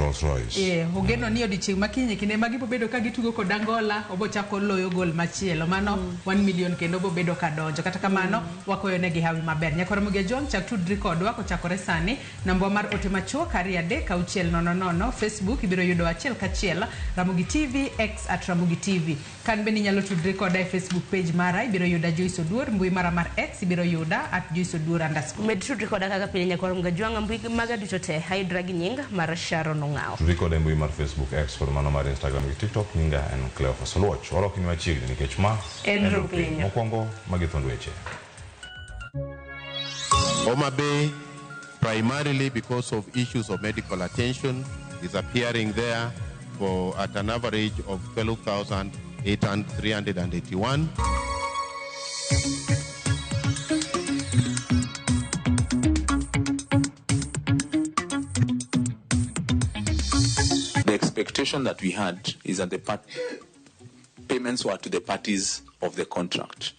Rolls Royce. Ogeno ni odiochieng' ma kiny kinde ma gibo bedo ka gitugo kod Angola, obo chako loyo gol machielo. Mano 1 million kendo obo bedo ka donjo. Kata kamano, wakoyo negi hawi maber. Nyakwar Ramogi Ajwang', chak tudri kodwa kochakore sani. Nambwa mar ote machuok 2 3 6 0 0. Facebook ibiro yudo achiel kachiel Ramogi TV, X at Ramogi TV. Kan bende inyalo tudri koda e Facebook page mara, ibiro yuda Joyce Oduor, mbui mara mar X ibiro yuda at Joyce Oduor underscore. Med tudri koda kaka pile nyakwar Ramogi Ajwang', mbui maga duto te ayudra gi nying mar Sharon Ong'awo. Tudri koda e mbui mar Facebook, X kod mano mar Instagram gi TikTok. Nyinga en Cleophas Oluoch. Walokni machiegni nikech ma En Rupinyo. Mokwongo magi thond weche. Homa Bay, primarily because of issues of medical attention, is appearing there for at an average of 12,381. The expectation that we had is that the payments were to the parties of the contract.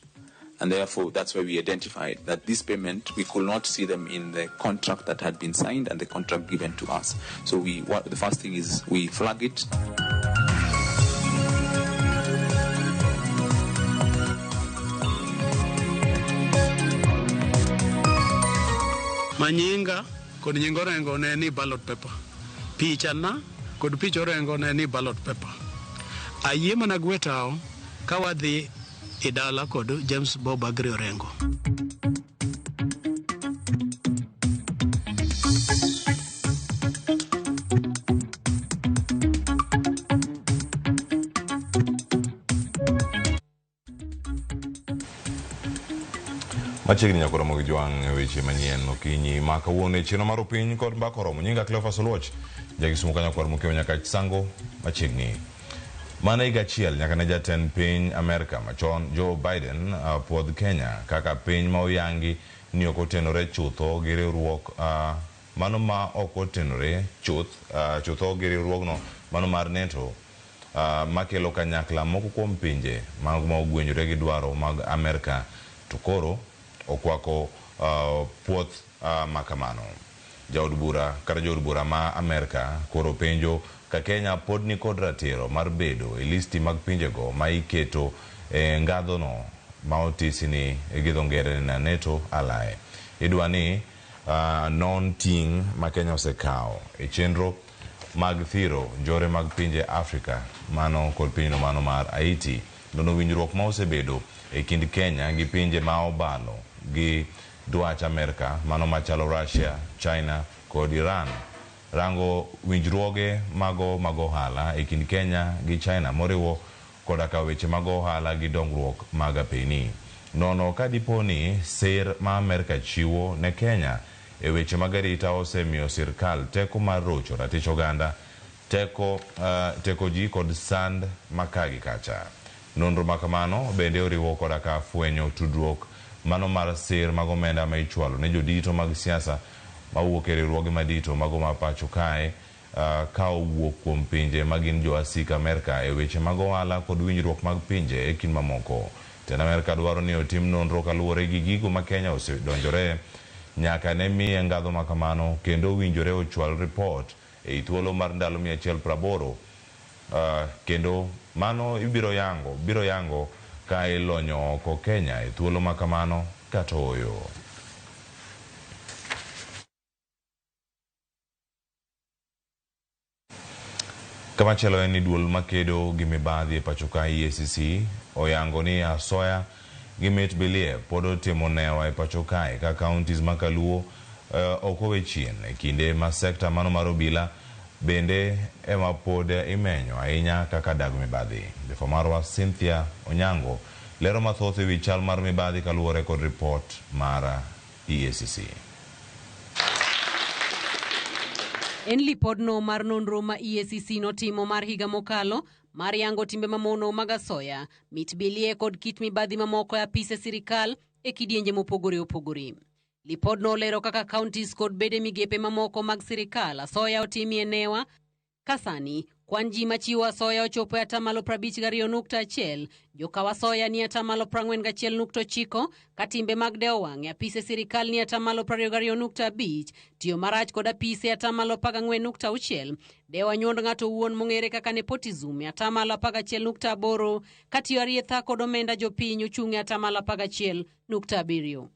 And therefore, that's why we identified that this payment, we could not see them in the contract that had been signed and the contract given to us. So the first thing is we flag it. Manyinga kod nying Orengo ne ni ballot paper. Picha na kod pich Orengo ne ni ballot paper. Ayie mana gwe tao ka wadhi e dala kod James Bob Agri Orengo. Machiegni nyaka Ramogi Jwang' e weche manyien okinyi ma kawuono e chenro mar Opiny kod Mbaka Oromo. Nyinga Cleophas Oluoch, jakisumu ka nyakwar Mokeo nyaka Sango machiegni. Mana higa achiel nyaka ne jatend piny Amerka machon Joe Biden puodh Kenya kaka piny ma oyangi ni ok otenore chutho gi riwruok mano ma ok otenore chuth chutho gi riwruogno mano mar NATO makelo kanyakla moko kuom pinje mago ma ogwenjore gi dwaro mag Amerka to koro okwako puoth makamano. Jaod bura kata jood bura ma Amerka koro penjo ka Kenya pod ni kod ratiro mar bedo e listi mag pinjego ma iketo e ngadhono ma otisi ni gi dho ngere ni NATO ally. Idwa ni non ting' ma Kenya osekawo e chenro mag thiro njore mag pinje Afrika mano kod pinyno mano mar Haiti. Nono winjruok ma osebedo e kind Kenya gi pinje ma obalo gi dwach Amerka mano machalo Russia, China kod Iran. Rango winjruoge mago mag ohala e kind Kenya gi China moriwo koda ka weche mag ohala gi dongruok mag apeni. Nono ka dipo ni sir ma Amerka chiwo ne Kenya e weche mag arita osemiyo sirkal teko mar rocho ratich oganda, teko ji kod sand ma ka gi kacha. Nonro ma kamano bende oriwo koda ka fwenyo tudruok mano mar sir mag omenda ma ichwalo ne jodito mag siasa mawuok e riwruoge madito mago ma pacho kae ka owuok kuom pinje ma gin jowasik Amerka e weche mag ohala kod winjruok mag pinje e kind mamoko. Tend Amerka dwaro ni otim nonro kaluwore gi gigo ma Kenya osedonjore nyaka ne miye ngadho ma kamano kendo owinjore ochwal ripot ei thuolo mar ndalo 180 kendo mano ibiro yango biro yango ka ilonyo oko Kenya e thuolo ma kamano kata ooyo. Kamachielo en ni duol makedo gi mibadhi e pacho ka EACC oyango ni asoya gi mit bilie pod otimo newa e pacho kae ka counties ma kaluo ok owe chien e kinde ma sekta mano mar obila bende ema pod imenyo ahinya kaka dag mibadhi. Jafwambo marwa Cynthia Onyango lero mathoth ewi chal mar mibadhi kaluwore kod ripot mar EACC. En lipodno mar nonro ma EACC notimo mar higa mokalo mar yango timbe mamono mag asoya, mit bilie kod kit mibadhi mamoko e apise sirikal e kidienje mopogore opogore. Lipodno olero kaka counties kod bede migepe mamoko mag sirikal asoya otimie newa ka sani Kwan ji machiwo asoya ochopo e atamalo 52.1, jokaw asoya ni atamalo 41.9, ka timbe mag dewo wang' e apise sirikal ni atamalo 22.5, tiyo marach kod apise atamalo 14.6, dewo anyuond ng'ato owuon mong'ere kaka nepotism e atamalo 11.8, ka tiyo arietha kod omenda jopiny ochung' e atamalo 11.7.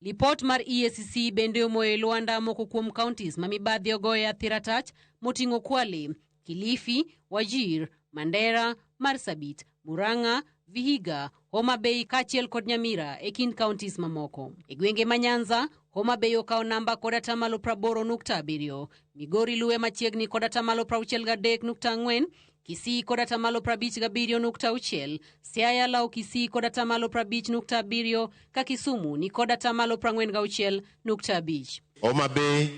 Lipot mar EACC bende omoyo e lwanda moko kuom counties ma mibadhi ogoye athira tach moting'o Kwale, Kilifi, Wajir, Mandera, Marsabit, Murang'a, Vihiga, Homa Bay kaachiel kod Nyamira e kind counties mamoko. E gwenge ma Nyanza, Homa Bay okawo namba kod atamalo 80.7, Migori luwe machiegni kod atamalo 63.4, Kisii kod atamalo 57.6, Siaya lawo Kisii kod atamalo 50.7 ka Kisumu ni kod atamalo 46.5. Homa Bay,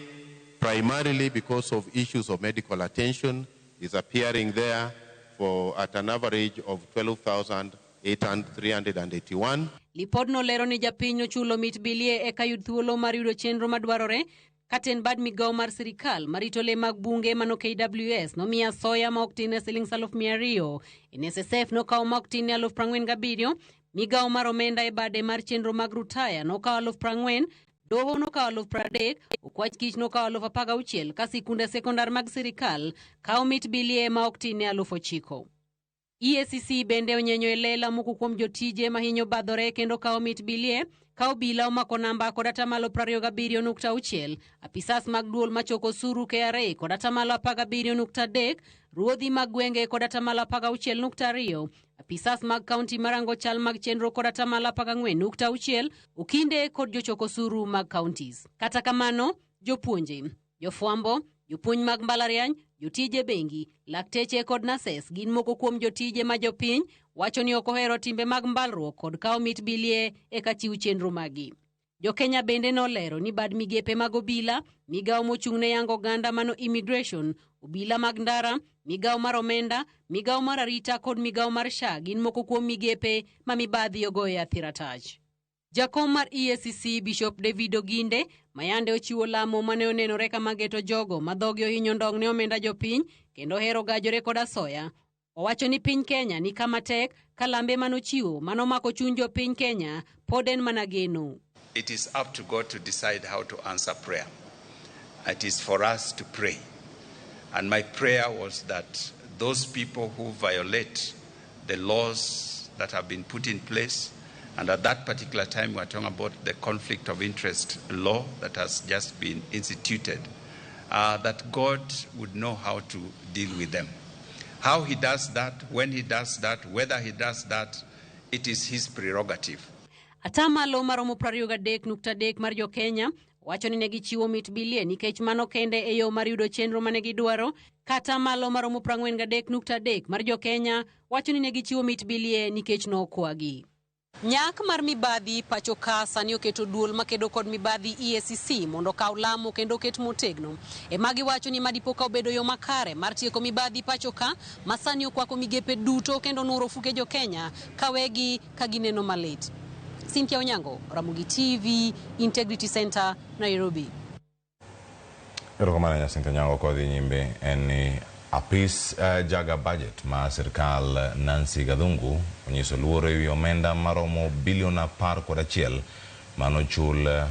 primarily because of issues of medical attention, is appearing there for at an average of 12,381. Lipodno lero ni japiny nochulo mit bilie eka yud thuolo mar yudo chenro madwarore. Katend bad migawo mar sirikal marito le mag bunge mano KWS nomiya asoya ma ok tin ne siling 200,000. NSSF nokawo ma ok tin ne 47,000. Migawo mar omenda e bade mar chenro mag rutaya nokawo 40,000. Doho nokawo 30,000. Okwach kich nokawo 16,000 ka sikunde sekondar mag sirikal kawo mit bilie ma ok tin ne 9,000. EACC bende onyenyo e lela moko kuom jotije mahinyo badhore kendo kawo mit bilie ka obila omako namba kod atamalo 27.6, apisas mag duol machoko osuru KRA kod atamalo 17.3, ruodhi mag gwenge kod atamalo 16.2, apisas mag kaunti marango chal mag chenro kod atamalo 14.6, okinde kod jochok osuru mag counties. Kata kamano, jopuonje, jofwambo, jopuonj mag mbalariany, jotije bengi, lakteche kod nurses gin moko kuom jotije ma jopiny wacho ni ok ohero timbe mag mbalruok kod kawo mit bilie eka chiw chenro magi. Jokenya bende nolero ni bad migepe mag obila, migawo mochung' ne yango oganda mano immigration, obila mag ndara, migawo mar omenda, migawo mar arita kod migawo mar SHA gin moko kuom migepe ma mibadhi ogoye athira tach. Jakom mar EACC Bishop David Oginde mayande ochiwo lamo mane onenore kama geto jogo ma dhogi ohinyo ndong' ne omenda jopiny kendo hero gajore kod asoya. Owacho ni piny Kenya ni kama tek ka lambe manochiwo manomako chuny jopiny Kenya pod en mana geno. It is up to God to decide how to answer prayer. It is for us to pray. And my prayer was that those people who violate the laws that have been put in place, and at that particular time we are talking about the conflict of interest law that has just been instituted, that God would know how to deal with them. How he does that, when he does that, whether he does that, it is his prerogative. Atamalo maromo 23.3 mar jo-Kenya wacho ni ne gichiwo mit bilie nikech mano kende e yo mar yudo chenro mane gidwaro. Kata malo maromo 43.3 mar jo-Kenya wacho ni ne gichiwo mit bilie nikech nokwagi. Nyak mar mibadhi pacho ka sani oketo duol makedo kod mibadhi EACC mondo okaw lamo kendo oket motegno. Ema giwacho ni madipo ka obedo yo makare mar tieko mibadhi pacho ka ma sani okwako migepe duto kendo nuro ofuke jo-Kenya kawegi ka gineno malit. Cynthia Onyango, Ramogi TV, Integrity Center, Nairobi. Erokamano ahinya Cynthia Onyango. Kodhi nyime en ni apis jaga budget ma sirkal Nancy Gathungu onyiso luoro ewi omenda maromo bilion 11 manochul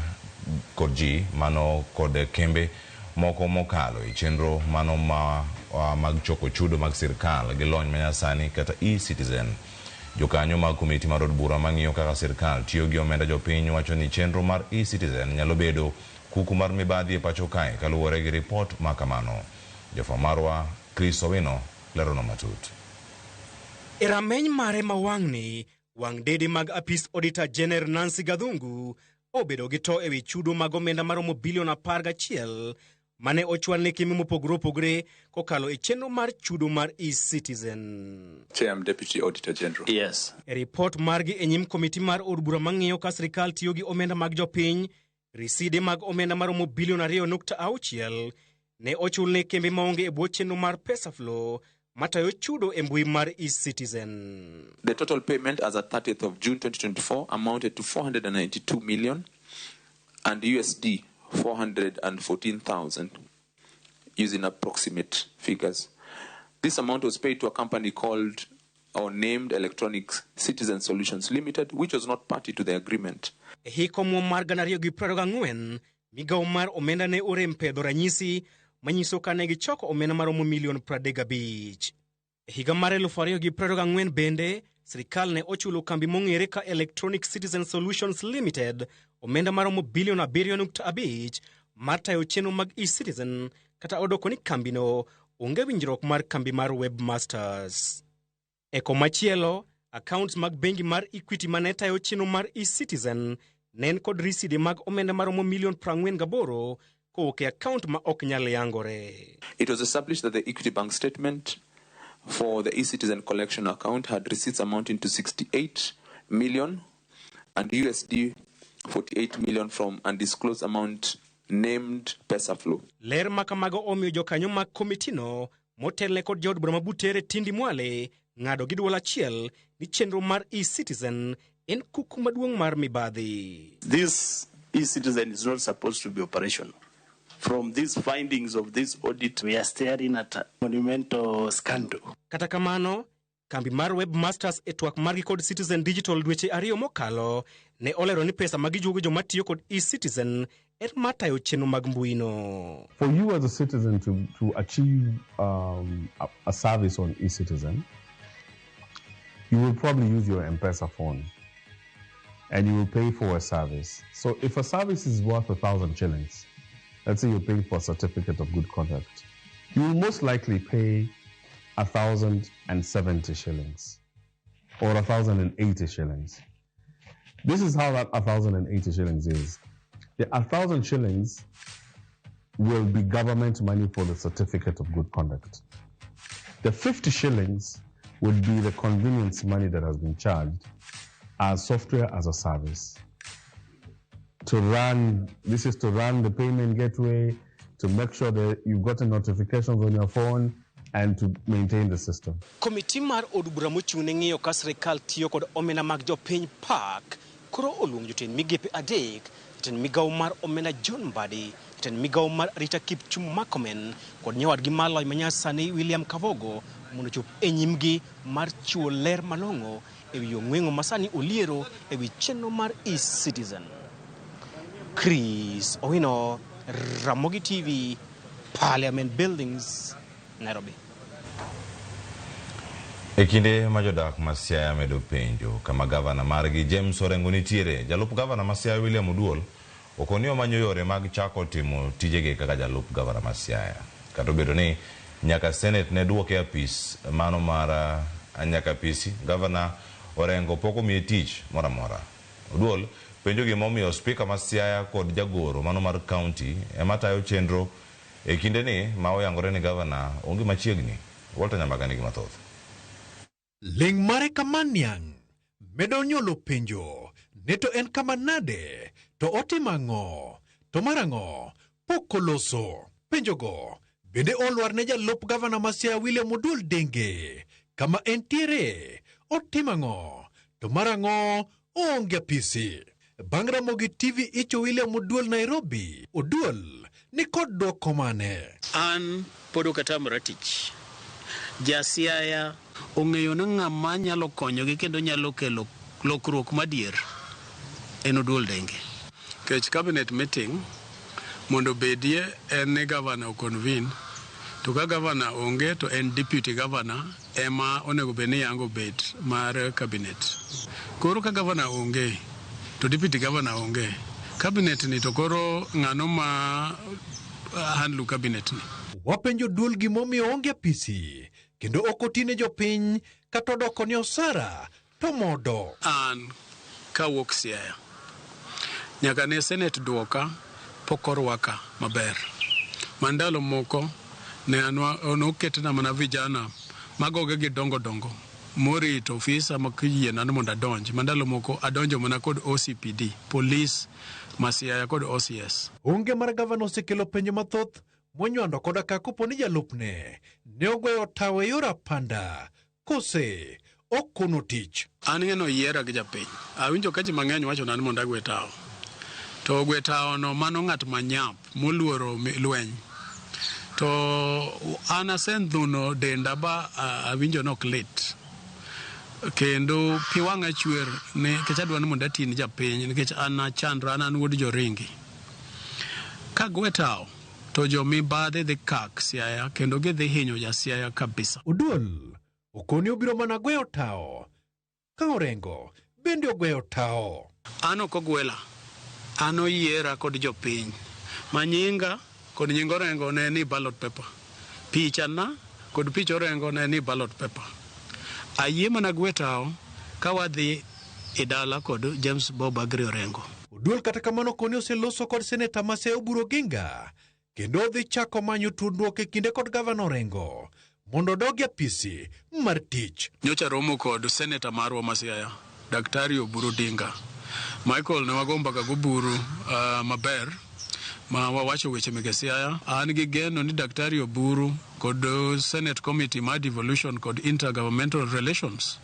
kod ji mano kod kembe moko mokalo e chenro mano ma mag choko chudo mag sirkal gi lony manyasani kata e-Citizen. Jokanyo mag komiti mar od bura mang'iyo kaka sirkal tiyo gi omenda jopiny wacho ni chenro mar e-Citizen nyalo bedo kuku mar mibadhi e pacho kae kaluwore gi ripot ma kamano. Jafwambo marwa Chris Owino lerono matut. E rameny mare ma wang'ni, wang' dede mag apis Auditor General Nancy Gathungu obedo gi to ewi chudo mag omenda maromo bilion 11 mane ochwal ne kembe mopogore opogore kokalo e chenro mar chudo mar e-Citizen. Chair, I'm Deputy Auditor General. Yes. E ripot margi e nyim komiti mar od bura mang'iyo ka sirikal tiyo gi omenda mag jopiny, riside mag omenda maromo bilion 2.6 ne ochul ne kembe maonge e bwo chenro mar PesaFlow matayo chudo e mbui mar e-Citizen. The total payment as at 30th of June 2024 amounted to 492 million and USD 414,000 using approximate figures. This amount was paid to a company called or named Electronic Citizen Solutions Limited, which was not party to the agreement. E hik omuom mar 2024, migawo mar omenda ne orem pedho ranyisi manyiso ka ne gichoko omenda maromo milion 35. E higa mar 2024 bende, sirikal ne ochulo kambi mong'ere ka Electronic Citizen Solutions Limited omenda maromo bilion 7.5 mar tayo chenro mag eCitizen kata odoko ni kambino onge winjruok mar kambi mar Webmasters. E komachielo, accounts mag bengi mar Equity mane tayo chenro mar eCitizen ne en kod riside mag omenda maromo milion 48 kowuok e account ma ok nyal yangore. It was established that the Equity Bank statement for the eCitizen collection account had receipts amounting to 68 million and USD 48 million from undisclosed amount named PesaFlow. Ler ma kamago omiyo jokanyo mag komitino motelne kod jaod bura ma Butere Tindi Mwale ng'ado gi duol achiel ni chenro mar eCitizen en kuku maduong' mar mibadhi. This eCitizen is not supposed to be operational. From these findings of this audit, we are staring at a monumental scandal. Kata kamano, kambi mar Webmasters e twak margi kod Citizen Digital dweche ariyo mokalo ne olero ni pesa ma gijuogo joma tiyo kod eCitizen en mar tayo chenro mag mbuino. For you as a citizen to achieve a service on eCitizen, you will probably use your M-Pesa phone and you will pay for a service. So if a service is worth 1,000 shillings, let's say you're paying for a certificate of good conduct, you will most likely pay 1,070 shillings or 1,080 shillings. This is how that 1,080 shillings is. The 1,000 shillings will be government money for the certificate of good conduct. The 50 shillings would be the convenience money that has been charged as software as a service. To run, this is to run the payment gateway, to make sure that you've gotten notifications on your phone, and to maintain the system. Komiti mar od bura mochung' ne ng'iyo ka sirikal tiyo kod omenda mag jopiny PAC koro oluongo jotend migepe adek, jatend migawo mar omenda John Mbadi, jatend migawo mar arita Kipchumba Murkomen kod nyawadgi mar lony manyasani William Kavogo mondo ochop e nyimgi mar chiwo ler malong'o ewi ong'weng'o masani oliero ewi chenro mar eCitizen. Chris Owino, Ramogi TV, Parliament Buildings, Nairobi. E kinde ma jodak ma Siaya medo penjo kama gavana margi James Orengo nitiere, jalup gavana ma Siaya William Oduol okoni omanyo yore mag chako timo tijege kaka jalup gavana ma Siaya. Kata obedo ni nyaka Senate ne duoke apis mano mar nyaka apisi, gavana Orengo pok omiye tich moro amora. Oduol penjo gimomiyo spika ma Siaya kod jagoro mano mar county ema tayo chenro e kindeni ma oyangore ni gavana onge machiegni. Walter Nyambaga nigi mathoth. Ling' mare kama niang' medo nyuolo penjo ni to en kama nade to otimo ang'o to mar ang'o pok oloso. Penjogo bende olwar ne jalup gavana ma Siaya William Oduol Denge kama entiere otimo ang'o to mar ang'o oonge apisi. Bang' Ramogi TV icho William Oduol Nairobi, Oduol ni kod dwoko mane? An pod ok atamora tich. Ja Siaya ong'eyo ni ng'ama nyalo konyogi kendo nyalo kelo lokruok madier en Oduol Denge. Kech cabinet meeting mondo bedie en ni governor convene, to ka governor onge to en deputy governor ema onego bed ni yango bet mar cabinet. Koro ka governor onge to deputy governor onge, cabinet ni to koro ng'ano ma handle cabinet ni? Wapenjo duol gimomiyo onge apisi kendo ok otine jopiny kata odoko ni osara to modo. An kawuok Siaya nyaka ne Senate duoka pok orwaka maber. Ma ndalo moko ne noketna mana vijana magoge gi dongo dongo morito ofisa ma kiyiena ni mondo adonj. Ma ndalo moko adonjo mana kod OCPD, police ma Siaya kod OCS. Onge mar gavana osekelo penjo mathoth monywando koda ka kopo ni jalupne ne ogweyo tawo e yor apanda kose ok tich. An ng'eno yiera gi japiny. Awinjo ka ji mang'eny wachona ni mondo agwe tawo. To ogwe tawo no mano ng'at manyap moluoro lweny. To an asendhuno denda ba awinjo nok lit. Kendo pi wang'a chwer nikech adwa ni mondo ati ni japiny nikech an achandra an an wuod joringi. Ka gwe tawo to jo mibadhi dhi kak Siaya kendo gidhi hinyo ja Siaya kabisa. Oduol okoni obiro mana gweyo tawo ka Orengo bende ogweyo tawo. An ok ogwela, an oyiera kod jopiny ma nyinga kod nying Orengo ne ni ballot paper. Pichana kod pich Orengo ne ni ballot paper. Ayie mana gwe tawo ka wadhi e dala kod James Bob Agri Orengo. Oduol kata kamano koni oseloso kod seneta ma Siaya Oburu Oginga kendo odhi chako manyo tudruok e kinde kod gavana Orengo mondo odog e apisi mar tich. Nyocha romo kod seneta marwa ma Siaya, Daktari Oburu Odinga. Michael ne wago mbaka goburu maber ma wawacho weche meke Siaya. An gi geno ni Daktari Oburu kod Senate Committee mar Devolution kod Intergovernmental Relations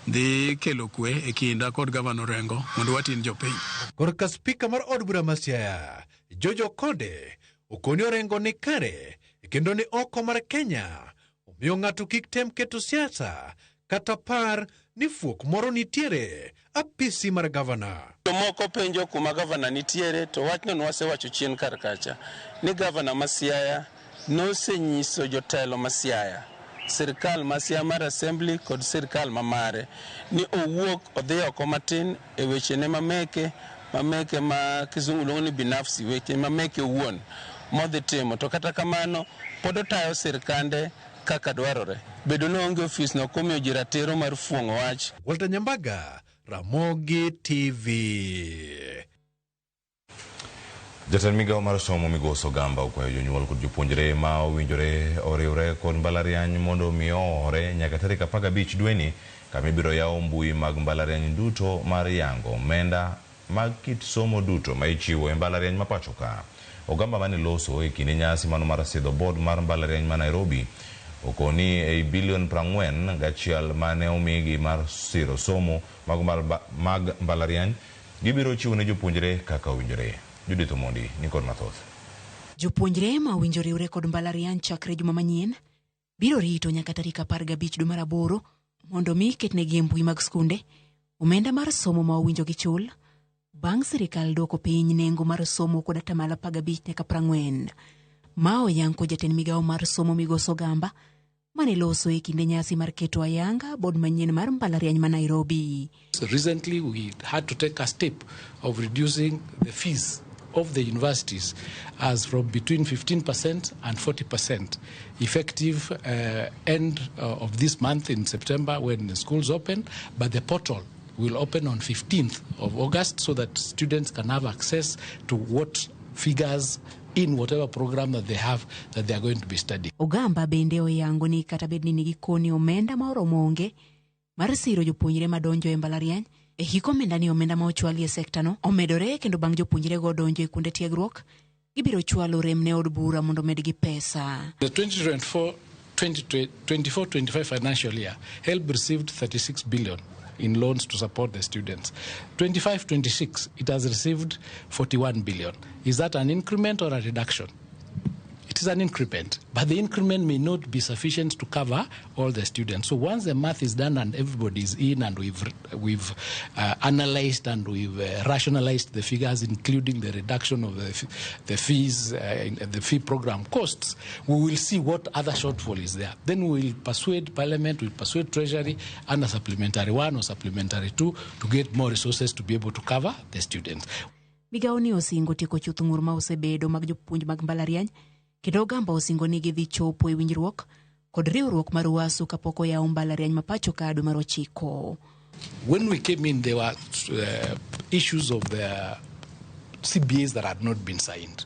dhi kelo kwe e kinda kod gavana Orengo mondo watin jopiny. Korka spika mar od bura ma Siaya, George Okode, okoni Orengo ni kare kendo ni oko mar Kenya, omiyo ng'ato kik tem keto siasa kata par ni fuok moro nitiere apisi mar gavana. Jomoko penjo kuma gavana nitiere to wachno nwasewacho chien kar kacha ni gavana ma Siaya nosenyiso jotelo ma Siaya, sirkal ma Siaya mar Assembly kod sirkal ma mare ni owuok odhi oko matin e wechene mameke ma kizungu luongo ni binafsi, weche mameke owuon modhi timo, to kata kamano pod otayo sirkande kaka dwarore. Bedo ni onge ofis no ok omiyo ji ratiro mar fuong'o wach. Walter Nyambaga, Ramogi TV. Jatend migawo mar somo Migosi Ogamba okwayo jonyuol kod jopuonjre ma owinjore oriwre kod mbalariany mondo mi oore nyaka tarik 15 dweni kama ibiro yaw mbui mag mbalariany duto mar yango omenda mag kit somo duto ma ichiwo e mbalariany ma pacho ka. Ogamba mane loso e kinde nyasi mano mar sidho board mar mbalariany ma Nairobi okoni ei bilion 41 mane omigi mar siro somo mag mbalariany gibiro chiwo ne jopuonjre kaka owinjore. Judith Omondi ni kod mathoth. Jopuonjre ma owinjo riwre kod mbalariany chakre juma manyien biro rito nyaka tarik 15 dwe mar 8 mondo mi ketnegi e mbui mag skunde omenda mar somo ma owinjo gichul bang' sirikal duoko piny nengo mar somo kod atamalo 15 nyaka 40. Ma oyango jatend migawo mar somo Migosi Ogamba mane loso e kinde nyasi mar keto ayanga bod manyien mar mbalariany ma Nairobi. So recently we had to take a step of reducing the fees of the universities as from between 15% and 40% effective end of this month in September when the schools open, but the portal will open on 15th of August so that students can have access to what figures in whatever program that they have that they are going to be studying. Ogamba bende oyango ni kata bed ni nigi koni omenda ma oromo onge mar siro jopuonjre madonjo e mbalariany e hik omenda ni omenda ma ochwali e sekta no omedore kendo bang' jopuonjre go donjo e kuonde tiegruok gibiro chwalo rem ne od bura mondo medgi pesa. The 2024-25 financial year, HELB received 36 billion in loans to support the students. 25-26, it has received 41 billion. Is that an increment or a reduction? It is an increment, but the increment may not be sufficient to cover all the students. So once the math is done and everybody is in and we've analyzed and we've rationalized the figures, including the reduction of the fees, the fee program costs, we will see what other shortfall is there. Then we will persuade Parliament, we'll persuade Treasury under Supplementary 1 or Supplementary 2 to get more resources to be able to cover the students. Migawo ni osingo tieko chuth ng'ur ma osebedo mag jopuonj mag mbalariany kendo Ogamba osingo ni gidhi chopo e winjruok kod riwruok mar UASU kapok oyaw mbalariany ma pacho ka dwe mar 9. When we came in, there were issues of the CBAs that had not been signed.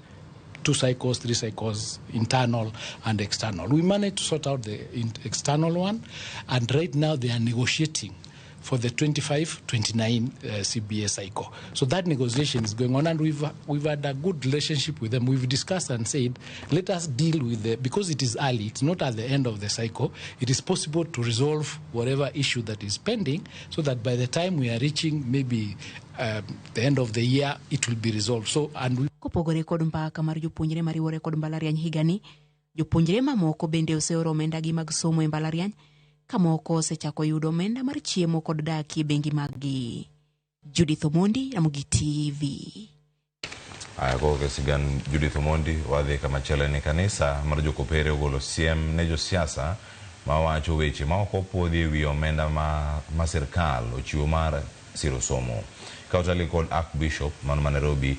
2 cycles, 3 cycles, internal and external. We managed to sort out the external one, and right now they are negotiating for the 25-29 CBA cycle. So that negotiation is going on, and we've had a good relationship with them. We've discussed and said, let us deal with the, because it is early, it's not at the end of the cycle, it is possible to resolve whatever issue that is pending, so that by the time we are reaching maybe the end of the year, it will be resolved. So, and we... Kopogore kod mbaka mar jopuonjre mariwore kod mbalariany higani, Jopuonjre mamoko bende oseoro omendagi mag somo e mbalariany ka moko osechako yudo omenda mar chiemo kod dak e bengi maggi. Judith Omondi, Ramogi TV. Aya kowuok e sigand Judith Omondi, wadhi kamachielo en ni kanisa mar Jokopere ogolo siem ne josiasa mawacho weche ma ok opuodhi e wi omenda ma sirkal ochiwo mar siro somo. Ka otali kod Archbishop man ma Nairobi,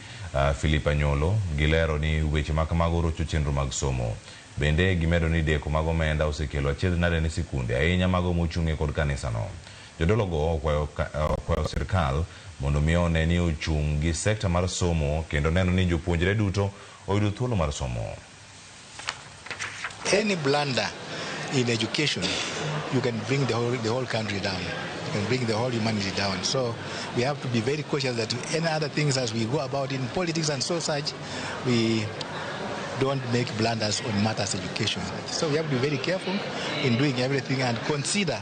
Philip Anyolo, gilero ni weche ma kamago rocho chenro mag somo. Bende gimedo ni deko mag omenda osekelo achiedh nade ne sikunde, ahinya mago mochung'ie kod kanisano. Jodolo go okwayo sirkal mondo mi one ni ochung' gi sekta mar somo kendo neno ni jopuonjre duto oyudo thuolo mar somo. Any blunder in education, you can bring the whole country down. You can bring the whole humanity down. So we have to be very cautious that any other things as we go about in politics and so such, we don't make blunders on matters education. So we have to be very careful in doing everything and consider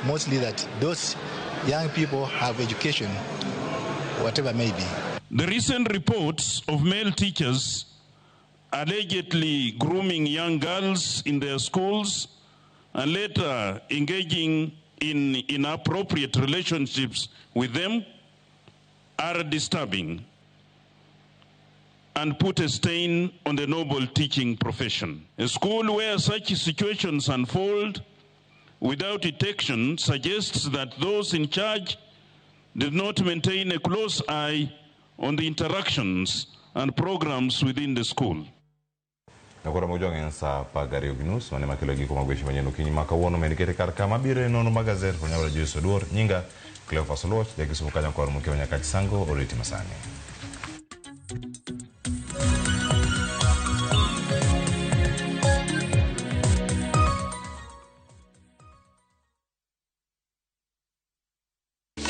mostly that those young people have education, whatever may be. The recent reports of male teachers allegedly grooming young girls in their schools and later engaging in inappropriate relationships with them are disturbing and put a stain on the noble teaching profession. A school where such situations unfold without detection suggests that those in charge did not maintain a close eye on the interactions and programs within the school. Nakora mojwang' en saa 12:30 mane makelo giko mag weche manyien okinyi ma kawuono med kete kar kama biro e nono mag gazet kod nyawara Joyce Oduor. Nyinga Cleophas Oluoch, jakisumu kanyo kor mokiewo nyaka Chisango oriti masani.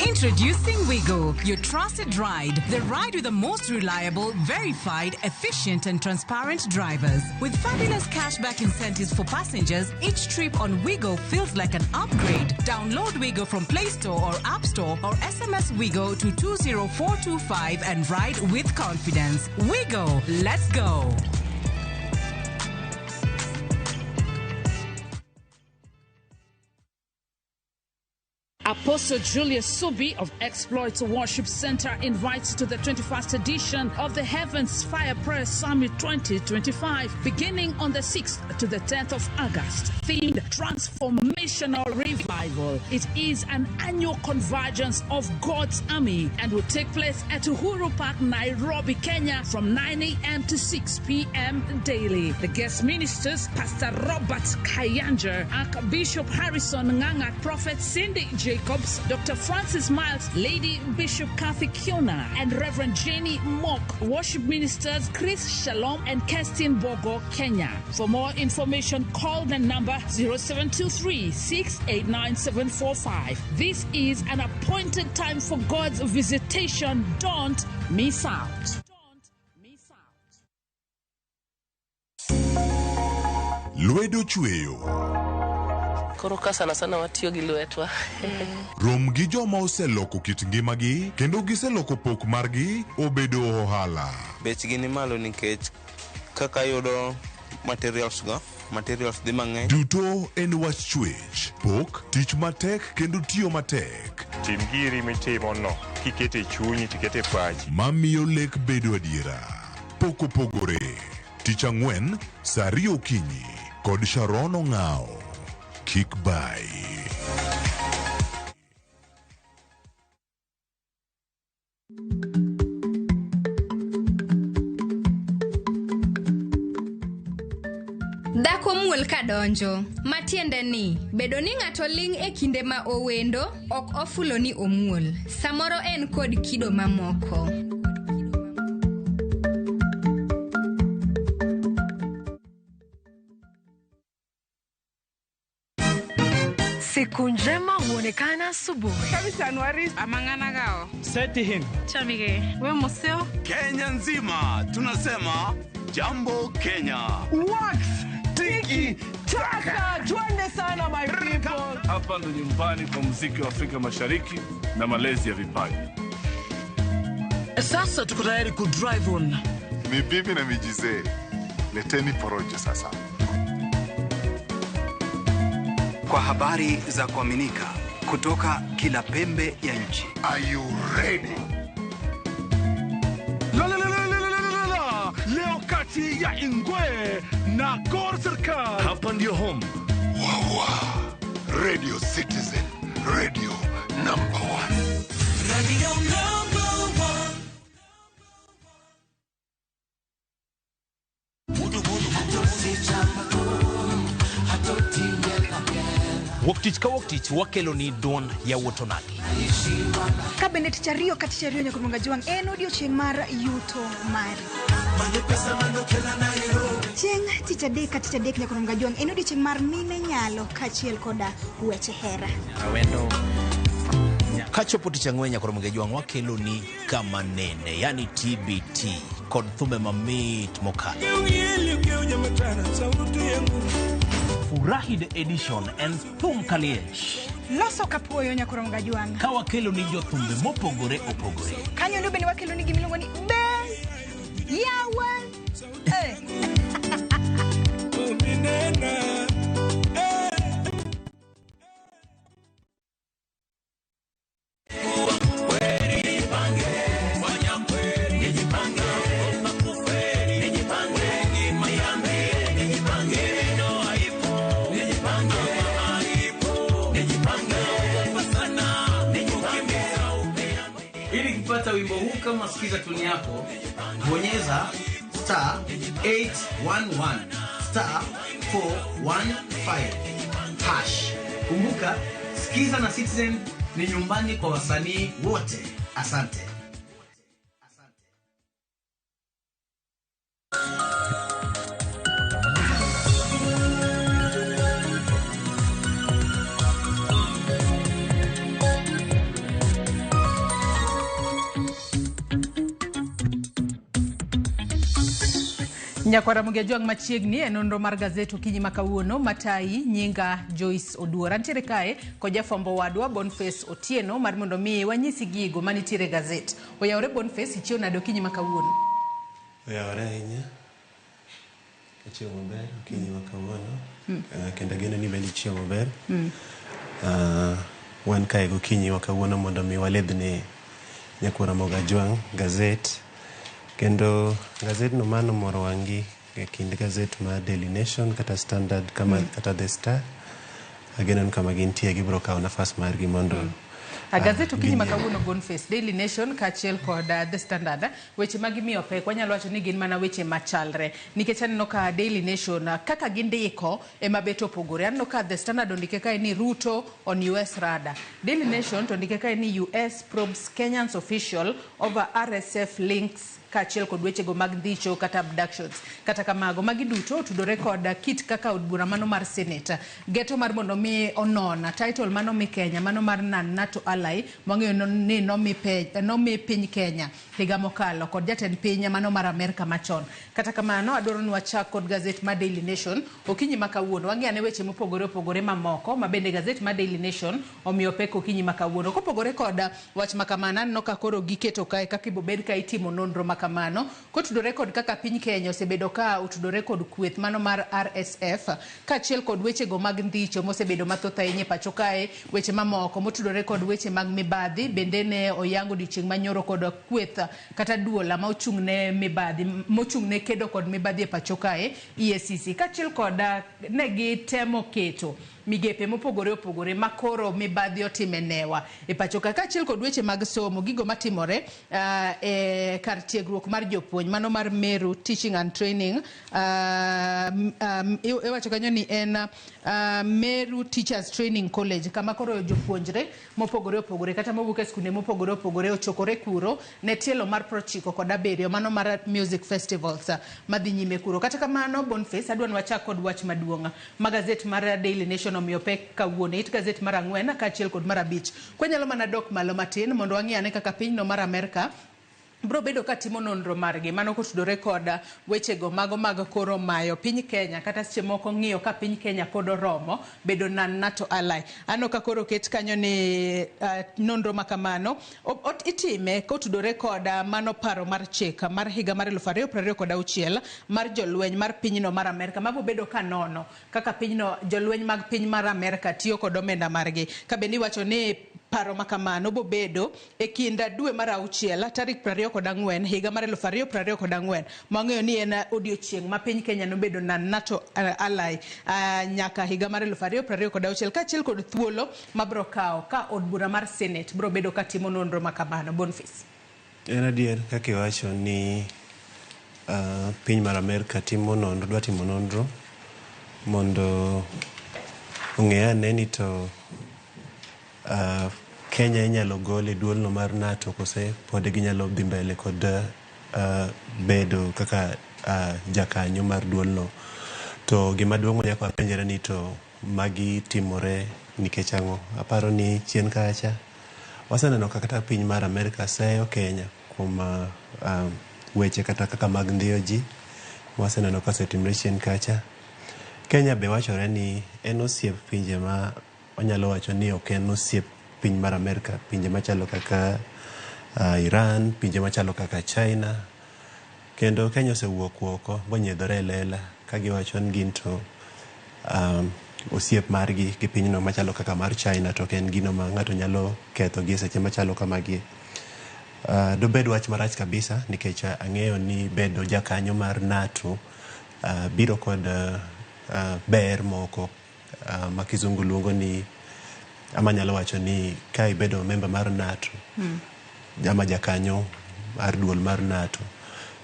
Introducing Wigo, your trusted ride. The ride with the most reliable, verified, efficient, and transparent drivers. With fabulous cashback incentives for passengers, each trip on Wigo feels like an upgrade. Download Wigo from Play Store or App Store or SMS Wigo to 20425 and ride with confidence. Wigo, let's go. Apostle Julius Subi of Exploits Worship Center invites to the 21st edition of the Heavens Fire Prayer Summit 2025, beginning on the 6th to the 10th of August. Themed Transformational Revival. It is an annual convergence of God's army and will take place at Uhuru Park, Nairobi, Kenya, from 9 a.m. to 6 p.m. daily. The guest ministers, Pastor Robert Kayanja, Archbishop Harrison Nganga, Prophet Cindy Jacobs, Dr. Francis Miles, Lady Bishop Kathy Kiona, and Reverend Jenny Mock. Worship ministers Chris Shalom and Kerstin Bogo, Kenya. For more information, call the number 0723 689 745. This is an appointed time for God's visitation. Don't miss out. Lwedo chweyo. Koro ka sana sana watiyo gi lwetwa. Rom gi joma oseloko kit ngimagi kendo giseloko pok margi obedo ohala. Bechgi ni malo nikech kaka yudo materials go, materials dhi mang'eny. Duto en wach chwech, pok, tich matek kendo tiyo matek. Tim giri mitimo no, kikete chunyi tikete pachi. Mamiyo lek bedo adiera. Pok opogore. Tich ang'wen, saa 2 okinyi kod Sharon Ong'ao. Kik bai. Dhako muol ka donjo, matiende ni bedo ni ng'ato ling' e kinde ma owendo ok ofulo ni omuol. Samoro en kod kido mamoko. Siku njema huonekana asubuhi. Kenya nzima tunasema jambo Kenya. Wax tiki taka, twende sana my people. Hapa ndo nyumbani kwa muziki wa Afrika Mashariki na malezi ya vipaji. Sasa tuko tayari ku drive on. Ni bibi na mijizee. Leteni porojo sasa. Kwa habari za kuaminika kutoka kila pembe ya nchi. Are you ready? La, la, la, la, la, la, la, la. Leo kati ya Ingwe na Gor Serikal. Hapa ndio home. Wawa. Radio Citizen. Radio number one. Radio number one. Wuok tich ka wuok tich wakelo ni duond yawuot onagi. Ka bende tich ariyo ka tich ariyo nyaka Juang en odiochieng' mar yuto mari. Chieng' tich adek ka tich adek nyaka Juang en odiochieng' mar mine nyalo kaachiel koda weche hera. Kachopo tich ang'wen nyaka Juang wakelo ni kama nene, yani TBT kod thumbe mamit mokalo. Furahi the edition en thum kaliech. Loso kapuoyo nyaka Juang. Ka wakelo ni jothumbe mopogore opogore. Kanyo ndo bende wakelo ni gimiluongo ni be yawa. Eh. Ili kupata wimbo huu kama sikiza tuni yako, bonyeza star 811 star 415 hash. Kumbuka, Sikiza na Citizen ni nyumbani kwa wasanii wote. Asante. Nyakwara Mugejwang' machiegni e nonro mar gazet okinyi ma kawuono matayi nyinga Joyce Oduor. Antiere kae kod jafwambo wadwa Boniface Otieno mar mondo mi wanyisi gigo manitiere gazet. Oyawore Boniface, ichiew nade okinyi ma kawuono? Oyawore ahinya. Achiew maber okinyi ma kawuono. Kendo ageno ni bende ichiew maber. Wan kae gokinyi ma kawuono mondo mi waledhne Nyakwara Mogajwang' gazet. Kendo gazet no mano moro wang'i e kind gazet mar Daily Nation kata Standard kama kata The Star. Ageno ni kama gintie gibiro kawo nafas margi mondo Gazet okinyi ma kawuono Boniface, Daily Nation kaachiel kod The Standard, weche ma gimiyo pek wanyalo wacho ni gin mana weche machalre nikech aneno ka Daily Nation kaka gindiko ema bet opogore. Aneno ka The Standard ondike kae ni Ruto on US radar. Daily Nation to ondike kae ni US probes Kenyans official over RSF links kaachiel kod wechego mag dhicho kata abductions. Kata kamago, magi duto otudore kod kit kaka od bura mano mar Senate geto mar mondo mi onon title mano mi Kenya mano mar non-NATO ally mwang'eyo ni nomi piny Kenya higa mokalo kod jatend piny mano mar Amerka machon. Kata kamano, adwaro ni wachak kod gazet mar Daily Nation okinyi ma kawuono. Wang'i ane weche mopogore opogore mamoko ma bende gazet mar Daily Nation omiyo pek okinyi ma kawuono. Kopogore kod wach ma kamano, aneno ka koro giketo kae kaka ibobed ka itimo nonro ma kamano kotudore kod kaka piny Kenya osebedo ka otudore kod kweth mano mar RSF kaachiel kod wechego mag ndicho mosebedo mathoth ahinya e pacho kae. Weche mamoko motudore kod weche mag mibadhi bende ne oyango odiochieng' manyoro kod kweth kata duola ma ochung' ne mibadhi mochung' ne kedo kod mibadhi e pacho kae EACC kaachiel kod ne gitemo keto migepe mopogore opogore makoro mibadhi otime newa e pacho kae kaachiel kod weche mag somo gigo matimore e kar tiegruok mar jopuonj mano mar Meru Teaching and Training. Iwacho kanyo ni en Meru Teachers Training College kama koro jopuonjre mopogore opogore kata mowuok e skunde mopogore opogore ochokore kuro ne tielo mar 97 mano mar music festivals madhi nyime kuro. Kata kamano Boniface, adwa ni wachak kod wach maduong' ma gazet mar Daily Nation omiyo pek kawuono, it gazet mar 4 kaachiel kod mar 5. Kwanyalo mana dok malo matin mondo wang'i ane kaka pinyno mar Amerka Bro bedo ka timo nonro margi mano kotudore kod wechego mago mag koro mayo piny Kenya kata seche moko ng'iyo ka piny Kenya pod oromo bedo non NATO ally. Aneno ka koro oket kanyo ni nonro ma kamano itime kotudore kod mano paro mar chik mar higa mar 2026 mar jolweny mar pinyno mar Amerka mabo bedo ka nono kaka pinyno jolweny mag piny mar Amerka tiyo kod omenda margi. Ka bende iwacho ni paro ma kamano bobedo e kind dwe mar auchiel tarik 24 higa mar 2024 mwang'eyo ni en odiochieng' ma piny Kenya nobedo non NATO ally nyaka higa mar 2026 kaachiel kod thuolo mabro kawo ka od bura mar Senate bro bedo ka timo nonro ma kamano. Boniface. En adier kaka iwacho ni piny mar Amerka timo nonro, dwa timo nonro mondo ong'e ane ni to Kenya inyalo gol e duolno mar NATO kose pod ginyalo dhi mbele kod bedo kaka jakanyo mar duolno. To gima duong' ma nyaka wapenjre ni to magi timore nikech ang'o? Aparo ni chien kacha waseneno ka kata piny mar Amerka seyo Kenya kuom weche kata kaka mag ndhiyo ji. Waseneno ka osetimre chien kacha. Kenya be wachore ni en osiep pinje ma wanyalo wacho ni ok en osiep piny mar Amerka, pinje machalo kaka Iran, pinje machalo kaka China. Kendo Kenya osewuok oko bonyiedhore e lela ka giwacho ni gin to osiep margi gi pinyno machalo kaka mar China to ok en gino ma ng'ato nyalo ketho gi e seche machalo kamagi. Dobed wach marach kabisa nikech ang'eyo ni bedo jakanyo mar NATO biro kod ber moko ma kizungu luongo ni ama nyalo wacho ni ka ibedo member mar NATO ama jakanyo mar duol mar NATO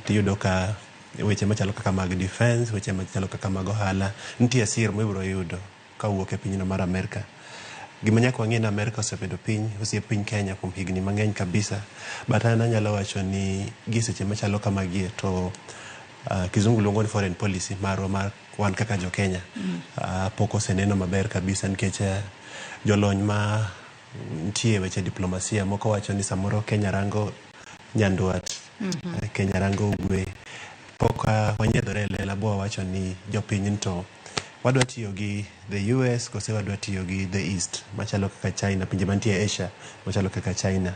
tiyudo ka weche machalo kaka mag defense, weche machalo kaka mag ohala nitie sir mibiro yudo kawuok e pinyno mar Amerka. Gima nyaka wang'e ni Amerka osebedo piny osiep piny Kenya kuom higni mang'eny kabisa but an anyalo wacho ni gi seche machalo kamagie to kizungu luongo ni foreign policy marwa mar wan kaka jo Kenya pok oseneno maber kabisa nikech jolony ma nitie weche diplomasia moko wacho ni samoro Kenya rango nyandwat, Kenya rango ugwe. Pok wanyiedhore e lela bo wawacho ni jopiny to wadwa tiyo gi the US kose wadwa tiyo gi the East machalo kaka China, pinje mantie Asia machalo kaka China.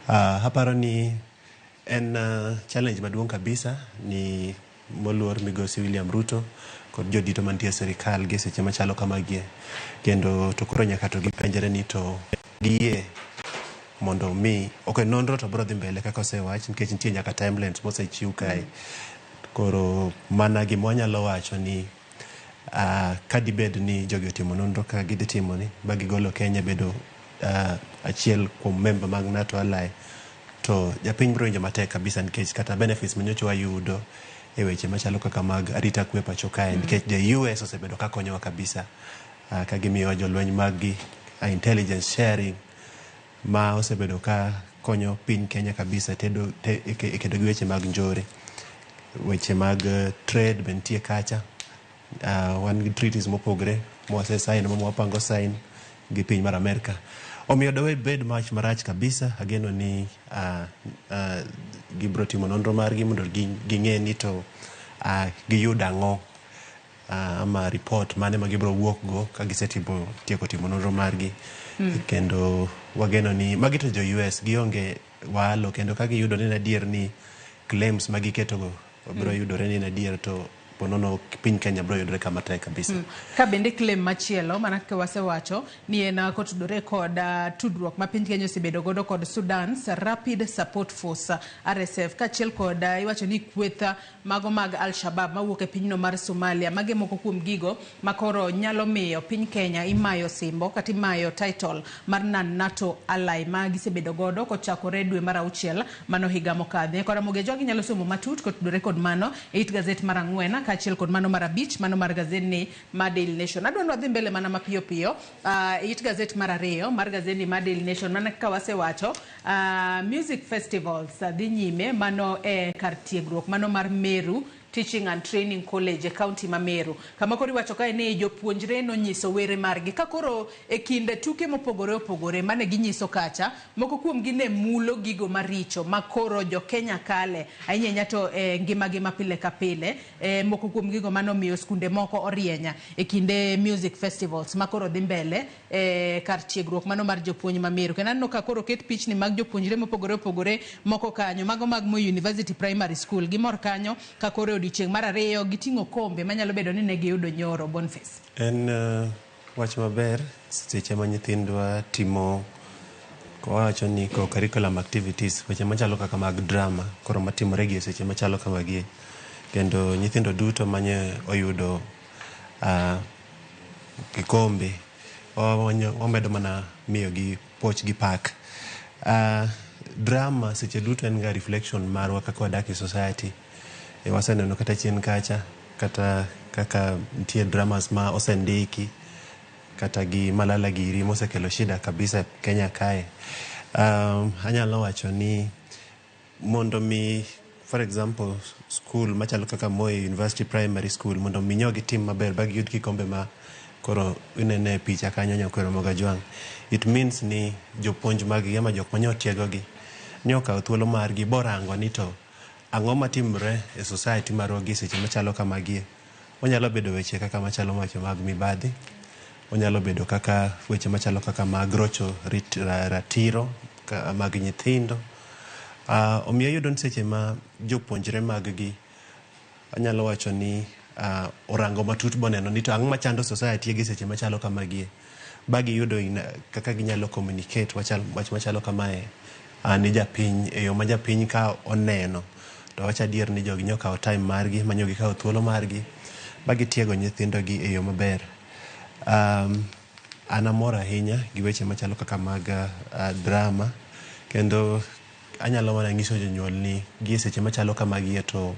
Aparo ni en challenge maduong' kabisa ni moluor migosi William Ruto kod jodito mantie e sirikal gi seche machalo kamagie. Kendo to koro nyaka to gipenjre ni to giyie mondo mi ok nonro to biro dhi mbele kaka osewach nikech nitie nyaka timelines mosechiw kae. Koro mana gima wanyalo wacho ni ka dibed ni jogi otimo nonro kaka gidhi timo ni ba gigolo Kenya bedo achiel kuom member mag NATO ally to japiny biro winjo matek kabisa nikech kata benefits manyocha wayudo e weche machalo kaka mag arita kwe pacho kae nikech the US osebedo ka konyowa kabisa ka gimiyowa jolweny mag gi intelligence sharing ma osebedo ka konyo piny Kenya kabisa tedo te, e kedo gi weche mag njore, weche mag trade be nitie kacha. Wan gi treaties mopogre mwase sign ma mwapango sign gi piny mar Amerka. Omiyo dowe bed mach marach kabisa. Ageno ni gibiro timo nonro margi mondo ging'e ni to giyud ang'o ama report mane ma gibiro wuok go ka gisetimo tieko timo nonro margi. Kendo wageno ni magi to jo US gionge walo kendo ka giyudo ni en adier ni claims ma giketogo biro yudore ni en adier to ponono piny Kenya biro yudore kama tek kabisa. Ka bende claim machielo mana kaka wasewacho ni en kotudore kod tudruok ma piny Kenya osebedo godo kod Sudan's Rapid Support Force RSF kaachiel kod iwacho ni kweth mago mag Al-Shabaab mawuok e pinyno mar Somalia. Magi moko kuom gigo makoro nyalo miyo piny Kenya imayo simbo kata imayo title mar non NATO ally ma gisebedo godo kochakore dwe mar auchiel mano higa mokadho. Kod Ramogi Ajwang' inyalo somo matut kotudore kod mano e it gazet mar 4 kaachiel kod mano mar 5 mano mar gazet mar Daily Nation. Adwa ni wadhi mbele mana mapiyo piyo it gazet mar 2 mar gazet mar Daily Nation mana kaka wasewacho music festivals dhi nyime mano e kar tiegruok mano mar Meru Teaching and Training College e kaunti ma Meru. Kama koro iwacho kae ni jopuonjre nonyiso were margi ka koro e kinde tuke mopogore opogore mane ginyiso kacha, moko kuomgi ne mulo gigo maricho ma koro jo Kenya kale ahinya ahinya to e ngimagi ma pile ka pile. Moko kuom gigo manomiyo skunde moko orienya e kinde music festivals ma koro dhi mbele e kar tiegruok mano mar jopuonj ma Meru. Kendo aneno ka koro oket pichni mag jopuonjre mopogore opogore moko kanyo, mago mag Moi University Primary School. Gimor kanyo ka koro e odiochieng' mar ariyo giting'o kombe manyalo bedo ni ne giyudo nyoro. Boniface. En wach maber seche ma nyithindwa timo wawacho ni co-curriculum activities, weche machalo kaka mag drama koro matimore gi e seche machalo kamagi, kendo nyithindo duto manye oyudo kikombe wamedo mana miyogi puoch gi pak. Drama seche duto en ga reflection marwa kaka wadak e society. Waseneno kata chien kacha kata kaka nitie dramas ma osendiki kata gi Malala giri mosekelo shida kabisa Kenya kae. Anyalo wacho ni mondo mi, for example, school machalo kaka Moi University Primary School mondo mi nyo gitim maber ba giyud kikombe ma koro inene e picha kanyo Nyakwar Mogajwang', it means ni jopuonj mag gi ama jok manyo tiegogi ne okawo thuolo margi borango ni to ang'o matimre e society marwa gi seche machalo kamagie. Onyalo bedo weche kaka machalo weche mag mibadhi, onyalo bedo kaka weche machalo kaka mag rocho ratiro mag nyithindo. Omiyo iyudo ni seche ma jopuonjre mag gi anyalo wacho ni orango matut boneno ni to ang'o machando society gi seche machalo kamagie, ba giyudo kaka ginyalo communicate wach machalo kamae ni japiny e yo ma japiny ka oneno to wach adier ni jogi nyokawo time margi manyo gikawo thuolo margi ba gitiego nyithindo gi e yo maber. An amor ahinya gi weche machalo kaka mag drama, kendo anyalo mana nyiso jonyuol ni gi e seche machalo kamagie to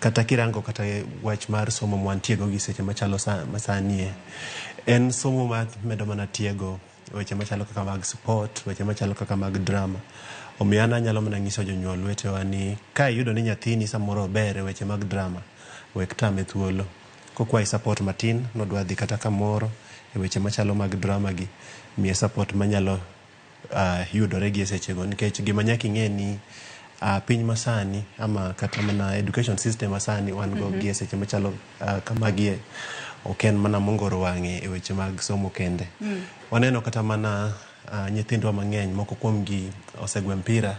kata kirango kata wach mar somo mwantiego gi seche machalo masanie en somo ma medo mana tiego weche machalo kaka mag sport, weche machalo kaka mag drama. Omiyo an anyalo mana nyiso jonyuol wetewa ni ka iyudo ni nyathini samoro ober e weche mag drama, wek tame thuolo. Kokwayi support matin, nodwa dhi kata kamoro e weche machalo mag drama gi, miye support manyalo yudore gi e sechego, nikech gima nyaka ing'e ni piny masani ama kata mana education system masani wan go gi e seche machalo kamagie ok en mana mongoro wang'e e weche mag somo kende. Waneno kata mana nyithindwa mang'eny moko kuom gi osegwe mpira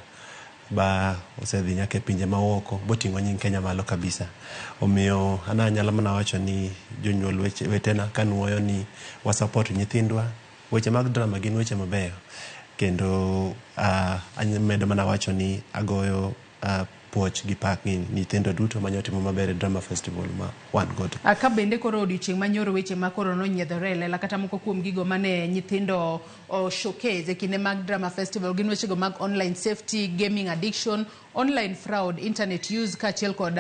ba osedhi nyaka e pinje maoko boting'o nying Kenya malo kabisa. Omiyo an anyalo mana wacho ni jonyuol wetena kanuoyo ni wa support nyithindwa, weche mag drama gin weche mabeyo, kendo amedo mana wacho ni agoyo puoch gi pak ni nyithindo duto manyotimo maber e drama festival ma wan godo. Ka bende koro odiochieng' manyoro weche ma koro nonyiedhore e lela kata moko kuom gigo mane nyithindo o showcase e kinde mag drama festival gin wechego mag online safety, gaming addiction, online fraud, internet use kaachiel kod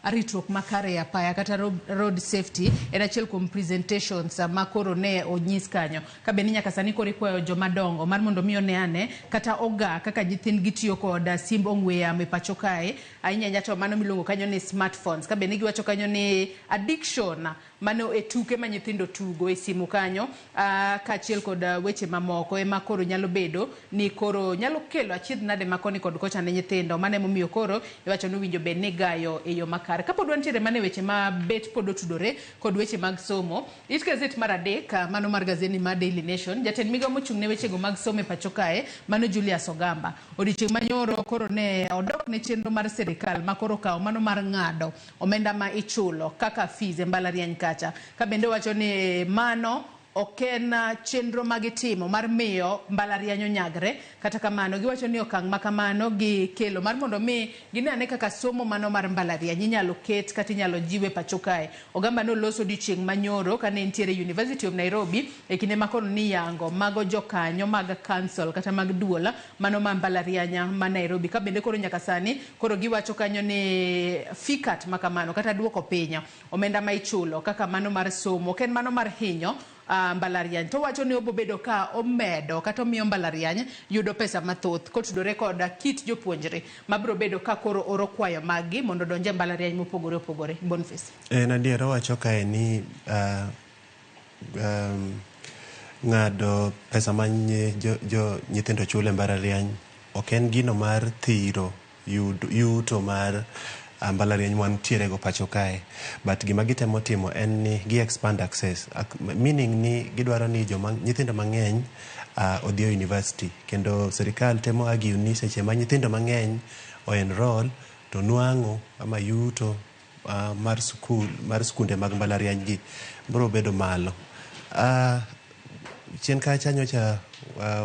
ritruok makare e apaya kata road safety en achiel kuom presentations ma koro ne onyis kanyo. Ka bende nyaka sani koro ikwayo joma dongo mar mondo mi one ane kata oga kaka nyithindgi tiyo kod simb ong'we yamo e pacho kae, ahinya ahinya to mano miluongo kanyo ni smartphones. Ka bende giwacho kanyo ni addiction mano e tuke ma nyithindo tugo e simu kanyo, kaachiel kod weche mamoko ema koro nyalo bedo ni koro nyalo kelo achiedh nade ma koni kod kocha ne nyithindo. Mano emomiyo koro iwacho ni owinjo bed ni gayo e yo makare. Kapod wantiere mana e weche ma bet pod otudore kod weche mag somo, it gazet mar adek, mano mar gazeti mar Daily Nation, jatend migao mochung' ne wechego mag somo e pacho kae, mano Julius Ogamba, odiochieng' manyoro koro ne odok ne chenro mar sirikal ma koro okawo mano mar ng'ado omenda ma ichulo kaka fees e mbalariany kacha. Ka bende wacho ni mano ok en chenro ma gitimo mar miyo mbalariany onyagre. Kata kamano giwacho ni okang' ma kamano gikelo mar mondo mi gine ane kaka somo mano mar mbalariany inyalo ket kata inyalo jiw e pacho kae. Ogamba noloso odiochieng' manyoro kane entiere University of Nairobi e kinde ma koro niyango mago jokanyo mag council kata mag duol mano ma mbalariany ma Nairobi. Ka bende koro nyaka sani koro giwacho kanyo ni fee cut ma kamano kata duoko piny omenda ma ichulo kaka mano mar somo ok en mano mar hinyo Mbalariany. To owacho ni obobedo ka omedo kata omiyo mbalariany yudo pesa mathoth kotudore kod kit jopuonjre mabiro bedo ka koro oro kwayo maggi mondo odonj e mbalariany mopogore opogore. Boniface. En adier owacho kae ni ng'ado pesa ma nyithindo chulo e mbalariany ok en gino mar thiro yuto mar mbalariany mantiere go pacho kae, but gima gitemo timo en ni gi expand access, meaning ni gidwaro ni joma nyithindo mang'eny odhi e university, kendo sirikal temo argue ni seche ma nyithindo mang'eny o enroll to nwang'o ama yuto mar skul mar skunde mag mbalariany gi biro bedo malo. Chien kacha nyocha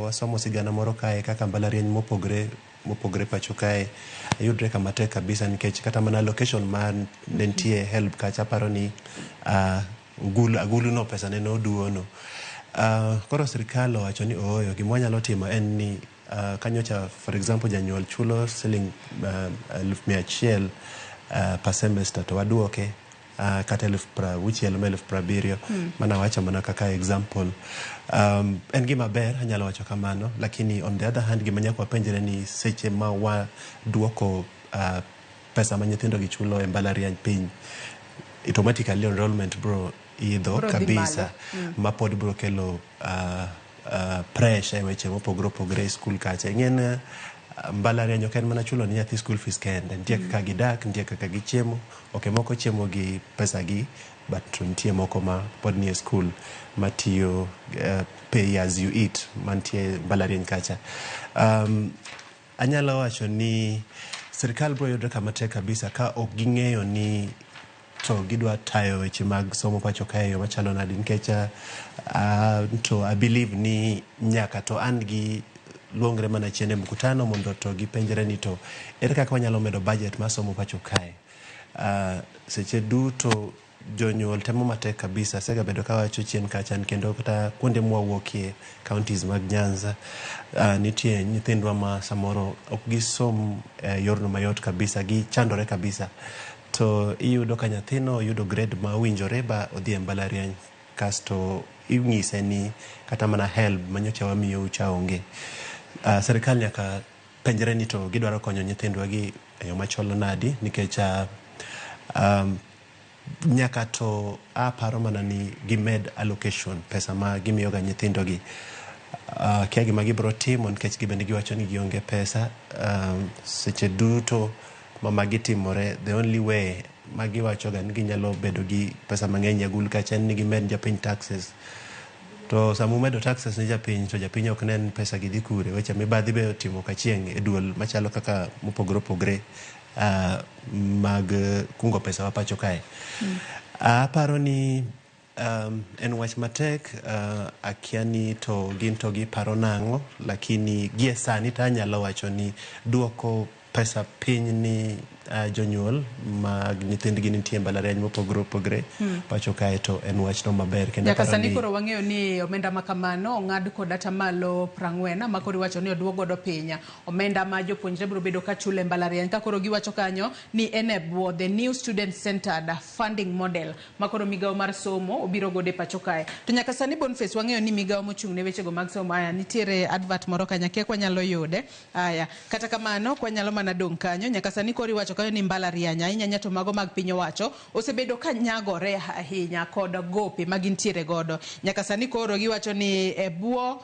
wasomo sigana moro kae kaka mbalariany mopogre mopogre pacho kae yudre kama tek kabisa, nikech kata mana location ma ne nitie HELB kacha aparo ni agulu no pesa ne noduono. Koro sirikal owacho ni ooyo, gima wanyalo timo en ni kanyocha, for example, janyuol chulo siling 100,000 per semester, to waduoke kata 60,000 ma 70,000. Mana wacho mana kaka example. En gima ber, anyalo wacho kamano, lakini on the other hand, gima nyaka wapenjre ni seche ma waduoko pesa ma nyithindo gi chulo e mbalariany piny, automatically enrollment bro idho Bro dhi kabisa malo. Ma pod bro kelo pressure e weche mopogore opogore e skul kacha. Ing'e mbalariany ok en mana chulo ni nyathi school fees kende, nitie kaka gidak, nitie kaka gichiemo. Ok, moko chiemo gi pesa gi, but to nitie moko ma pod nie skul matiyo pay as you eat mantie mbalariany kacha. Anyalo wacho ni sirikal biro yudre kama tek kabisa ka ok ging'eyo ni to gidwa tayo weche mag somo pacho kae e yo machalo nade, nikech to I believe ni nyaka to an gi luongre mana chien e mkutano mondo to gipenjre ni to ere kaka wanyalo medo budget mar somo pacho kae. Seche duto jonyuol temo matek kabisa, asegabedo kawacho chien kacha, kendo kata kuonde mwawuokie, counties mag Nyanza, nitie nyithindwa ma samoro ok gisom yorno mayot kabisa, gichandore kabisa, to iyudo ka nyathino yudo grade ma owinjore ba odhi e mbalariany, kasto inyise ni kata mana HELB manyocha wamiyou cha onge. Sirikal nyaka penjre ni to gidwaro konyo nyithindwa gi e yo machalo nadi, nikech nyaka to aparo mana ni gimed allocation pesa ma gimiyoga nyithindo gi. Kia gima gibiro timo, nikech gibende giwacho ni gionge pesa. Seche duto ma magi timore, the only way ma giwachoga ni ginyalo bedo gi pesa mang'eny e agulu kacha en ni gimed japiny taxes. To sama umedo taxes ne japiny, to japiny ok nen pesa gi dhi kure. Weche mibadhi be otimo kachieng' e duol machalo kaka mopogore opogore mag kungo pesa wa pacho kae. Aparo ni en wach matek, akia ni to gin to giparo nang'o, lakini gie sani to anyalo wacho ni duoko pesa piny ni jonyuol mag nyithindgi nitie e mbalariany mopogore opogore pacho kae to en wachno maber, kendo Nyaka aparo sani ni koro wang'eyo ni omenda ma kamano ong'ad kod atamalo 40 ma koro iwacho ni oduok godo piny omenda ma jopuonjre biro bedo ka chulo e mbalariany, ka koro giwacho kanyo ni en e bwo the new student centered funding model ma koro migawo mar somo obiro godo e pacho kae. To nyaka sani, Boniface, wang'eyo ni migawo mochung' ne wechego mag somo, aya, nitiere advert moro kanyo, akia kwanyalo yude. Aya, kata kamano kwanyalo mana dong' kanyo. Nyaka sani koro iwacho kanyo ni mbalariany ahinya to mago mag piny owacho osebedo ka nyagore ahinya kod gope ma gintiere godo. Nyaka sani koro giwacho ni e bwo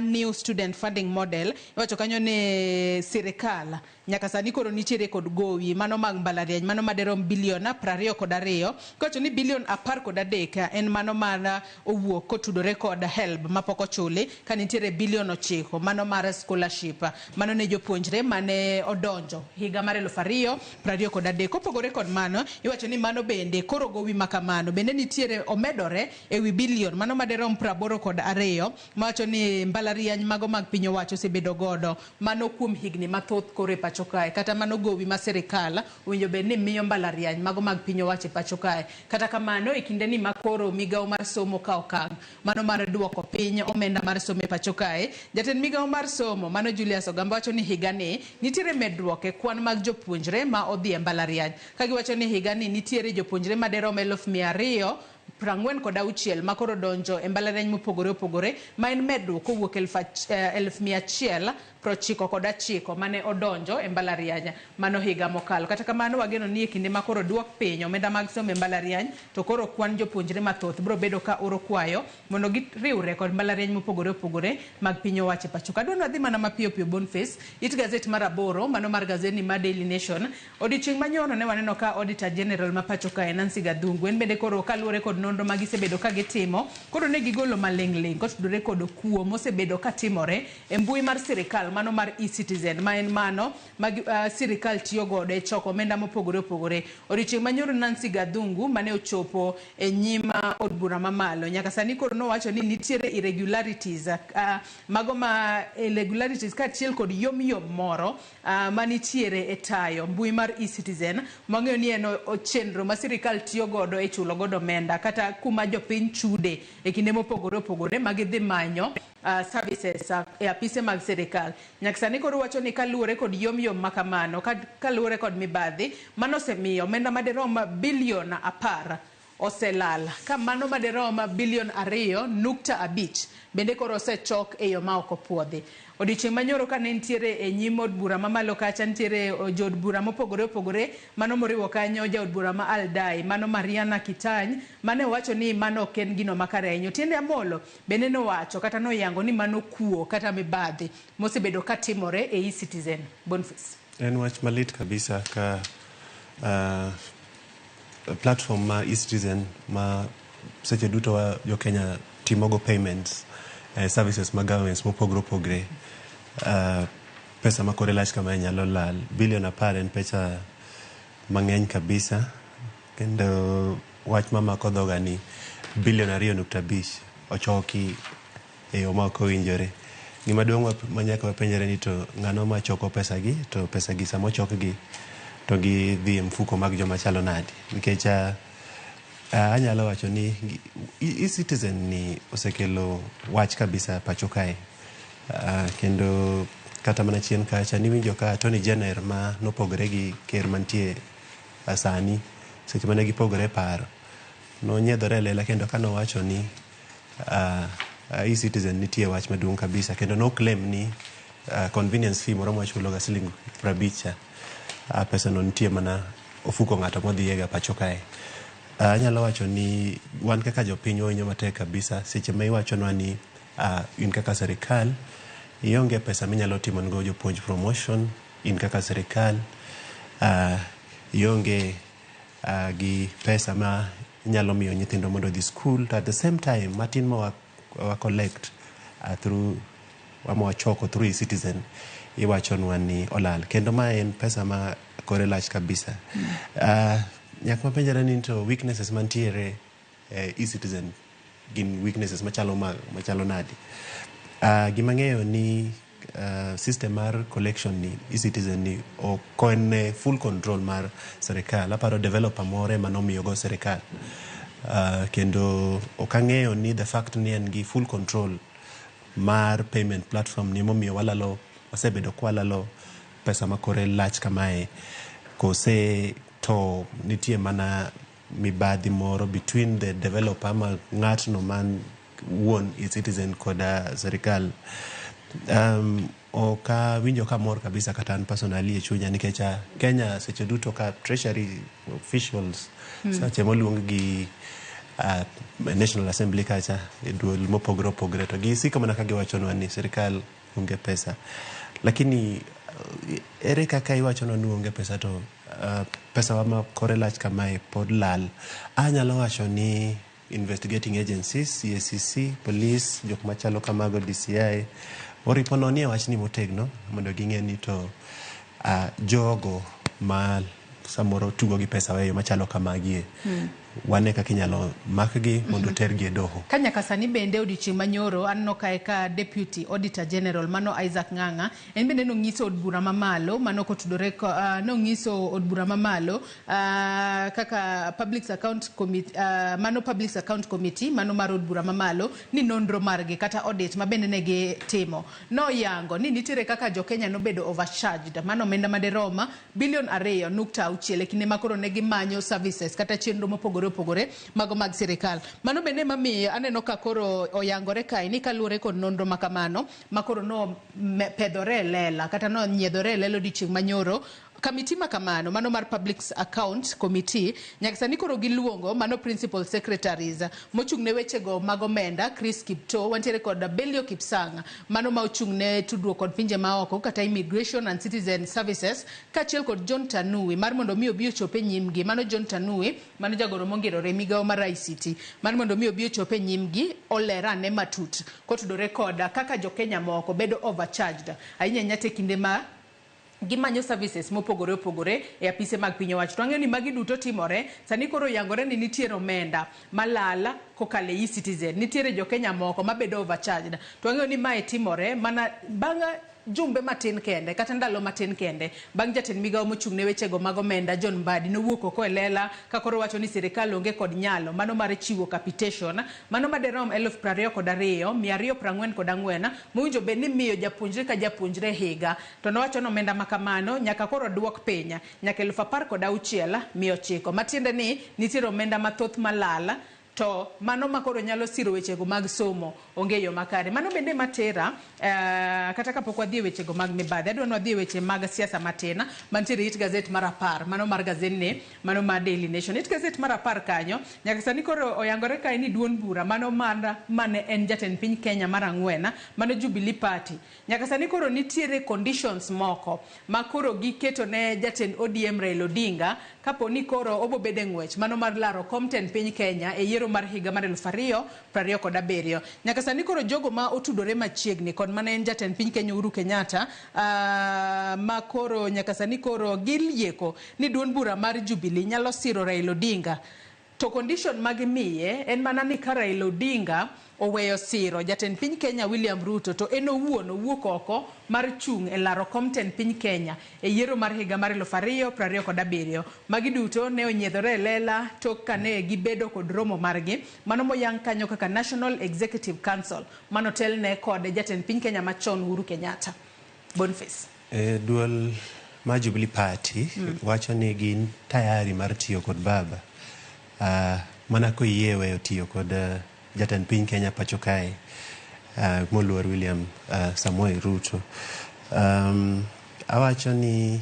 new student funding model, iwacho kanyo ni sirikal nyaka sani koro nitiere kod gowi mano mag mbalariany mano maderom bilion 22, kiwacho ni bilion 13 en mano mar owuok kotudore kod HELB mapok ochuli, ka nitiere bilion 9 mano mar scholarship mano ne jopuonjre mane odonjo higa mar 2023. Kopogore kod mano, iwacho ni mano bende koro gowi makamano bende nitiere omedore ewi bilion mano maderom 82, mawacho ni mbalariany mago mag piny owacho osebedo godo mano kuom higni mathoth koro e pacho kae. Kata mano gowi ma sirikal owinjo bed ni miyo mbalariany mago mag piny owacho e pacho kae. Kata kamano, e kinde ni makoro migawo mar somo ka okang' mano mar duoko piny omenda mar somo e pacho kae, jatend migawo mar somo mano Julius Ogamba wacho ni higani nitiere medruok e kwan mag jopuonjre ma odhi e mbalariany, ka giwacho ni higani nitiere jopuonjre maderom 200,000. 46 ma koro donjo e mbalariany mopogore opogore, ma en medruok kowuok 199,000 mane odonjo e mbalariany mano higa mokalo. Kata kamano, wageno ni e kinde ma koro duok piny omenda mag somo e mbalariany, to koro kwan jopuonjre mathoth biro bedo ka oro kwayo mondo giriwre kod mbalariany mopogore opogore mag piny owacho e pacho ka. Adwa ni wadhi mana mapiyo piyo, Boniface, it gazet mar 8, mano mar gazeti mar Daily Nation. Odiochieng' manyoro ne waneno ka Auditor General ma pacho kae, Nancy Gathungu, en bende koro kaluwore kod nonro ma gisebedo ka gitimo, koro ne gigolo maling'ling' kotudore kod kuo mosebedo katimore e mbui mar sirikal, mano mar eCitizen, ma en mano ma sirikal tiyo godo e choko omenda mopogore opogore. Odiochieng' manyoro Nancy Gathungu mane ochopo e nyim od bura mamalo nyaka sani koro nowacho ni nitiere irregularities, mago ma irregularities kaachiel kod yom yom moro manitiere e tayo mbui mar eCitizen, mwang'eyo ni en chenro ma sirikal tiyo godo e chulo godo omenda kata kuma jopiny chude e kinde mopogore opogore ma gidhi manyo services e apise mag sirikal. Nyaka sani koro wacho ni kaluwore kod yom yom ma kamano, kaluwore kod mibadhi, mano osemiyo omenda madirom bilion 10 oselal, ka mano madirom bilion 2.5 bende koro osechok e yo ma ok opuodhi. Odiochieng' manyoro kane nitiere e nyim od bura mamalo kacha, nitiere jood bura mopogore opogore, mano moriwo kanyo jaod bura ma Aldai, mano Mariana Kitany, mane owacho ni mano ok en gino makare ahinya. Otiende Amolo bende nowacho kata noyango ni mano kuo kata mibadhi mosebedo katimore e eCitizen. Boniface. En wach malit kabisa ka platform ma eCitizen ma seche duto wa jo Kenya timogo payments, services mag governments mopogore opogore, pesa ma kore lach kamae nyalo lal. Bilion 10 en pesa mang'eny kabisa, kendo wach mamako dhoga ni bilion 2.5 ochoki e yo ma ok owinjore. Gima duong' ma nyaka wapenjre ni to ng'ano ma choko pesa gi, to pesa gi sama ochokgi to gidhi e mfuko mag joma chalo nade? Nikech anyalo wacho ni eCitizen ni osekelo wach kabisa pacho kae. Kendo kata mana chien kacha niwinjo ka Attorney General ma nopogore gi ker mantie sani, seche mane gipogore paro, nonyiedhore e lela kendo kanowacho ni eCitizen nitie wach maduong' kabisa, kendo no claim ni convenience fee moro mwachulo ga siling 50 cha, pesa no nitie mana ofuko ng'ato modhiye pacho kae. Anyalo wacho ni wan kaka jopiny wawinjo matek kabisa seche ma iwachonwa ni in kaka sirikal ionge pesa minyalo timo go jopuonj promotion, in kaka sirikal ionge gi pesa ma inyalo miyo nyithindo mondo odhi school, to at the same time matin ma wa collect through ama wachoko through eCitizen iwachonwa ni olal, kendo ma en pesa ma kore lach kabisa. Nyaka wapenjre ni to weaknesses mantiere eCitizen gin weaknesses machalo nade? Gima ng'eyo ni system mar collection ni eCitizen ni ok en full control mar sirikal. Aparo developer moro ema nomiyo go sirikal. Kendo ok ang'eyo ni the fact ni en gi full control mar payment platform ni emomiyo walalo, wasebedo kwalalo pesa ma kore lach kamae, kose to nitie mana mibadhi moro between the developer ama ng'atno man wuon eCitizen koda sirikal. Ok awinjo ka mor kabisa kata an personally e chunya, nikech Kenya seche duto ka treasury officials seche moluong gi National Assembly kacha e duol mopogore opogore, to gisiko mana ka giwachonwa ni sirikal onge pesa, lakini ere kaka iwachonwa ni onge pesa to pesa wa ma kore lach kamae pod lal? Anyalo wacho ni investigating agencies, EACC, police, jok machalo kamago, DCI, oripo nonie wachni motegno mondo ging'e ni to jogo ma samoro tugo gi pesa wa e yo machalo kamagie, wane kaka inyalo makgi mondo tergi e doho. Ka nyaka sani bende odiochieng' manyoro aneno kae ka Deputy Auditor General mano Isaac Ng'ang'a en bende nong'iso od bura mamalo mano kotudore nong'iso od bura mamalo kaka Public Account Committee, mano Public Account Committee mano mar od bura mamalo, ni nonro margi kata audit ma bende ne gitimo noyango ni nitiere kaka jo Kenya nobedo overcharged, mano omenda maderom bilion 2.6 e kinde ma koro ne gimanyo services kata chenro mopogore. mopogore opogore mago mag sirikal. Mano bende mamiyo aneno ka koro oyangore kae ni kaluwore kod nonro makamano makoro no pedhore e lela kata no nyiedhore e lela odiochieng' manyoro. Kamiti makamano mano mar Public Account Committee nyaka sani koro giluongo mano principal secretaries mochung' ne wechego mag omenda Chris Kiptoo, wantiere kod Belio Kipsang mano ma ochung' ne tudruok kod pinje maoko kata Immigration and Citizen Services, kaachiel kod John Tanui mar mondo mi obi ochop e nyimgi. Mano John Tanui mano jagoro mongirore e migawo mar ICT mar mondo mi obi ochop e nyimgi oler ane matut kotudore kod kaka jokenya moko bedo overcharged ahinya ahinya te kinde ma gimanyo services mopogore opogore e apise mag piny owacho. To wang'eyo ni magi duto timore sani koro oyangore ni nitiere omenda malal kokalo e e-Citizen. Nitiere jokenya moko mabedo overcharged. To wang'eyo ni mae timore mana bang' jumbe matin kende kata ndalo matin kende bang' jatend migawo mochung' ne wechego mag omenda John Mbadi nowuok oko e lela ka koro wacho ni sirikal onge kod nyalo mano mar chiwo capitation mano maderom 22,244 mowinjo bed ni miyo japuonjre ka japuonjre higa. To nowacho ni omenda makamano nyaka koro duok piny nyaka 16,900, matiende ni nitiere omenda mathoth malal to mano makoro nyalo siro wechego mag somo onge yo makare. Mano bende matera kata kapok wadhi e wechego mag mibadhi, adwa ni wadhi e weche mag siasa matin mantiere it gazet mar 10, mano mar gazetni, mano mar Daily Nation. It gazet mar 10 kanyo nyaka sani koro oyangore kae ni duond bura mano mar mane en jatend piny Kenya mar 4, mano Jubilee Party, nyaka sani koro nitiere conditions moko ma koro giketo ne jatend ODM Raila Odinga kapo ni koro obo bedo e ng'wech mano mar laro kom tend piny Kenya e yiero mar higa mar 2027. Nyaka sani koro jogo ma otudore machiegni kod mane en jatend piny Kenya Uhuru Kenyatta ma koro nyaka sani koro gilieko ni duond bura mar Jubilee nyalo siro Raila Odinga. To condition magimiye en mana ni ka Raila Odinga oweyo siro jatend piny Kenya William Ruto to en owuon owuok oko mar chung' e laro kom tend piny Kenya e yiero mar higa mar 2027. Magi duto ne onyiedhore e lela tok kane gibedo kod romo margi mano moyang kanyo kaka National Executive Council mano telne kod jatend piny Kenya machon Uhuru Kenyatta. Boniface. Duol mar Jubilee Party wacho ni gin tayari mar tiyo kod baba mana koyie weyo tiyo kod jatend piny Kenya pacho kae moluor William Samoei Ruto. Awacho ni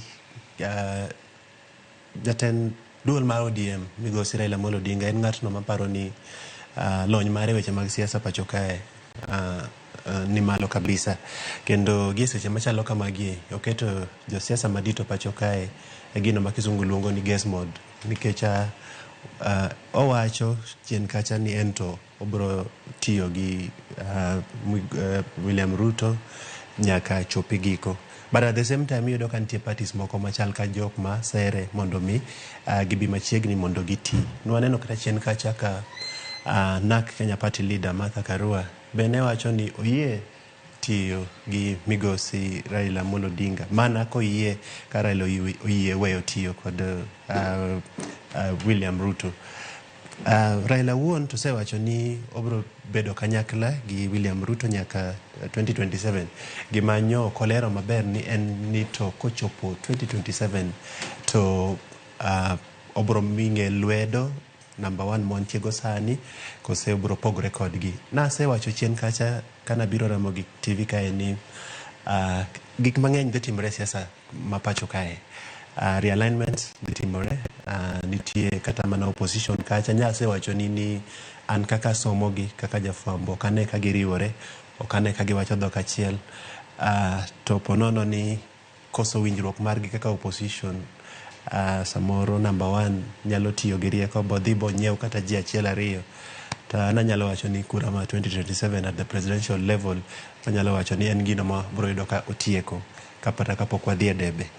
jatend duol mar ODM migosi Raila Amolo Odinga en ng'atno maparo ni lony mare weche mag siasa pacho kae ni malo kabisa, kendo gi seche machalo kamagi oketo josiasa madito pacho kae e gino ma kizungu luongo ni guess mode, nikech owacho chien kacha ni en to obro tiyo gi William Ruto nyaka chopi giko. But at the same time iyudo ka nitie parties moko machal ka jok ma sere mondo mi gibi machiegni mondo giti. Nwaneno kata chien kacha ka NARC Kenya Party leader Martha Karua bende wacho ni oyie tiyo gi migosi Raila Amolo Odinga mana koyie ka Raila oyie weyo tiyo kod William Ruto. Raila wuon to osewacho ni obro bedo kanyakla gi William Ruto nyaka 2027. Gima nyo ok olero maber ni en ni to kochopo 2027 to obro ming'e lwedo number 1 mwantie go sani kose obro pogore kodgi. Nasewacho chien kacha kana biro Ramogi TV kae ni gik mang'eny dhi timore e siasa ma pacho kae. Realignment dhi timore, nitie kata mana opposition kacha. Nyasewacho ni an kaka somo gi kaka jafwambo ok ane ka giriwore, ok ane ka giwacho dhok achiel. To ponono ni koso winjruok margi kaka opposition, samoro number 1 nyalo tiyo gi rieko bodhi bonyiew kata ji achiel ariyo. To an anyalo wacho ni kura ma 2027 at the presidential level anyalo wacho ni en gino ma bro yudo ka otieko kapata kapok wadhi e debe.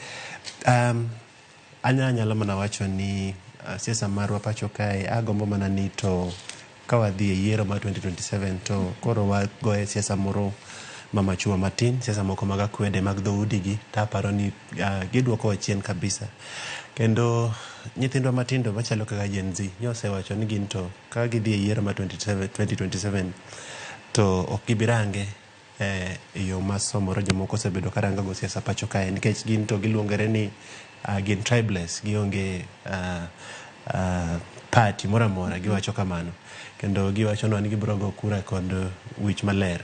Anyalo mana wacho ni siasa marwa pacho kae agombo mana ni to ka wadhi e yiero mar 2027 to koro wagoye siasa moro mamachua matin, siasa moko mag akwede mag dhoudi gi to aparo ni giduoko wa chien kabisa. Kendo nyithindwa matindo machalo kaka Gen Z nyosewacho ni gin to ka gidhi e yiero mar 2027 to ok gibi range e yo ma samoro jomoko osebedo ka rango go siasa pacho kae, nikech gin to giluongore ni gin tribeless, gionge party moro amora giwacho kamano kendo giwachonwa ni gibiro go kura kod wich maler.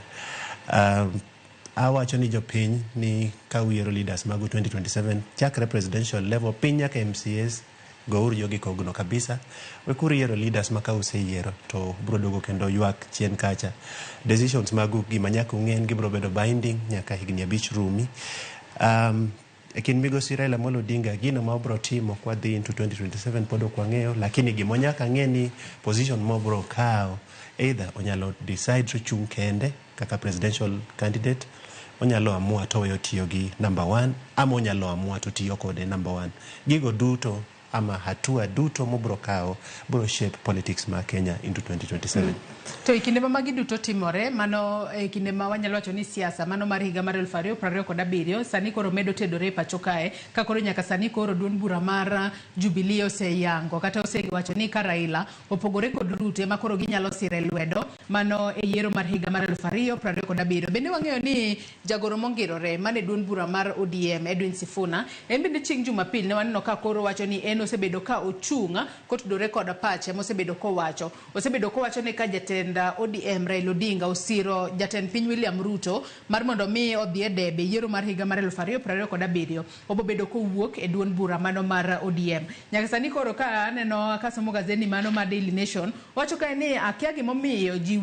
Awacho ni jopiny ni ka uyiero leaders magu 2027 chakre presidential level piny nyaka MCAs gouru jogi kogno kabisa. Wekuru yiero leaders ma ka useyiero to biro duogo kendo ywak chien kacha. Decisions magu gima nyaka ung'e en gibiro bedo binding nyaka higni 5 rumi. E kind migosi Raila Amolo Odinga gino ma obro timo kwadhi into 2027 pod ok wang'eyo, lakini gima nyaka ng'e ni position ma obro kawo either onyalo decide to chung kende kaka presidential candidate, onyalo amua to oweyo tiyo gi number 1 ama onyalo amua to tiyo kode number 1. Gigo duto ama hatua duto mobro kawo bro shape politics ma Kenya into 2027. To e kinde ma magi duto timore, mano e kinde ma wanyalo wacho ni siasa mano mar higa mar 2027 sani koro medo tedore e pacho kae, ka koro nyaka sani koro duond bura mar Jubilee oseyango kata osewacho ni ka Raila opogore kod Ruto ema koro ginyalo sire lwedo mano e yiero mar higa mar 2027. Bende wang'eyo ni jagoro mongirore mane duond bura mar ODM Edwin Sifuna en bende chieng' Jumapil ne waneno ka koro wacho ni en osebedo ka ochung' kotudore kod pache mosebedo kowacho. Osebedo kowacho ni ka jatend ODM Raila Odinga osiro jatend piny William Ruto mar mondo mi odhi e debe yiero mar higa mar 2027 obobedo kowuok e duond bura mano mar ODM. Nyaka sani koro ka aneno kasomo gazeti mano mar Daily Nation wacho kae ni akia gimomiyo ji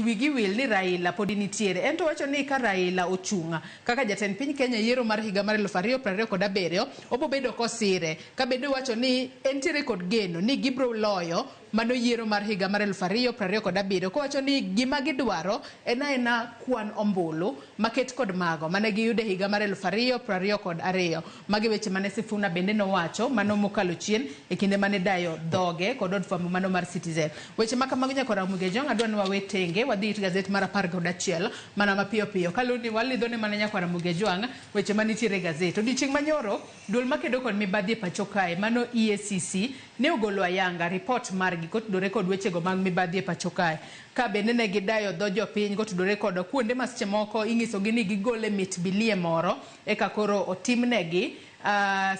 wigi wil ni Raila podi nitiere. En to wacho ni ka Raila ochung' kaka jatend piny Kenya yiero mar higa mar 2027 obobedo kosire. Ka bende wacho ni entiere kod geno ni gibro loyo mano yiero mar higa mar 2027 kowacho ni gima gidwaro en aena kwan ombulu maket kod mago mane giyudo e higa mar 2022. Magi weche mane Sifuna bende nowacho mano mokalo chien e kinde mane dayo dhoge kod od fwambo mano mar Citizen. Weche ma kamago nyakora Ramogi Ojwang' adwa ni wawe tenge wadhi it gazet mar 11 mana mapiyo piyo kaluwore ni walidho ne mana nyakora Ramogi Ojwang' weche manitiere e gazet. Odiochieng' manyoro duol makedo kod mibadhi e pacho kae mano EACC ne ogolo ayanga report margi kotudore kod wechego mag mibadhi e pacho kae. Ka bende ne gidayo dho jopiny kotudore kod kuonde ma seche moko inyisogi ni gigole mit bilie moro eka koro otimnegi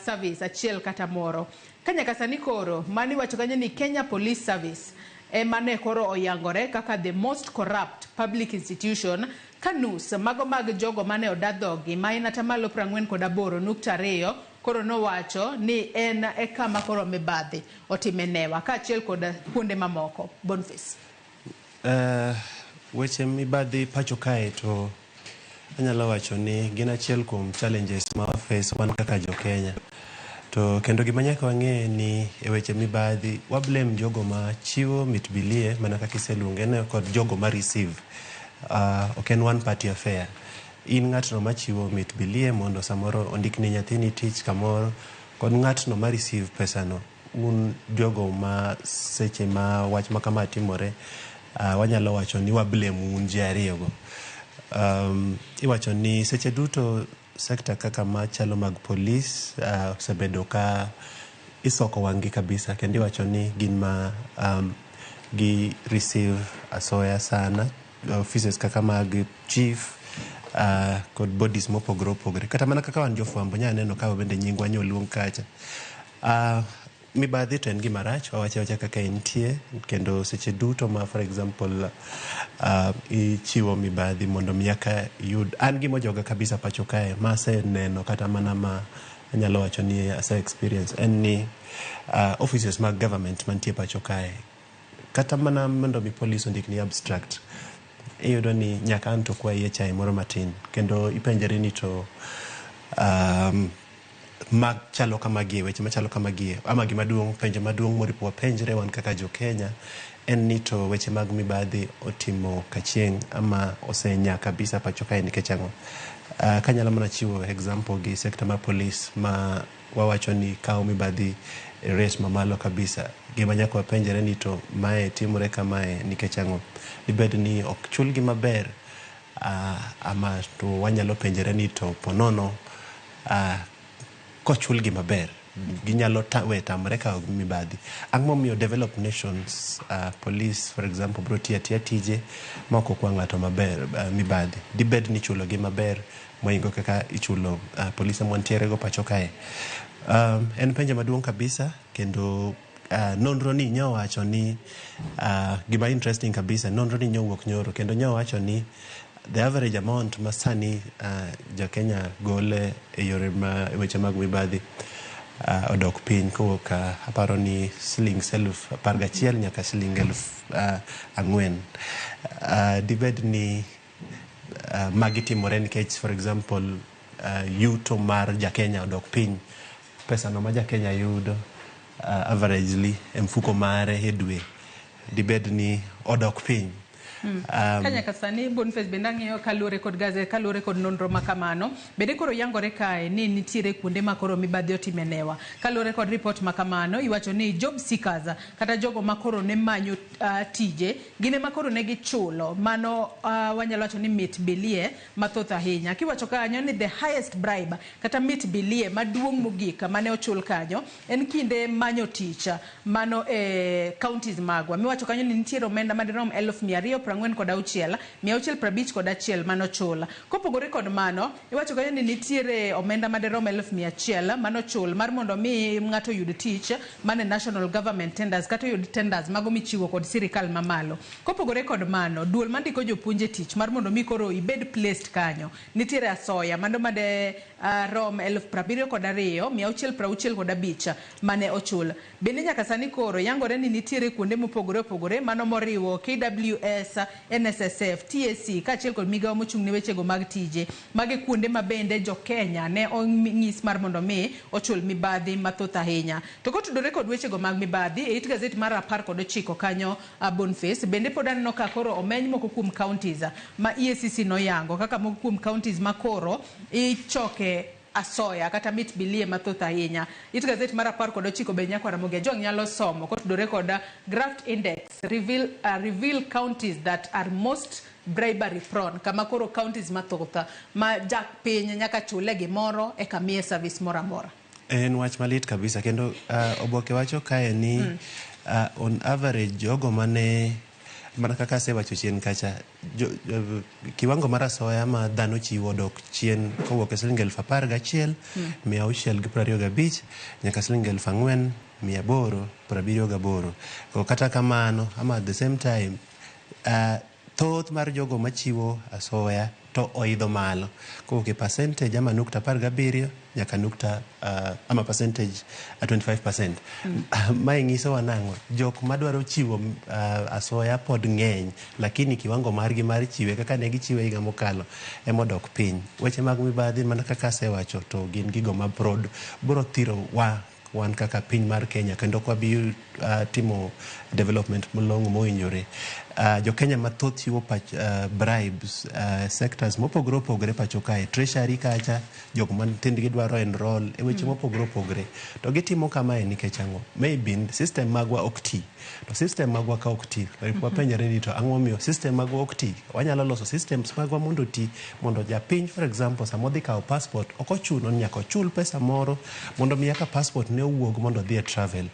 service achiel kata moro. Ka nyaka sani koro mani wacho kanyo ni Kenya Police Service ema ne koro oyangore kaka the most corrupt public institution ka nus mago mag jogo mane oda dhogi ma en atamalo 48.2 koro nowacho ni en e kama koro mibadhi otime newa kaachiel kod kuonde mamoko. Boniface. Weche mibadhi pacho kae to anyalo wacho ni gin achiel kuom challenges ma waface wan kaka jo Kenya. To kendo gima nyaka wang'e ni e weche mibadhi wa blame jogo ma chiwo mit bilie mana kaka iseluonge no kod jogo ma receive. Ok en one party affair. In ng'atno machiwo mit bilie mondo samoro ondikni nyathini tich kamoro kod ng'atno ma receive pesano. Un jogo ma seche ma wach ma kama timore wanyalo wacho ni wa blame un ji ariyogo. Iwacho ni seche duto sekta kaka machalo mag polis osebedo ka isoko wang'gi kabisa kendo iwacho ni gin ma gi receive asoya sana offices kaka mag chief kod bodies mopogore opogore. Kata mana kaka wan jofwambo nya neno ka bende nyingwa nyoluong kacha. Mibadhi to en gima rach, wawache awacha kaka entie kendo seche duto ma for example ichiwo mibadhi mondo mi aka yud an gima ojoga kabisa pacho kae ma aseneno kata mana ma anyalo wacho ni ase experience en ni offices mag government mantie pacho kae kata mana mondo mi police ondikni abstract iyudo ni nyaka an to kwayi chai moro matin kendo ipenjori ni to machalo kamagie weche machalo kamagie ama gima duong' penjo maduong' moripo wapenjre wan kaka jo Kenya en ni to weche mag mibadhi otimo kachieng' ama osenya kabisa pacho kae nikech ang'o? Kanyalo mana chiwo example gi sekta mar police ma wawacho ni kawo mibadhi e rate mamalo kabisa. Gima nyaka wapenjre ni to mae timore kamae nikech ang'o? Dibed ni ok chulgi maber ama to wanyalo penjre ni to ponono kochulgi maber ginyalo we tamre kawo mibadhi. Ang'o momiyo developed nations police for example bro tiyo atiya tije ma ok okwa ng'ato maber mibadhi? Dibed ni ichulogi maber mohingo kaka ichulo polise mwantiere go pacho kae? En penjo maduong' kabisa kendo Nonro ni nyowacho ni gima interesting kabisa, nonro ni nyowuok nyoro kendo nyowacho ni the average amount ma sani jo Kenya gole e yore ma weche mag mibadhi odok piny kowuok aparo ni siling 11,000 nyaka siling 4,000. Dibed ni magi timore nikech, for example, yuto mar ja Kenya odok piny, pesa no ma ja Kenya yudo averagely e mfuko mare e dwe dibed ni odok piny. Ka nyaka sani, Boniface, bende ang'iyo kaluwore kod gazet, kaluwore kod nonro ma kamano, bende koro yangore kae ni nitiere kuonde ma koro mibadhi otime newa. Kaluwore kod report ma kamano, iwacho ni job seekers kata jogo ma koro ne manyo tije gin ema koro ne gichulo mano, wanyalo wacho ni mit bilie mathoth ahinya. Kiwacho kanyo ni the highest bribe kata mit bilie maduong' mogik mane ochul kanyo en kinde manyo tich mano e counties magwa, miwacho kanyo ni nitiere omenda madirom 246,651 manochul. Kopogore kod mano, iwacho kanyo ni nitiere omenda madirom 100,000 manochul mar mondo mi ng'ato oyud tich mane national government tenders kata oyud tenders mago michiwo kod sirikal mamalo. Kopogore kod mano, duol mandiko jopuonj e tich mar mondo mi koro ibed placed kanyo, nitiere asoya mano made rom 72,665 mane ochul. Bende nyaka sani koro yangore ni nitiere kuonde mopogore opogore mano moriwo KWS, NSSF, TSC kaachiel kod migawo mochung' ne wechego mag tije. Magi kuonde ma bende jo Kenya ne onyis mar mondo mi ochul mibadhi mathoth ahinya. To kotudore kod wechego mag mibadhi, e it gazet mar 19 kanyo, Boniface, bende pod aneno ka koro omeny moko kuom counties ma EACC noyango kaka moko kuom counties ma koro ichoke asoya kata mit bilie mathoth ahinya. It gazet mar 19 be nyakwar Ramogi Ajwang' nyalo somo kotudore kod graft index reveal counties that are most bribery prone, kama koro counties mathoth ma jak piny nyaka chule gimoro eka miye service moro amora. En wach malit kabisa kendo oboke wacho kae ni on average jogo mane, mana kaka asewacho chien kacha, kiwango mar asoya ma dhano chiwo dok chien kowuok e siling 11,625 nyaka siling 4,878. Kata kamano, ama at the same time, thoth mar jogo machiwo asoya to oidho malo kowuok e percentage ama nukta 17 nyaka nukta ama percentage 25%. Mae nyisowa nang'o? Jok madwaro chiwo asoya pod ng'eny, lakini kiwango margi mar chiwe kaka ne gichiwe higa mokalo emodok piny. Weche mag mibadhi, mana kaka asewacho, to gin gigo ma prod biro thiro wa wan kaka piny mar Kenya kendo ok wabi timo development malong'o mowinjore. Jo Kenya mathoth chiwo bribes sectors mopogore opogore pacho kae, treasury kacha, jok ma nyithindgi dwaro enroll e weche mopogore opogore. To gitimo kamae nikech ang'o? Maybe system magwa ok ti. To system magwa ka ok ti, wapenjore ni to ang'o momiyo system magwa ok ti? Wanyalo loso systems magwa mondo oti, mondo japiny, for example, sama odhi kawo passport, ok ochuno ni nyaka ochul pesa moro mondo mi eka passport ne owuog mondo odhi e travel.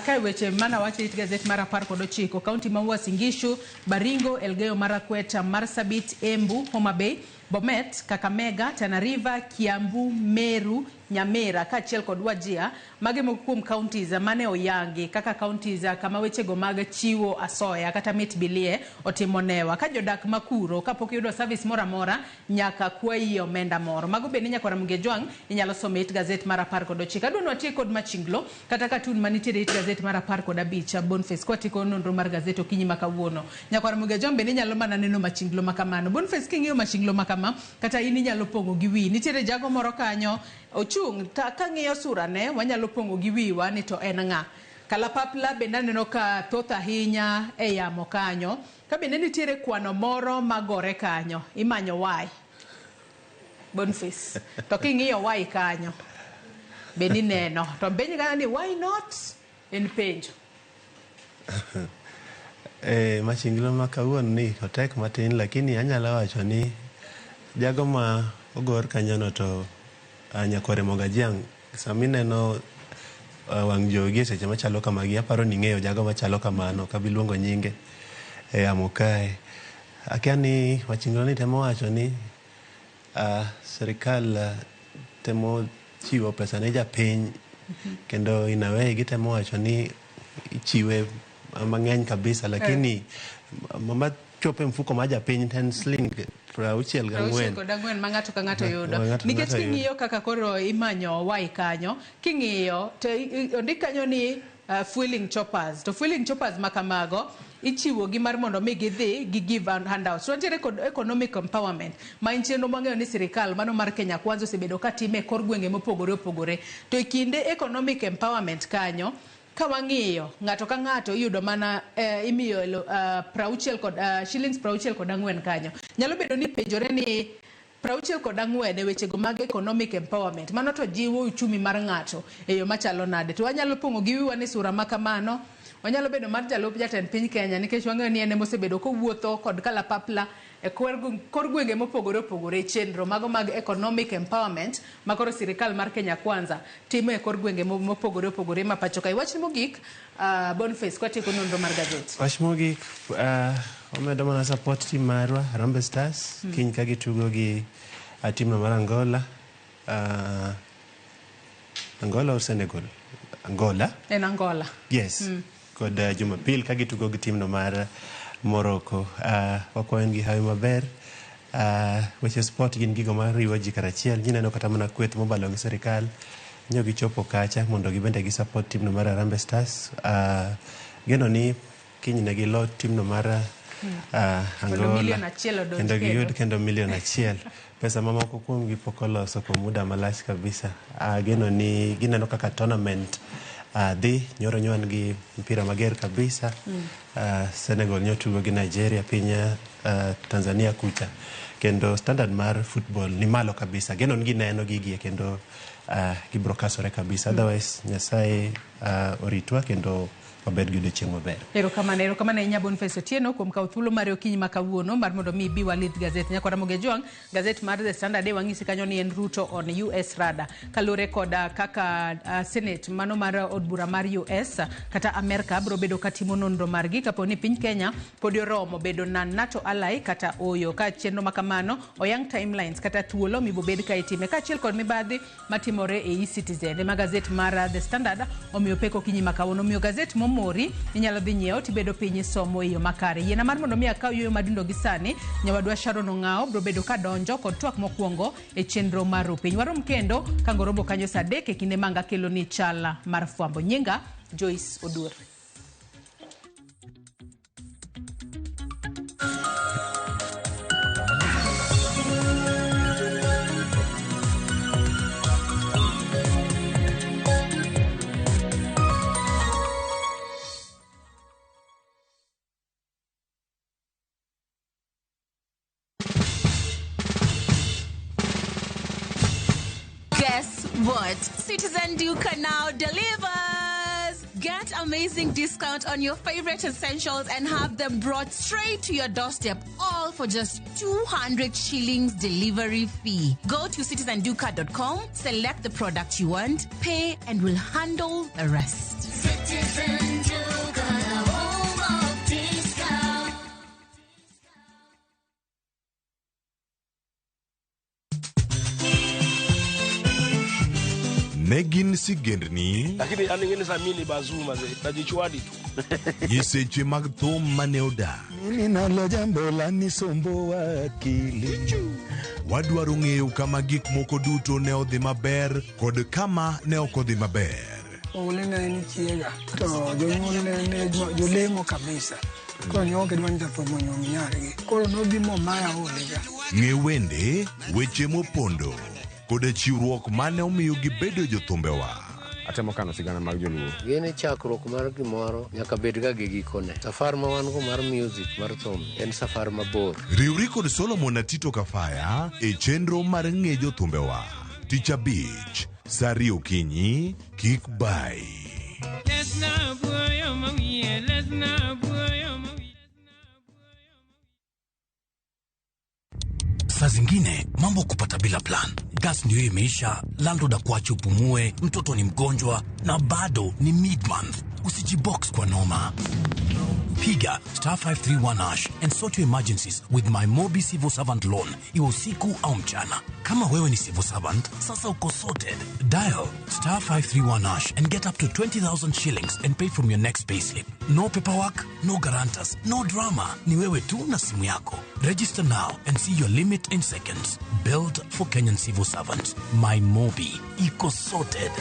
Kae weche mana wacho it gazet mar 19, kaunti ma Uasin Gishu, Baringo, Elgeyo Marakwet, Marsabit, Embu, Homa Bay, Bomet, Kakamega, Tana River, Kiambu, Meru, Nyamira kaachiel kod Wajir. Magi moko kuom counties mane oyangi kaka counties kama wechego mag chiwo asoya kata mit bilie otimo newa. Ka jodak makuro kapok yudo service moro amora nyaka kwayi omenda moro. Mago bende nyakwar Ramogi Ajwang' inyalo somo e it gazet mar 19. Adwa ni watiek kod machinglo kata katun manitiere e it gazet mar 15, Boniface, kwatieko nonro mar gazet okinyi ma kawuono. Nyakwar Ramogi Ajwang' bende inyalo mana neno machinglo ma kamano. Boniface, king'iyo machinglo ma kama kata in inyalo pong'o gi wiyi. Nitiere jago moro kanyo ochung' kang'iyo surane wanyalo pong'o gi wiwa ni to en ng'a. Kalapapla bende aneno ka thoth ahinya e yamo kanyo. Ka bende nitiere kwano moro magore kanyo, imanyo why. Boniface. To king'iyo why kanyo, bende ineno. To penj kanyo ni why not? En penjo. Machinglo ma kawuono ni otek matin, lakini anyalo wacho ni jago ma ogor kanyono to nyakwar Ramogi Ajiang', sama ineno wang' jowi e seche machalo kamagi, aparo ni ing'eyo jago machalo kamano, ok abi luongo nyinge e yamo kae. Akia ni machinglo ni temo wacho ni sirikal temo chiwo pesa ne japiny Kendo in a way gitemo wacho ni ichiwe mang'eny kabisa, lakini mama chopo e mfuko mar japiny to en siling 64. 64 ma ng'ato ka ng'ato yudo. Ma ng'ato ka Nikech ng'ato yudo. king'iyo kaka koro imanyo wai kanyo, king'iyo to ondik kanyo ni fueling choppers. To fueling choppers ma kamago ichiwo gi mar mondo mi gidhi gi give handouts. To wantiere kod economic empowerment ma en chenro mwang'eyo ni sirikal mano mar Kenya Kwanza osebedo ka time e kor gwenge mopogore opogore. To e kinde economic empowerment kanyo, ka wang'iyo ng'ato ka ng'ato iyudo mana imiyo 60 kod shillings 64 kanyo. Nyalo bedo ni penjore ni 64 e wechego mag economic empowerment, mano to jiwo uchumi mar ng'ato e yo machalo nade? To wanyalo pong'o gi wiwa ni sura ma kamano wanyalo bedo mar jalup jatend piny Kenya, nikech wang'eyo ni en emosebedo kowuotho kod kalapapla e kor gwenge mopogore opogore e chenro mago mag economic empowerment ma koro sirikal mar Kenya Kwanza timo e kor gwenge mopogore opogore ma pacho kae. Wach mogik, Boniface, kwatieko nonro mar gazet. Wach mogik, wamedo mana support team marwa Harambee Stars kiny ka gitugo gi team no mar Angola, Angola or Senegal? Angola. En Angola. Yes. Kod Jumapil ka gitugo gi team no mar Morocco. Wakwayo gi hawi maber. Weche sport gin gigo mariwo ji karachiel. Jineno kata mana kweth mobalo gi sirikal nyo gichopo kacha mondo gibende gi support team no mar Harambee Stars. Geno ni kiny ne gilo team no mar Angola milion achiel odonj kendo giyud kendo. Kendo milion 1. Pesa mamoko kuom gi pok oloso kuom muda malach kabisa. Geno ni gineno kaka tournament dhi nyoro nywan gi mpira mager kabisa. Senegal nyotugo gi Nigeria piny Tanzania kucha, kendo standard mar football ni malo kabisa. Geno ni gineno gigi kendo gibro kasore kabisa. Otherwise Nyasaye oritwa kendo wabed gi odiochieng' maber. Erokamano, erokamano ahinya Boniface Otieno kuom kawo thuolo mari okinyi ma kawuono mar mondo mi ibi walith gazet. Nyakwara Moge Jwang', gazet mar The Standard e wang'isi kanyo ni en Ruto on US radar. Kaluwore kod kaka Senate mano mar od bura mar US kata Amerka biro bedo katimo nonro margi kapo ni piny Kenya podi oromo bedo na NATO ally kata oyo. Ka chenro ma kamano oyang timelines kata thuolo mibobed ka itime kaachiel kod mibadhi matimore e eCitizen. Ema gazet mar The Standard omiyo pek okinyi ma kawuono. Omiyo gazet momori inyalo dhi nyiewo tibedo piny isomo e yo makare. Yiena mar mondo mi akaw yueyo madundo gi sani, nyawadwa Sharon Ong'ao biro bedo ka donjo kod twak mokwongo e chenro mar Rupiny. Warom kendo ka ngorombo kanyo saa 3 e kinde manga kelo ni chala mar fwambo. Nyinga Joyce Oduor. Guess what? Citizen Duka now delivers! Get amazing discount on your favorite essentials and have them brought straight to your doorstep, all for just 200 shillings delivery fee. Go to citizenduka.com, select the product you want, pay, and we'll handle the rest. Citizen Duka, the home of discount. Ne gin sigendni Lakini yani ngine za mimi ni bazuma ze najichwadi tu. Nyiseche mag thum mane odak. Mimi nalo jambo la nisumbua akili. Wadwaro ng'eyo kama gik moko duto ne odhi maber kod kama ne ok odhi maber. Oule ne en chiega to jonyuolne ne jolemo kabisa. Koro ne ok gidwa ni jathum onyuom nyargi. Koro nobi momaya olega. Ng'e wende, weche mopondo koda chiwruok mane omiyo gibedo jothumbewa. Atemo kano sigana mag joluo. Gini chakruok mar gimoro nyaka bed ga gi gikone. Safar ma wan go mar music mar thum en safar mabor. Riwri kod Solomon Atito Kafaya e chenro mar ng'e jothumbewa. Tich abich, saa 2 okinyi, kik bai. Lesna buoyo mawiye, lesna buoyo mawiye. Saa zingine mambo kupata bila plan. Gas ndio imeisha, landlord akuache upumue, mtoto ni mgonjwa na bado ni mid month. Usijibox kwa noma. Piga star 531 hash and sort your emergencies with my Mobi Civil Servant Loan, iwe usiku au mchana. Kama wewe ni civil servant, sasa uko sorted. Dial star 531 hash and get up to 20,000 shillings and pay from your next payslip. No paperwork, no guarantors, no drama. Ni wewe tu na simu yako. Register now and see your limit in seconds. Built for Kenyan civil servants. My Mobi. Iko sorted.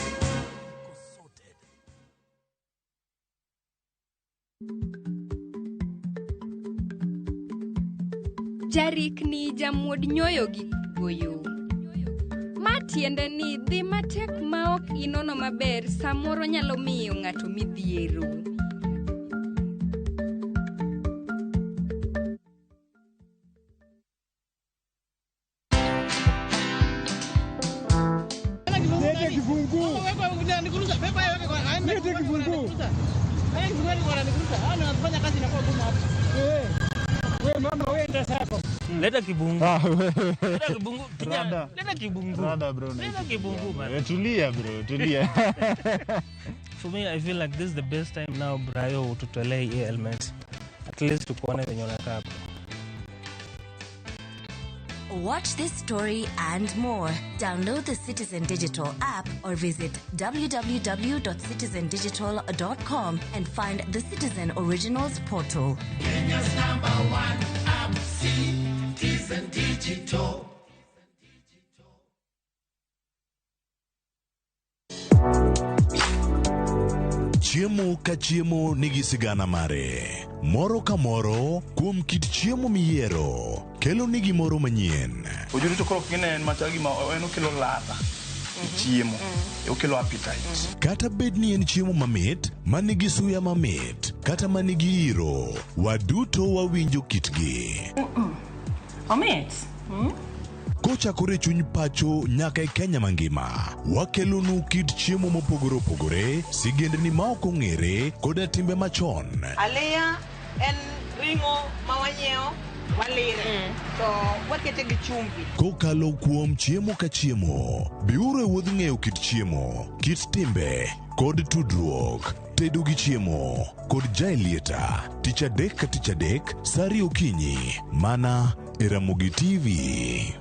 Jarikni jamuod nyoyo gi goyo. Ma tiende ni dhi matek maok inono maber samoro nyalo miyo ng'ato midhiero. Lete kifunguu. Lete kifunguu. We mama wewe enda sako. Leta kibungu. Leta kibungu. Kijana, leta kibungu. Rada bro. Leta kibungu bana. Tulia bro, tulia. For me I feel like this is the best time now Brayo ututolee hii helmet. At least tukuone venye unakaa. Watch this story and more. Download the Citizen Digital app or visit www.citizendigital.com and find the Citizen Originals portal. Kenya's number one app, Citizen Digital. Chiemo ka chiemo nigi sigana mare. Moro ka moro kuom kit chiemo miyiero kelo ni gimoro manyien. Ojuri to koro kine en machal gima en okelo ladha e chiemo, okelo appetite. Kata bed ni en chiemo mamit, manigi suya mamit, kata manigi iro, waduto wawinjo kitgi. Omit. Kochakore chuny pacho nyaka e Kenya mangima, wakelonu kit chiemo mopogore opogore, sigendni ma ok ong'ere koda timbe machon. Aliya en ring'o ma wanyiewo walire to wakete gi chumbi. Kokalo kuom chiemo ka chiemo, biuru e wuodh ng'eyo kit chiemo, kit timbe kod tudruok. Tedo gi chiemo kod Jaelieta, tich adek ka tich adek, sa ariyo okinyi, mana e Ramogi TV.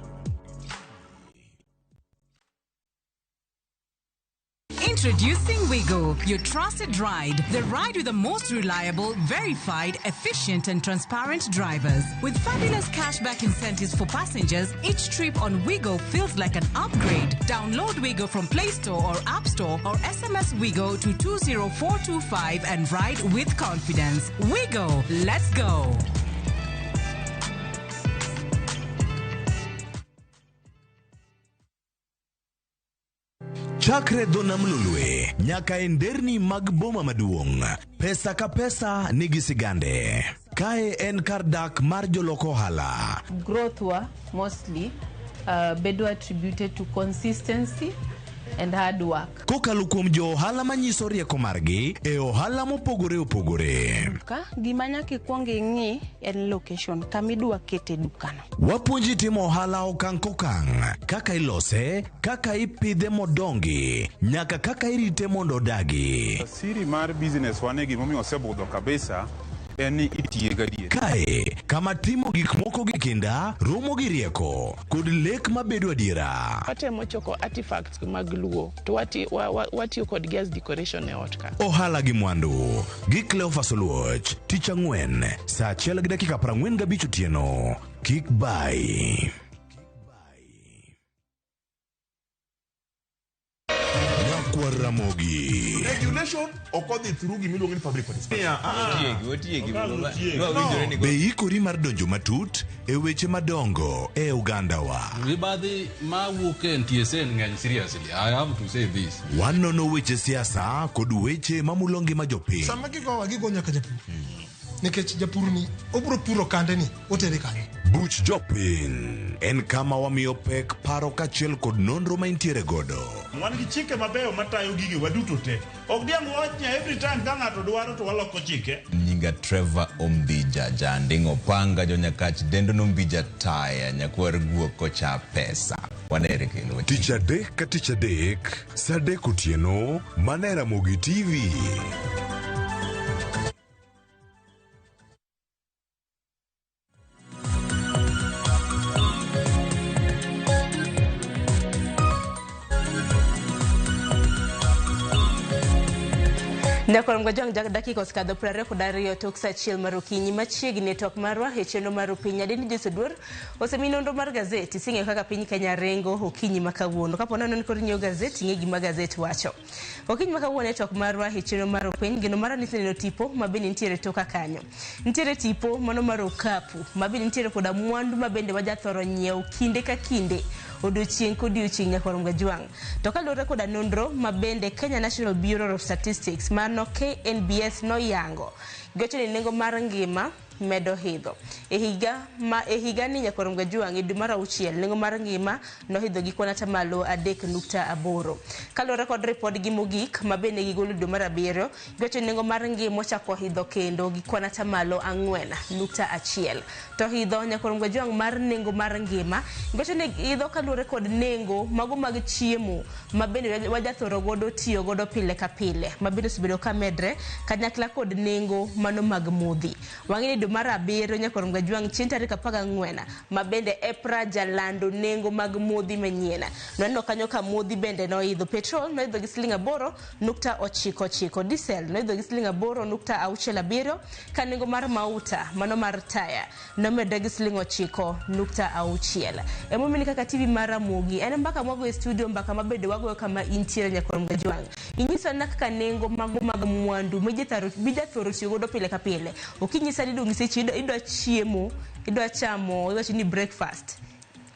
Introducing Wigo, your trusted ride. The ride with the most reliable, verified, efficient, and transparent drivers. With fabulous cashback incentives for passengers, each trip on Wigo feels like an upgrade. Download Wigo from Play Store or App Store or SMS Wigo to 20425 and ride with confidence. Wigo, let's go. Chakre dho nam Lolwe nyaka e nderni mag boma maduong', pesa ka pesa nigi sigande. Kae en kar dak mar jolok ohala. Growth wa mostly bedo attributed to consistency and hard work. Kokalo kuom jo ohala manyiso rieko margi e ohala mopogore opogore. Ka gima nyaka ikwong ing'i en location kama idwa kete dukano. Wapuonji timo ohala okang' kokang', kaka ilose, kaka ipidhe modongi, nyaka kaka irite mondo odagi. Siri mar business wane gimomiyo osebudho kabisa en ni itiye gadier. Kae kama timo gik moko gi kinda, romo gi rieko, kod lek mabedo adiera. Watemo choko artifacts mag Luo to watiyo kodgi as decoration e ot ka. Ohala gi mwandu gi Cleophas Oluoch, tich ang'wen saa 1:45 otieno. Kik bai. Nyakwar Ramogi. Regulation ok odhi through gimiluongo ni public participation. Be ikori mar donjo matut e weche madongo e oganda wa. Mibadhi mawuok e NTSA ng'eny seriously. I have to say this. Wanono weche siasa kod weche mamulo ngima jopiny. Sama gigowa gigo nyaka japur. Nikech japur ni obiro puro kande ni otere kanye. Buch jopiny en kama wamiyo pek paro kaachiel kod nonro ma intiere godo. Wan gi chike mabeyo matayo gigi waduto te. Ok diang' wach ni every time ka ng'ato dwaro to waloko chike. Nyinga Trevor Ombija, janding'o panga jonyakach dendo nombija taya nyakwar guok kocha pesa. Wanere kendo. Tich adek ka tich adek, saa adek otieno, mana e Ramogi TV. Nyakorom Gajwang' jak dakika osekadho 22 tok saa 1 mar okinyi machiegni e twak marwa e chenro mar piny. Nyadendi Joyce Oduor osemiyi nonro mar gazet ising'eyo kaka piny Kenya ringo okinyi ma kawuono. Kapo nono ni koro inyiewo gazet ing'e gima gazet wacho. Okinyi ma kawuono e twak marwa e chenro mar piny geno mara ni iseneno tipo ma bende nitiere toka kanyo. Nitiere tipo mano mar okapu ma bende nitiere koda mwandu ma bende wajathoro nyiewo kinde ka kinde odiochieng' kodiochieng' Nyakorom Gajwang'. To kaluwore koda nonro ma bende Kenya National Bureau of Statistics mano KNBS noyango, giwacho ni nengo mar ngima medo idho. E higa ma e higa ni Nyakorom Gajwang' e dwe mar auchiel nengo mar ngima noidho gi kwan atamalo 3.8. Kaluwore kod ripodgi mogik ma bende gigolo dwe mar abiriyo, giwacho ni nengo mar ngima ochako idho kendo gi kwan atamalo 4.1. To idho Nyakorom Gajwang' mar nengo mar ngima, giwacho ni idho kaluwore kod nengo mago mag chiemo ma bende wajathoro godo tiyo godo pile ka pile, ma bende osebedo ka medre kanyakla kod nengo mano mag modhi. Wang'e ni dwe mar abiriyo Nyakorom Gajwang' chieng' tarik 14 ma bende EPRA jalando nengo mag modhi manyien. Nwaneno kanyo ka modhi bende noidho, petrol noidho gi siling 8.99, diesel noidho gi siling 8.67, ka nengo mar mauta mano mar taya nomedre gi siling 9.6. Emomiyo ni kaka TV mar Ramogi en mbaka mwagoyo e studio, mbaka mabende wagoyo kama intiere Nyakorom Gajwang'. Inyisa na kaka nengo mago mag mwandu mijathoro tiyo godo pile ka pile. Okinyi sani dong' seche idwa chiemo, idwa chamo, iwacho ni breakfast.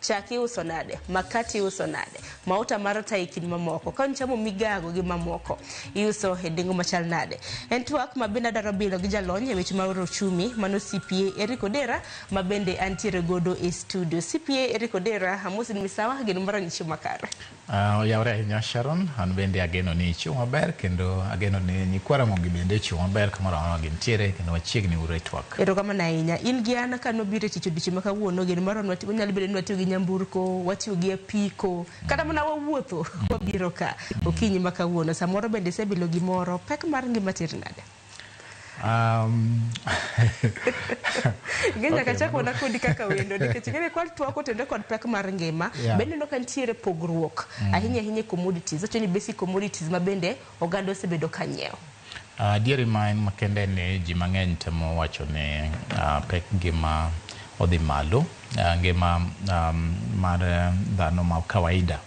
Chak iuso nade? Makati iuso nade? Mauta mar taya e kind mamoko. Ka nichamo migago gi mamoko, iuso e nengo machal nade? En twak ma bende adwaro bilo gi jalony e weche mar uchumi, mano CPA Eric Odera, ma bende antiere godo e studio. CPA Eric Odera, amosi ni misawa, geno mar ni chiemo makare. Oyawre ahinya Sharon, an bende ageno ni ichiemo maber kendo ageno ni nyikwa Ramogi bende ochiemo maber kamoro amora ma gintiere kendo wachiegni uru e twak. Erokamano ahinya. In gi an ka nobiro e tich odiochieng' ma kawuono, geno mar wanyalo bedo ni watiyo gi nyamburko, watiyo gi apiko, kata mana wawuotho wabiro ka okinyi ma kawuono. Samoro bende isebilo gimoro, pek mar ngima teri nade? Ing'e nyaka chak mana kodi kaka wendo nikech ing'e ni kwa twak otenore kod pek mar ngima, bende ineno ka nitiere pogruok ahinya ahinya e commodities, wacho ni basic commodities ma bende oganda osebedo ka nyiewo. Adieri ma en makende ni ji mang'eny temo wacho ni pek ngima odhi malo, ngima mar dhano ma kawaida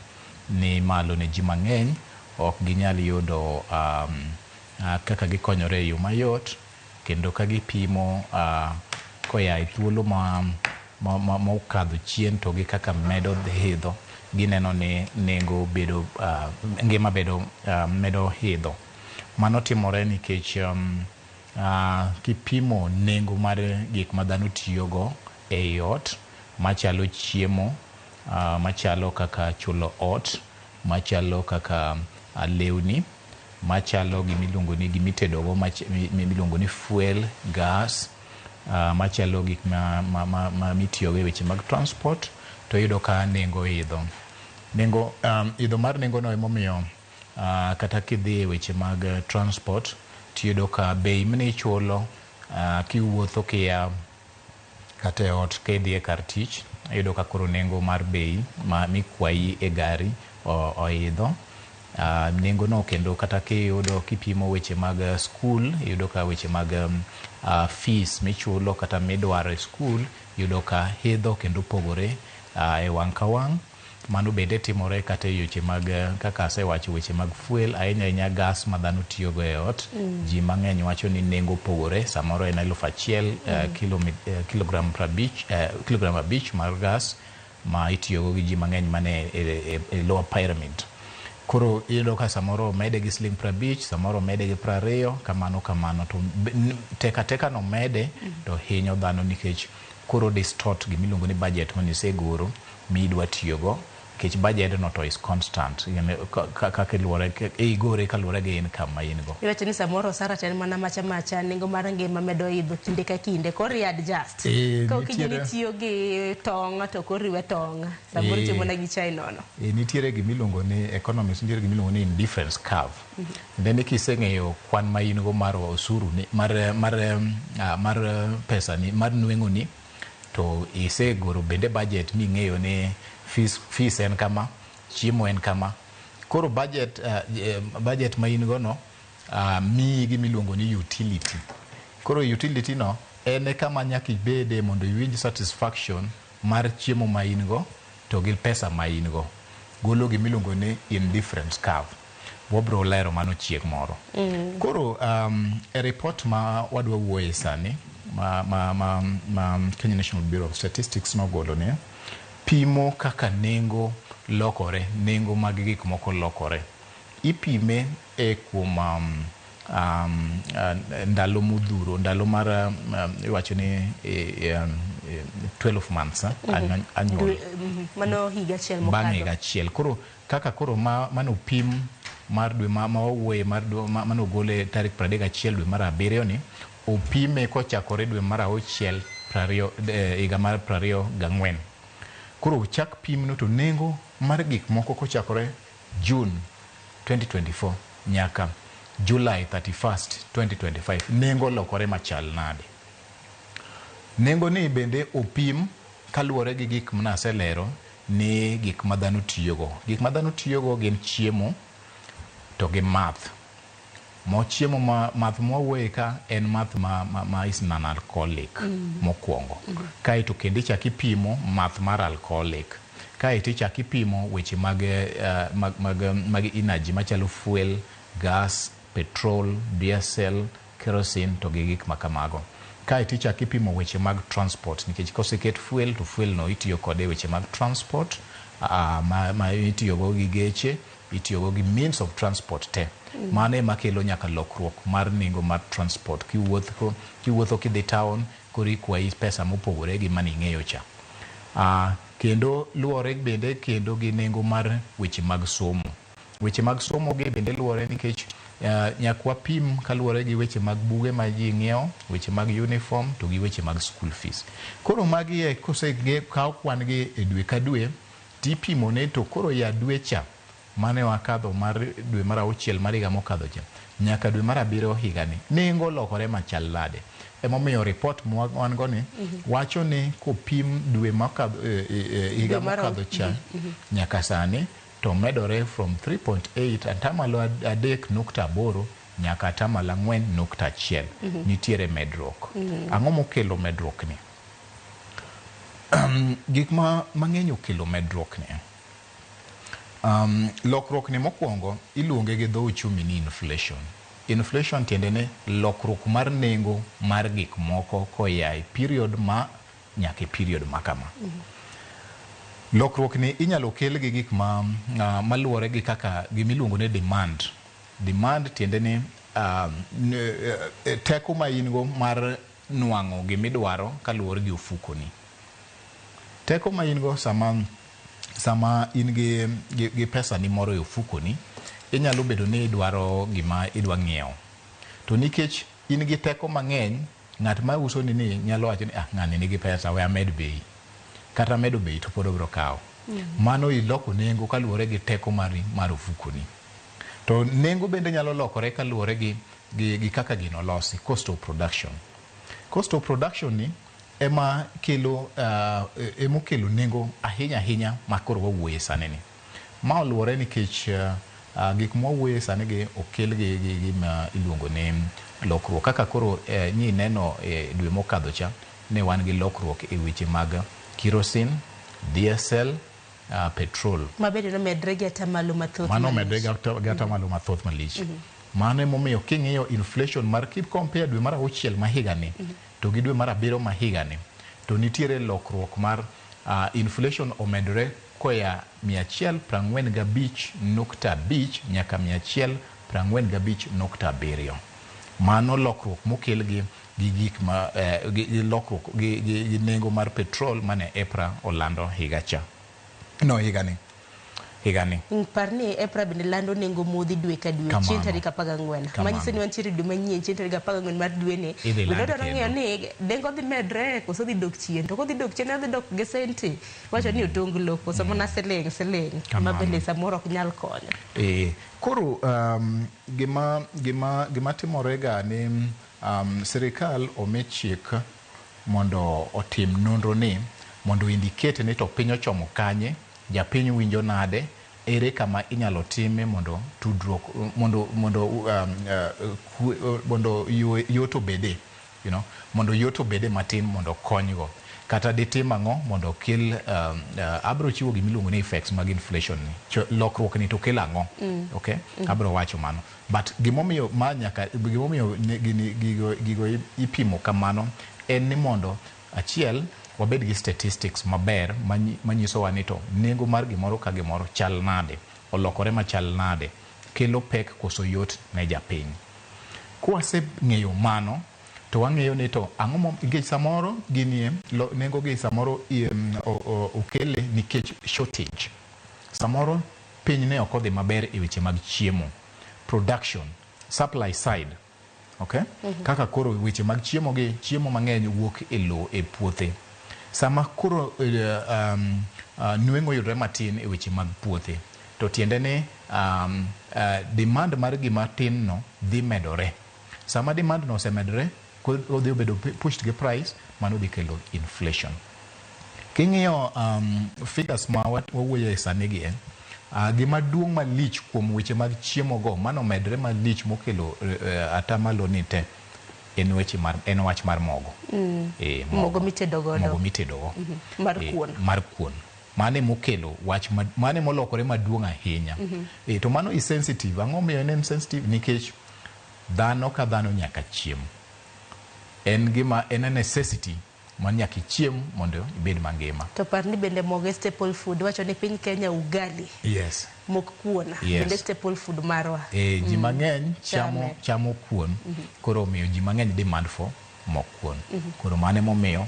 ni malo ne ji mang'eny, ok ginyal yudo kaka gikonyore e yo mayot, kendo ka gipimo koya e thuolo ma okadho chien to gi kaka medo idho, gineno ni nengo bedo ngima bedo medo idho. Mano timore nikech kipimo nengo mar gik ma dhano tiyogo ei ot machalo chiemo, machalo kaka chulo ot, machalo kaka lewni, machalo gimiluongo ni gimitedogo miluongo ni fuel, gas, machalo gik ma mitiyogo e weche mag transport, to iyudo ka nengo idho. Nengo idho mar nengo no emomiyo kata kidhi e weche mag transport tiyudo ka bei mnichulo kiwuotho kia kata e ot kidhi e kar tich, iyudo ka koro nengo mar bei ma mikwayi e gari oidho. Nengo no kendo kata kiyudo kipimo weche mag skul, iyudo ka weche mag fees michulo kata midwaro e skul, iyudo ka idho kendo pogore e wang' ka wang'. Mano bende timore kata e weche mag kaka asewacho weche mag fuel, ahinya ahinya gas ma dhano tiyogo e ot. Ji mang'eny wacho ni nengo opogore, samoro en 1000 kilogram 50, kilogram 5 mar gas ma itiyogo gi ji mang'eny mane e lower pyramid. Koro iyudo ka samoro omede gi siling 50, samoro omede gi 20, kamano kamano. To teka teka no mede to hinyo dhano nikech koro distort gimiluongo ni budget manisegoro midwa tiyogo, nikech budget no to is constant kaka iluore igore kaluwore gi income ma in go. Iwacho ni samoro osara to en mana macha macha, nengo mar ngima medo idho kinde ka kinde, koro i adjust. Ka okinyi nitiyo gi tong' to koro iwe tong', samoro itiyo mana gi chai nono. Nitiere gimiluongo ni economist, nitiere gimiluongo ni indifference curve. Then kiseng'eyo kwan ma in go mar osuru ni mar pesa ni mar nweng'o ni, to isegoro bende budget ming'eyo ni fees en kama, chiemo en kama. Koro budget ma in go no miyi gimiluongo ni utility. Koro utility no en e kama nyaka ibede mondo iwinj satisfaction mar chiemo ma in go to gi pesa ma in go. Golo gimiluongo ni indifference curve. Wabro lero mano chieng' moro. Koro e report ma wadwa wuoye sani ma Kenya National Bureau of Statistics nogolo ni pimo kaka nengo lokore, nengo mag gik moko lokore. Ipime e kuom ndalo modhuro, ndalo mar iwacho ni 12 months annual. Mano higa achiel Bang' mokadho. higa achiel. Koro kaka koro mano pim mar dwe ma wawuoye mar dwe manogole tarik 31 dwe mar abiriyo ni opime kochakore dwe mar auchiel 20 higa mar 24. Koro ochak pimno to nengo mar gik moko kochakore June 2024 nyaka July 31st 2025 nengo lokore machal nade. Nengo ni bende opim kaluwore gi gik manaselero ni gik ma dhano tiyogo. Gik ma dhano tiyogo gin chiemo to gi math. Mo chiemo ma math mwawuoye ka en math ma is non alcoholic mokwongo. Kaeto kendo ichak ipimo math mar alcoholic. Kaeto ichak ipimo weche mag energy machalo fuel, gas, petrol, diesel, kerosene to gi gik makamago. Kaeto ichak ipimo weche mag transport nikech koseket fuel to fuel no itiyo kode e weche mag transport ma itiyogo gi geche, itiyogo gi means of transport te. Mano ema kelo nyaka lokruok mar nengo mar transport. Kiwuotho kidhi town, koro ikwayi pesa mopogore gi mane ing'eyo cha. Kendo luwore bende kendo gi nengo mar weche mag somo. Weche mag somo gi bende luwore nikech nyaka wapim kaluwore gi weche mag buge ma ji ng'iewo, weche mag uniform to gi weche mag school fees. Koro magi e kosekaw kwan gi e dwe ka dwe, tipimo ne to koro ya dwe cha mane wakadho mar dwe mar auchiel mar higa mokadho cha nyaka dwe mar abiriyo higani nengo olokore machal nade. Emomiyo report ma wan go ni wacho ni kopim dwe mokadho higa mokadho cha nyaka sani to medore from 3.8 atamalo 3.8 nyaka atamalo 4.1. Nitiere medruok. Ang'o mokelo medruok ni? Gik mang'eny okelo medruok ni. Lokruok ni mokwongo iluonge gi dho uchumi ni inflation. Inflation tiende ni lokruok mar nengo mar gik moko koa e period ma nyaka e period ma kama. Lokruok ni inyalo kel gi gik maluwore gi kaka gimiluongo ni demand. Demand tiende ni teko ma in go mar nwang'o gimidwaro kaluwore gi ofukoni. Teko ma in go sama in gi pesa ni moro e ofukoni, inyalo bedo ni idwaro gima idwa ng'iewo. To nikech in gi teko mang'eny, ng'at ma uso ni nyalo wacho ni ng'ani nigi pesa, we amed bei. Kata medo bei to pod obiro kawo. Mano iloko nengo kaluwore gi teko mari mar ofukoni. To nengo bende nyalo lokore kaluwore gi kaka gino olosi, cost of production. Cost of production ni ema kelo emokelo nengo ahinya ahinya ma koro wawuoye sani ni. Ma oluwore nikech gik mwawuoye sani gi okel gi gima iluongo ni lokruok. Kaka koro nyi neno dwe mokadho cha ne wan gi lokruok e weche mag kerosene, diesel, petrol. Ma bende nomedre gi atamalo mathoth. Mano omedre gi atamalo mathoth malich. Mano emomiyo king'iyo inflation mar keep compare dwe mar auchiel ma higani to gi dwe mar abiriyo ma higani to nitiere lokruok mar inflation omedore koya 145.5 nyaka 145.7. Mano lokruok mokel gi gik ma gi lokruok gi nengo mar petrol mane EPRA olando higa cha. No higani. Higani. Par ni EPRA bende lando nengo modhi dwe ka dwe chieng' tarik 14. Manyiso ni wantiere dwe manyien chieng' tarik 14 mar dweni. Dwarore ng'eyo ni nengo dhi medre koso dhi dok chien. To kodhi dok chien odhi dok gi senti. Wacho ni otonglo koso mana siling siling ma bende samoro ok nyal konyo. Koro gima timore ga ni sirikal omi chik mondo otim nonro ni mondo indicate ni to piny ochomo kanye, japiny winjo nade, Ere kama inyalo time mondo tudruok mondo yot obede, mondo yot obede matin mondo konygo. Kata ditim ang'o mondo okel abro chiwo gimiluongo ni effects mag inflation ni. Lokruok ni to kelo ang'o? Okay? Abro wacho mano. But gimomiyo ma nyaka gimomiyo gigo ipimo kamano en ni mondo achiel wabed gi statistics maber manyisowa ni to nengo mar gimoro ka gimoro chal nade, olokore machal nade, kelo pek koso yot ne japiny. Kwaseng'eyo mano, to wang'eyo ni to ang'o nikech samoro ginie nengo gi samoro okele nikech shortage. Samoro piny ne ok odhi maber e weche mag chiemo, production, supply side. Okay? Kaka koro weche mag chiemo gi chiemo mang'eny wuok e lowo e puothe. Sama koro nweng'o yudore matin e weche mag puothe, to tiende ni demand mar gima tin no dhi medore. Sama demand no osemedore, odhi bedo pushed gi price, mano dhi kelo inflation. King'iyo figures ma wawuoye sani gi gima duong' malich kuom weche mag chiemo go mano medre malich mokelo atamalo ni te en weche mar en wach mar mogo. Mogo mitedo godo. Mogo mitedo go. Mar kuon. Mar kuon. Mane mokelo wach mane molokore maduong' ahinya. To mano is sensitive. Ang'o miyo en sensitive? Nikech dhano ka dhano nyaka chiem. En gima en a necessity ma nyaka ichiem mondo ibed mangima. To par ni bende mogo e staple food. Wacho ni piny Kenya ugali. Yes. Mok kuon. Yes. Bende staple food marwa. Ji mang'eny chamo kuon. Koro omiyo ji mang'eny demand for mok kuon. Koro mane momiyo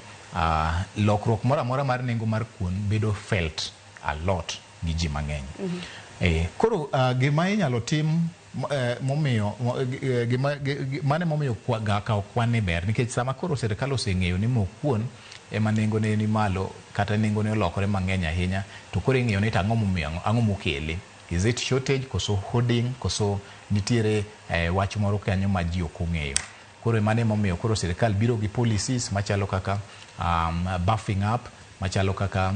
lokruok moro amora mar nengo mar kuon bedo felt a lot gi ji mang'eny. Koro gima inyalo tim momiyo gima mane momiyo kawo kwan ni ber nikech sama koro sirikal oseng'eyo ni mok kuon ema nengo ne ni malo kata nengo ne olokore mang'eny ahinya to koro ing'iyo ni to ang'o momiyo ang'o mokele. Is it shortage koso hoarding koso nitiere wach moro kanyo ma ji ok ong'eyo. Koro mane momiyo koro sirikal biro gi policies machalo kaka buffing up, machalo kaka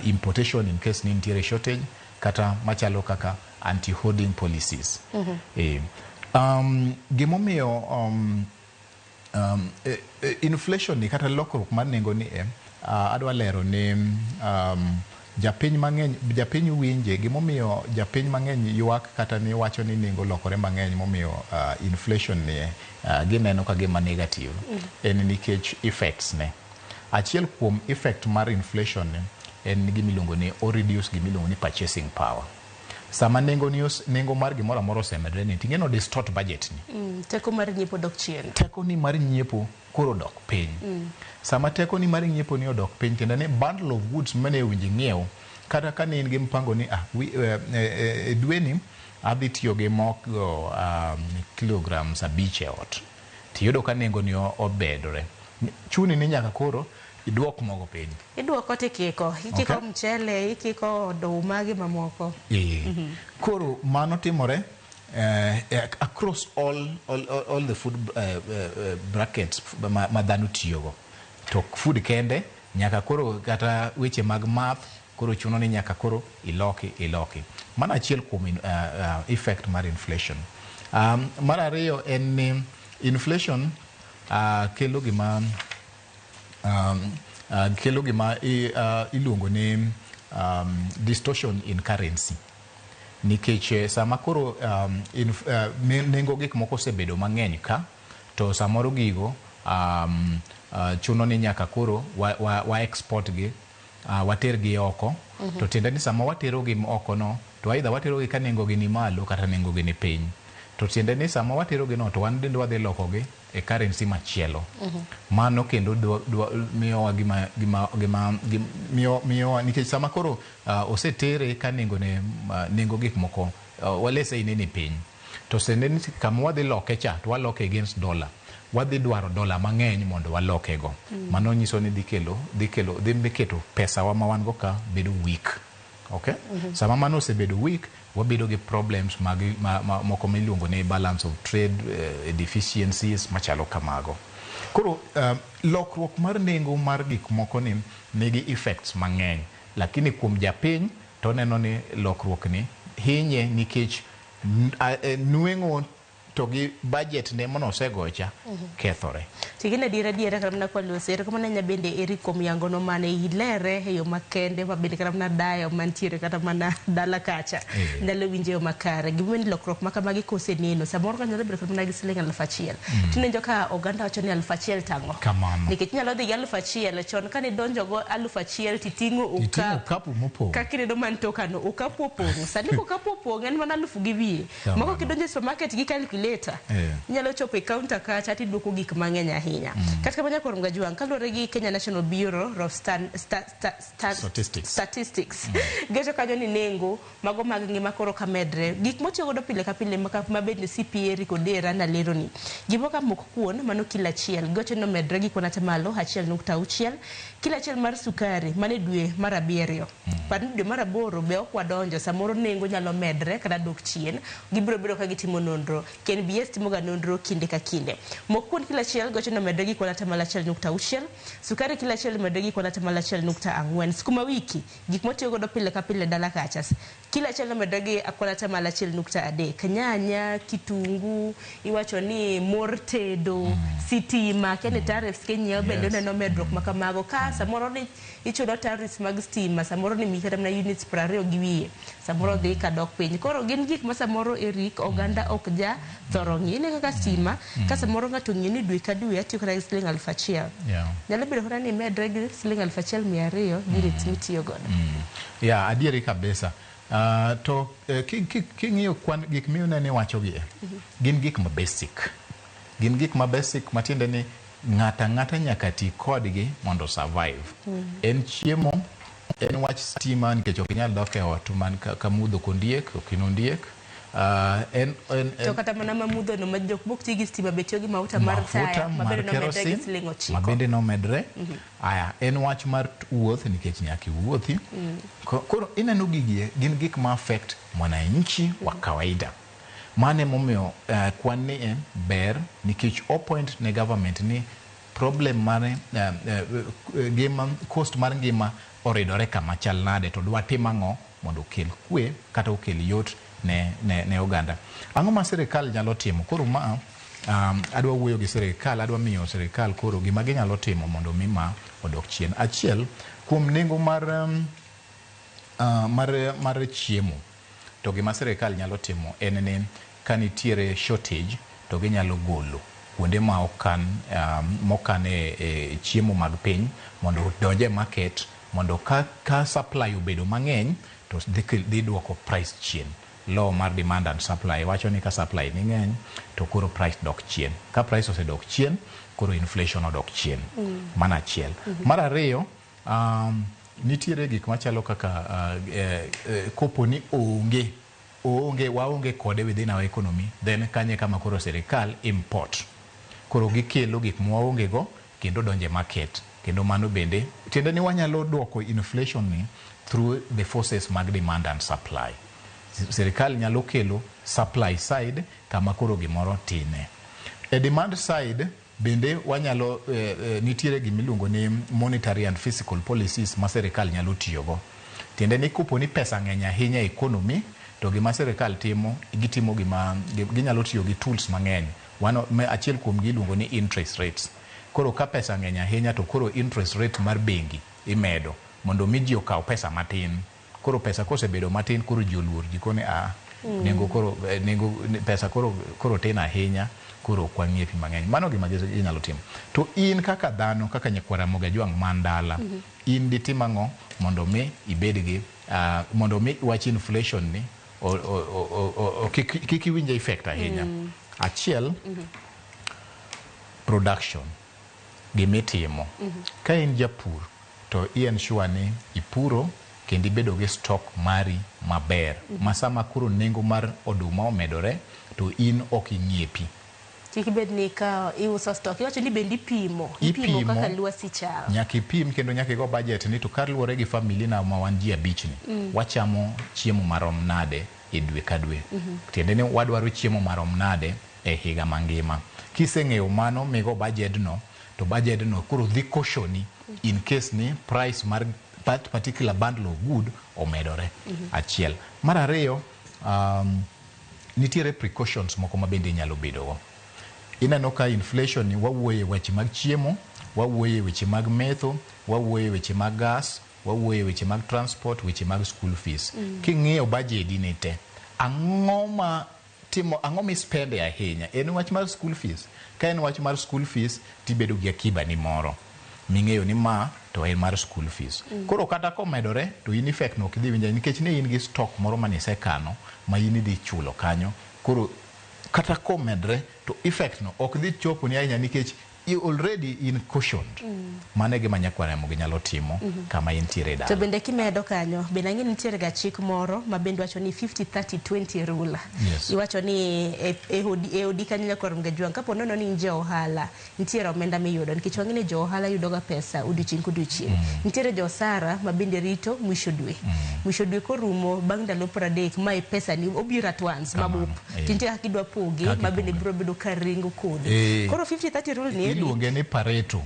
importation in case ni nitiere shortage, kata machalo kaka anti-hoarding policies. Gimomiyo inflation ni kata lokruok mar nengo ni adwa lero ni japiny mang'eny japiny winje gimomiyo japiny mang'eny ywak kata ni wacho ni nengo lokore mang'eny momiyo inflation ni gineno ka gima negative en nikech effects ne. Achiel kuom effect mar inflation ni en gimiluongo ni o reduce gimiluongo ni purchasing power. Sama nengo ni nengo mar gimoro amora osemedore ni ting'eno distort budget ni. Teko mar nyiepo dok chien. Teko ni mar nyiepo koro dok piny. Sama teko ni mar nyiepo ni odok piny tiende ni bundle of goods mane owinjo ing'iew kata ka ne in gi mpango ni e dweni adhi tiyo gi mogo kilograms 5 e ot. Tiyudo ka nengo ni obedore. Chuni ni nyaka koro iduok mogo piny. Iduoko tikiko, ikiko mchele, ikiko oduma gi mamoko. Koro mano timore across all the food brackets ma dhano tiyogo. To food kende nyaka koro kata weche mag math koro chuno ni nyaka koro iloki. Mano achiel kuom effect mar inflation. Mar ariyo en ni inflation kelo gima iluongo ni distortion in currency. Nikech sama koro nengo gik moko osebedo mang'eny ka to samoro gigo chuno ni nyaka koro wa export gi water gi oko. To tiende ni sama watero gi oko no to either watero gi ka nengo gi ni malo kata nengo gi ni piny. To tiende ni sama watero gi no to wan bende wadhi loko gi e currency machielo. Mano kendo miyowa gima nikech sama koro osetere ka nengo ne nengo gik moko walese ni piny. To sende ni kama wadhi loke cha to waloke against dollar. Wadhi dwaro dola mang'eny mondo waloke go. Mano nyiso ni dhi keto pesa wa ma wan go ka bedo weak. Okay? Sama mano osebedo weak, wabedo gi problems mag moko miluongo ni balance of trade deficiencies machalo kamago. Koro lokruok mar nengo mar gik moko ni nigi effects mang'eny, lakini kuom japiny to To oneno ni lokruok ni hinye nikech nweng'o to gi budget ne manosegocha kethore. Tigin adiera adiera kata mana kwaloso erokamano ahinya bende Eric kuom yangono mane ilere e yo makende ma bende kata mana dayo mantiere kata mana dala kacha nyalo winjo e yo makare. Gimomiyo ni lokruok ma kamagi koseneno samoro ka nyalo bedo kata mana gi siling 1000 tinenjo ka oganda wacho ni 1000 tang'o. Kamano. Nikech inyalo dhi gi 1000 chon kane idonjo go 1000 titing'o Iting'o okapu okapu mopong'. Kaka ineno man tokano okapu opong'. Sani kokapu opong' en mana 1000 gi wiye. Kamano. Moko kidonjo e supermarket gi calculator inyalo chopo e counter kacha tiduoko gik mang'eny ahinya. Kata kamano nyakwar Mgajwang' kaluwore gi Kenya National Bureau of Statistics. Statistics gecho kanyo ni nengo mago mag ngima koro ka medre gik motiyo godo pile ka pile mabed ni CPA Eric Odera nalero ni gimoro ka mok kuon mano kilo achiel gocho nomedre gi kwan atamalo 1.6 kilo achiel mar sukari mane dwe mar 7 par ni dwe mar 8 be ok wadonjo samoro nengo nyalo medre kata dok chien gibiro bedo ka gitimo nonro KNBS timoga nonro kinde ka kinde. Mok kuon kilo achiel gocho nomedre gi kwan atamalo 1.6 sukari kilo achiel omedre gi kwan atamalo 1.4 sukuma wiki gik motiyo godo pile ka pile dala kacha kilo achiel omedre gi kwan atamalo 1.3 nyanya kitungu iwacho ni mor tedo sitima kene tariffs kinyiewo bende oneno medruok ma kamago ka samoro ni ichulo tariffs mag stima samoro ni miyi kata mana units 20 gi wiye samoro dhi kadok piny koro gin gik ma samoro Eric oganda ok ja thoro ng'i ine kaka stima ka samoro ng'ato ng'iyo ni dwe ka dwe atiyo kata gi siling 1000 nyalo bedo kata ni imedre gi siling 1200 units mitiyo godo. Yeah, adieri kabisa. To king'iyo kwan gik minene iwachogi gin gik ma basic. Gin gik ma basic matiende ni ng'ata ang'ata nyaka ti kodgi mondo survive. En chiemo, en wach stima nikech ok inyal dok e ot man ka mudho kondiek, ok in ondiek. To kata mana mamudho no ma jok mok ti gi stima be tiyo gi mauta mar taya ma bende nomedre gi siling 9. Ma bende nomedre. Aya, en wach mar wuoth nikech nyaka iwuothi. Koro ineno gigi gin gik ma affect mwananchi wa kawaida. Mano emomiyo kwan ni en ber nikech o point ne government ni problem mare ngima cost mar ngima oridore kama chal nade to dwa tim ang'o mondo okel kwe kata okel yot ne oganda. Ang'o ma sirikal nyalo timo? Koro ma adwa wuoyo gi sirikal, adwa miyo sirikal koro gima ginyalo timo mondo mi ma odok chien. Achiel kuom nengo mar chiemo to gima sirikal nyalo timo en ni ka nitiere shortage to ginyalo golo kuonde ma okan mokane chiemo mag piny mondo odonj e market mondo ka supply obedo mang'eny to dhi duoko price chien. Law mar demand and supply wacho ni ka supply ni ng'eny to koro price dok chien. Ka price osedok chien koro inflation odok chien. Mano achiel. Mar ariyo, nitiere gik machalo kaka kopo ni onge waonge kode within our economy, then kanye kama koro sirikal import. Koro gikelo gik mwaonge go kendo donje market. Kendo mano bende tiende ni wanyalo duoko inflation ni through the forces mag demand and supply. Sirikal nyalo kelo supply side kama koro gimoro tine. E demand side bende wanyalo nitiere gimiluongo ni monetary and fiscal policies ma sirikal nyalo tiyogo. Tiende ni kopo ni pesa ng'eny ahinya e economy to gima sirikal timo gitimo gima ginyalo tiyo gi tools mang'eny. Achiel kuom gi iluongo ni interest rates. Koro ka pesa ng'eny ahinya to koro interest rate mar bengi imedo mondo mi ji okaw pesa matin. Koro pesa kosebedo matin koro ji oluor ji kone nengo koro nengo pesa koro tin ahinya koro ok wang'iepi mang'eny. Mano gima ginyalo timo. To in kaka dhano kaka nyakwar Ramogi Ajwang' man dala in ditim ang'o mondo mi ibed gi mondo mi wach inflation ni kik iwinj effect ahinya. Achiel, production gimitimo. Ka in japur to i ensure ni ipuro kendo ibedo gi stock mari maber. Ma sama koro nengo mar oduma omedore to in ok ing'iepi. Kik ibed ni ka iuso stock iwacho ni bende ipimo kaka lwasi chal. Nyaka ipim kendo nyaka igo budget ni to kaluwore gi family na ma wan ji 5 ni wachamo chiemo marom nade e dwe ka dwe. Tiende ni wadwaro chiemo marom nade e higa mangima. Kiseng'eyo mano migo budget no to budget no koro dhi koshoni in case ni price mar that particular bundle of good omedore. Achiel. Mar ariyo, nitiere precautions moko ma bende inyalo bedogo. Ineno ka inflation ni, wawuoye weche mag chiemo, wawuoye weche mag metho, wawuoye weche mag gas, wawuoye weche mag transport, weche mag school fees. King'iyo budget ni te, ang'o ma timo, ang'o mispende ahinya? En wach mar school fees. Ka en wach mar school fees, tibedo gi akiba ni moro ming'eyo ni ma to en mar school fees. Koro kata komedore to in effect no ok idhi winjo, nikech ne in gi stock moro manisekano ma in idhi chulo kanyo. Koro kata komedre to effect no ok dhi chopo ni ahinya, nikech you already in cushioned. Mano e gima nyakwar Ramogi nyalo timo kama intiere e To dala. Bende kimedo kanyo, bende ang'e ni nitiere ga chik moro ma bende wacho ni 50-30-20 rule. Iwacho ni e odi kanyo, nyakwar Mgajwang', kapo nono ni in ja ohala, nitiere omenda miyudo, nikech wang'e ni jo ohala yudo ga pesa odiochieng' kodiochieng'. Nitiere jo osara ma bende rito mwisho dwe. Mwisho dwe korumo bang' ndalo 30, mae pesa ni obiro at once mabup. To nitie kaka idwa poge Kaka ma bende biro bedo ka ringo kodi. Koro 50-30 rule ni eri, Iluonge ni Pareto.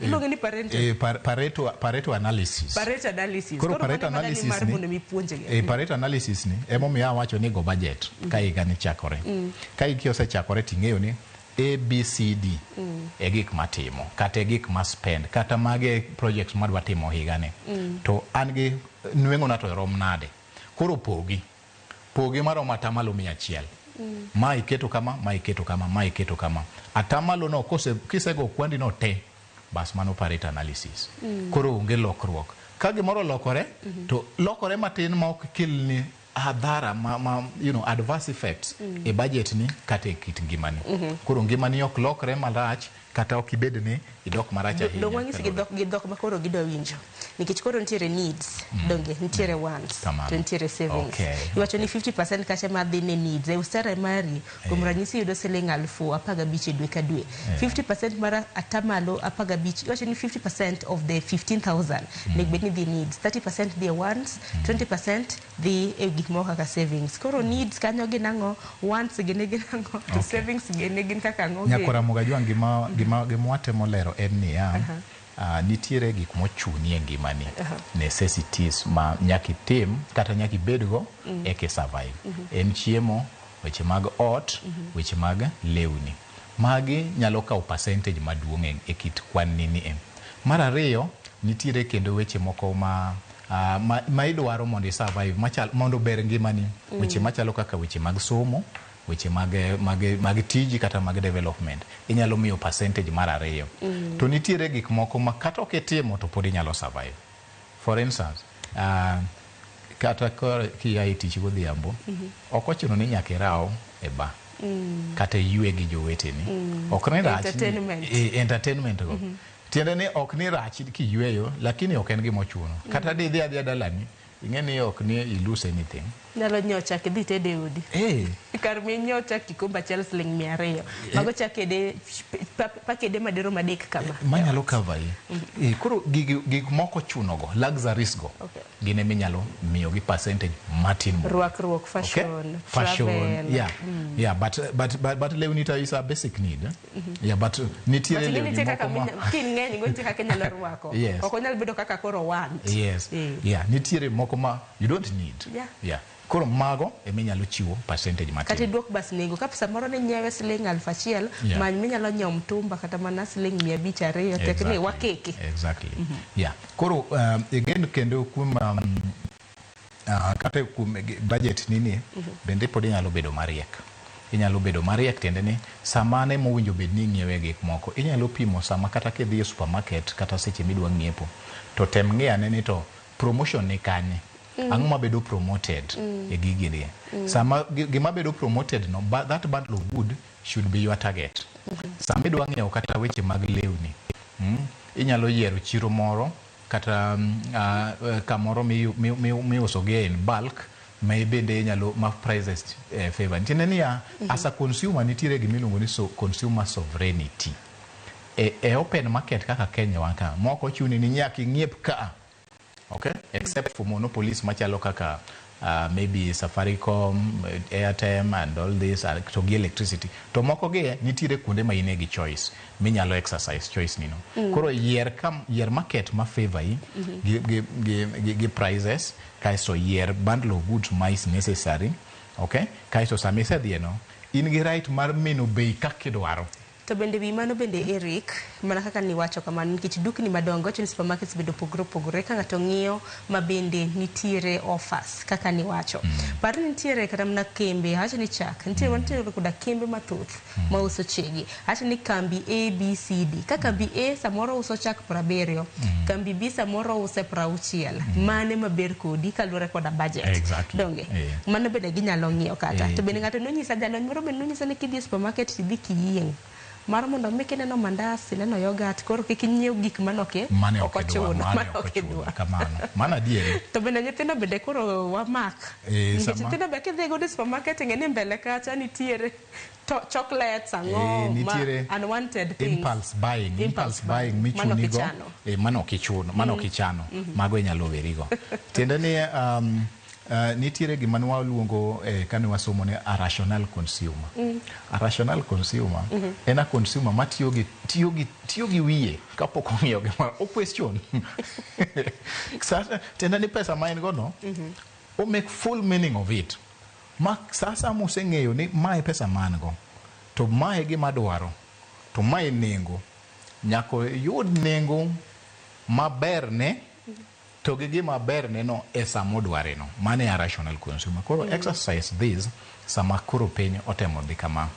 Iluonge ni Pareto. Pareto analysis. Pareto analysis. Koro Pareto mano ema dani analysis mar ni mondo mi ipuonjgi. Pareto analysis ni emomiyo awacho ni go budget ka higa ni chakore. Ka higi osechakore, ting'eyo ni A, B, C, D e gik matimo, kata e gik ma spend, kata mage projects madwa timo higani. To an gi nweng'ona to rom nade? Koro pogi. Pogi maromo 100%. Ma iketo kama, ma iketo kama, ma iketo kama. Atamalo no kose kisego kwandi no te, bas mano Pareto analysis. Koro onge lokruok. Ka gimoro lokore, to lokore matin ma ok kelni hadhara ma adverse effects e budget ni kata e kit ngimani. Koro ngimani ok lokre marach, kata ok ibed ni idok marach ahinya. Dong wanyisi gi dhok ma koro gidwa winjo, nikech koro nitiere needs, donge nitiere wants, Kamano. to nitiere savings. Iwacho ni 50% kacha madhi ne needs e usara mari, kuom ranyisi yudo siling 15,000 e dwe ka dwe, 50% mar 15,000, iwacho ni 50% of the 15,000 nego bed ni dhi needs, 30% dhi e wants, 20% dhi e gik moko kaka savings. Koro needs kanyo gin ang'o, wants gin gin ang'o, to savings gin gin kaka ang'o gi? Nyakwara Mogajwang', gima watemo lero en niya, nitiere gik mochuni e ngimani, necessities ma nyaka itim kata nyaka ibedgo eka i survive. En chiemo, weche mag ot, weche mag lewni. Magi nyalo kawo percentage maduong' e kit kwan ni ni e. Mar ariyo, nitiere kendo weche moko ma idwaro mondo i survive, machal, mondo ober ngimani. Weche machalo kaka weche mag somo, weche mag tiji kata mag development, inyalo miyo percentage mar ariyo. To nitiere gik moko ma kata ok itimo to pod inyalo survive. For instance, kata koro kia e tich godhiambo, ok ochuno ni nyaka iraw e bar kata iywe gi joweteni. Ok ni rach Entertainment. Entertainment go. Tiende ni ok ni rach kiyweyo, lakini ok en gima ochuno. Kata didhi adhiya dalani, ing'e ni ok ni i lose anything. Nyalo nyiewo chak idhi tede e odi. Kar minyiewo chak kikombe achiel siling 200, mago chak ede pakede madirom adek kama. Manyalo cover yi. Koro gigi, gik moko ochuno go, luxuries go, gin eminyalo miyo gi percentage matin mogik. Rwakruok, fashion, Fashion, travel. yeah. Yeah, but lewni to is a basic need. Eh? Yeah, but nitiere But ing'e lewni nitie kaka moko ma kin ng'eny go, nitie kaka inyalo rwako. Ok onyal bedo kaka koro want. Yeah, nitiere moko ma you don't need. Yeah. Koro mago eminyalo chiwo percentage Kata matin. iduok bas nengo ka samoro ne nyiewe siling 1,000, many minyalo nyiewo mtumba kata mana siling 502, tek ni wakeke. Exactly. Yeah. Koro again kendo kuom kata kuom budget nini, bende pod inyalo bedo mariek. Inyalo bedo mariek, tiende ni sama ne mowinjo bed ni ing'iewe gik moko, inyalo pimo sama kata kidhi e supermarket kata seche midwa ng'iepo, to tem ng'i ane ni to promotion ni kanye. Ang'o mabedo promoted e gigi ni? Sama gima bedo promoted no, that bundle of good should be your target. Sama idwa ng'iewo kata weche mag lewni, inyalo yiero chiro moro kata kamoro miuso gi in bulk, ma bende inyalo ma prices favor. Tiende niya, as a consumer nitiere gimiluongo ni consumer sovereignty. E open market kaka Kenya wa ka, moko chuni ni nyaka ing'iep ka. Okay? except for monopolies machalo kaka maybe Safaricom, Airtel and all this, to gi electricity. To moko gi nitiere kuonde ma in gi choice minyalo exercise choice nino. Koro yier market ma favor i gi prices, kaeto yier bundle of goods ma is necessary, okay? Kaeto sama isedhiye no, in gi right mar mino bei kaka idwaro. To bende wi mano bende, Eric, mana kaka niwacho kamano, nikech dukni madongo chon supermarkets bende opogore opogore, ka ng'ato ng'iyo ma bende nitiere offers kaka niwacho. Par ni nitiere kata mana kembe, awacho ni chak, nitiere wantiere koda kembe mathoth mauso chegi. Awacho ni kambi A, B, C, D. Ka kambi A samoro uso chak 70, kambi B samoro use 60. Mane maber kodi kaluwore koda budget. Donge? Mano bende ginyalo ng'iyo kata. To bende ng'ato nonyisa, jalony moro bende nonyisa ni kidhi e supermarket tidhi kiyieng'. Mar mondo mi kineno mandas, ineno yogurt, koro kik inyiew gik manoke Mane ok ok idwa, ochuno, mane mane ok ok idwa. ochuno. Kamano. Mano adieri. To bende nyithindo bende koro wamak. Nikech nyithindo be kidhi godo e supermarket ing'e ni mbele kacha nitiere to chocolates ang'o ma Nitiere unwanted things. Impulse buying, impulse Impulse buying buying. Mano ok michunigo. ichano. Mano ok ichuno, mano ok ichano. Mago inyalo werigo. Tiende ni nitiere gima ne waluongo kane wasomo ni a rational consumer. A rational consumer en a consumer matiyo gi tiyo gi wiye kapok ong'iewo gimoro. O question. Sasa tiende ni pesa ma en go no, o make full meaning of it. Ma sasa moseng'eyo ni mae pesa ma an go, to mae gima adwaro, to mae nengo. Nyaka oyud nengo maberne to gi gima berne no e sama odware no. Mano e a rational consumer. Koro exercise this sama koro piny otemo dhi kama.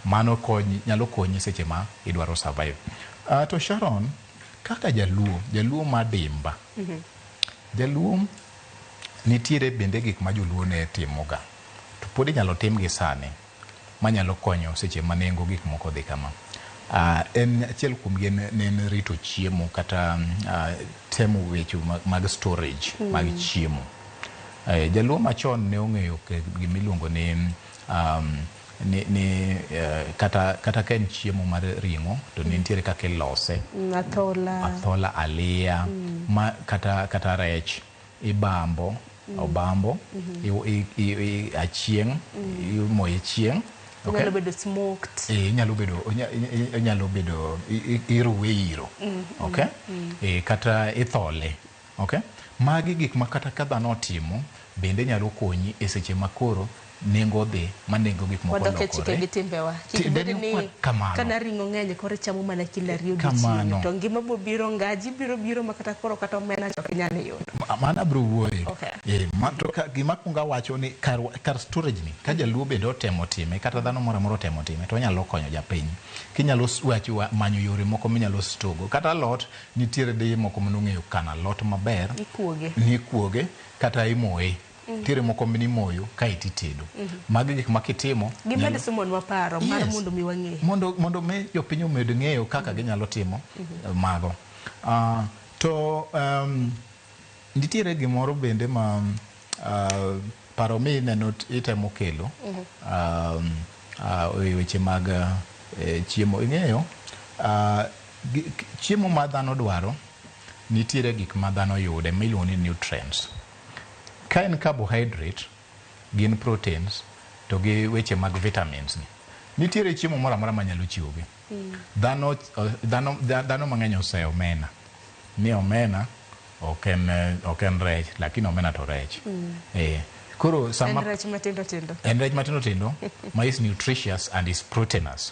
Mano konyi, nyalo konyi seche ma idwaro survive. To Sharon, kaka jaluo, jaluo madimba, jaluo nitiere bende gik ma joluo ne timoga to pod inyalo timgi sani manyalo konyo seche ma nengo gik moko dhi kama. En achiel kuomgi en, ne en rito chiemo kata temo weche mag storage mag chiemo. Jaluo machon ne ong'eyo gimiluongo ni kata ka en chiemo mar ring'o to ne nitiere kaka ilose. Athola. Athola, aliya, ma kata rech ibambo, obambo, achieng', imoye chieng', okay? Onyalo bedo smoked. Inyalo bedo iruwe iro, okay? Kata ithole, okay? Magi gik ma kata ka dhano otimo bende nyalo konyi e seche ma koro nengo dhi ma nengo gik moko Wadok e chike lokore. gi timbewa. Kik Tiende bed ni ni kamano. kana ring'o ng'eny koro ichamo mana kilo 2 Kamano. odiochieng'. To ngima bo biro ngaji biro biro ma kata koro kata omena to ok inyal yudo. Mano abiro wuoye. Ma to gima akwongo awacho ni kar storage ni ka jaluo bende otemo time kata dhano moro amora otemo time to onyalo konyo japiny. Kinyalo wacho manyo yore moko minyalo stogo kata alot, nitiere deye moko manong'eyo kano alot maber. Ikuoge. Nikuoge kata imoye. Nitiere moko minimoyo kaeto itedo. Magi gik ma kitimo Gimed somonwa paro mar mondo mi wang'e. Mondo mi jopiny omed ng'eyo kaka ginyalo timo mago. To nitiere gimoro bende ma paro mi ineno itemo kelo e weche mag chiemo. Ing'eyo chiemo ma dhano dwaro nitiere gik ma dhano yude miluongo ni nutrients. Ka en carbohydrate, gin proteins to gi weche mag vitamins ni. Nitiere chiemo moro amora manyalo chiwogi. Dhano mang'eny oseyo omena. Ni omena ok en rech, lakini omena to rech. Koro sama En rech matindo tindo. En rech matindo tindo ma is nutritious and is proteinous.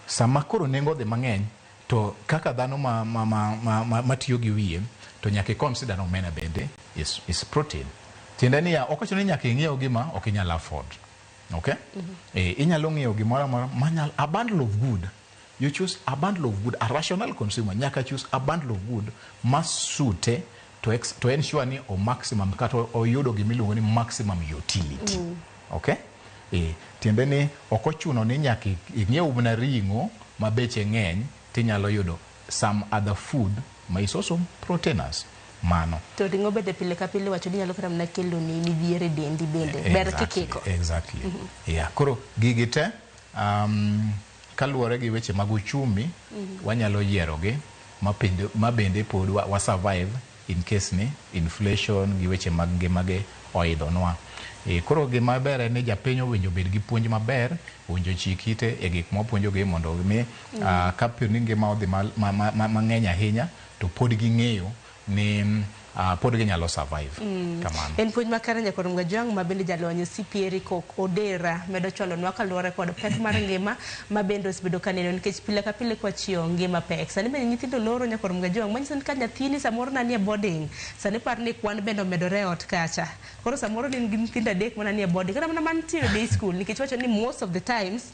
Sama koro nengo odhi mang'eny to kaka dhano ma tiyo gi wiye to nyaka i consider ni omena bende is protein. Tiende niya, ok ochuno ni nyaka ing'iew gima ok inyal afford. Okay? Inyalo ng'iewo gimoro amora manyal a bundle of good. You choose a bundle of good. A rational consumer nyaka choose a bundle of good ma suite to ensure ni o maximum kata oyudo gimiluongo ni maximum utility. Okay? Tiende ni ok ochuno ni nyaka ing'iew mana ring'o ma beche ng'eny tinyalo yudo some other food ma is also proteinous. Mano. To ring'o bende pile ka pile wacho ni nyalo kata mana kelo ni midhiero e dendi bende. Ber kikiko. Exactly. Yeah. Koro gigi te kaluwore gi weche mag uchumi, wanyalo yierogi ma bende pod wa survive. in case ni inflation gi weche mag ngimagi oidhonwa. Koro gima ber en ni japiny owinjo obed gi puonj maber, owinjo ochik ite e gik mwapuonjogi mondo mi kapo ni ngima odhi mang'eny ahinya to pod ging'eyo ni pod ginyalo survive. Kamano. En puonj makare Nyakwar Mgajwang' ma bende jalony CPA Rico Odera medo chwalonwa kaluwore kod pek mar ngima ma bende osebedo ka neno nikech pile ka pile kwachiewo ngima pek. Sani bende nyithindo loro Nyakwar Mgajwang' manyiso ni ka nyathini samoro nanie boarding, sani par ni kwan bende omedore e ot kacha. Koro samoro ne in gi nyithindo adek mana nie boarding kata mana mantiere day school nikech wacho ni most of the times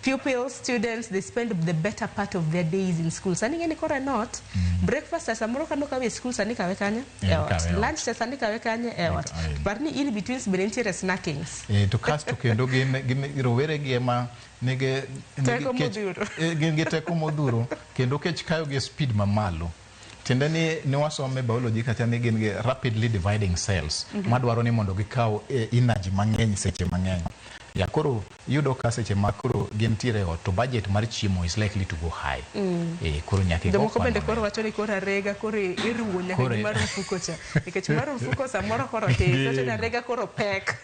pupils, students, they spend the better part of their days in school. Sani ing'e ni koro en ot, breakfast cha samoro kano kawe e school sani kawe kanye? E ot. Kawe e ot. Lunch cha sani kawe kanye? E ot. Par ni in betweens bende nitiere snackings. To kasto kendo gin rowere gi ema nigi Teko modhuro. Gin gi teko modhuro kendo kech kayo gi speed mamalo. Tiende ni ne wasomo e biology kacha ni gin gi rapidly dividing cells madwaro ni mondo gikaw energy mang'eny seche mang'eny. Ya koro iyudo ka seche ma koro gintiere e ot to budget mar chiemo is likely to go high. Koro nyaka igo Jomoko bende kwan koro wacho ni koro arega koro iruwo nyaka Koro gi mar mfuko cha. Nikech mar mfuko samoro koro tin, wacho ni arega koro pek.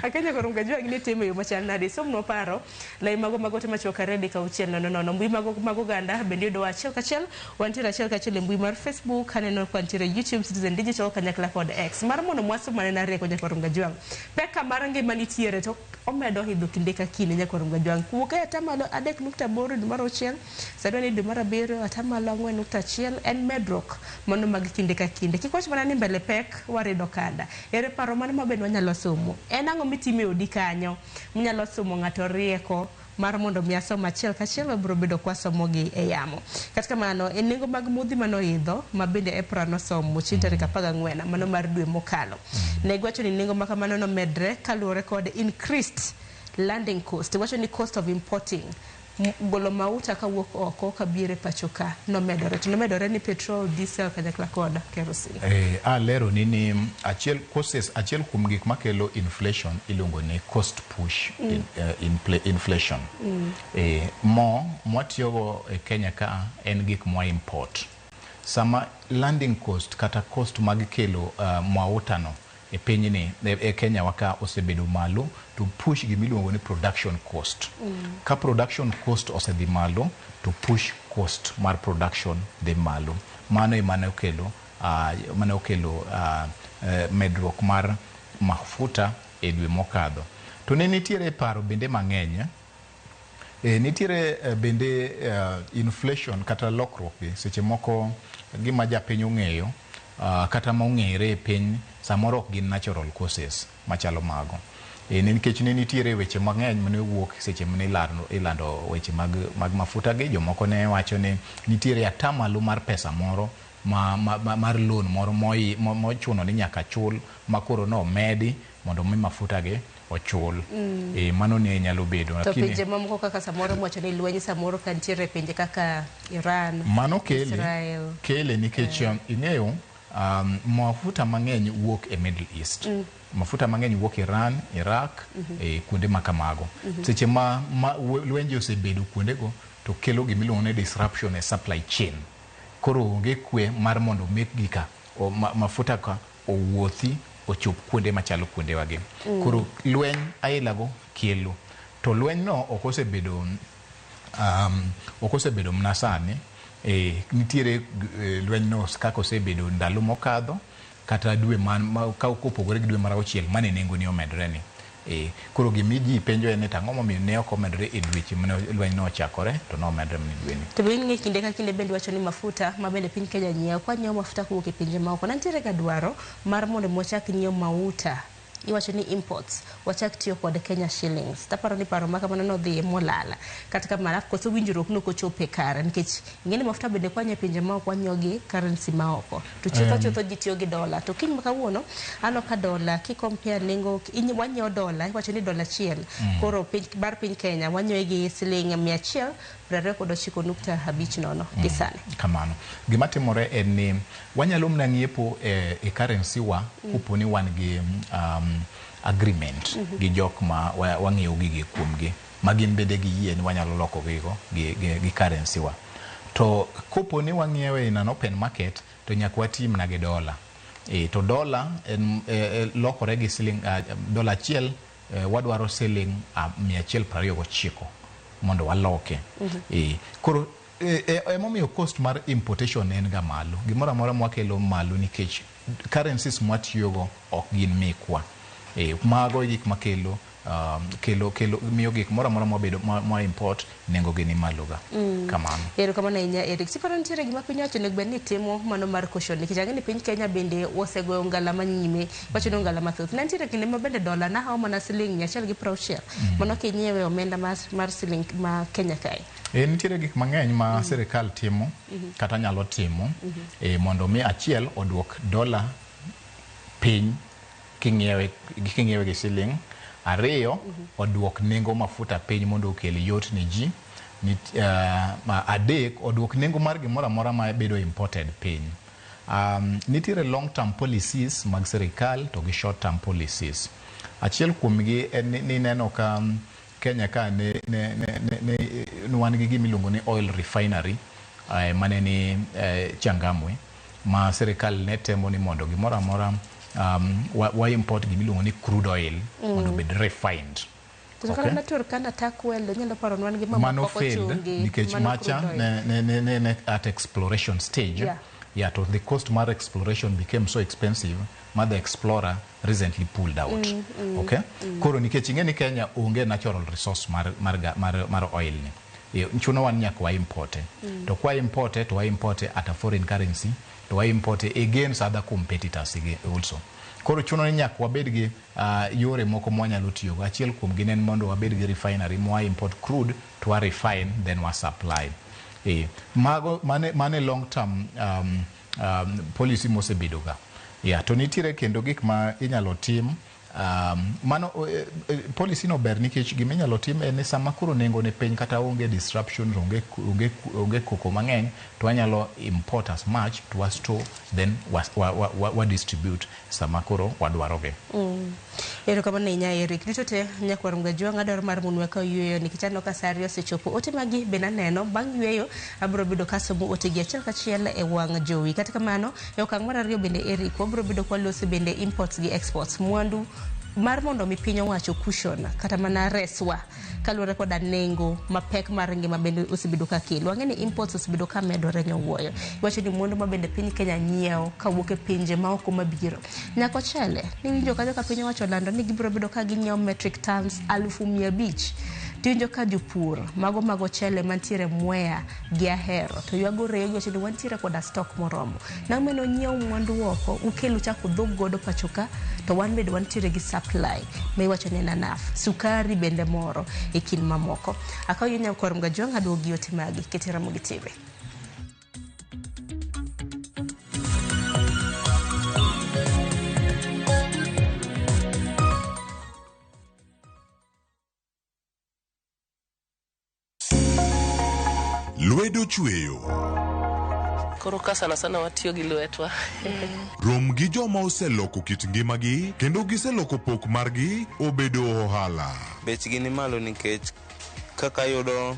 Akenya koro Mgajwang' ni timo e yo machal nade? Somnwa paro, lai mago mag ote machuok ariyo adek auchiel nono nono. Mbui mago mag oganda bende yudowa achiel kachiel. Wantiere achiel kachiel e mbui mar Facebook, aneno ka wantiere YouTube, Citizen Digital kanyakla kod X. Mar mondo mwasom maneno rieko Nyakwar Mgajwang'. Pek mar ngima nitiere to omedo idho kinde ka kinde Nyakwar Mgajwang'. Wuok e atamalo 3.8 dwe mar auchiel, sani wan e dwe mar abiriyo atamalo 4.1 en medruok mano mag kinde ka kinde. Kik wach mana ni mbele pek warido kanda. Ere paro mano ma bende wanyalo somo? En ang'o mitimo e odi kanyo? Minyalo somo ng'ato rieko mar mondo mi asom achiel kachiel wabiro bedo kwasomogi e yamo. Kata kamano, e nengo mag modhi manoidho ma bende EPRA nosomo chieng' tarik 14 mano mar dwe mokalo. Ne giwacho ni nengo ma kamano nomedre kaluwore kod increased landing cost. Giwacho ni cost of importing golo mauta kawuok oko kabiro e pacho ka nomedore. To nomedore ni petrol, diesel kanyakla kod kerosene. Alero ni achiel causes achiel kuom gik makelo inflation iluongo ni cost push inflation. Mo mwatiyogo e Kenya ka en gik mwa import. Sama landing cost kata cost mag kelo mauta no e pinyni e Kenya waka osebedo malo to push gimiluongo ni production cost. Ka production cost osedhi malo to push cost mar production dhi malo. Mano ema ne okelo medruok mar mafuta e dwe mokadho. To ne nitiere paro bende mang'eny. Nitiere bende inflation kata lokruok gi seche moko gima japiny ong'eyo kata mong'ere e piny samoro ok gin natural causes machalo mago. Nikech ne nitiere weche mang'eny mane owuok seche mane ilando weche mag mafuta gi, jomoko ne wacho ni nitiere atamalo mar pesa moro mar loan moro mochuno ni nyaka chul ma koro nomedi mondo mi mafuta gi ochul. Mano ne nyalo bedo. To pinje mamoko kaka samoro mwacho ni lweny samoro ka nitiere pinje kaka Iran, mano kele, Israel. Kele nikech ing'eyo mafuta mang'eny wuok e Middle East. Mafuta mang'eny wuok Iran, Iraq, kuonde ma kamago. Seche ma lwenje osebedo kuondego to kelo gimiluongo ni disruption e supply chain. Koro onge kwe mar mondo mek gika mafuta ka owuothi ochop kuonde machalo kuondewagi. Koro lweny ailago kelo. To lweny no ok osebedo mana sani. Nitiere lweny no kaka osebedo ndalo mokadho kata dwe ka kopogore gi dwe mar auchiel mane nengo ni omedore ni. Koro gimi ji penjo en ni to ang'o momiyo ne ok omedore e dweche mane lweny no ochakore to nomedore mana e dweni. To be ing'e kinde ka kinde bende wacho ni mafuta ma bende piny Kenya nyiewo, kwa nyiewo mafuta kowuok e pinje maoko. Ne nitiere ga dwaro mar mondo mi wachak nyiewo mauta iwacho ni imports wachak tiyo kod Kenya shillings. Taparo ni paro ma kamano nodhi molala. Kata kamano koso winjruok nok ochopo e kare nikech ing'e ni mafuta bende kwanyiewo e pinje maoko wanyiewo gi currency maoko. To chutho chutho ji tiyo gi dola. To kiny ma kawuono aneno ka dola ki compare nengo wanyiewo dola iwacho ni dola achiel. Koro piny bar piny Kenya wanyiewe gi siling 129.50 gi sani. Kamano. Gima timore en ni wanyalo mana ng'iepo e currency wa kopo ni wan gi agreement gi jok ma wang'iewo gigi kuomgi ma gin bende giyie ni wanyalo loko gigo gi currency wa. To kopo ni wang'iewe in an open market to nyaka watim na gi dola. To dola en lokore gi siling dola achiel, wadwaro siling 129 mondo waloke. Koro emomiyo cost mar importation en ga malo. Gimoro amora mwakelo malo nikech currencies mwatiyogo ok gin mekwa. Mago e gik makelo kelo miyo gik moro amora mwabedo mwa import nengo gi ni malo ga. Kamano. Erokamano ahinya Eric. Tiparo nitiere gima piny owacho onego bed ni timo mano mar caution nikech ang'e ni piny Kenya bende osegoyo ngala manyime, wacho ni ongala mathoth. Ne nitiere kinde ma bende dola nahawo mana siling 160. Mano kinyiewe omenda mar siling ma Kenya kae. Nitiere gik mang'eny ma sirikal timo kata nyalo timo mondo mi achiel oduok dola piny king'iewe gi siling. Ariyo, oduok nengo mafuta piny mondo okel yot ne ji. Adek, oduok nengo mar gimoro amora ma bedo imported piny. Nitiere long term policies mag sirikal to gi short term policies. Achiel kuomgi en ni neno ka Kenya ka ne wan gi gima iluongo ni oil refinery mane ni Changamwe, ma sirikal ne temo ni mondo gimoro amora wa import gima iluongo ni crude oil mondo obed refined. To kata na Turkana Turkwel nyalo paro ni wan gi mano failed nikech macha ne at exploration stage. Yeah, to the cost mar exploration became so expensive ma the explorer recently pulled out. Okay? Koro nikech ing'e ni Kenya onge natural resource mar oil ni. Chuno wan nyaka wa importe. To kwa importe to wa importe at a foreign currency, to wa importe against other competitors also. Koro chuno ni nyaka wabed gi yore moko mwanyalo tiyogo. Achiel kuom gin en mondo wabed gi refinery mwa import crude to wa refine then wa supply. Mago mane long term policy mosebedo ga. Yeah, to nitiere kendo gik ma inyalo tim. Mano policy no ber nikech gima inyalo tim en ni sama koro nengo ne piny kata onge disruption, onge koko mang'eny, to wanyalo import as much to wa store then wa distribute sama koro wadwarogi. Erokamano ahinya Eric. Duto te nyakwar Mgajwang' adwaro mar mondo wakaw yueyo nikech aneno ka sa ariyo osechopo. Ote magi bende aneno bang' yueyo abiro bedo kasomo otegi achiel kachiel e wang' jowi. Kata kamano e okang' mar ariyo bende Eric wabiro bedo kwaloso bende imports gi exports, mwandu mar mondo mi piny owacho cushion kata mana reswa kaluwore koda nengo mapek mar ngima bende osebedo ka kelo. Wang'e ni imports osebedo ka medore nyowuoyo. Iwacho ni mwandu ma bende piny Kenya nyiewo kawuok e pinje maoko mabiro. Nyaka ochele niwinjo kanyo ka piny owacho olando ni gibiro bedo ka ginyiewo metric tons 500,000. Tiwinjo ka jopur mago mag ochele mantiere Mwea gi Ahero to ywago reyo giwacho ni wantiere koda stock moromo. Nang'o nyiewo mwandu oko ukel uchak udhog godo pacho ka to wan bende wantiere gi supply ma iwacho ni en enough. Sukari bende moro e kind mamoko. Akaw yie nyakwar Mgajwang' aduogo gi ote magi kete Ramogi TV. Lwedo chweyo. Koro ka sana sana watiyo gi lwetwa. Rom gi joma oseloko kit ngimagi kendo giseloko pok margi obedo ohala. Bechgi ni malo nikech kaka yudo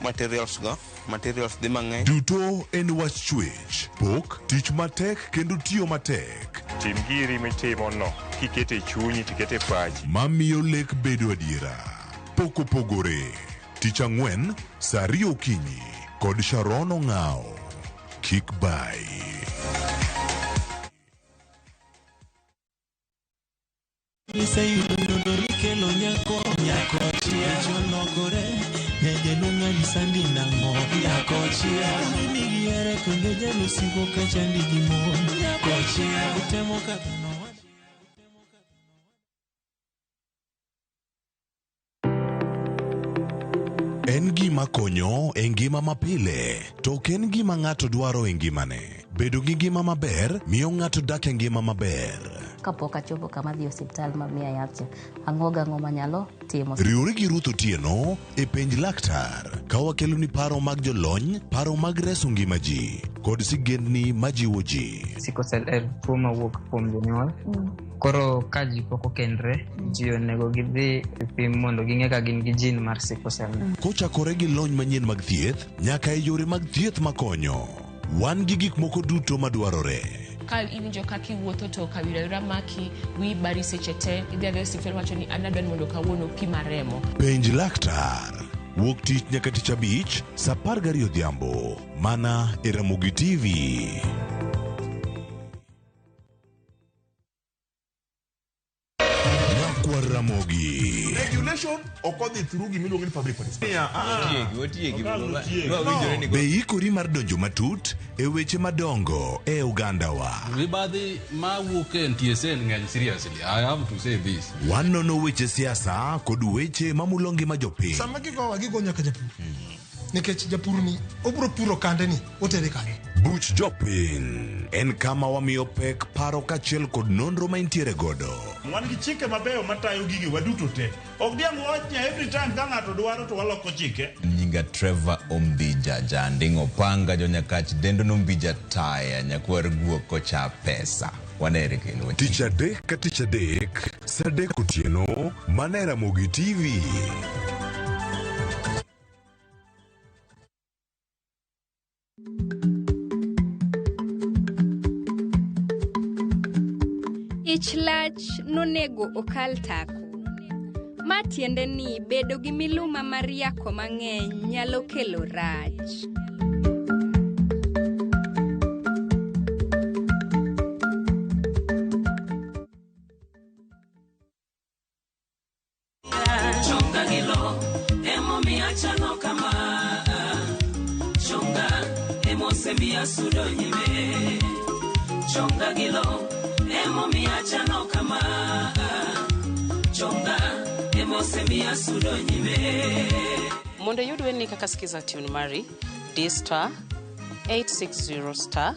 materials go, materials dhi mang'eny. Duto en wach chwech, pok, tich matek kendo tiyo matek. Tim giri mitimo no, kikete chunyi tikete pachi. Mamiyo lek bedo adiera. Pok opogore. Tich ang'wen, saa ariyo okinyi kod Sharon Ong'ao. Kik bai. En gima konyo e ngima mapile, to ok en gima ng'ato dwaro e ngimane. Bedo gi ngima maber miyo ng'ato dak e ngima maber. Kapok achopo kama dhi osiptal ma miya yath cha, ang'o gang'o manyalo timo. Riwri gi Ruth Otieno e penj laktar ka wakeloni paro mag jolony, paro mag reso ngima ji kod sigendni majiwo ji. Sickle cell en tuo mawuok kuom jonyuol. Koro ka ji pok okendre, ji onego gidhi e pim mondo ging'e ka gin gi gene mar sickle cell. Kochakore gi lony manyien mag thieth nyaka e yore mag thieth makonyo. Wan gi gik moko duto madwarore. Ka iwinjo kaka iwuotho to kawira wira maki, wiyi bari seche te, idhi adhiya e osiptal iwacho ni an adwa ni mondo kawuono pima remo. Penj laktar. Wuok tich nyaka tich abich, sa 12 odhiambo. Mana e Ramogi TV. Nyakwar Ramogi. Regulation ok odhi through gima iluongo ni public participation. Otiegi, otiegi. No. Be iikori mar donjo matut e weche madongo e ogandawa? Mibadhi ma wuok e NTSA ng'eny seriously. I have to say this. Wanono weche siasa kod weche mamulo ngima jopiny. Sama gigowa gigo nyaka japur. Nikech japur ni obro puro kande ni otere kanye. Buch Jopiny en kama wamiyo pek paro kaachiel kod nonro ma intiere godo. Wan gi chike mabeyo matayo gigewa duto te. Ok diang' wawach ni every time ka ng'ato dwaro to waloko chike. Nyinga Trevor Ombija Janding Opanga Jonyakach Dendo Nombija Taya Nyakwar Guok Kocha Pesa. Wanere kendo. Tich adek ka tich adek, sa adek otieno, mana e Ramogi TV. Ich lach nonego okal tako. Ma tiende ni bedo gi miluma mar yako mang'eny nyalo kelo rach. Chonga gi lo emomiyo achalo kama Chonga emosemiya sudo nyime Chonga gi lo emomiyo achalo kama Chonga emosemiya sudo nyime Mondo iyud wendni kaka Skiza tune mari, di star 860 star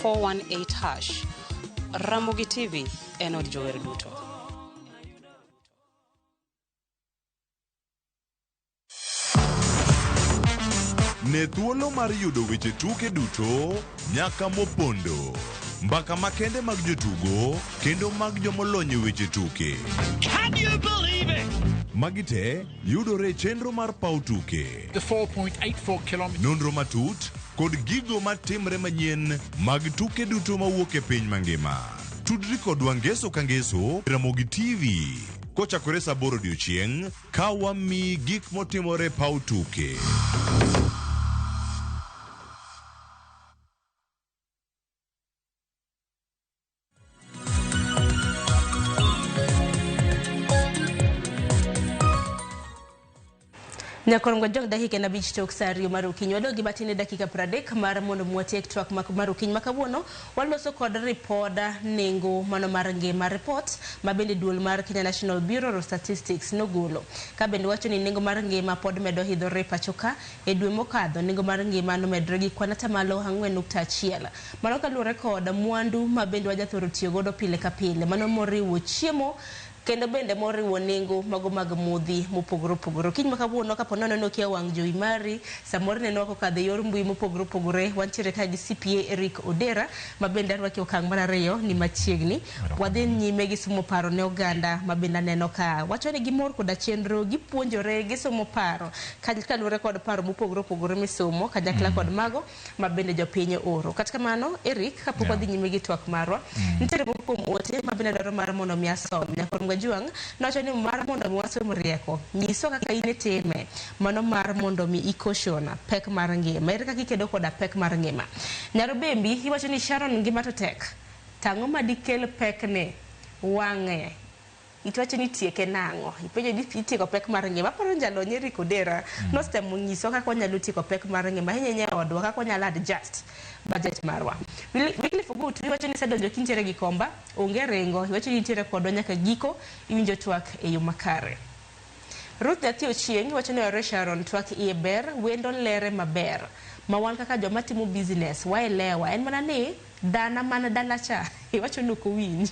418 hash. Ramogi TV en od jower duto. Ne thuolo mar yudo weche tuke duto nyaka mopondo. Mbaka makende mag jotugo kendo mag jomolony e weche tuke. Can you believe it? Magi te yudore e chenro mar paw tuke. The 4.84 kilometers. Nonro matut kod gigo matimre manyien mag tuke duto mawuok e piny mangima. Tudri kodwa ngeso ka ngeso Ramogi TV kochakore saa aboro odiochieng' ka wamiyi gik motimore e paw tuke. Nyakorongo jong dakika en abich tok sa ariyo mar okinyi. Wadong' gi matin e dakika 30 mar mondo mwatiek twak mar okinyi ma kawuono. Waloso kod ripoda nengo mano mar ngima report ma bende duol mar Kenya National Bureau of Statistics nogolo. Ka bende wacho ni nengo mar ngima pod medo hidhore pacho ka e dwe mokadho nengo mar ngima nomedore gi kwan atamalo 4.1. Mano kaluwore kod mwandu ma bende wajathoro tiyo godo pile ka pile. Mano moriwo chiemo kendo bende moriwo nengo mago mag modhi mopogore opogore. Okinyi ma kawuono kapo nono ni okia wang' jowi mari, samoro ineno kokadho e yor mbui mopogore opogore, wantiere ka gi CPA Eric Odera ma bende arwaki e okang' mar ariyo ni machiegni. Wadhi nyime gi somo paro ne oganda ma bende aneno ka wacho ni gimor koda chenro, gipuonjore, gisomo paro kaluwore kod paro mopogore opogore misomo kanyakla kod mago ma bende jopiny oro. Kata kamano, Eric, kapok wadhi nyime gi twak marwa, nitiere moko kuom ote ma bende dwaro mar mondo mi asom. Nyakor Mgajuang' nowacho ni mar mondo mi wasom rieko, nyiswa kaka in itime, mano mar mondo mi ikoshona pek mar ngima. Ere kaka ikedo koda pek mar ngima? Nyarobembi iwacho ni Sharon ngima to tek. Tang'o ma dikel pek ne wang'e? Iwacho ni tieke nang'o? Ipenjo ni itieko pek mar ngima. Aparo ni jalony Eric Odera nosetemo nyiso kaka wanyalo tieko pek mar ngima ahinya ahinya e odwa kaka wanyalo adjust budget marwa. Wycliffe Ogutu iwacho ni isedonjo kintiere gi komba, onge ringo, iwacho ni intiere kodwa nyaka giko, iwinjo twak e yo makare. Ruth Nyathi Ochieng' iwacho ni ore Sharon twak iye ber, wendo lere maber. Ma wan kaka joma timo business waelewa, en mana ni dana man dala cha iwacho ni ok owinj.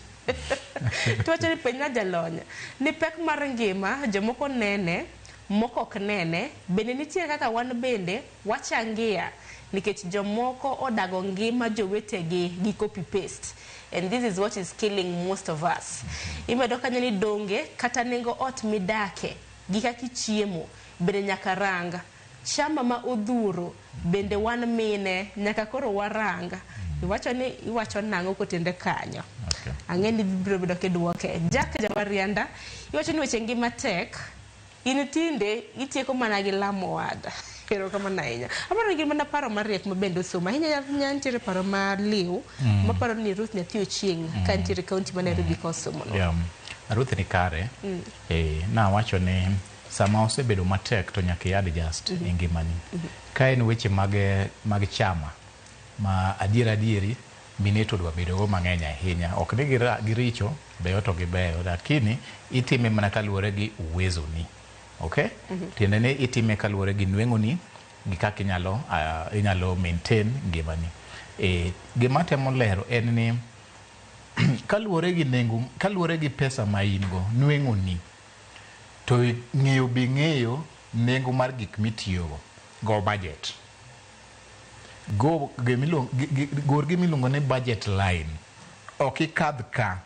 Tiwacho ni penjna jalony ni pek mar ngima jomoko nene, moko ok nene, bende nitie kaka wan bende wachangia nikech jomoko odago ngima jowetegi gi copy paste and this is what is killing most of us. Imedo kanyo ni donge kata nengo ot midake gi kaka ichiemo bende nyaka rang. Chama ma odhuro bende wan mine nyaka koro waranga. Iwacho ni iwacho nang'o kotende kanyo. Ang'e ni biro bedo kidwoke. Jack Jawarianda, iwacho ni weche ngima tek. In tinde itieko mana gi lamo wada. Erokamano ahinya. Aparo ni gin mana paro mariek ma bende osomo. Ahinya ahinya nitiere paro maliw maparo ni Ruth nyathi Ochieng' ka nitiere kaunti ma Nairobi ka osomo no. Yeah. Ruth ni kare. Nawacho ni sama osebedo matek to nyaka i adjust e ngimani. Ka en weche mag chama ma adier adieri mine to dwa bedo go mang'eny ahinya. Ok ni giricho, beyo to gibeyo, lakini itime mana kaluwore gi uwezo ni. Okay? Tiende ni itime kaluwore gi nweng'oni gi kaka inyalo maintain ngimani. Gima atemo lero en ni kaluwore gi nengo, kaluwore gi pesa ma in go, nweng'oni, to ng'eyo be ng'eyo nengo mar gik mitiyogo, go budget. Go gor gimiluongo ni budget line. Ok ikadh ka.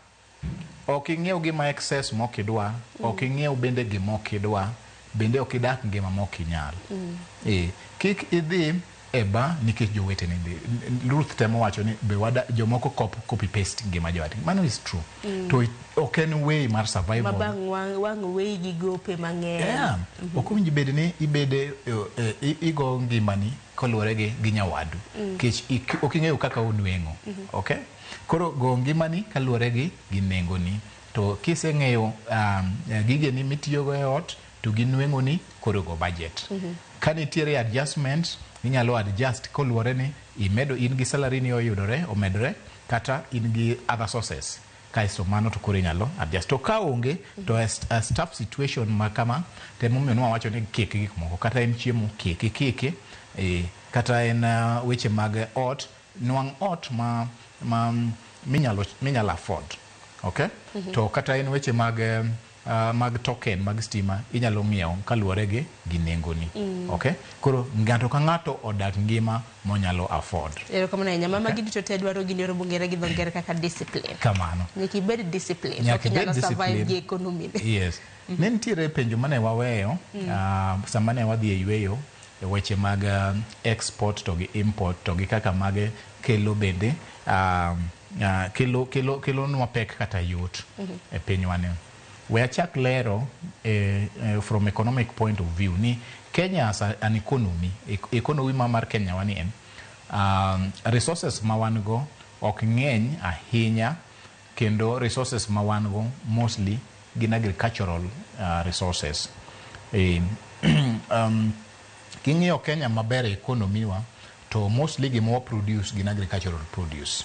Ok ing'iew gima excess mok idwa, ok ing'iew bende gima ok idwa, bende ok idak ngima mok inyal. Kik idhi e bar nikech joweteni dhi. Ruth temo wacho ni be wada jomoko copy paste ngima jowadgi. Mano is true. To ok en way mar survival. Ma bang' wang' weyi gi gope mang'eny. Yeah. Ok owinjo bed ni ibede igo ngimani koluwore gi nyawadu. Nikech ok ing'eyo kaka onweng'o. Okay? Koro go ngimani kaluwore gi nengoni. To kiseng'eyo gigeni mitiyogo e ot to gi nweng'oni, koro go budget. Ka nitiere adjustment, inyalo adjust koluwore ni imedo in gi salary ni oyudore, omedore, kata in gi other sources. Kaeto mano to koro inyalo adjust. To ka onge, to a tough situation ma kama, to emomiyo nwawacho ni kik gik moko. Kata en chiemo, kik ikiki, kata en weche mag ot, nwang' ot ma minyalo afford. Okay? To kata en weche mag token mag stima inyalo ng'iewo kaluwore gi nengoni. Okay? Koro ng'ato ka ng'ato odak ngima monyalo afford. Erokamano ahinya. Mama giduto te dwaro gini yor mong'ere gi dho ngere kaka discipline. Kamano. Nyaka ibed discipline. Nyaka Ok ibed inyalo survive discipline. gi economy ni. Yes. Ne nitiere penjo mane waweyo sama ne wadhi e yweyo e weche mag export to gi import to gi kaka mage kelo bende kelo nwa pek kata yot e pinywa ni. We achak lero from economic point of view ni Kenya as an economy, economy ma mar Kenya wani en resources ma wan go ok ng'eny ahinya, kendo resources ma wan go mostly gin agricultural resources. King'iyo Kenya maber e economy wa, to mostly gima wa produce gin agricultural produce.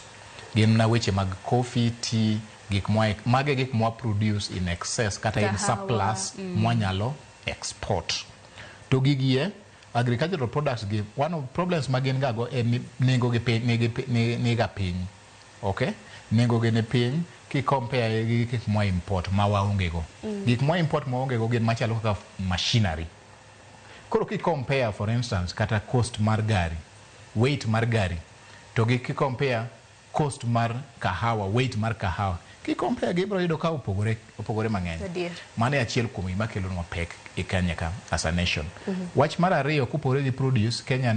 Gin na weche mag coffee, tea, gik mwa, mage gik mwa produce in excess kata in Kahawa, surplus mwanyalo export. To gigi e agricultural products gi, one of problems ma gin gago en ni nengo gi piny, nigi niga piny. Okay? Nengo gi ni piny ki compare gi gik mwa import ma waonge go. Gik mwa import ma waonge go gin machalo kaka machinery. Koro ki compare for instance kata cost mar gari, weight mar gari, to gi ki compare cost mar kahawa, weight mar kahawa, ki compare gi ibiro yudo ka opogore mang'eny. Adier. Mano e achiel kuom gima kelonwa pek e Kenya ka as a nation. Wach mar ariyo, kopogore gi produce, Kenya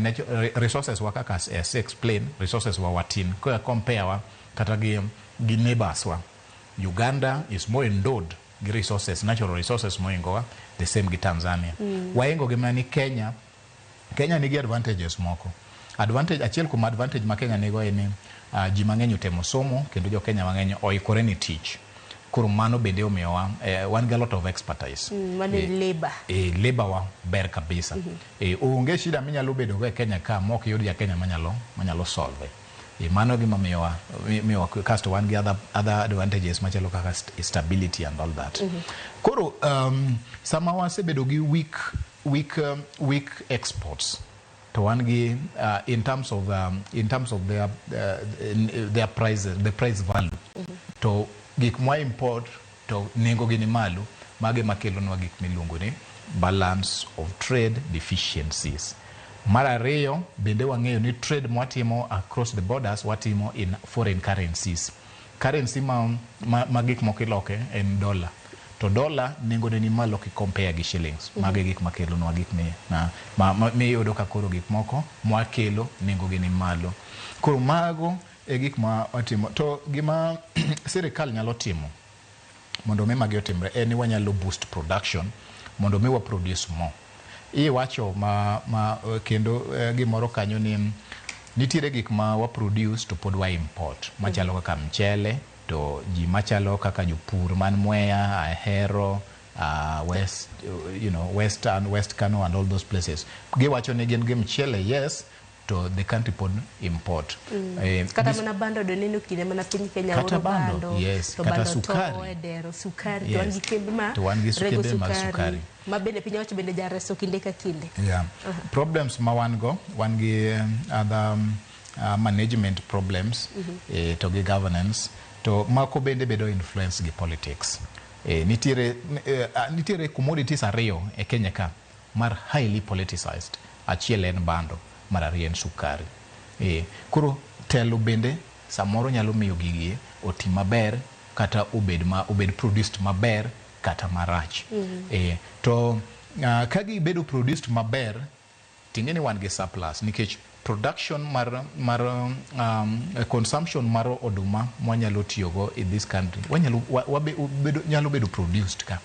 resources wa kaka as explain, resources wa watin. Ka compare wa kata gi neighbors wa, Uganda is more endowed gi resources, natural resources moingo wa, the same gi Tanzania. Waingo gi mana ni Kenya nigi advantages moko. Advantage, achiel kuom advantage ma Kenya nigo en ni ji mang'eny otemo somo kendo jo Kenya mang'eny oikore ni tich. Koro mano bende omiyowa wan gi a lot of expertise. Mano labor. Labor wa ber kabisa. Onge shida minyalo bedo go e Kenya ka mok iyud ja Kenya manyalo solve. Mano gima miyowa kasto wan gi other advantages machalo kaka stability and all that. Koro sama wasebedo gi weak exports, to wan gi in terms of their prices, the price value, to gik mwa import to nengo gi ni malo, mage makelonwa gik miluongo ni balance of trade deficiencies. Mar ariyo, bende wang'eyo ni trade mwatimo across the borders watimo in foreign currencies. Currency ma gik moko iloke en dollar. To dollar nengone ni malo ki compare gi shillings. Mago e gik makelonwa gik miyudo ka koro gik moko mwakelo nengogi ni malo. Koro mago e gik ma watimo. To gima sirikal nyalo timo mondo mi magi otimre en ni wanyalo boost production mondo mi wa produce more. Iwacho ma kendo gimoro kanyo ni nitiere gik ma wa produce to pod wa import machalo kaka mchele, to ji machalo kaka jopur man Mwea, Ahero, West, Western, West Kano and all those places. Giwacho ni gin gi mchele, yes, to the country pod import. Kata mana bando do neno kinde mana piny Kenya kata oro bando, yes, to kata bando sukari. To e dero sukari to wan gi kembe ma To wan gi rego kembe mag sukari. Ma bende piny owacho bende jareso kinde ka kinde. Problems ma wan go, wan gi other management problems to gi governance, to mako bende bedo influence gi politics. Nitiere commodities ariyo e Kenya ka mar highly politicized. Achiel en bando, mar ariyo en sukari. Koro telo bende samoro nyalo miyo gigi oti maber kata obed produced maber kata marach. To ka gibedo produced maber, ting'e ni wan gi surplus nikech production mar consumption mar oduma mwanyalo tiyogo in this country wanyalo nyalo bedo produced ka.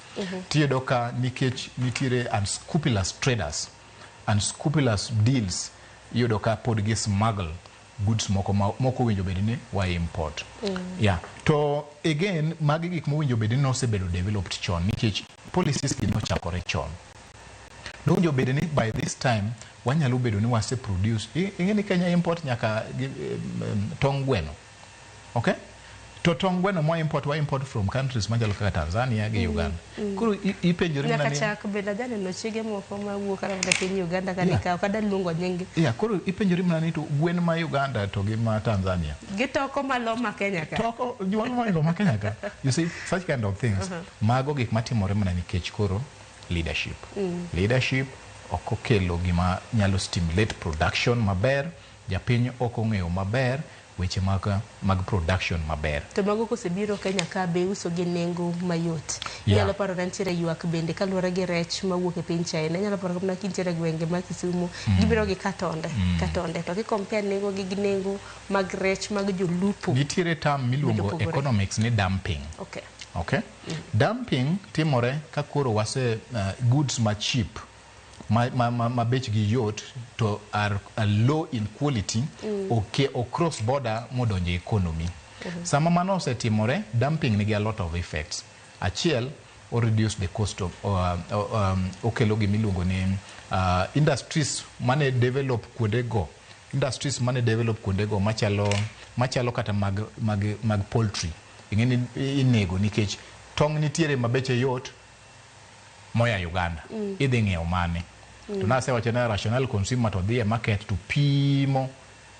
Tiyudo ka nikech nitiere unscrupulous traders, unscrupulous deals, iyudo ka pod gi smuggle goods moko moko owinjo bed ni wa import. Yeah. To again, magi gik mowinjo bed ni nosebedo developed chon nikech policies gi nochakore chon. Nowinjo bed ni by this time wanyalo bedo ni wase produce. Ing'e ni Kenya import nyaka tong gweno. Okay? To tong gweno mwa import, wa import from countries machalo kaka Tanzania gi Uganda. Koro ipenjori Nyaka mana ni chak bende ajaneno chege moko mawuok kata mana piny Uganda ka nikawo kada luongo nying. Yeah, koro ipenjori mana ni to gwen ma Uganda to gi ma Tanzania. Gitoko malo ma Kenya ka. Toko nyuol moingo ma Kenya ka. You see, such kind of things. Mago gik matimore mana nikech koro leadership. Leadership ok okelo gima nyalo stimulate production maber, japiny ok ong'eyo maber weche mag production maber. To mago kosebiro Kenya ka be uso gi nengo mayot. Inyalo paro na nitiere ywak bende kaluwore gi rech mawuok e piny China. Inyalo paro mana kintiere e gwenge ma Kisumu, gibiro gi katonde, katonde. To ki compare nengo gi nengo mag rech mag jolupo. Nitiere term miluongo Bende opogore. economics ni dumping. Okay? Dumping timore ka koro wase goods ma cheap ma bechgi yot to are low in quality, okay, o cross border modonjo e economy. Sama mano osetimore, dumping nigi a lot of effects. Achiel, o reduce the cost of okelo gimiluongo ni industries mane develop kuondego, industries mane develop kuondego machalo kata mag poultry. Ing'e ni inego nikech tong' nitiere ma beche yot moya Uganda. Idhi ng'iewo mane? To nasewacho ni rational consumer to dhi e market to pimo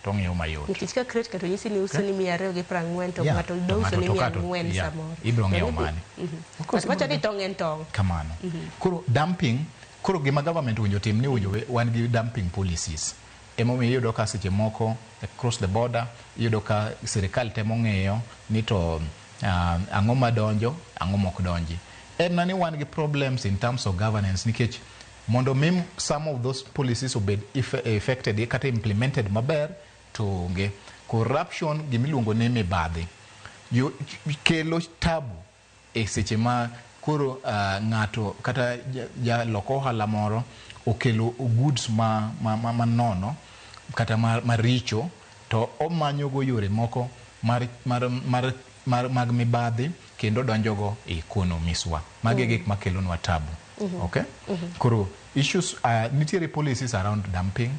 to ng'iewo mayot. Nikech ka crate kato nyisi ni uso ni 240 to ng'ato To do uso ng'ato ni to mia kato, ang'wen samoro. Ibiro ng'iewo To ni- mane? Of course, But wacho ni ibiro- tong' en tong'. Kamano. Koro dumping, koro gima government owinjo tim ni owinjo wan gi dumping policies. Emomiyo iyudo ka seche moko across the border, iyudo ka sirikal temo ng'iyo ni to ang'o madonjo, ang'o mok donji. En na ni wan gi problems in terms of governance nikech mondo mi some of those policies obed affected kata implemented maber to onge. Corruption gimiluongo ni mibadhi kelo tabu e seche ma koro ng'ato kata jalok ohala moro okelo goods ma nono kata maricho to omanyogo yore moko mag mibadhi kendo donjogo e economies wa. Magi e gik makelonwa tabu. Okay? Koro issues, nitiere policies around dumping.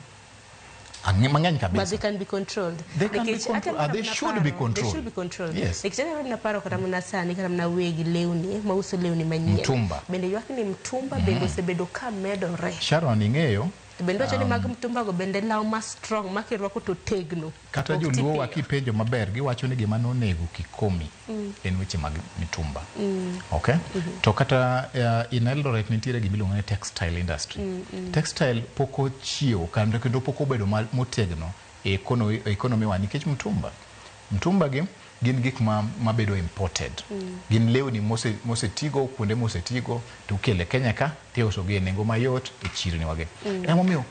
Ang'e mang'eny kabisa. But they can be controlled. They can be Nikech ata controlled. They mana should be paro, they controlled. should be controlled. Yes. Nikech ata mana paro kata mana sani kata mana weg lewni mauso lewni manyien. Mtumba. Bende ywak ni mtumba bende osebedo ka medore. Sharon ing'eyo. To bende wacho ni mag mtumba go bende law ma strong ma kirwako to tegno. Kata Ok ti joluo wa piyo. kipenjo maber giwacho ni gima nonego Kikomi en weche mag mitumba. Okay? To kata in Eldoret nitiere gima iluongo ni textile industry. Textile pok ochiewo kendo pok obedo motegno e economy wa nikech mtumba. Mtumba gi Gin gik ma mabedo imported. Gin lewni mosetigo kuonde mosetigo to ikele Kenya ka tiuso gi e nengo mayot e chirni wagi. Emomiyo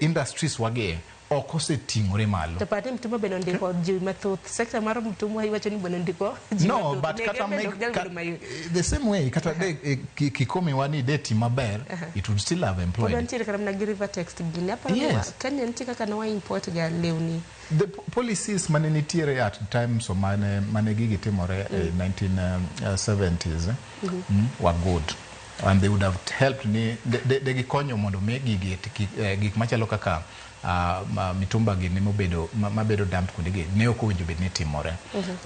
industries wagi ok oseting'ore malo. To par ni mtumba bende ondiko ji mathoth. Sector mar mtumba iwacho ni bende ondiko ji No, mathoth. but Nege kata bende meg, ok nyal ka, bedo mayot. the same way kata de kikomi wa ni de ti maber, it would still have Pod employed. wantiere kata mana gi Rivertex gini. Aparo ni Yes. Kenya nitie kaka ne wa import ga lewni. The policies mane nitiere at times so mane gigi timore 1970s were good and they would have helped ni de gikonyo mondo mi gigi gik machalo kaka mitumba gini mobedo mabedo dumped kuondegi ne ok owinjo bed ni timore.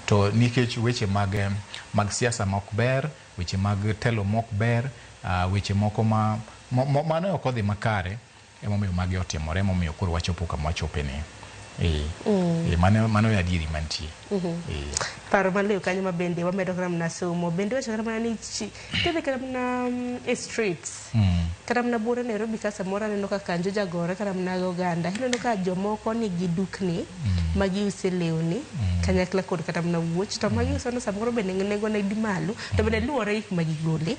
To nikech weche mag siasa ma ok ber, weche mag telo ma ok ber, weche moko ma mane ok odhi makare, emomiyo magi otimore, emomiyo koro wachopo kama wachope ni. Mano e adieri mantie. Paro maliw kanyo ma bende wamedo kata mana somo. Bende wacho kata mana ni kidhi kata mana e streets. Kata mana buore Nairobi ka samoro aneno ka kanjo jagore kata mana gi oganda. Ineno ka jomoko nigi dukni ma giuse lewni kanyakla kod kata mana wuoch. To ma giuso no samoro bende nengo ne ni malo. To bende luwore gi kuma gigole.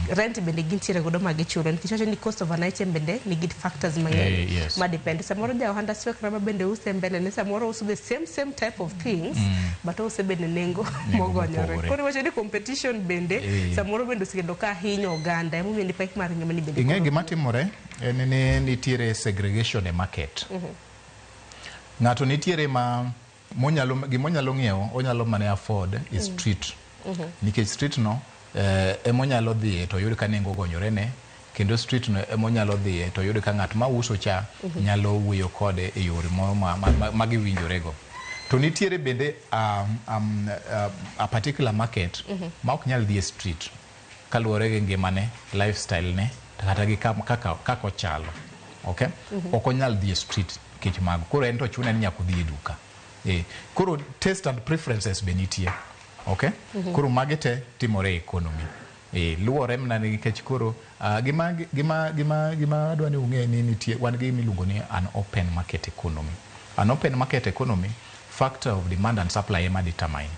Rent bende gintiere godo ma gichulo. Nikech wacho ni cost of an item bende nigi factors mang'eny. Ma depend. Samoro ja ohanda swekra ma bende use mbele ne samoro uso the same type of things but use bende nengo mogonyore. Mopogore. Koro iwacho ni competition bende samoro bende osekedo ka hinyo oganda. Emomiyo ni pek mar ngima ni bende Ing'e koro gima timore en ni nitiere segregation e market. Ng'ato nitiere ma monyalo gimonyalo ng'iewo onyalo mana afford e street. Nikech street no emonyalo dhiye to oyud ka nengo ogonyore ne, kendo street no emonyalo dhiye to oyud ka ng'at ma uso cha nyalo wuoyo kode e yore moro ma giwinjorego. To nitiere bende a particular market ma ok nyal dhi e street kaluwore gi ngimane, lifestyle ne, kata gi kaka ochalo. Okay? Ok onyal dhi e street nikech mago. Koro en to chune ni nyaka odhi e duka. Koro taste and preferences be nitie. Okay? Koro magi te timore e economy. Luwore mana nikech koro gima adwa ni ung'e ni nitie wan gi gima iluongo ni an open market economy. An open market economy, factor of demand and supply ema determine.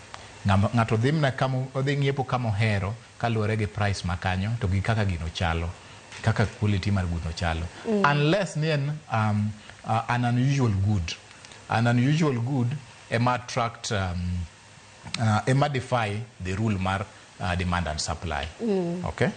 Ng'ato dhi mana kama odhi ng'iepo kama ohero kaluwore gi price ma kanyo to gi kaka gino chalo, kaka quality mar gino chalo. Unless ni en an unusual good. An unusual good ema attract ema defy the rule mar demand and supply. Okay?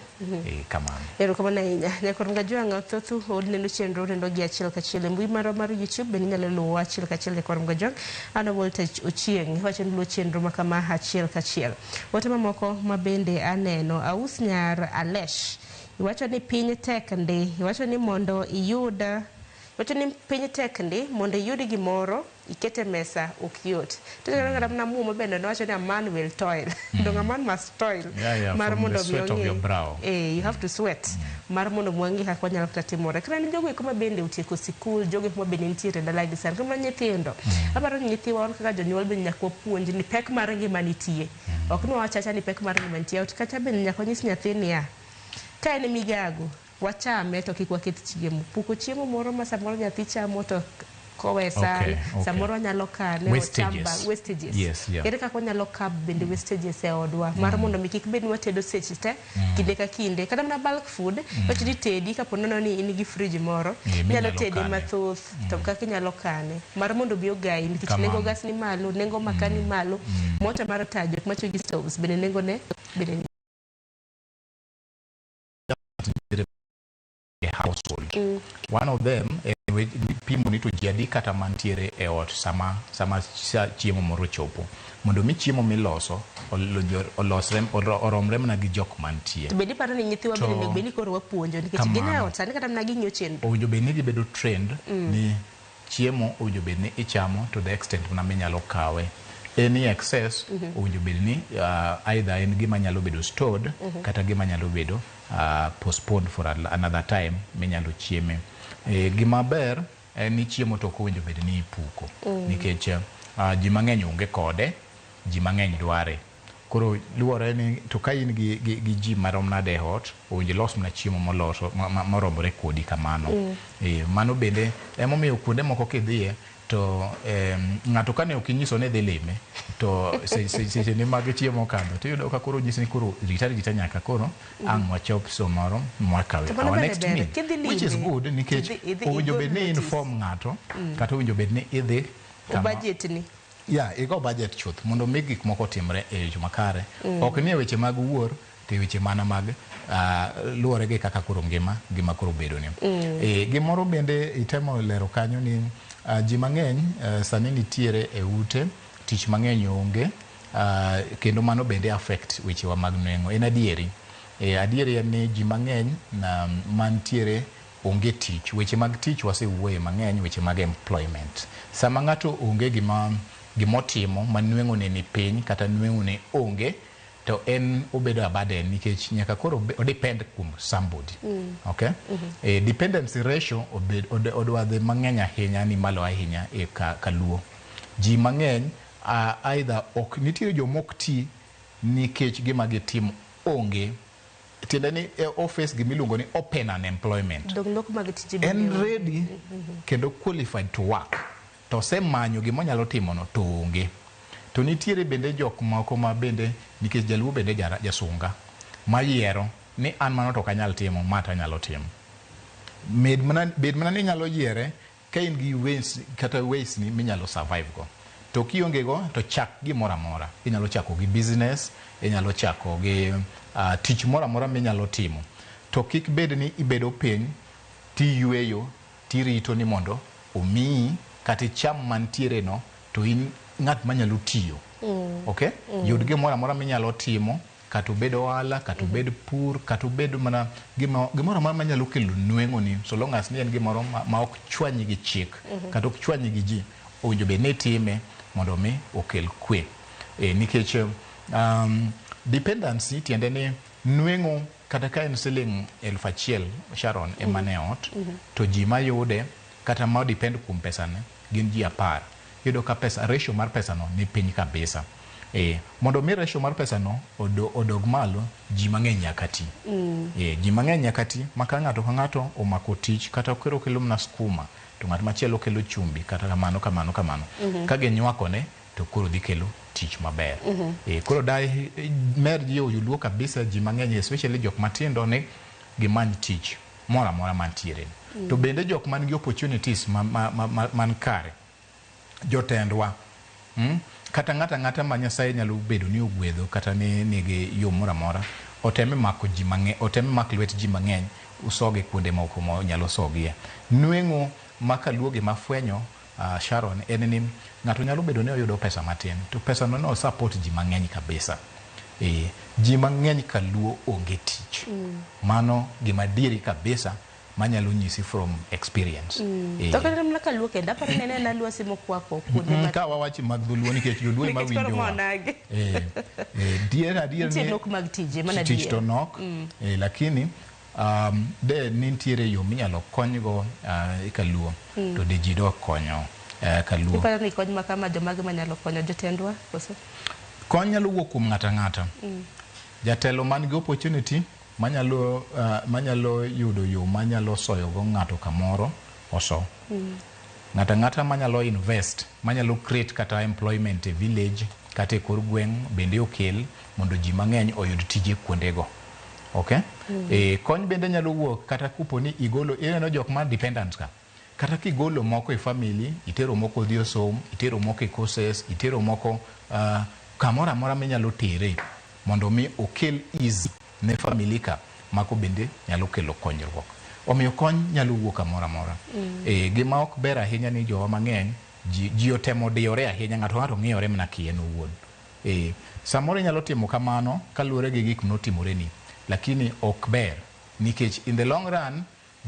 Kamano. Erokamano ahinya. Nyakor Mgajwang' thothu oneno chenro neno gi achiel kachiel e mbui marwa mar YouTube bende inyalo luwo achiel kachiel Nyakor Mgajwang'. An Walter Ochieng' iwacho ni luwo chenro ma kama achiel kachiel. Ote mamoko ma bende aneno Aus Nyar Alesh iwacho ni piny tek ndi, iwacho ni mondo iyud, iwacho ni piny tek ndi mondo iyud gimoro ikete mesa ok yot. To kata mana Muma bende nowacho ni a man will toil. Dong a man must toil. Yeah, mar from mondo the sweat of your brow. You have to sweat. Mar mondo wang'e kaka wanyalo kata timore. Kata ni jogo eko ma bende otieko sikul, jogo eko ma bende nitiere dala gi sani, kata nyithindo. Aparo ni nyithiwa wan kaka jonyuol bende nyaka wapuonj ni pek mar ngima nitie. Ok ni wawachacha ni pek mar ngima nitie. Ot kacha bende nyaka wanyis nyathi niya, ka en migago, wachame to kik waketh chiemo. Puko chiemo moro ma samoro nyathi chamo to kowe san, samoro wanyalo kane, Wastages. ocham wastages. Yes, yeah. Ere kaka wanyalo kab bende wastages e odwa mar mondo mi kik bed ni watedo seche te, kinde ka kinde. Kata mana bulk food, wacho ni tedi kapo nono ni in gi fridge moro, Yeah, inyalo minyalo tede kane. mathoth, to kaka inyalo kane. Mar mondo obi ogayi, nikech Kamano. nengo gas ni malo, nengo makaa ni malo, mota mar taya jok matiyo gi stoves bende nengo ne bende ni household. One of them en pimo ni to ji adi kata mantiere e ot sama chiemo moro chopo. Mondo mi chiemo miloso olosre oromre mana gi jok mantie. To bende iparo ni nyithiwa bende onego bed ni koro wapuonjo nikech gin e ot sani kata mana ging'iyo chenro. Owinjo bed ni gibedo trained ni chiemo owinjo bed ni ichamo to the extent mana minyalo kawe. Any excess owinjo bed ni either en gima nyalo bedo stored kata gima nyalo bedo postponed for another time minyalo chieme. Gima ber en ni chiemo to ok owinjo bed ni ipuko nikech ji mang'eny onge kode, ji mang'eny dware. Koro luwore ni to ka in gi ji marom nade e ot, owinjo ilos mana chiemo moloso moromore kodi kamano. Mano bende emomiyo kuonde moko kidhiye To ng'ato kane ok inyiso ni idhi lime to seche ne mag chiemo okadho tiyudo ka koro onyisi ni koro rita rita nyaka koro ang' wachop samoro mwakawe To mano our bende next ber. meal, Kidhi which is lime, good nikech tidhi- owinjo igol bed ni notice. inform ng'ato kata owinjo bed ni idhi kama Budget ni. ya igo budget chuth mondo mi gik moko otimre e yo makare. Ok ni e weche mag wuor to e weche mana mag luwore gi kaka koro ngima gima koro bedo ni. Gimoro bende itemo lero kanyo ni ji mang'eny sani nitiere e ute tich mang'eny onge, kendo mano bende affect wechewa mag nweng'o. En adieri. Adieri en ni ji mang'eny mantiere onge tich. Weche mag tich wasewuoye mang'eny, weche mag employment. Sama ng'ato onge gima gimotimo ma nweng'o ne ni piny kata nweng'o ne onge, to en obedo a burden nikech nyaka koro o depend kuom somebody. Okay? Dependency ratio obed odwa dhi mang'eny ahinya, ni malo ahinya e ka Luo. Ji mang'eny either ok nitiere jomok ti nikech gima gitimo onge. Tiende ni e office gimiluongo ni open unemployment. Dong nok mag tije En bende onge. ready kendo qualified to work to osemanyo gima onyalo timono to onge. To nitiere bende jok moko ma bende nikech jaluo bende jasunga mayiero ni an mano to ok anyal timo, ma to anyalo timo. Bed mana ni inyalo yiere ka in gi ways, kata ways ni minyalo survive go. To kionge go to chak gimoro amora. Inyalo chako gi business, inyalo chako gi tich moro amora minyalo timo. To kik bed ni ibedo piny tiyweyo tirito ni mondo omiyi kata icham mantiere no to in ng'at manyalo tiyo. Okay? Yud gimoro amora minyalo timo, kata obed ohala, kata obed pur, kata obed mana gimoro amora manyalo kelo nweng'o ni, so long as ni en gimoro ma ok chwanyi gi chik, kata ok chwanyi gi ji, owinjo bed ni itime mondo mi okel kwe. Nikech dependency tiende ni nweng'o kata ka en siling 1000 Sharon ema ne ot, to ji mayude kata ma depend kuom pesane gin ji 10. Iyudo ka pesa, ratio mar pesano ni piny kabisa. Mondo mi ratio mar pesano odog malo, ji mang'eny nyaka ti. Ji mang'eny nyaka ti ma ka ng'ato ka ng'ato omako tich, kata koro kelo mana skuma to ng'at machielo kelo chumbi, kata kamano kamano kamano. Ka ginywakone to koro dhi kelo tich maber. Koro dai mer jiwo joluo kabisa, ji mang'eny especially jok matindo, ni gimany tich moro amora mantiere. To bende jok man gi opportunities man kare, jotendwa, Kata ng'ato ang'ata ma Nyasaye nyalo bedo ni ogwedho kata ni nigi yo moro amora, oteme mako ji mang'eny, oteme mak lwet ji mang'eny, usogi kuonde moko ma nyalo sogie. Nweng'o ma kaluo gima fwenyo, Sharon, en ni ng'ato nyalo bedo ni oyudo pesa matin to pesa no no support ji mang'eny kabisa. Ji mang'eny kaluo onge tich. Mano gima adieri kabisa manyalo nyisi from experience. To kata mana kaluo kendo aparo ni en ena lwasi mokwako kuonde ma Ka wawacho mag dholuo nikech joluo ema Nikech koro winjowa. monagi. Dier adier Nitie ni nok mag tije mana tich to adier. nok, lakini de nitiere yo minyalo konygo kaluo to de ji dok konyo kaluo. Iparo ni kony ma kama jomage manyalo konyo, jotendwa koso? Kony nyalo wuok kuom ng'ato ang'ata. Jatelo man gi opportunity manyalo yudo yo manyalo soyogo ng'ato kamoro oso. Ng'ato ang'ata manyalo invest, manyalo create kata employment e village kata e kor gweng' bende okel mondo ji mang'eny oyud tije kuondego. Okay? Kony bende nyalo wuok kata kopo ni igolo, ineno jok ma dependents ka. Kata kigolo moko e family, itero moko odhi osom, itero moko e courses, itero moko kamoro amora minyalo tere mondo mi okel ease ne family ka, mako bende nyalo kelo konyruok. Omiyo kony nyalo wuok kamoro amora. Gima ok ber ahinya ni jowa mang'eny ji otemo diyore ahinya, ng'ato ng'ato ng'iyore mana kien owuon. Samoro inyalo timo kamano kaluwore gi gik notimoreni, lakini ok ber nikech in the long run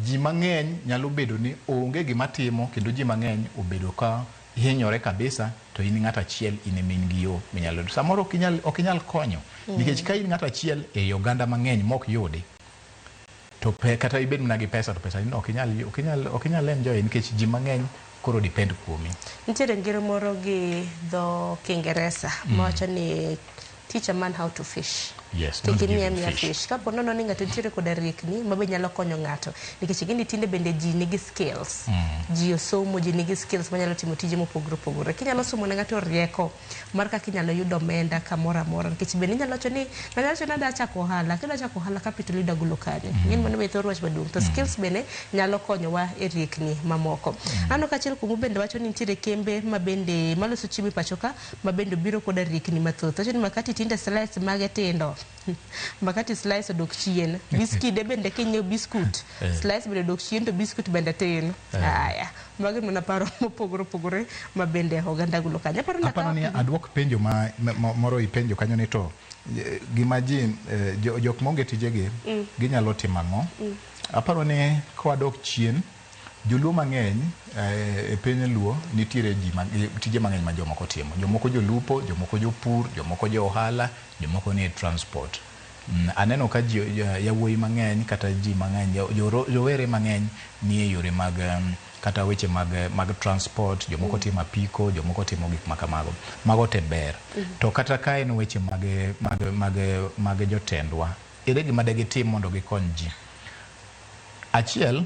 ji mang'eny nyalo bedo ni onge gima timo kendo ji mang'eny obedo ka hinyore kabisa to in ng'at achiel in ema in gi yo minyalo yudo. Samoro ok inyal konyo nikech ka in ng'at achiel ei oganda mang'eny mok yudi to kata ibed mana gi pesa to pesa ni ok inyal enjoy nikech ji mang'eny koro depend kuomi. Nitiere ngero moro gi dho Kiingereza mawacho ni teach a man how to fish. Yes, to don't kik give imiya him miya fish. fish. Kapo nono ni ng'ato nitiere koda riekni ma be nyalo konyo ng'ato. Nikech ing'e tinde bende ji nigi skills. Ji osomo, ji nigi skills manyalo timo tije mopogore opogore. Kinyalo somo ne ng'ato rieko mar kaka inyalo yudo omenda kamoro amora. Nikech bende inyalo wacho ni ng'ato wacho ni adwa chako ohala, kidwa chako ohala capital idwa golo kanye. Ing'e ni mano be thor wach maduong'. To skills bende nyalo konyowa e riekni mamoko. Aneno ka achiel kuomu bende wacho ni nitiere kembe ma bende maloso chiemo e pacho ka ma bende obiro koda riekni mathoth. Wacho ni makati tinde slice mage tindo. Makati slice odok chien. Biskide bende kinyiewo biskut, slice bende odok chien to biskut bende tin. Aya, magi mana paro mopogore opogore ma bende oganda golo kanyo. Aparo ni Aparo ni aduok penjo ma moro ipenjo kanyo ni to gima ji jok maonge tijegi ginyalo timo ang'o? Aparo ni kwadok chien, joluo mang'eny e piny luo nitiere ji tije mang'eny ma jomoko timo. Jomoko jolupo, jomoko jopur, jomoko jo ohala, jomoko nie transport. Aneno ka ji yawuoyi mang'eny kata ji mang'eny jowere mang'eny nie yore mag kata weche mag transport, jomoko timo apiko, jomoko timo gik ma kamago. Mago te ber. To kata ka en weche mag jotendwa, ere gima de gitim mondo gikony ji? Achiel,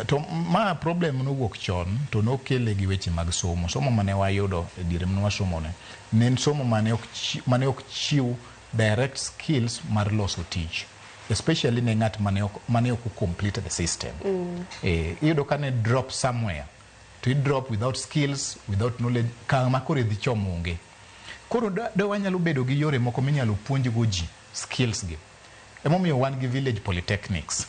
to ma problem nowuok chon to nokele gi weche mag somo. Somo mane wayudo e diere mane wasomone ne en somo mane ok chiw direct skills mar loso tich, especially ne ng'at mane ok complete the system. Iyudo ka ne drop somewhere to i drop without skills, without knowledge, kama koro idhi chomo onge. Koro da wanyalo bedo gi yore moko minyalo puonjgo ji skills gi. Emomiyo wan gi village polytechnics.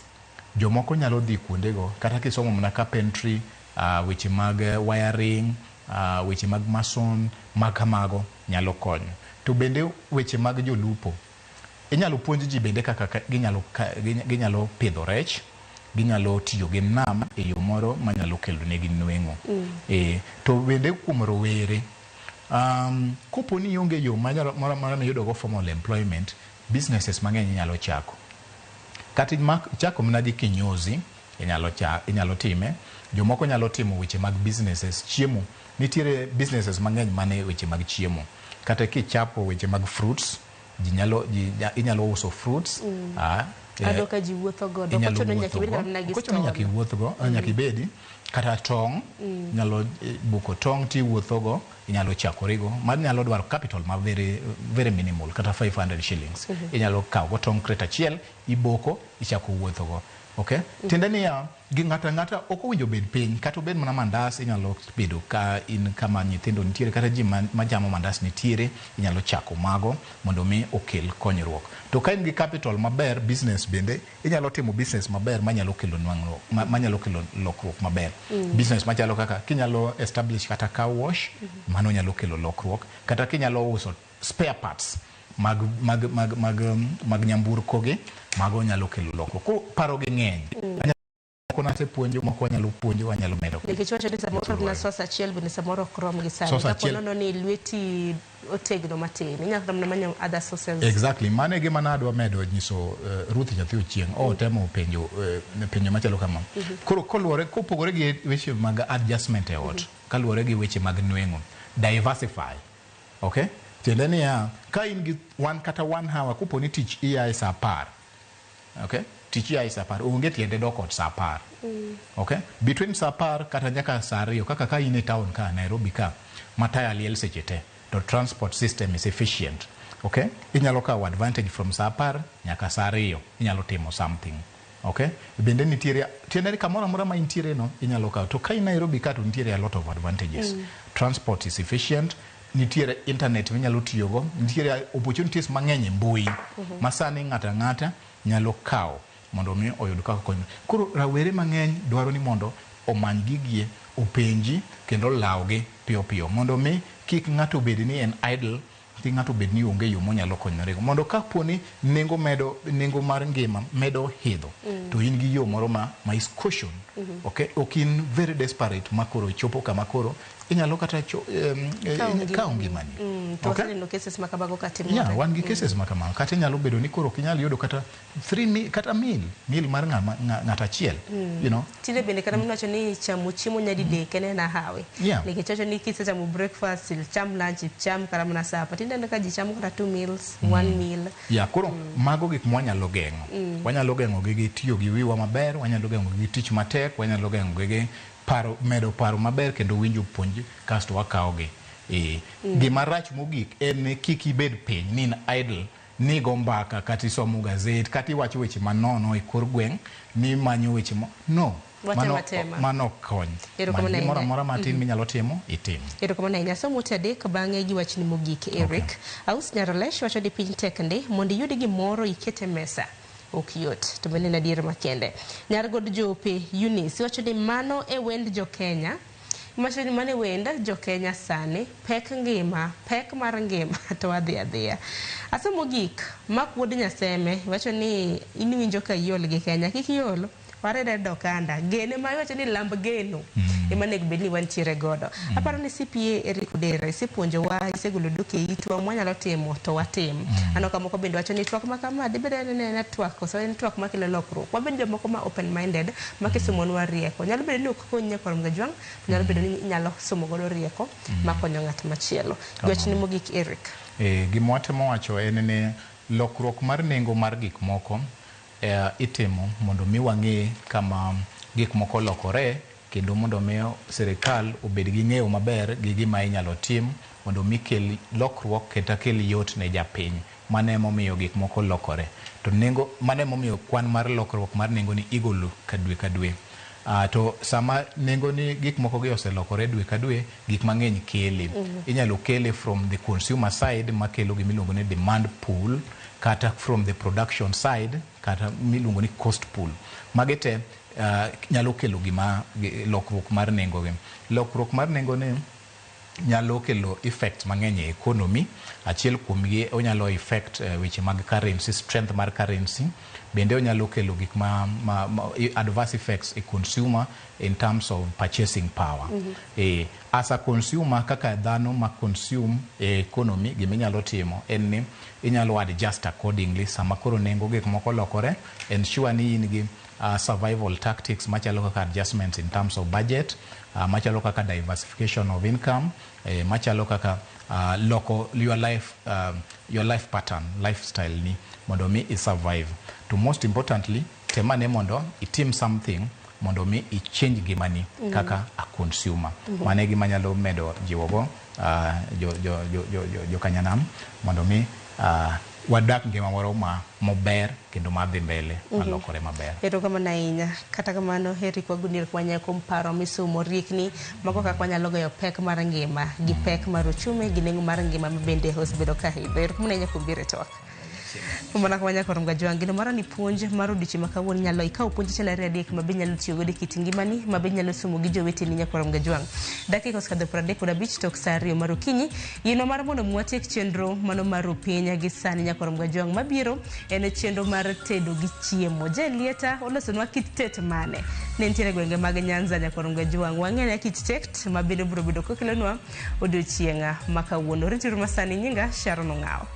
Jomoko nyalo dhi kuondego kata kisomo mana carpentry, weche mag wiring, weche mag mason, mag kamago nyalo konyo. To bende weche mag jolupo, inyalo puonj ji bende kaka ginyalo pidho rech, ginyalo tiyo gi nam e yo moro manyalo kelo negi nweng'o. To bende kuom rowere, kopo ni ionge yo moro amora miyudo go formal employment, businesses mang'eny inyalo chako. Kata ichako mana gi kinyozi, inyalo time. Jomoko nyalo timo weche mag businesses, chiemo. Nitiere businesses mang'eny mane weche mag chiemo. Kata kichapo weche mag fruits, ji nyalo, inyalo uso fruits. Ado ka ji wuotho godo. Inyalo Ok ochuno nyaka ibed wuotho mana gi go. Ok ochuno nyaka stall. iwuoth go, nyaka ibedi. Kata tong', inyalo buko tong' tiwuotho go, inyalo chakorigo. Mano nyalo dwaro capital ma very, very minimal, kata 500 shillings. Inyalo kawo go tong' crate achiel, iboko, ichako wuotho go. Okay? Tiende niya, gi ng'ato ang'ata ok owinjo bed piny, kata obed mana mandas, inyalo bedo ka in kama nyithindo nitiere, kata ji machamo mandas nitiere, inyalo chako mago mondo mi okel konyruok. To ka in gi capital maber, business bende, inyalo timo business maber manyalo kelo nwang'ruok, manyalo kelo lokruok maber. Business machalo kaka kinyalo establish kata car wash, mano nyalo kelo lokruok, kata kinyalo uso spare parts mag nyamburko gi, mago nyalo kelo lokruok. Koro paro gi ng'eny. Moko nasepuonjo, moko wanyalo puonjo, wanyalo medo. Nikech wacho ni samoro na sauce achiel bende samoro ok rom gi sani. Sauce Kapo achiel. nono ni lweti otegno matin, inyalo kata mana manyo other sources. Exactly. Mano e gima nadwa medo nyiso Ruth nyathi Ochieng'. Otemo penjo machalo kama. Koro koluwore kopogore gi weche mag adjustment e ot, kaluwore gi weche mag nweng'o, diversify. Okay? Tiende niya, ka in gi one kata 1 hour, kopo ni tich iya e saa 10. Okay? Tich iya e saa 10, onge tiende dok ot saa 10. Okay? Between saa 10 kata nyaka saa 2, kaka ka in e town ka, Nairobi ka, ma taya liel seche te, to transport system is efficient. Okay? Inyalo kawo advantage from saa 10 nyaka saa 2, inyalo timo something. Okay? Bende nitiere, tiende ni kamoro amora ma intiere no, inyalo kawo. To ka in Nairobi ka to nitiere a lot of advantages. Transport is efficient, nitiere internet minyalo tiyogo, nitiere opportunities mang'eny e mbui ma sani ng'ato ang'ata nyalo kawo mondo mi oyud kaka konyo. Koro rawere mang'eny dwaro ni mondo omany gigie, openji kendo olawgi piyo piyo mondo mi kik ng'ato bed ni en idle, kik ng'ato bed ni onge yo monyalo konyorego. Mondo kapo ni nengo medo nengo mar ngima medo idho, to in gi yo moro ma is caution. Okay? Ok in very desperate ma koro chopo kama koro inyalo kata kawo ngimani. To Okay? waseneno cases ma kamago katimore. Yeah, wan gi cases ma kamago. Kata inyalo bedo ni koro ok inyal yudo kata three kata meal mar ng'at achiel. Tinde bende kata minuwacho ni chamo chiemo nyadidek en hawi. Nikech wacho ni kisechamo breakfast, icham lunch, icham kata mana supper. Tinde ineno ka ji chamo kata 2 meals, 1 meal. Ya, koro mago gik mwanyalo geng'o. Wanyalo geng'o gi gi tiyo gi wiwa maber, wanyalo geng'o gi tich matek, wanyalo geng'o gi gi paro, medo paro maber kendo winjo puonj kasto wakawogi. Gima rach mogik en ni kik ibed piny ni in idle, ni go mbaka kata isomo gazet kata iwacho weche manono e kor gweng' ni manyo weche mo no. Watema tema. Mano ok kony. Erokamano Many gimoro ahinya. amora matin minyalo timo, itim. Erokamano ahinya. Somo ute adek bang'e gi wachni mogik, Eric. Aus Nyarolesh wacho ni piny tek ndi, mondo iyud gimoro iket e mesa ok yot. To bende en adier makende. Nyar God Jope Eunice wacho ni mano e wend jo Kenya. Wacho ni mano e wend jo Kenya sani, pek ngima, pek mar ngima to wadhi adhiya. Asomo gik Mark wuod Nyaseme wacho ni in iwinjo ka iol gi Kenya, kik iol. Warere dokanda gene ma iwacho ni lamb geno ema onego bed ni wantiere godo. Aparo ni CPA Eric Odera isepuonjowa, isegolo duke e itwa mwanyalo timo to watim. Aneno ka moko bende wacho ni twak ma kama dibed ni en twak koso en twak makelo lokruok. Wabed jomoko ma open minded ma kisomonwa rieko. Nyalo bedo ni ok konyi nyakwar Mgajwang', to nyalo bedo ni inyalo somo godo rieko makonyo ng'at machielo. Wachni mogik Eric. Gima watemo wacho en ni lokruok mar nengo mar gik moko itimo mondo mi wang'e kama gik moko lokore kendo mondo mi sirikal obed gi ng'eyo maber gi gima inyalo tim mondo mi kel lokruok kata kel yot ne japiny. Mano emomiyo gik moko lokore. To nengo, mano emomiyo kwan mar lokruok mar nengo ni igolo ka dwe ka dwe. To sama nengo ni gik moko gi oselokore dwe ka dwe, gik mang'eny kele. Inyalo kele from the consumer side makelo gima iluongo ni demand pool, kata from the production side kata miluongo ni cost pool. Magi te nyalo kelo gima lokruok mar nengo gi. Lokruok mar nengo ni nyalo kelo effects mang'eny e economy. Achiel kuomgi onyalo effect weche mag currency, strength mar currency. Bende onyalo kelo gik ma adverse effects e consumer in terms of purchasing power. As a consumer, kaka dhano ma consume e economy, gima inyalo timo en ni inyalo adjust accordingly. Sama koro nengo gik moko lokore, ensure ni in gi survival tactics machalo kaka adjustments in terms of budget, machalo kaka diversification of income, machalo kaka loko your life pattern, lifestyle ni mondo mi i survive. To most importantly, temane mondo itim something mondo mi i change ngimani kaka a consumer. Mano e gima anyalo medo jiwogo jo kanyanam mondo mi wadak ngima moro ma mober kendo madhi mbele, malokore maber. Erokamano ahinya. Kata kamano, Eric Wagunier kwanya kuom paro misomo riekni mago kaka wanyalo goyo pek mar ngima gi pek mar uchumi gi nengo mar ngima ma bende osebedo ka idho. Erokamano ahinya kuom biro e twak. Mana kama nyaka rom gajwang' gino mara ni puonj mar odiochieng' ma kawuono nyalo ikawo puonj achiel ariyo adek ma be nyalo tiyo godo e kit ngimani ma be nyalo somo gi joweteni nyaka rom gajwang'. Dakika osekadho 35 tok sa 2 mar okinyi. Yino mar mondo mi watiek chenro mano mar piny gi sani nyaka rom gajwang' mabiro en chenro mar tedo gi chiemo. Jelieta olosonwa kit tet mane? Ne nitiere gwenge mag Nyanza nyaka rom gajwang'. Wang'e kit tet ma bende biro bedo kokelonwa odiochieng' ma kawuono. Rituru masani nyinga Sharon Ong'awo.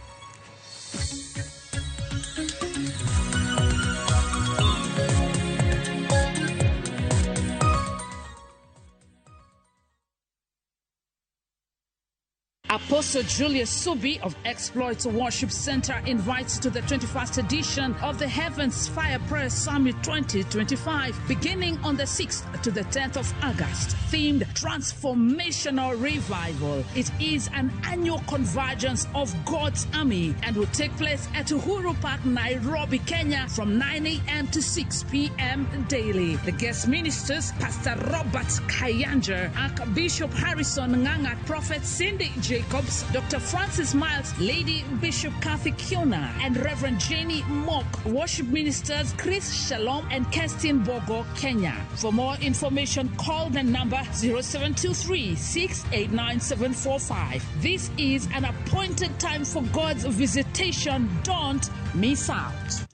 Apostle Julius Subi of Exploits Worship Center invites you to the 21st edition of the Heavens Fire Prayer Summit 2025, beginning on the 6th to the 10th of August, themed Transformational Revival. It is an annual convergence of God's army and will take place at Uhuru Park, Nairobi, Kenya, from 9 a.m. to 6 p.m. daily. The guest ministers, Pastor Robert Kayanja, Archbishop Harrison Nganga, Prophet Cindy Jacobs, Dr. Francis Miles, Lady Bishop Kathy Kiona, and Reverend Jenny Mock. Worship ministers Chris Shalom and Kerstin Bogo, Kenya. For more information, call the number 0723 689 745. This is an appointed time for God's visitation. Don't miss out.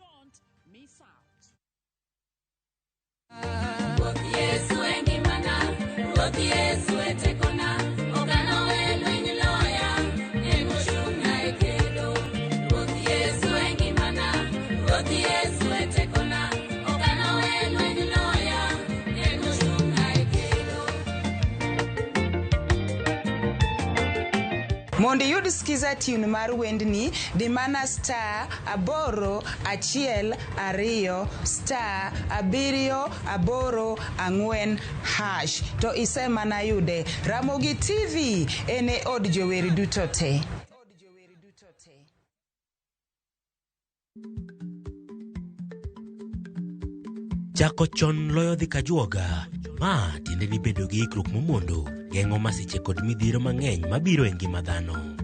Mondo iyud skiza tune mar wendni, di mana star 8 1 2 star 7 8 4 hash to isemana yude. Ramogi TV en e od jower duto te. Chako chon loyo dhi kajuoga. Ma tiende ni bedo gi ikruok momondo geng'o masiche kod midhiero mang'eny mabiro e ngima dhano.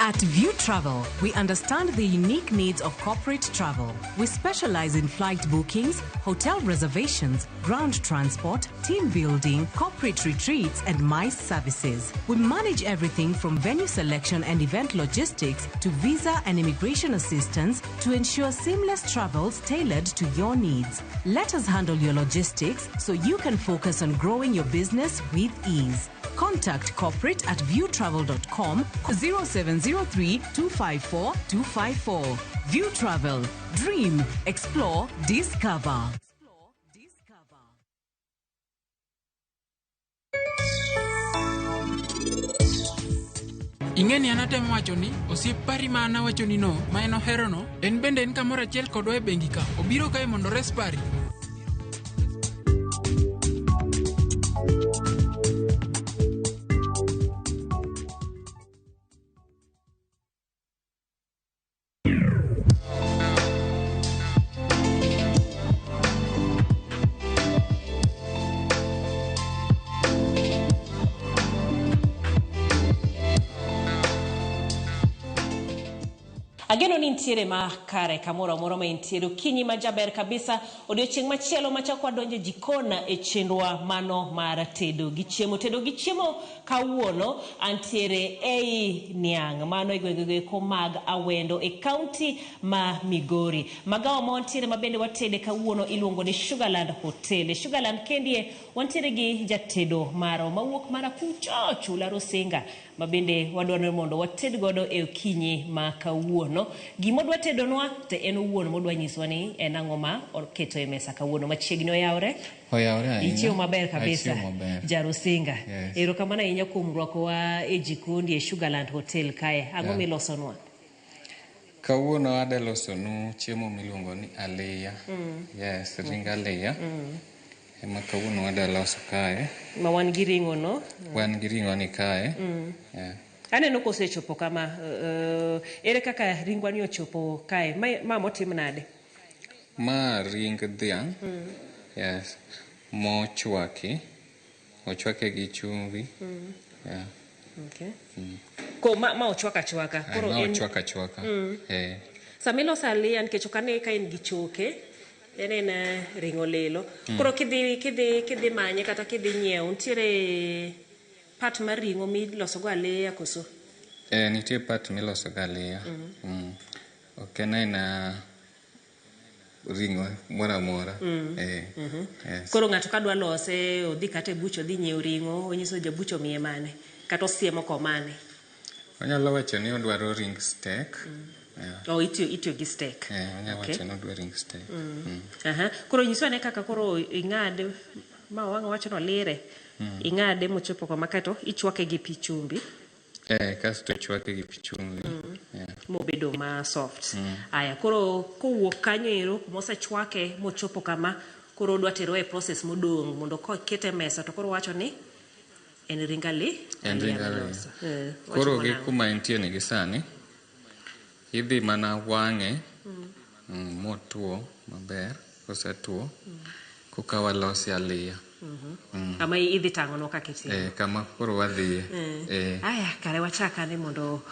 At View Travel, we understand the unique needs of corporate travel. We specialize in flight bookings, hotel reservations, ground transport, team building, corporate retreats, and MICE services. We manage everything from venue selection and event logistics to visa and immigration assistance to ensure seamless travels tailored to your needs. Let us handle your logistics so you can focus on growing your business with ease. Contact corporate at viewtravel.com 0703 254 254. View Travel. Dream, explore, discover. Ing'e ni an atemo wacho ni osiep pari ma an awachoni no ma en oherono en bende en kamoro achiel kodwa e bengi ka obiro kae mondo ores pari. Ageno ni nitiere ma kare kamoro amora ma intiere okinyi ma jaber kabisa odiochieng' machielo machako wadonjo e jikon e chenrowa mano mar tedo gi chiemo. Tedo gi chiemo kawuono antiere ei niang' mano e gwengego eko mag Awendo e kaunti ma Migori. Magawa ma wantiere ma bende watede kawuono iluongo ni Sugarland Hotel. E Sugarland kendie wantiere gi jatedo maro mawuok mana kucho chula Rusinga ma bende wadwaro ni mondo wated godo e okinyi ma kawuono. Gima odwa tedonwa to en owuon modwa nyiswa ni en ang'o ma oketo e mesa kawuono. Machiegni oyawre? Oyawre ahinya. Ichiewo maber kabisa. Achiewo maber. Jarusinga. Yes. Erokamano ahinya kuom rwakowa e jikondi e Sugarland Hotel kae. Ang'o Yeah. milosonwa? Kawuono adwa losonu chiemo miluongo ni aliya. Yes, ring aliya. Ema kawuono wadwa loso kae. Ma wan gi ring'o no. Wan gi ring'o ni kae. Yeah. Aneno kosechopo kama. Ere kaka ringwa ni ochopo kae? Ma motim nade? Ma ring dhiang'. Yes. Mochwaki. Ochwake gi chumvi. Yeah. Okay. Ko ma ochwak achwaka. Koro Ma en ochwak achwaka. Eh. Sama iloso aliya nikech ok ane ka en gi choke, en ring'o lilo. Koro kidhi manye kata kidhi nyiewo, nitiere part mar ring'o miloso go aliya koso? Nitie part miloso go aliya. Ok en aena ring'o moro amora. Yes. Koro ng'ato kadwa lose, odhi kata e bucha odhi nyiewo ring'o, onyiso jabucha omiye mane, kata osiemo komane. Onyalo wacho ni odwaro ring steak. Yeah. Oh, itiyo gi steak. Onyalo wacho ni odwaro ring steak. Koro nyiswa ane kaka koro ing'ade, ma wang' wacho ni olire. Ing'ade mochopo kama kaeto ichwake gi pi chumbi. Kasto ichwake gi pi chumbi. Yeah. Mobedo ma soft. Aya, koro kowuok kanyo ero kuma osechwake mochopo kama, koro odwa tero e process modong' mondo kokete e mesa to koro wacho ni en ring ali. En ring aliya. Miloso. Koro Wacho gi nang'o? kuma entie ni gi sani, idhi mana wang'e motuo maber, kosetuo, koka walose aliya. Kama idhi tang'onwa kaka itimo. Kama koro wadhiye. Aya, kare wachak ane mondo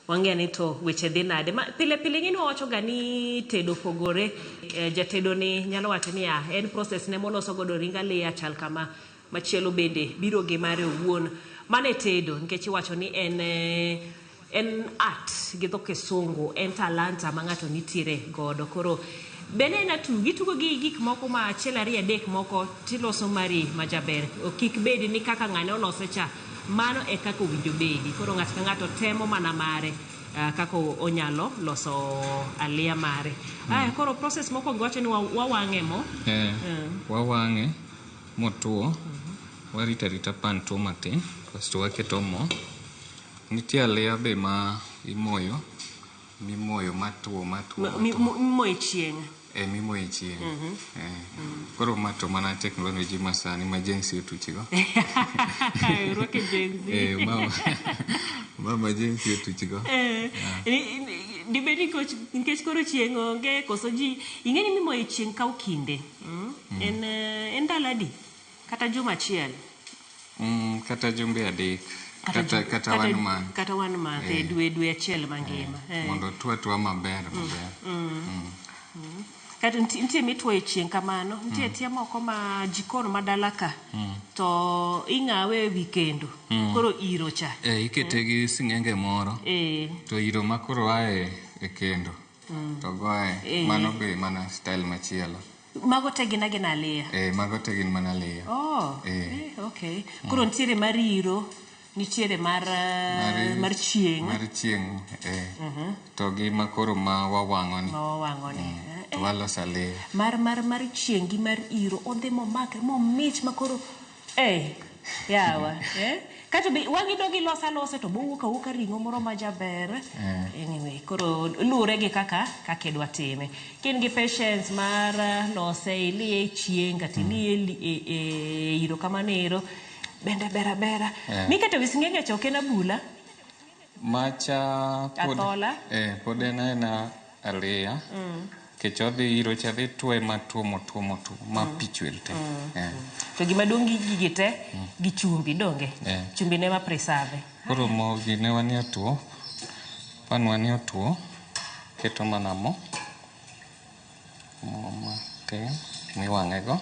wang'e ni to weche dhi nade. Ma, pile pile ng'eni wawacho ga ni tedo pogore. Jatedo ni nyalo wacho ni en process ne moloso godo ring aliya chal kama. Machielo bende biro gi mare owuon. Mano e tedo nikech iwacho ni en art gi dho kisungu, en talanta ma ng'ato nitiere godo. Koro bende en atugo, itugo gi gik moko ma achiel ariyo adek moko tiloso mari majaber. Kik bedi ni kaka ng'ane olose cha, mano e kaka owinjo bedi. Koro ng'ato ka ng'ato temo mana mare kaka onyalo loso aliya mare. Aya, koro process mokwongo wacho ni wawang'e mo. Wawang'e. Motuo. Warito arita pan tuo matin, kasto waketo mo. Nitie aliya be ma imoyo, mimoyo matuo matuo. Mimoyo e chieng'. Eh, mimoyo e chieng'. Eh. Koro ma to mana teknoloji masani ma Gen Z otuchgo. Rwake Gen Z. Eh, ma Gen Z otuchgo. Eh, dibed ni nikech koro chieng' onge koso ji ing'e ni mimoyo e chieng' kawo kinde. En ndalo adi? Kata juma achiel. Kata jumbe adek. Kata 1 month. Kata 1 month, dwe achiel mangima. Mondo otuo atua maber maber. Kata nitie mituoyo e chieng' kamano, nitie tie moko ma jikon madala ka, to ing'awe e wi kendo, koro iro cha. Ikete gi sing'enge moro, to iro ma koro ae e kendo, to goye, mano be mana style machielo. Mago te gin agina aliya? Mago te gin mana aliya. Oh, okay. Koro nitiere mar iro, nitiere mar chieng'. Mar chieng', To gi makoro ma wawang'o ni. Ma wawang'o ni. To waloso aliya. Mar chieng' gi mar iro, odhi momakre, momich makoro, yawa, Kato be wang'i dog iloso alosa to bowuok awuoka ring'o moro ma jaber. Anyway, koro luwore gi kaka idwa time. Ka in gi patience mar lose, iliye e chieng' kata iliye e iro kamano ero, bende ber abera. Miketo wi sing'enge cha ok en abula? Macha pod, Athola? Pod en aena aliya. Nikech odhi iro cha dhi tuoye matuo motuo motuo ma pi chwer te. To gima duong' gi gigi te gi chumbi donge? Chumbi ne ma preserve. Koro mo gine wanie otuo, pan wanie otuo, keto mana mo. Mo matin miwang'e go.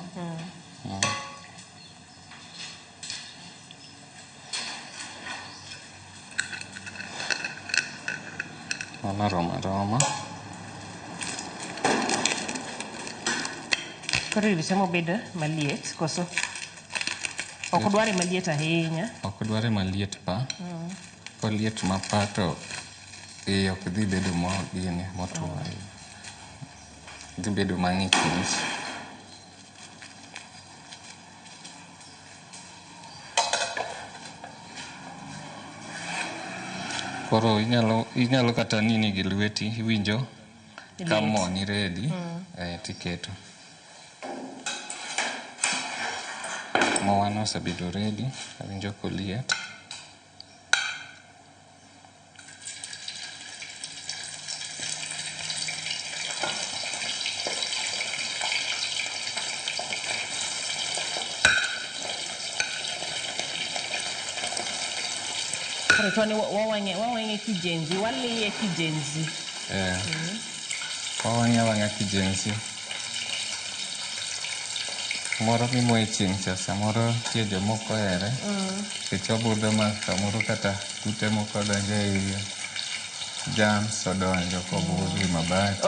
Mano romo aroma. Koro irite mobed maliet koso? Ok odware maliet ahinya. Ok odware maliet pa. Koliet ma pa to iye ok dhi bedo gini motwo ahinya. Dhi bedo mang'ich ng'ich. Koro inyalo kata nini gi lweti, iwinjo ka mo ni ready, tiketo. Mowa no osebedo ready, awinjo koliet. Koro to ni wawang'e kijenzi, waliye kijenzi. Wawang'e awang'a kijenzi. Moro mimoyo e chieng' cha samoro nitie jomoko ohere. Nikech obudho ma samoro kata kute moko donjo e iye. Germs odonjo kobudh gi mabati.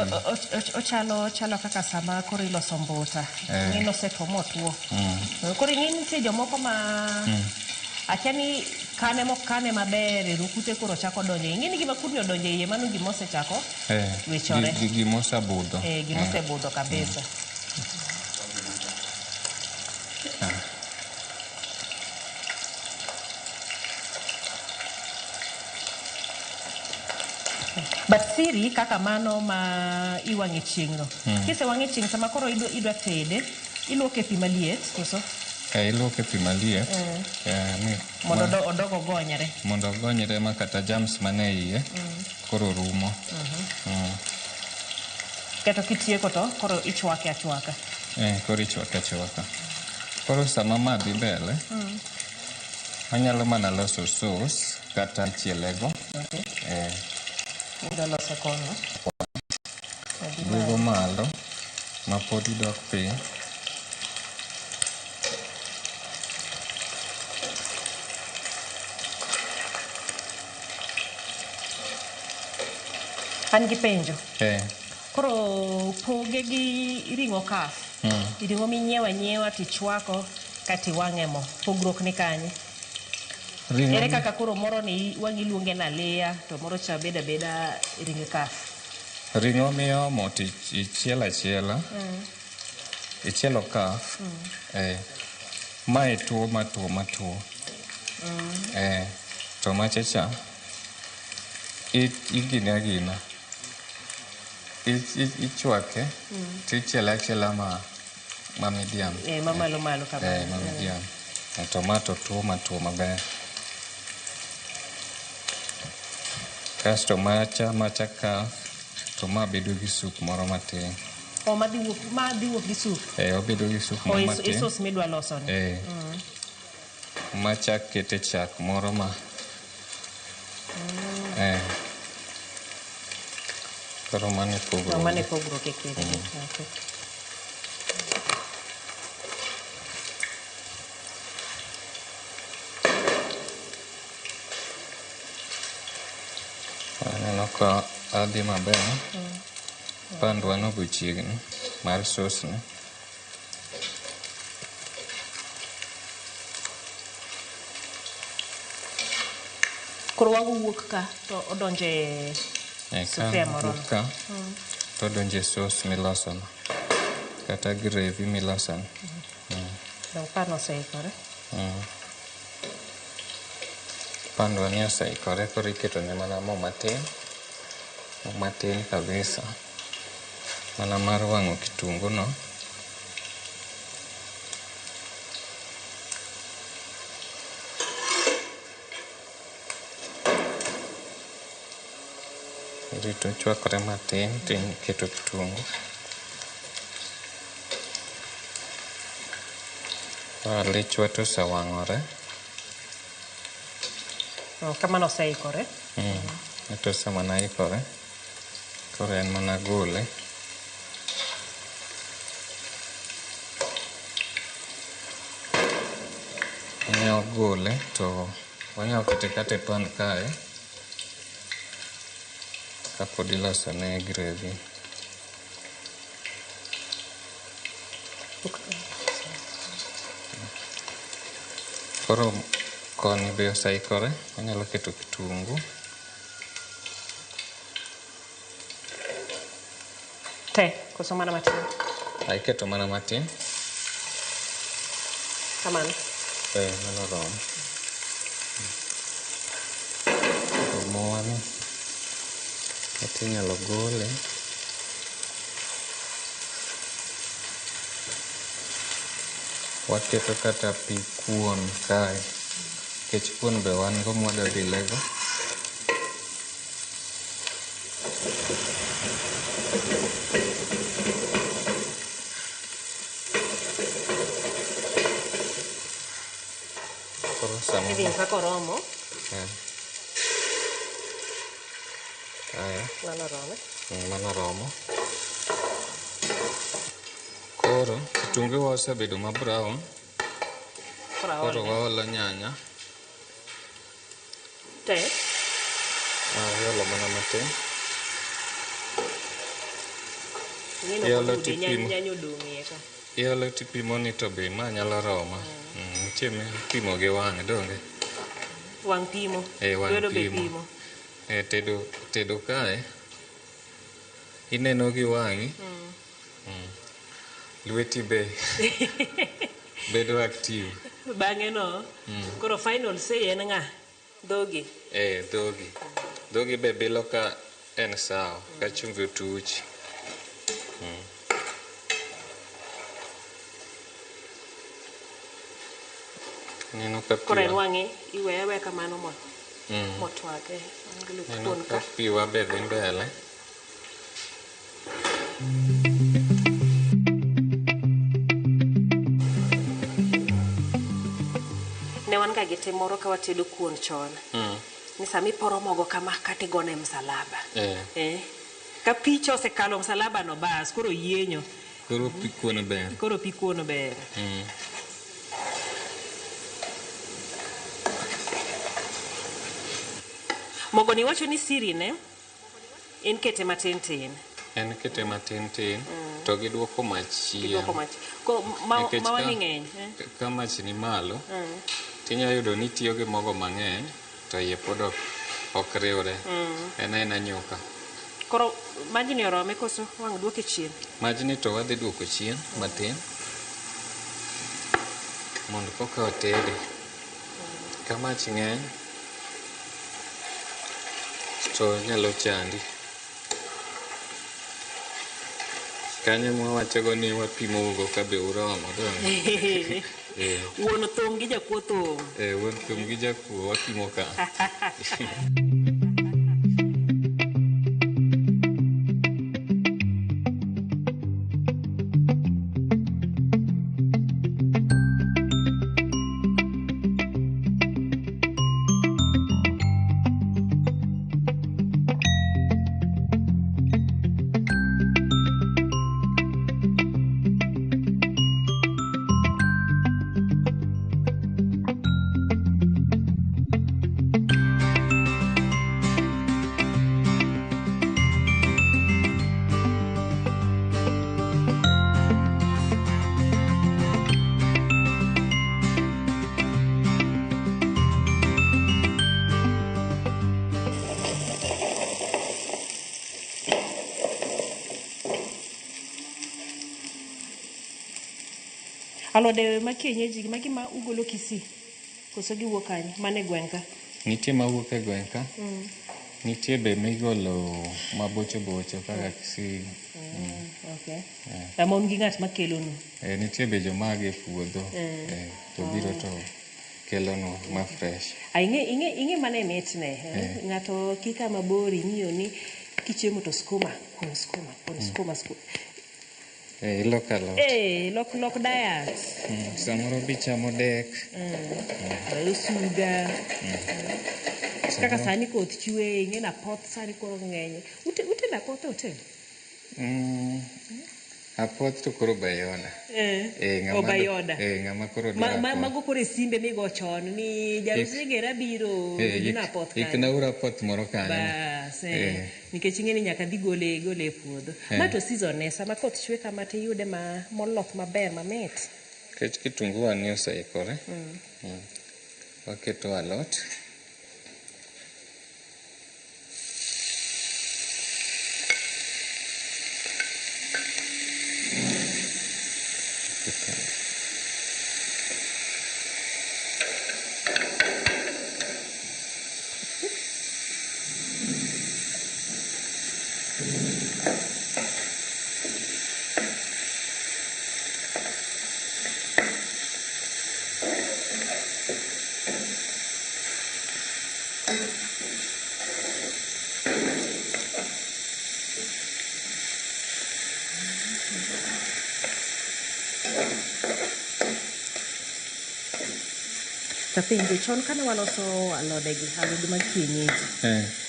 Ochalo kaka sama koro iloso mbuta. Ing'e nosetwo motwo. Koro ing'e nitie jomoko ma akia ni kane mokane maber ero kute koro chako donjo. Ing'e ni gima kudni odonjo e iye mano gima osechako wichore. Gima osebudho. Gima osebudho kabisa. But siri kaka mano ma iwang'e chieng' no. Kisewang'e chieng' sama koro idwa tede, iluoke pi maliet koso? Iluoke pi maliet. Mondo odog ogonyre. Mondo ogonyre ma kata germs mane iye koro rumo. Kato kitieko to koro ichwake achwaka. Koro ichwake achwaka. Koro sama ma dhi mbele, anyalo mana loso sauce kata chielego. Idwa loso kono. Duogo malo ma pod idok piny. An gi penjo. Koro poge gi ring'o kaf. Ring'o minyiewo anyiewa tichwako kata iwang'e mo. Pogruok ni kanye? Ere kaka koro moro ni wang' iluonge ni aliya to moro cha bedo abeda ring kaf. Ring'o miyomo to ichielo achiela. Ichielo kaf. Mae tuo matuo matuo. To macha cha igine agina. Ichwake tichiele achiela ma medium. Ma malo malo kama. Ma medium. To ma to tuo matuo maber. Kasto macha ka to ma bedo gi soup moro matin. O ma dhi wuok gi soup. Obedo gi soup moro matin. O sauce midwa loso ni. Macha kete chak moro ma. Koro mano e pogruok. Mano e pogruok e kindgi. Okay. Aneno ka adhi maber. Pandwa no be chiegni mar sauce ni. Koro wago wuok ka to odonje sufuria moro. Ka to odonje sauce miloso no. Kata gravy miloso no. Dong pan oseikore. Pandwa ni oseikore, koro iketone mana mo matin. Mo matin kabisa. Mana mar wang'o kitungu no. Irito chwakore matin tiketo kitungu. Alichwa to osewang'ore. Kamano oseikore. To osemana ikore. Koro en mana gole. Inyalo gole to wanyalo kete kata e pan kae kapod ilosone gravy. Koro koni be oseikore, wanyalo keto kitungu. Te, koso mana matin? Iketo mana matin. Kamano? Mano oromo. To mowani kata inyalo gole. Waketo kata pi kuon kae, nikech kuon be wan go mwadwa dhi lego. Koro sama Idhi kaka oromo. Aya. Mano oromo. Mano oromo. Koro kitungu wa osebedo ma brown. Koro waolo nyanya. Te? Iolo mana matin. Iolo tipimo ni to be ma nyalo roma. Nitie mipimo gi wang' donge? Wang' pimo. Wang' pimo. Tedo kae ineno gi wang'i. Lweti be bedo active. Bang'e no, koro final say en ng'a? Dhogi. Dhogi. Dhogi be bilo ka en sawa, ka chumvi otuch. Neno ka Koro en wang'e iweye aweya kamano motwake. Neno ka piwa be dhi mbele. Ne wan ga gi tim moro ka watedo kuon chon. Ni sama iporo mogo kama kata igone msalaba. Ka picha osekalo msalaba no bas, koro yienyo. Koro pi kuon ber. Koro pi kuon ber. Mogo ni wacho ni siri ne en kete matin tin. En kete matin tin to giduoko mach chien. Giduoko mach. Ko ma wani ng'eny. Ka mach ni malo, tinyalo yudo ni itiyo gi mogo mang'eny to iye pod ok riwre. En aena nyuka. Koro majni orome koso wang' duoke chien? Majni to wadhi duoko chien matin. Mondo koka otede. Ka mach ng'eny to nyalo chandi. Kanyo mwawachogo ni wapimo go ka be uromo donge? Wuon thum gi jakuo thum. Wuon thum gi jakuo wapimo ka. Alode ma kienyeji gi magi ma ugolo Kisii koso giwuok kanye? Mane gweng' ka? Nitie mawuok e gweng' ka. Nitie be migolo mabocho bocho kaka Kisii. Okay. Sama un gi ng'at makelonu. Nitie be joma a e puodho. To biro to kelonwa ma fresh. Ing'e mane mitne. Ng'ato kika mabor ing'iyo ni kichiemo to skuma, kuon skuma, kuon skuma, skuma. Iloko alot. Lok diet. Samoro be ichamo dek. Osuga. Kaka sani koth chwe, ing'e ni apoth sani koro ng'eny. Utedo apoth e hotel? Apoth to koro bayoda. Obayoda. Ng'ama koro dwaro apoth. Mago koro e simbe migo chon ni jaus gera biro gino apoth kanyo. Ikna uru apoth moro kanyo. Bas, nikech ing'e ni nyaka dhi gole e puodho. Ma to season ne, sama koth chwe kama tiyude ma moloth maber mamit. Nikech kitungu wani oseikore. Waketo alot. Tapenjo chon kane waloso alodegi, alode mag kienyeji.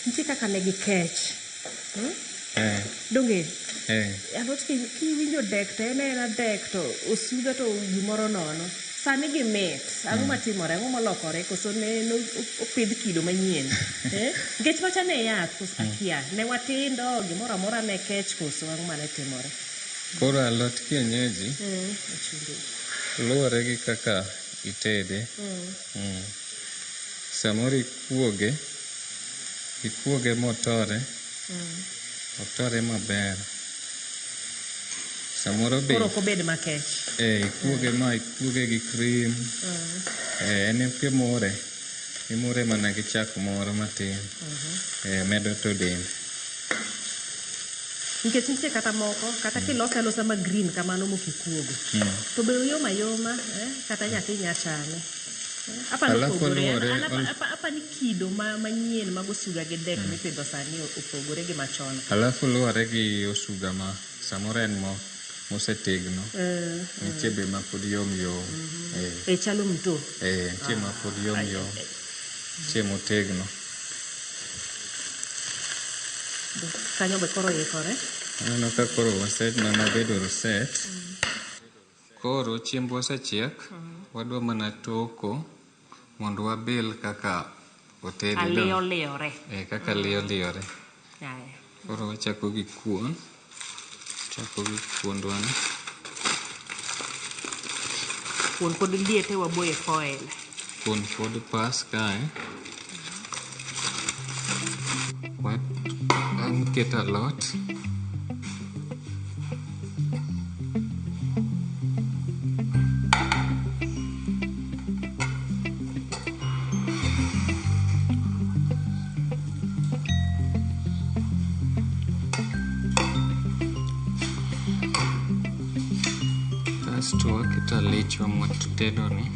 Nitie kaka ne gikech. Donge? Alot kiwinjo dek to en aena dek to osuga to gimoro nono. Sani gimit. Ang'o matimore? Ang'o molokore? Koso ne opidh kido manyien? Nikech macha ne yath koso akia. Ne watindo, gimoro amora ne kech koso ang'o mane timore? Koro alot kienyeji luwore gi kaka itede. Samoro ikuoge motore. Otore maber. Samoro be koro ok obed makech. Ikuoge ma ikuoge gi cream. En kimure, imure mana gi chak moro matin. Medo to dend. Nikech nitie kata moko, kata kilose alosa ma green kamano mok ikuogo. To be oyom ayoma, kata nyathi nya chame. Apa ni kido manyien mag osuga gi dek mipidho sani opogore gi machon. Alafu luwore gi osuga ma samoro en mosetegno. Nitie be ma pod yom yom. Chalo mto. Nitie ma pod yom yom. Nitie motegno. Kanyo be koro ikore. Aneno ka koro waset mana bedo set. Koro chiembwa osechiek, wadwa mana toko mondo wabil kaka otede. Aliyo liyore. Kaka liyo liyore. Koro wachako gi kuon. Chako gi kuondwani. Kuon pod liete waboye foil. Kuon pod pas kae. Ang keto alot. Kasto waketo alichwa mwatedoni.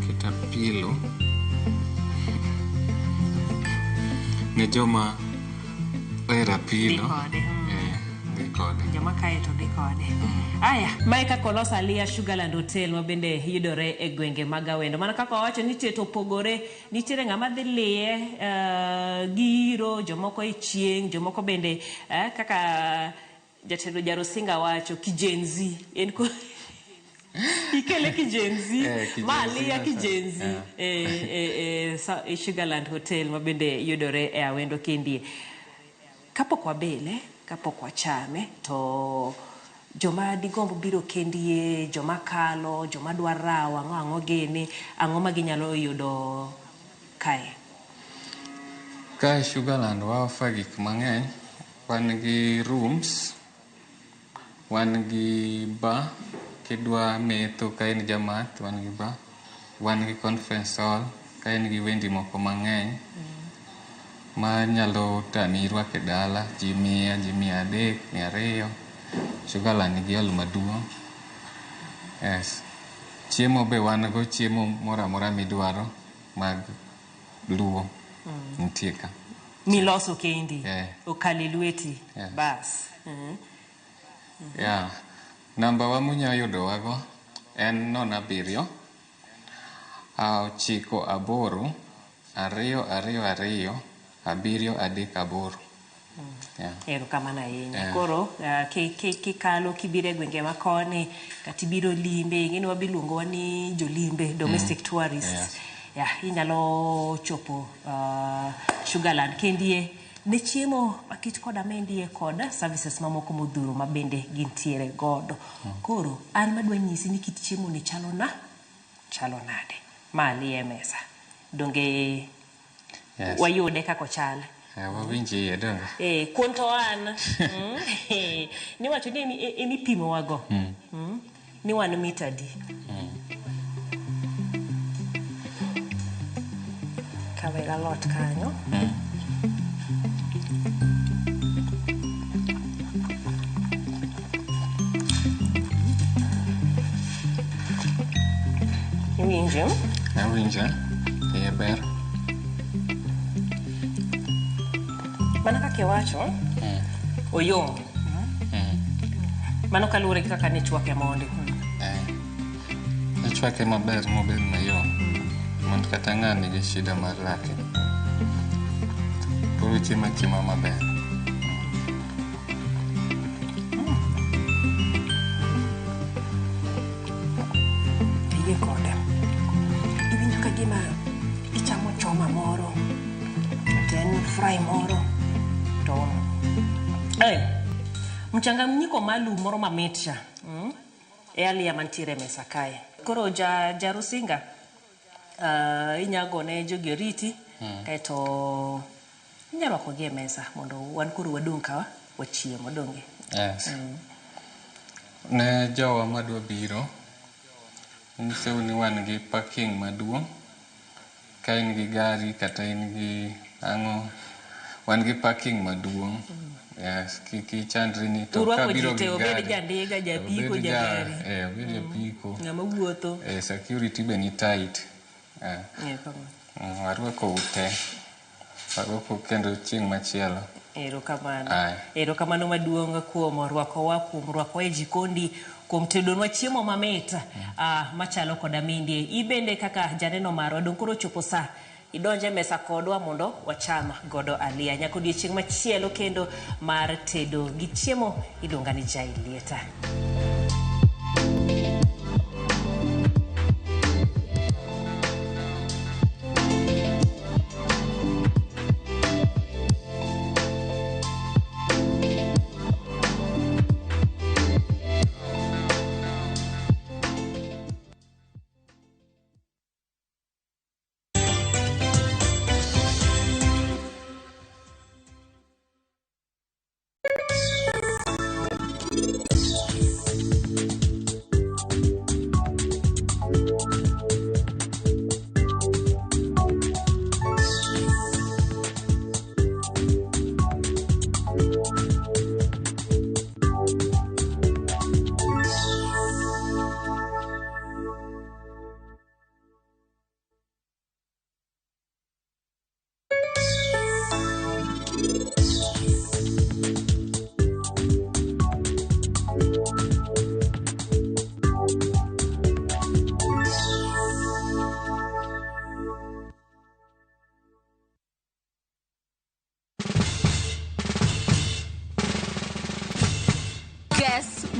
Keto apilo ne joma ohero apilo. Dhi kode. Eh, dhi kode. Joma kae to dhi kode. Aya, Mae kaka olos Aliya Sugarland Hotel ma bende yudore e gwenge mag Awendo. Mana kaka wawacho ni tet opogore, nitiere ng'ama dhi liye gi iro, jomoko e chieng', jomoko bende kaka jatelo Jarusinga wacho ki Gen Z. En ko ikele ki Gen Z, Eh, ki ma Gen Z aliya ki sasa. Gen Z e Sugarland Hotel ma bende yudore e Awendo Kendie. Kapok wabele, kapok wachame, to joma digomb biro kendie, joma kalo, joma dwa rawo, ang'o ang'o gini, ang'o ma ginyalo yudo kae? Kae Sugarland wa offer gik mang'eny. Wan gi rooms, wan gi bar, kidwa metho ka in jamath, wan gi bar. Wan gi conference hall, ka in gi wendi moko mang'eny ma nyalo tami rwako e dala, ji 100, ji 300, 200. Sugarland nigi hall maduong'. Yes. Chiemo be wan go, chiemo moro amora midwaro mag luo nitie ka. Miloso kendi, Eh. okale lweti, Yes. bas. Yeah. Namba wa munya yudowago en 07 98 2 2 2 7 3 8. Yeah. Erokamano ahinya. Yeah. Koro kikalo kibiro e gwenge ma koni kata ibiro limbe, ing'eni wabiluongowa ni jolimbe, domestic tourists. Yes. Yeah, inyalo chopo Sugarland kendie ne chiemo makit koda mendie kod services mamoko modhuro ma bende gintiere godo. Koro an madwa nyisi ni kit chiemo ni chalo na chalo nade. Ma aliye e mesa. Donge Yes. wayude kaka ochal. Wawinj iye donge? Kuon to an niwacho ni emipimowago ni wan mita adi. Kawe alot kanyo. Iwinjo? Awinjo. Iye ber. Mana kaka iwacho, oyom. Mano kaluwore gi kaka nichwake mondi. Ichwake maber mobed mayom. Mondo kata ng'a nigi shida mar lake. Koro chiemo achiema maber. Iyie kode. Iwinjo ka gima ichamo choma moro, to en fry moro, to mchanganyiko maalum moro mamit cha. E aliya mantiere e mesa kae. Koro Jarusinga, inya gone jogi oriti, kaeto inya rwakogi e mesa mondo wan koro wadong' ka wachiemo, donge? Yes. Ne jowa madwa biro, nyisou ni wan gi parking maduong'. Ka in gi gari kata in gi ang'o, wan gi parking maduong'. Yes, kik ichandri ni to Urwako kabiro ji te, gi obed gari. jandiga, japiko, Obed jagari. Obed japiko. Ng'ama wuotho. Security be ni tight. Kama. Warwako ute. Warwako kendo chieng' machielo. Erokamano. Aye. Erokamano maduong' kuom rwakowa, kuom rwakowa e jikondi, kuom tedonwa chiemo mamit machalo koda mindie. Ibende kaka janeno marwa, dong' koro chopo sa idonje mesa kodwa mondo wacham godo aliya. Nyaka odiechieng' machielo kendo mar tedo gi chiemo iluonga ni Jai Lieta.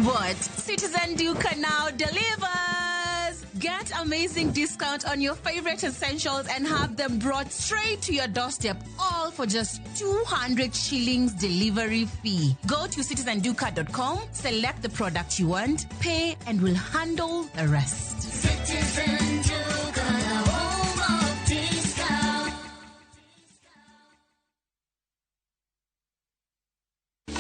what Citizen Duka now delivers! Get amazing discount on your favorite essentials and have them brought straight to your doorstep, all for just 200 shillings delivery fee. Go to citizenduka.com, select the product you want, pay, and we'll handle the rest. Citizen Duka, the home of discount.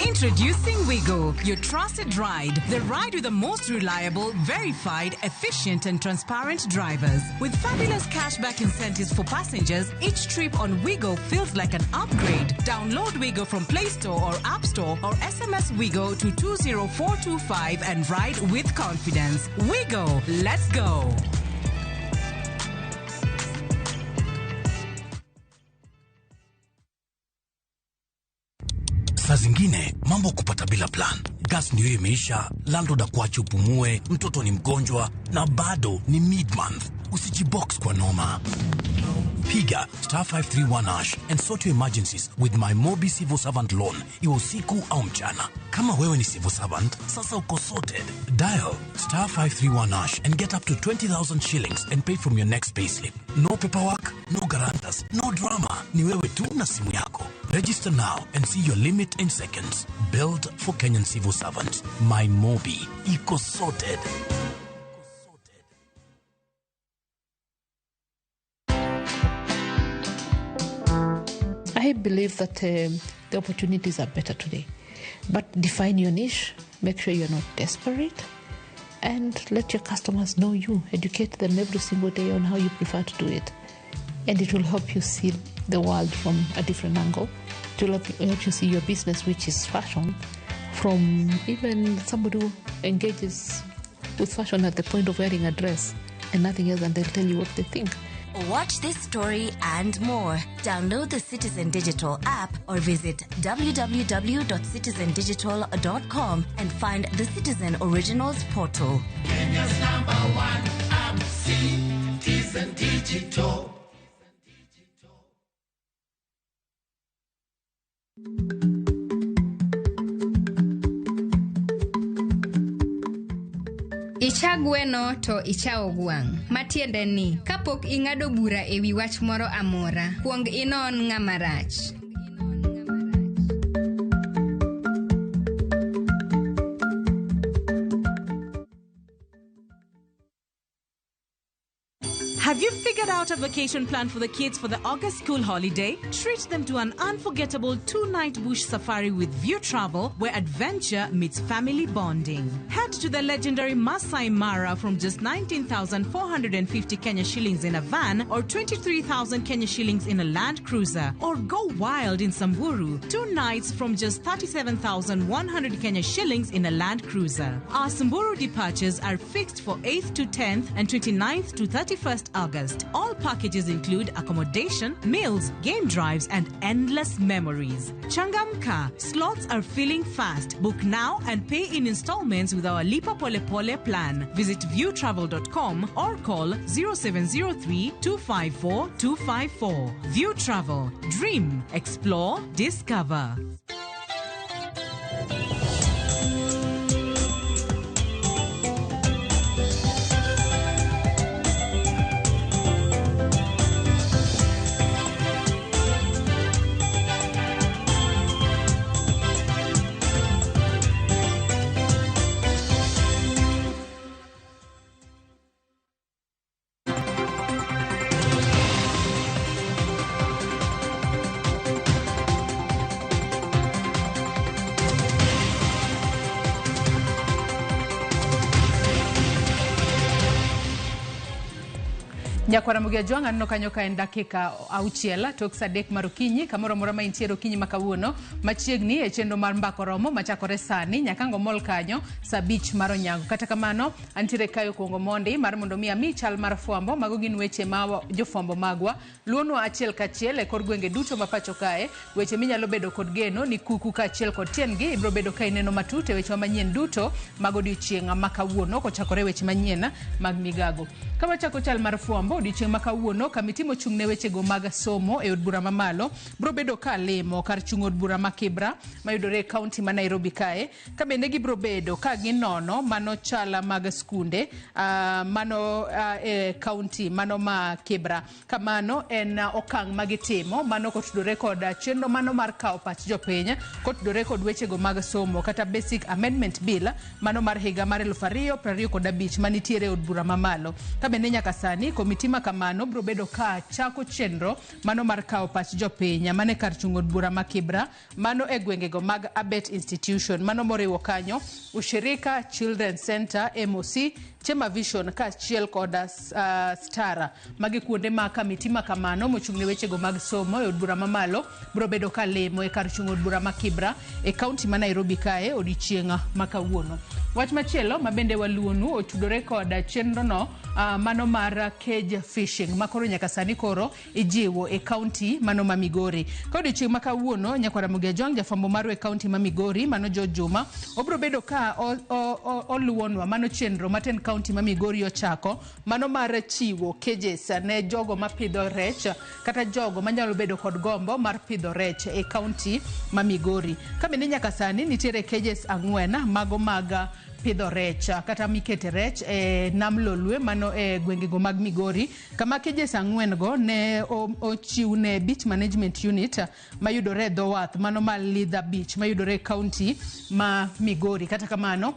Introducing Wigo, your trusted ride. The ride with the most reliable, verified, efficient, and transparent drivers. With fabulous cashback incentives for passengers, each trip on Wigo feels like an upgrade. Download Wigo from Play Store or App Store or SMS Wigo to 20425 and ride with confidence. Wigo, let's go. Saa zingine mambo kupata bila plan. Gas ndio imeisha, landlord akuache upumue, mtoto ni mgonjwa na bado ni mid month. Usijibox kwa noma. Piga star 531 hash and sort your emergencies with my Mobi Civil Servant Loan, iwe usiku au mchana. Kama wewe ni civil servant, sasa uko sorted. Dial star 531 hash and get up to 20,000 shillings and pay from your next payslip. No paperwork, no guarantors, no drama. Ni wewe tu na simu yako. Register now and see your limit in seconds. Build for Kenyan civil servants. My Mobi. Iko sorted. I believe that the opportunities are better today. But define your niche, make sure you're not desperate, and let your customers know you. Educate them every single day on how you prefer to do it. And it will help you see the world from a different angle. It will help you see your business, which is fashion, from even somebody who engages with fashion at the point of wearing a dress and nothing else, and they'll tell you what they think. Watch this story and more. Download the Citizen Digital app or visit www.citizendigital.com and find the Citizen Originals portal. Kenya's number one app, Citizen Digital. Icha gweno to ichawo gwang'. Matiende ni, kapok ing'ado bura e wi wach moro amora, kuong inon ng'ama rach. Have you figured out a vacation plan for the kids for the August school holiday? Treat them to an unforgettable 2-night bush safari with View Travel, where adventure meets family bonding. Head to the legendary Masai Mara from just 19,450 Kenya shillings in a van or 23,000 Kenya shillings in a Land Cruiser. Or go wild in Samburu, 2 nights from just 37,100 Kenya shillings in a Land Cruiser. Our Samburu departures are fixed for 8th to 10th and 29th to 31st August. All packages include accommodation, meals, game drives, and endless memories. Changamka, slots are filling fast. Book now and pay in installments with our Lipa Pole Pole plan. Visit viewtravel.com or call 0703 254 254. View Travel. Dream, explore, discover. Nyakwara Mugia Jwang' aneno kanyo ka en dakika 6 tok saa 3 mar okinyi kamoro amora ma intiere okinyi ma kawuono machiegni e chenro mar Mbaka Oromo machakore sani nyaka ang' omol kanyo saa 5 mar onyango. Kata kamano antiere kayo kuongo mondi mar mondo mi ami chal mar fwambo. Mago gin weche ma jofwambo magwa luonwa achiel kachiel e kor gwenge duto ma pacho kae, weche minyalo bedo kod geno ni kuku kaachiel kod tiendgi ibiro bedo ka ineno matut e weche manyien duto mag odiochieng' ma kawuono kochakore weche manyien mag migago. Ka wachako chal mar fwambo odiochieng' ma kawuono kamiti mochung' ne wechego mag somo e od bura mamalo biro bedo ka limo kar chung' od bura ma Kibra mayudore e kaunti ma Nairobi kae ka bende gibiro bedo ka ginono mano chala mag skunde mano e kaunti mano ma Kibra. Kamano en okang' ma gitimo mano kotudore kod chenro mano mar kawo pach jopiny kotudore kod wechego mag somo kata Basic Amendment Bill mano mar higa mar 2025 manitiere e od bura mamalo. Ka bende nyaka sani komiti ma kamano biro bedo ka chako chenro mano mar kawo pach jopiny mane kar chung' od bura ma Kibra mano e gwengego mag Abet Institution mano moriwo kanyo Ushirika Children Center, MOC, Chema Vision kaachiel kod Stara. Magi kuonde ma kamiti ma kamano mochung' ne wechego mag somo e od bura mamalo biro bedo ka limo e kar chung' od bura ma Kibra e kaunti ma Nairobi kae odiochieng' ma kawuono. Wach machielo ma bende waluonu otudore kod chenrono mano mar cage fishing ma koro nyaka sani koro ijiwo e kaunti mano ma Migori. Ka odiochieng' ma kawuono nyakwar Ramogi Ajwang' jafwambo marwa e kaunti ma Migori mano George Juma obiro bedo ka oluwonwa mano chenro ma tend kaunti ma Migori ochako mano mar chiwo cages ne jogo mapidho rech kata jogo manyalo bedo kod gombo mar pidho rech e kaunti ma Migori. Ka bende nyaka sani nitiere cages 4 mago mag pidho rech kata mikete rech e nam Lolwe mano e gwengego mag Migori kama cages 4 go ne ochiw ne Beach Management Unit mayudore e dho wath mano ma Lidha Beach mayudore e kaunti ma Migori. Kata kamano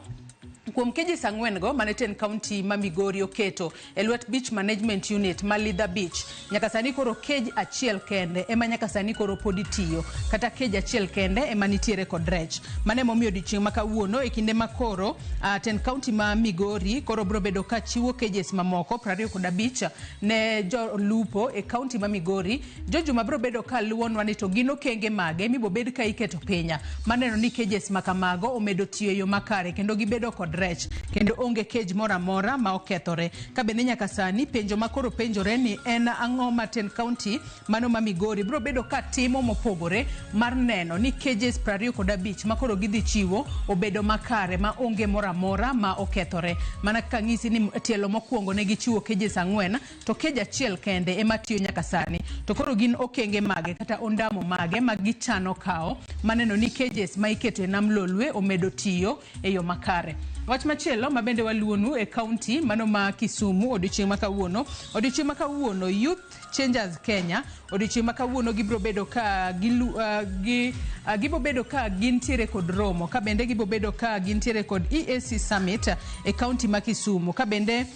kuom cages 4 go mane tend kaunti ma Migori oketo e lwet Beach Management Unit ma Lidha Beach nyaka sani koro cage achiel kende ema nyaka sani koro pod itiyo kata cage achiel kende ema nitiere kod rech. Mano emomiyo odiochieng' ma kawuono e kinde ma koro tend kaunti ma Migori koro biro bedo ka chiwo cages mamoko 25 ne jolupo e kaunti ma Migori. Jojuma biro bedo ka luwonwa ni to gin okenge mage mibobed ka iketo piny maneno ni cages ma kamago omedo tiyo e yo makare kendo gibedo kod rech kendo onge cage moro amora ma okethore. Ka bende nyaka sani penjo ma koro penjore ni en ang'o ma tend kaunti mano ma Migori biro bedo ka timo mopogore mar neno ni cages 25 ma koro gidhi chiwo obedo makare ma onge moro amora ma okethore. Mana kaka ng'isi ni tielo mokwongo ne gichiwo cages 4 to cage achiel kende ema tiyo nyaka sani. To koro gin okenge mage kata ondamo mage ma gichano kawo maneno ni cages ma iketo e nam Lolwe omedo tiyo e yo makare. Wach machielo ma bende waluonu e kaunti mano ma Kisumu odiochieng' ma kawuono. Odiochieng' ma kawuono Youth Changers Kenya odiochieng' ma kawuono gibiro bedo ka gibiro bedo ka gintiere kod romo ka bende gibiro bedo ka gintiere kod EAC Summit e kaunti ma Kisumu ka bende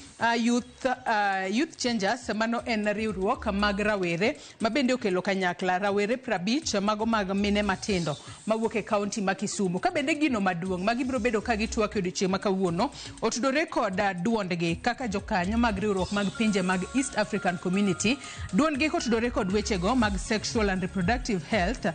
Youth Changers mano en riwruok mag rawere ma bende okelo kanyakla rawere 50 mago mag mine matindo mawuok e kaunti ma Kisumu. Ka bende gino maduong' ma gibiro bedo ka gitwak e odiochieng' ma kawuono otudore kod duondgi kaka jokanyo mag riwruok mag pinje mag East African Community. Duondgi kotudore kod wechego mag Sexual and Reproductive Health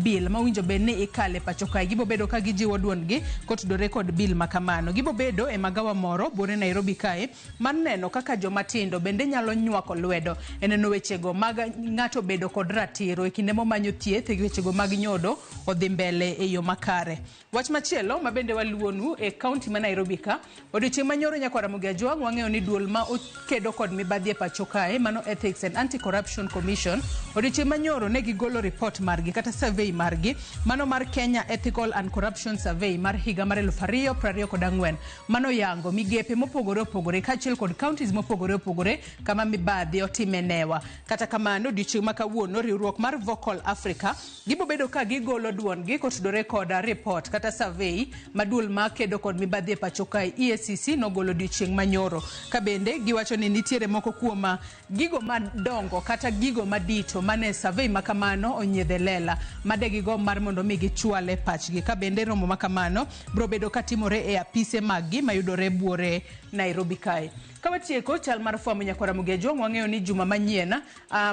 Bill mawinjo bed ni ikale pacho kae. Gibiro bedo ka gijiwo duondgi kotudore kod bill ma kamano. Gibiro bedo e magawa moro buore Nairobi kae mar neno kaka joma tindo bende nyalo nywako lwedo e neno wechego mag ng'ato bedo kod ratiro e kinde momanyo thieth e wechego mag nyodo odhi mbele e yo makare. Wach machielo ma bende waluonu e kaunti ma Nairobi ka odiochieng' manyoro nyakwar Ramogi Ajwang' wang'eyo ni duol ma okedo kod mibadhi e pacho kae mano Ethics and Anti-Corruption Commission odiochieng' manyoro ne gigolo report margi kata survey margi mano mar Kenya Ethical and Corruption Survey mar higa mar 2024 mano yango migepe mopogore opogore kaachiel kod counties mopogore opogore kama mibadhi otime newa. Kata kamano odiochieng' ma kawuono riwruok mar Vocal Africa gibiro bedo ka gigolo duondgi kotudore kod report kata survey ma duol ma kedo kod mibadhi e pacho kae EACC nogolo odiochieng' manyoro. Ka bende giwacho ni nitiere moko kuom gigo madongo kata gigo madito mane survey ma kamano onyiedhe lela made gigo mar mondo mi gichwale pachgi. Ka bende romo ma kamano biro bedo katimore e apise maggi mayudore buore Nairobi kae. Ka watieko chal mar fwambo nyakwar Ramogi Ajwang' wang'eyo ni juma manyien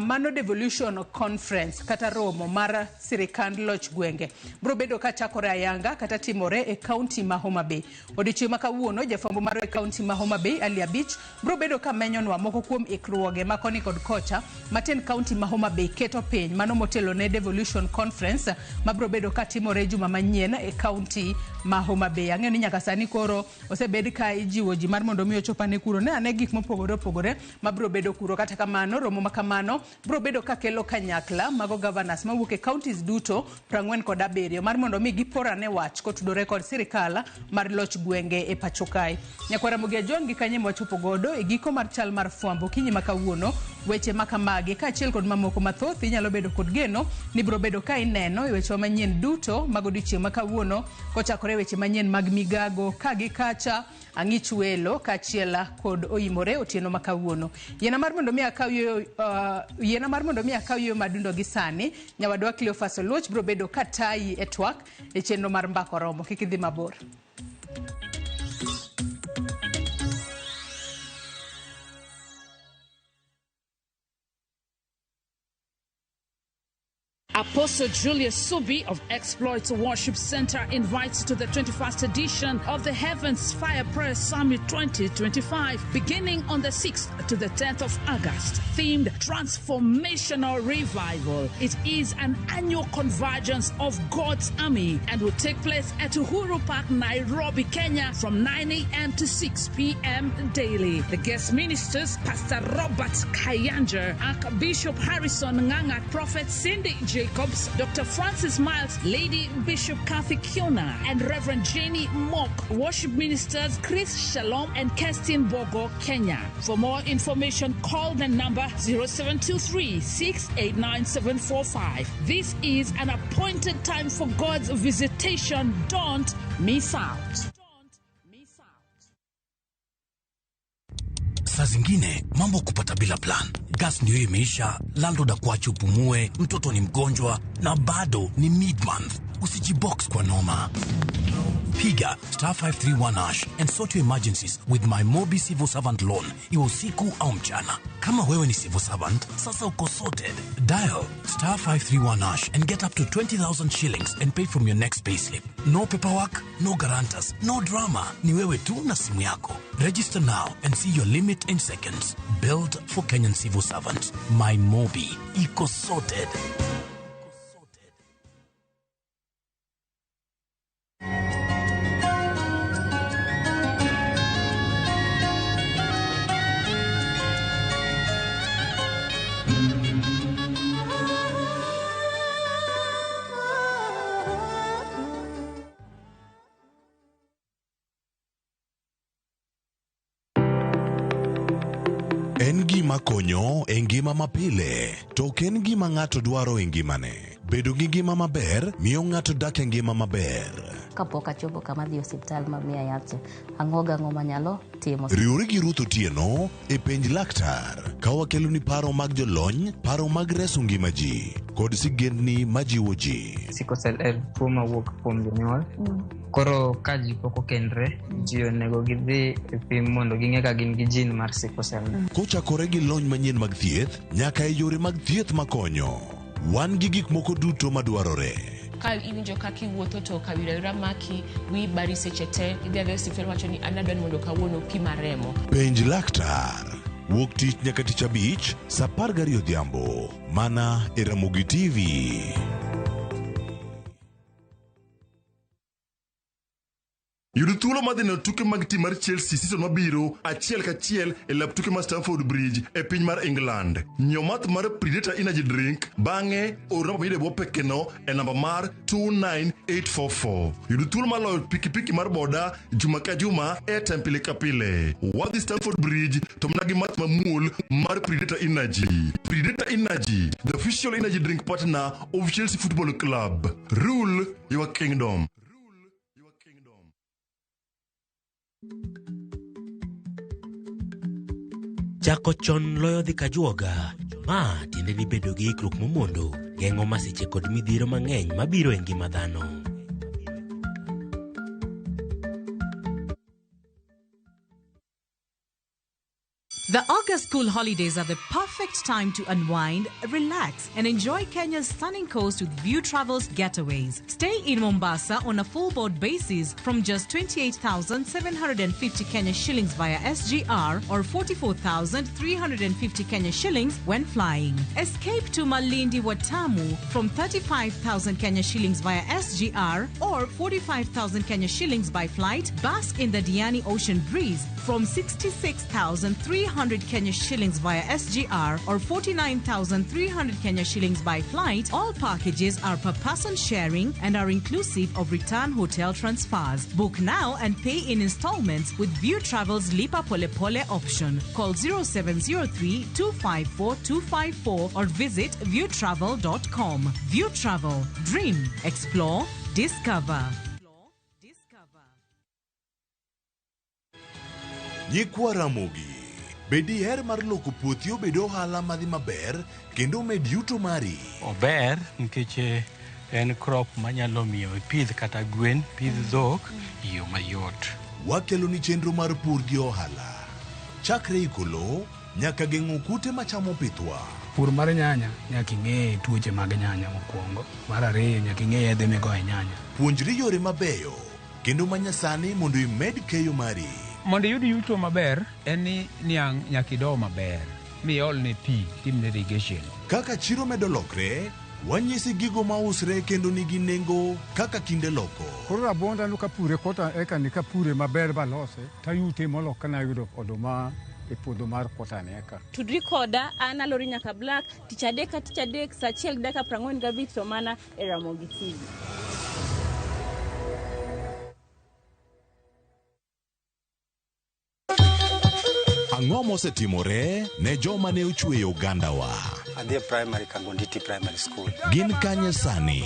mano Devolution Conference kata romo mar sirikand loch gwenge biro bedo ka chakore ayanga kata timore e kaunti ma Homa Bay. Odiochieng' ma kawuono jafwambo mar e kaunti ma Homa Bay Ali Abich biro bedo ka menyonwa moko kuom ikruoge ma koni kod kocha ma tend kaunti ma Homa Bay keto piny mano motelo ne Devolution Conference ma biro bedo ka timore juma manyien e kaunti ma Homa Bay. Ang'eyo ni nyaka sani koro osebed ka ijiwo ji mar mondo mi ochop ane kuro. Ne ane ane gik mopogore opogore mabiro bedo kuro. Kata kamano, romo ma kamano biro bedo kakelo kanyakla mago governors mawuok e counties duto 47 mar mondo mi gipor ane wach kotudore kod sirikal mar loch gwenge e pacho kae. Nyakwar Ramogi Ajwang' gi kanye mwachopo godo e giko mar chal mar fwambo okinyi ma kawuono. Weche ma kamagi kaachiel kod mamoko mathoth inyalo bedo kod geno ni biro bedo ka ineno e wechewa manyien duto mag odiochieng' ma kawuono kochakore e weche manyien mag migago ka gi kacha ang'ich welo kaachiel kod oimore otieno ma kawuono. Yiena mar mondo mi akaw yueyo yiena mar mondo mi akaw yueyo madundo gi sani. Nyawadwa Cleophas Oluoch biro bedo ka tayi e twak e chenro mar Mbaka Oromo. Kik idhi mabor. Apostle Julius Subi of Exploits Worship Center invites to the 21st edition of the Heavens Fire Prayer Summit 2025, beginning on the 6th to the 10th of August, themed Transformational Revival. It is an annual convergence of God's army and will take place at Uhuru Park, Nairobi, Kenya, from 9 a.m. to 6 p.m. daily. The guest ministers, Pastor Robert Kayanja, Archbishop Harrison Nganga, Prophet Cindy Jacobs, Dr. Francis Miles, Lady Bishop Kathy Kiona, and Reverend Jenny Mock. Worship ministers Chris Shalom and Kerstin Bogo, Kenya. For more information, call the number 0723 689 745. This is an appointed time for God's visitation. Don't miss out. Saa zingine mambo kupata bila plan. Gas ndio imeisha, landlord akuache upumue, mtoto ni mgonjwa na bado ni mid-month. Usijibox kwa noma. Piga star 531 hash and sort your emergencies with my Mobi Civil Servant Loan, iwe usiku au mchana. Kama wewe ni civil servant, sasa uko sorted. Dial star 531 hash and get up to 20,000 shillings and pay from your next payslip. No paperwork, no guarantors, no drama. Ni wewe tu na simu yako. Register now and see your limit in seconds. Built for Kenyan civil servants. My Mobi. Iko sorted. En gima konyo e ngima mapile, to ok en gima ng'ato dwaro e ngimane. Bedo gi ngima maber miyo ng'ato dak e ngima maber. Kapok achopo kama dhi osiptal ma miya yath, ang'o gang'o manyalo timo. Riwri gi Ruth Otieno e penj laktar ka wakeloni paro mag jolony, paro mag reso ngima ji kod sigendni majiwo ji. Sickle cell en tuo mawuok kuom jonyuol. Koro ka ji pok okendre, ji onego gidhi e pim mondo ging'e ka gin gi gene mar sickle cell. Kochakore gi lony manyien mag thieth nyaka e yore mag thieth makonyo. Wan gi gik moko duto madwarore. Ka iwinjo kaka iwuotho to kawira maki, wiyi bari seche te, idhi adhiya e osiptal wacho ni an adwa ni mondo kawuono opima remo. Penj laktar. Wuok tich nyaka tich abich, saa 12 odhiambo. Mana e Ramogi TV. Yud thuolo mar dhi neno tuke mag tim mar Chelsea season mabiro achiel kachiel e lap tuke mar Stamford Bridge e piny mar England. Nyiew math mar Predator Energy Drink bang'e or namba miyudo e bwo pekeno e namba mar 29844. Yud thuolo mar loyo pikipiki mar boda juma ka juma airtime pile ka pile. Wadhi Stamford Bridge to mana gi math mamuol mar Predator Energy. Predator Energy, the official energy drink partner of Chelsea Football Club. Rule your kingdom. Chako chon loyo dhi kajuoga. Ma tiende ni bedo gi ikruok momondo geng'o masiche kod midhiero mang'eny mabiro e ngima dhano. The August school holidays are the perfect time to unwind, relax, and enjoy Kenya's stunning coast with View Travels Getaways. Stay in Mombasa on a full board basis from just 28,750 Kenya shillings via SGR or 44,350 Kenya shillings when flying. Escape to Malindi Watamu from 35,000 Kenya shillings via SGR or 45,000 Kenya shillings by flight. Bask in the Diani Ocean breeze from 66,300 Kenya shillings via SGR or 49,300 Kenya shillings by flight. All packages are per person sharing and are inclusive of return hotel transfers. Book now and pay in installments with View Travel's Lipa Pole Pole option. Call 0703 254 254 or visit viewtravel.com. View Travel. Dream, explore, discover. Nyikwa Ramogi, be diher mar loko puothi obed ohala madhi maber kendo med yuto mari? Ober nikech en crop manyalo miyo ipidh kata gwen, pidh dhok e yo mayot. Wakeloni chenro mar pur gi ohala. Chakre iko lowo nyaka geng'o kute machamo pithwa. Pur mar nyanya nyaka ing'e tuoche mag nyanya mokwongo. Mar ariyo nyaka ing'e yedhe migoyo e nyanya. Puonjri yore mabeyo kendo manyasani mondo imed keyo mari. Mondo iyud yuto maber en ni niang' nyaka ido maber miolne pi timne irrigation. Kaka chiro medo lokre, wanyisi gigo mausre kendo nigi nengo kaka kinde loko. Koro rabuonda no kapure kota eka ni kapure maber balose tayute molo kana yudo oduma e puodho mar kota ni eka. Tudri koda an Alori nyaka Black tich adek ka tich adek saa achiel gi dakika 45 to mana e Ramogi TV. Ang'o mosetimore ne joma ne ochweyo ogandawa? Adhi e primary Kangonditi Primary School. Gin kanye sani?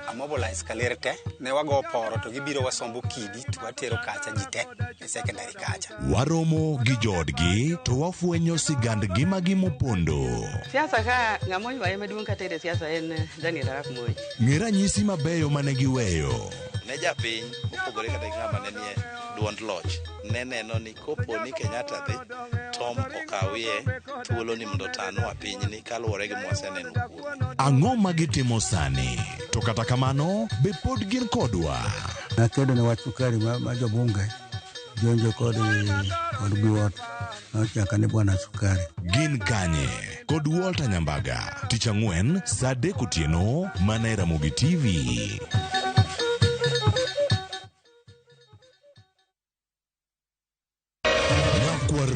Amobilize kaler te, ne wago poro to gibiro wasombo kidi to watero kacha ji te e secondary kacha. Waromo gi joodgi to wafwenyo sigand ngimagi mopondo. Siasa ka ng'ama oywaye maduong' kata e siasa en Daniel Arap Moi. Ng'e ranyisi mabeyo mane giweyo. Ne japiny mopogore kata gi ng'ama ne nie duond loch ne neno ni kopo ni Kenyatta dhi Tom okawie thuolo ni mondo otanwa pinyni kaluwore gi mwaseneno kuome. Ang'o ma gitimo sani? To kata kamano, be pod gin kodwa? Nakedo ne wach sukari ma jobunge jonjo kod Biwott nochaka ni bwana sukari. Gin kanye? Kod Walter Nyambaga, tich ang'wen saa 3 otieno mana e Ramogi TV.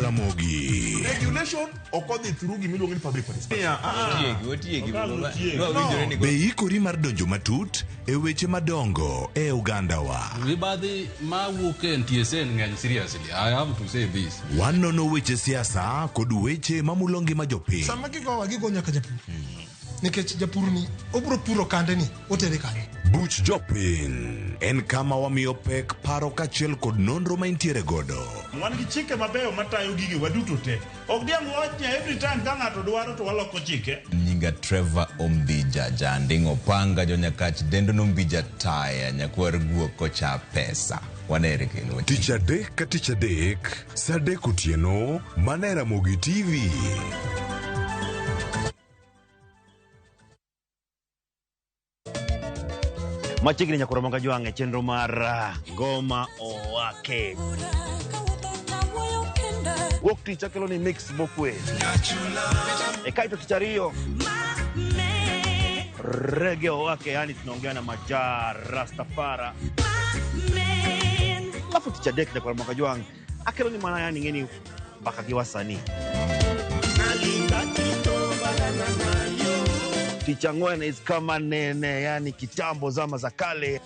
Ramogi. Regulation ok odhi through gimiluongo ni public participation. Be ikori mar donjo matut e weche madongo e ogandawa? Mibadhi mawuok e NTSA ng'eny seriously. I have to say this. Wanono weche siasa kod weche mamulo ngima jopiny. Sama gigowa gigo nyaka japur. Nikech japur ni obiro puro kande ni otere kanye. Buch jopiny en kama wamiyo pek paro kaachiel kod nonro ma intiere godo. Wan gi chike mabeyo matayo gige waduto te. Ok diang' wach ni every time ka ng'ato dwaro to waloko chike. Nyinga Trevor Ombija Janding'o Panga Jonyakach dendo nombija taya nyakwar guok kocha pesa. Wanere kendo. Tich adek ka tich adek, saa 3 otieno, mana e Ramogi TV. Machiegni nyakoro manga jwang' e chenro mar Ngoma Owake. Wuok tich akelo ni mix mokwe. E kaito tich ariyo Reggae Owake, yani tunaongea na Maja Rastafara. Alafu tich adek nyakoro manga jwang' akelo ni mana yani ngeni mpaka gi wasanii. Tich ang'wen is kama nene, yani kitambo zama za kale.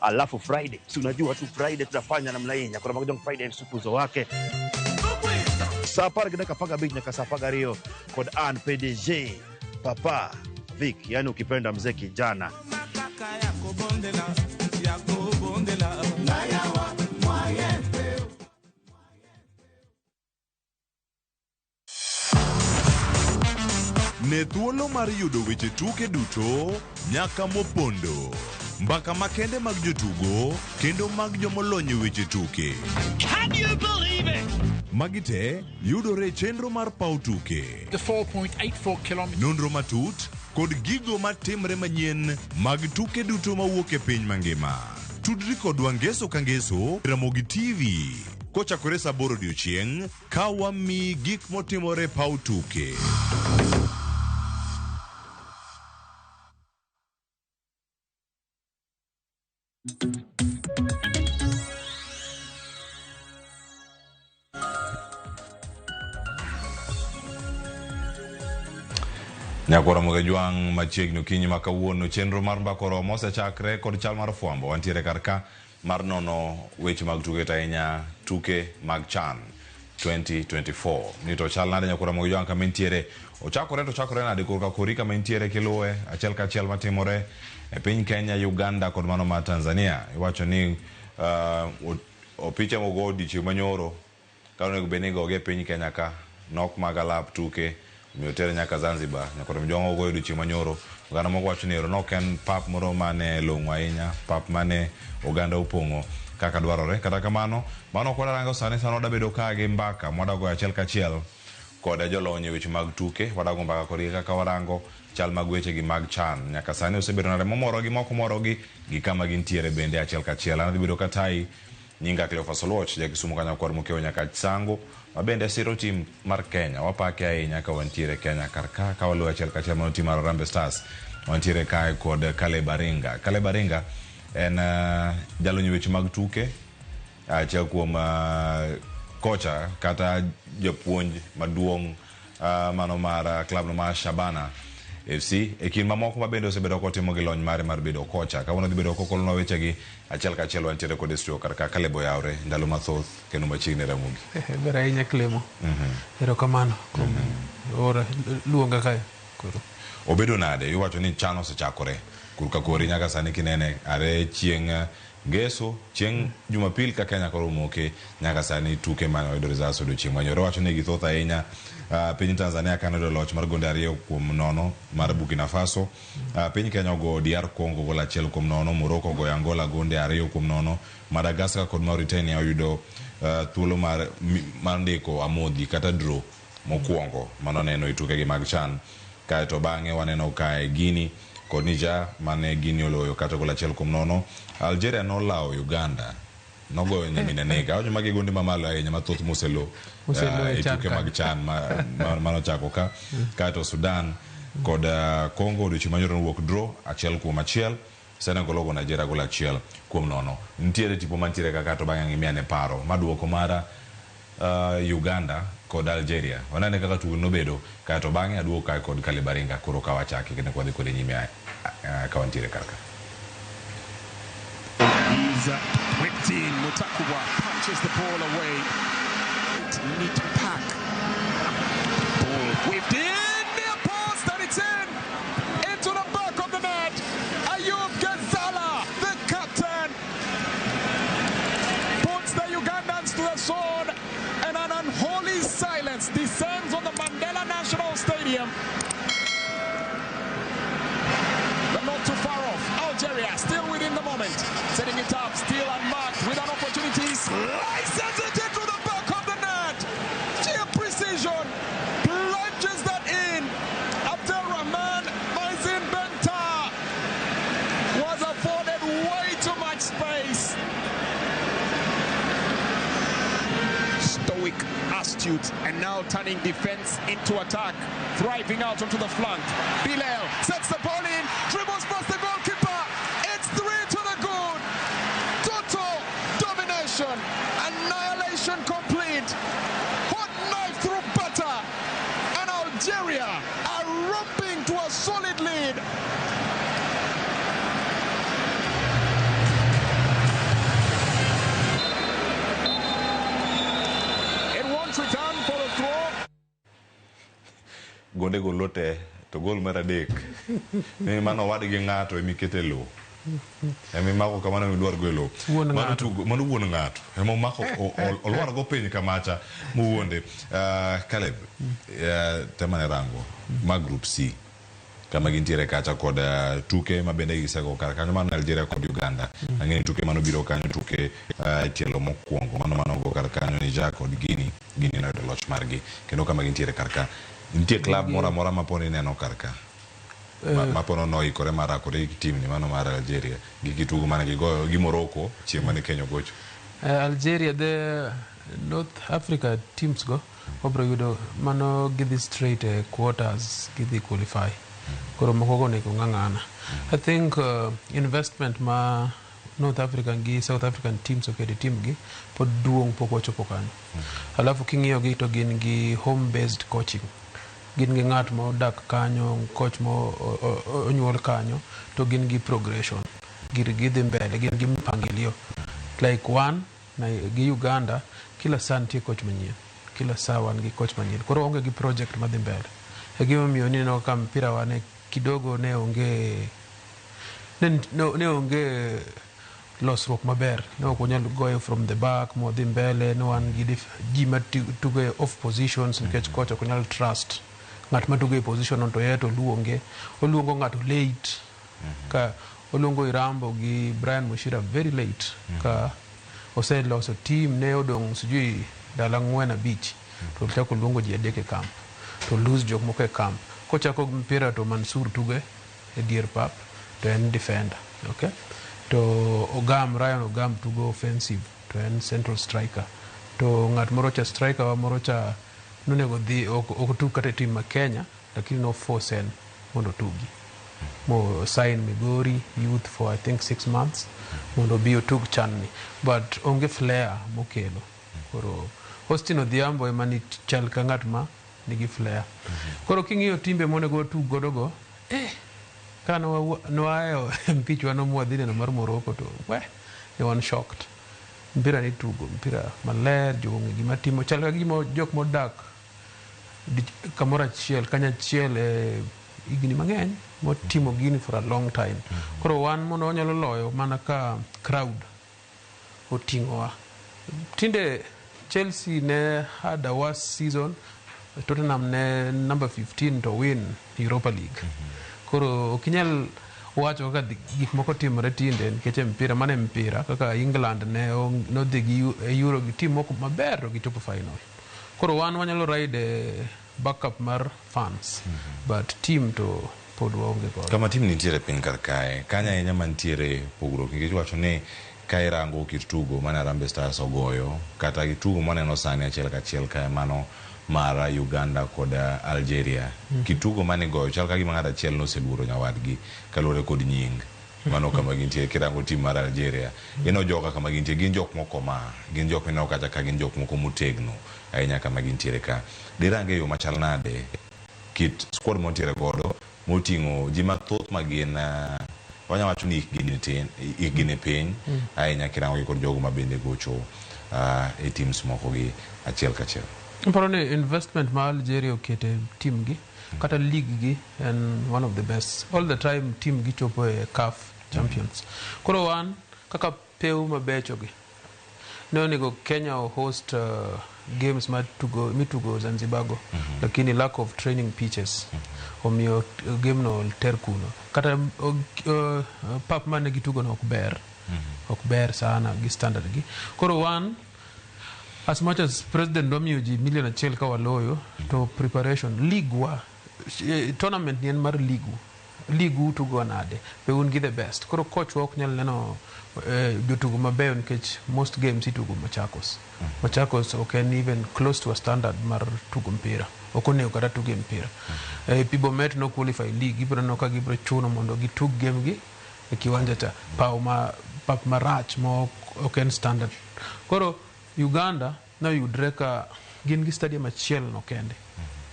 Alafu Friday, si unajua tu Friday tutafanya namna hii. Nyakoro manga jwang' Friday supuzo wake. Saa 10 gi dakika 15 nyaka saa 12 kod Ann PDG Papa Vic, yani ukipenda mzee kijana. Ne thuolo mar yudo weche tuke duto nyaka mopondo. Mbaka makende mag jotugo kendo mag jomolony e weche tuke. Can you believe it? Magi te yudore e chenro mar paw tuke. The 4.84 kilometers. Nonro matut kod gigo matimre manyien mag tuke duto mawuok e piny mangima. Tudri kodwa ngeso ka ngeso Ramogi TV kochakore saa 8 odiochieng' ka wamiyi gik motimore e paw tuke. Nyakwara Mogejwang' machiegni okinyi ma kawuono chenro mar mbaka oromo osechakre kod chal mar fwambo. Wantiere kar ka mar nono weche mag tuke to ahinya tuke mag CHAN 2024. Ni to chal nade Nyakwara Mogejwang' kama intiere? Ochakore to ochakore nade korka kori kama intiere kiluwe achiel kachiel matimore e piny Kenya, Uganda kod mano mar Tanzania. Iwacho ni opiche mogo odiochieng' manyoro ka onego bed ni igogi e piny Kenya ka nok mag alap tuke omiyo otere nyaka Zanzibar. Nyakwar Mjwang'o ogoyo odiochieng' manyoro. Oganda moko wacho ni ero nok en pap moro mane long'o ahinya, pap mane oganda opong'o kaka dwarore. Kata kamano, mano ok wadarango sani, sani wadabedo ka gi mbaka mwadagoyo achiel kachiel kod jolony e weche mag tuke. Wadago mbaka kodgi kaka warango chal mag wechegi mag CHAN. Nyaka sani osebedo nade momorogi, mok omorogi, gi kama gintiere bende achiel kachiel. An adhi bedo katayi nyinga Cleophas Oluoch, ja Kisumu ka nyakwar Mokeo nyaka Sango, ma bende siro tim mar Kenya. Wapake ahinya ka wantiere Kenya kar ka, ka waluwo achiel kachiel mano tim mar Harambee Stars. Wantiere kae kod Caleb Aringa. Caleb Aringa en jalony e weche mag tuke, achiel kuom kocha kata japuonj maduong' mano mar klab no mar Shabana FC e kind mamoko ma bende osebedo kotimo gi lony mare mar bedo kocha. Kawuono dhi bedo kokolonwa wechegi achiel kachiel. Wantiere kod e studio kar ka. Caleb oyawre ndalo mathoth kendo machiegni Ramogi. Ber ahinya Clemo. Erokamano kuom ora luonga kae. Koro. Obedo nade? Iwacho ni CHAN osechakore. Korka kori nyaka sani kinene are chieng' ngeso, chieng' Jumapil ka Kenya koro omoke nyaka sani tuke mane oyudo results odiochieng' manyoro. Iwacho ni githoth ahinya. Piny Tanzania kane oyudo loch mar gonde 2-0 mar Burkina Faso. Piny Kenya ogo DR Congo gol 1-0, Morocco ogoyo Angola gonde 2-0, Madagascar kod Mauritania oyudo thuolo mar ndiko amodhi kata draw mokwongo mano neno e tukegi mag CHAN. Kaeto bang'e waneno kae Guinea kod Niger mane Guinea oloyo kata gol 1-0. Algeria nolawo Uganda nogoyo nyimine nega. Awacho magi gonde mamalo ahinya mathoth moselo e tuke mag CHAN manochako ka. Kaeto Sudan kod Congo odiochieng' manyoro nowuok draw 1-1. Senegal ogo Nigeria gol 1-0. Nitiere tipo mantiere kaka to bang'e ng'imiane paro maduoko mara Uganda kod Algeria. Wanane kaka tugo nobedo kaeto bang'e aduogo kae kod Caleb Aringa koro ka wachake kendo kwadhi kode nyime ka wantiere kar ka. He's whipped in. Mutakubwa punches the ball away. Neat pack. Ball whipped in. Near post, and it's in. Into the back of the net. Ayub Ghazala, the captain, puts the Ugandans to the sword, and an unholy silence descends on the Mandela National Stadium. But not too far off. Algeria still within the moment, setting it up, still unmarked with an opportunity. Slices it into the back of the net. Sheer precision, plunges that in. Abdelrahman Maizin Benta was afforded way too much space. Stoic, astute, and now turning defense into attack. Thriving out onto the flank. Bilal sets the ball in, dribbles past the goalkeeper. It's 3 to the good. Total domination, annihilation complete. Hot knife through butter. And Algeria are romping to a solid lead. It won't return for the throw. Gonde golo te to gol mar 3 ni mano owadgi ng'ato emikete lowo, emimako kamano emidwar go e lowo. Mano wuon ng'ato emomako olwar go piny kamacha mowuonde. Caleb, temane rango ma group C Kama gintiere kacha kod tuke ma bende gisego kar kanyo mar Algeria kod Uganda. Ang'e ni tuke manobiro kanyo tuke tielo mokwongo mano manogo kar kanyo Niger kod Guinea. Guinea noyudo loch margi kendo kama gintiere kar ka nitie club moro amora ma poni ineno kar ka ma pono noikore mar rakore gi team ni mano mar Algeria gi gitugo mane gigoyo gi Morocco chieng' mane Kenya ogocho. Algeria, the North Africa teams go wabro yudo mano gidhi straight e quarters, gidhi qualify. Koro moko go onego ng'ang'ana. I think investment ma North African gi South African teams oketo e team gi pod duong' pok wachopo kanyo. Alafu king'iyo gi to gin gi home based coaching. Gin gi ng'at ma odak kanyo, coach ma onyuol kanyo, to gin gi progression. Gir gidhi mbele, gin gi mpangilio. Like one na gi Uganda, kila saa nitie coach manyien. Kila saa wan gi coach manyien. Koro onge gi project madhi mbele. E gimomiyo nineno ka mpira wa ne kidogo ne onge ne onge losruok maber. Ne ok wanyal goyo from the back modhi mbele, ne wan gi ji matugo e off positions nikech coach ok nyal trust ng'at matugo e position no to ye to luonge. Oluongo ng'ato late. Ka oluongo Irambo gi Brian Mushira very late. Ka oseloso team ne odong' sijui ndalo 4 5 to ochako luongo ji 3 e camp to lose jok moko e camp. Kochako mpira to Mansour tugo e dier pap to en defender. Okay? To Ogam, Ryan Ogam tugo offensive to en central striker. To ng'at moro cha striker wa moro cha nonego dhi ok tug kata e team ma Kenya lakini no force en mondo otugi. Mo sign Migori youth for I think 6 months mondo obi otug chan ni. But onge flair mokelo. Koro Austin Odhiambo ema ni chal ka ng'at ma nigi flair. Koro king'iyo timbe monego watug godo go, ka noayo mpichwa no mwadhi neno mar Morocco to we, ne wan shocked. Mpira ni tugo, mpira maler, jogo ong'e gima timo. Chal ka gima jok modak kamoro achiel, kanyachiel e higni mang'eny, motimo gini for a long time. Koro wan mondo wanyalo loyo mana ka crowd oting'owa. Tinde Chelsea ne had a worse season, Tottenham ne number 15 to win Europa League. Koro ok inyal wacho kaka gik moko timore tinde nikech e mpira, mano e mpira kaka England ne nodhi gi Euro gi team moko maber to gichopo final. Koro wan wanyalo ride backup mar fans, but team to pod waonge godo. Kama team nitiere piny kar kae, kanyo ahinya mantiere pogruok nikech iwacho ni ka irango kit tugo mane Harambee Stars ogoyo kata gi tugo mwaneno sani achiel kachiel kae mano mar Uganda kod Algeria. Kit tugo mane igoyo chal ka gima ng'ato achiel noseluoro nyawadgi kaluwore kod nying. Mano kama gintie kirango team mar Algeria. Ineno joka kama gintie gin jok moko ma gin jok mineno kacha ka gin jok moko motegno ahinya kama gintiere ka. Dirange e yo machal nade kit squad montiere godo moting'o ji mathoth ma gin wanya wacho ni hikgi ni tin, hikgi ni piny ahinya kirango gi kod jogo ma bende gocho e teams moko gi achiel kachiel. Aparo ni investment ma Algeria okete team gi kata league gi en one of the best. All the time team gi chopo e CAF Champions. Koro wan kaka pew mabecho gi ne onego Kenya o host games mitugo Zanzibar go, lakini lack of training pitches omiyo game no ter kuno. Kata pap mane gitugo no ok ber. Ok ber sana gi standard gi. Koro wan as much as president domiyo ji million 1 ka waloyo to preparation league wa tournament ni en mar league. League utugo nade? Be un gi the best. Koro coach wa ok nyal neno jotugo mabeyo nikech most games itugo Machakos. Machakos ok en even close to a standard mar tugo mpira. Ok onego kata tugo mpira. Pibomet no qualify league, ibiro neno ka gibiro chuno mondo gitug game gi e kiwanja cha. Paw ma pap marach ma ok en standard. Koro Uganda noyudre ka gin gi stadium achiel no kende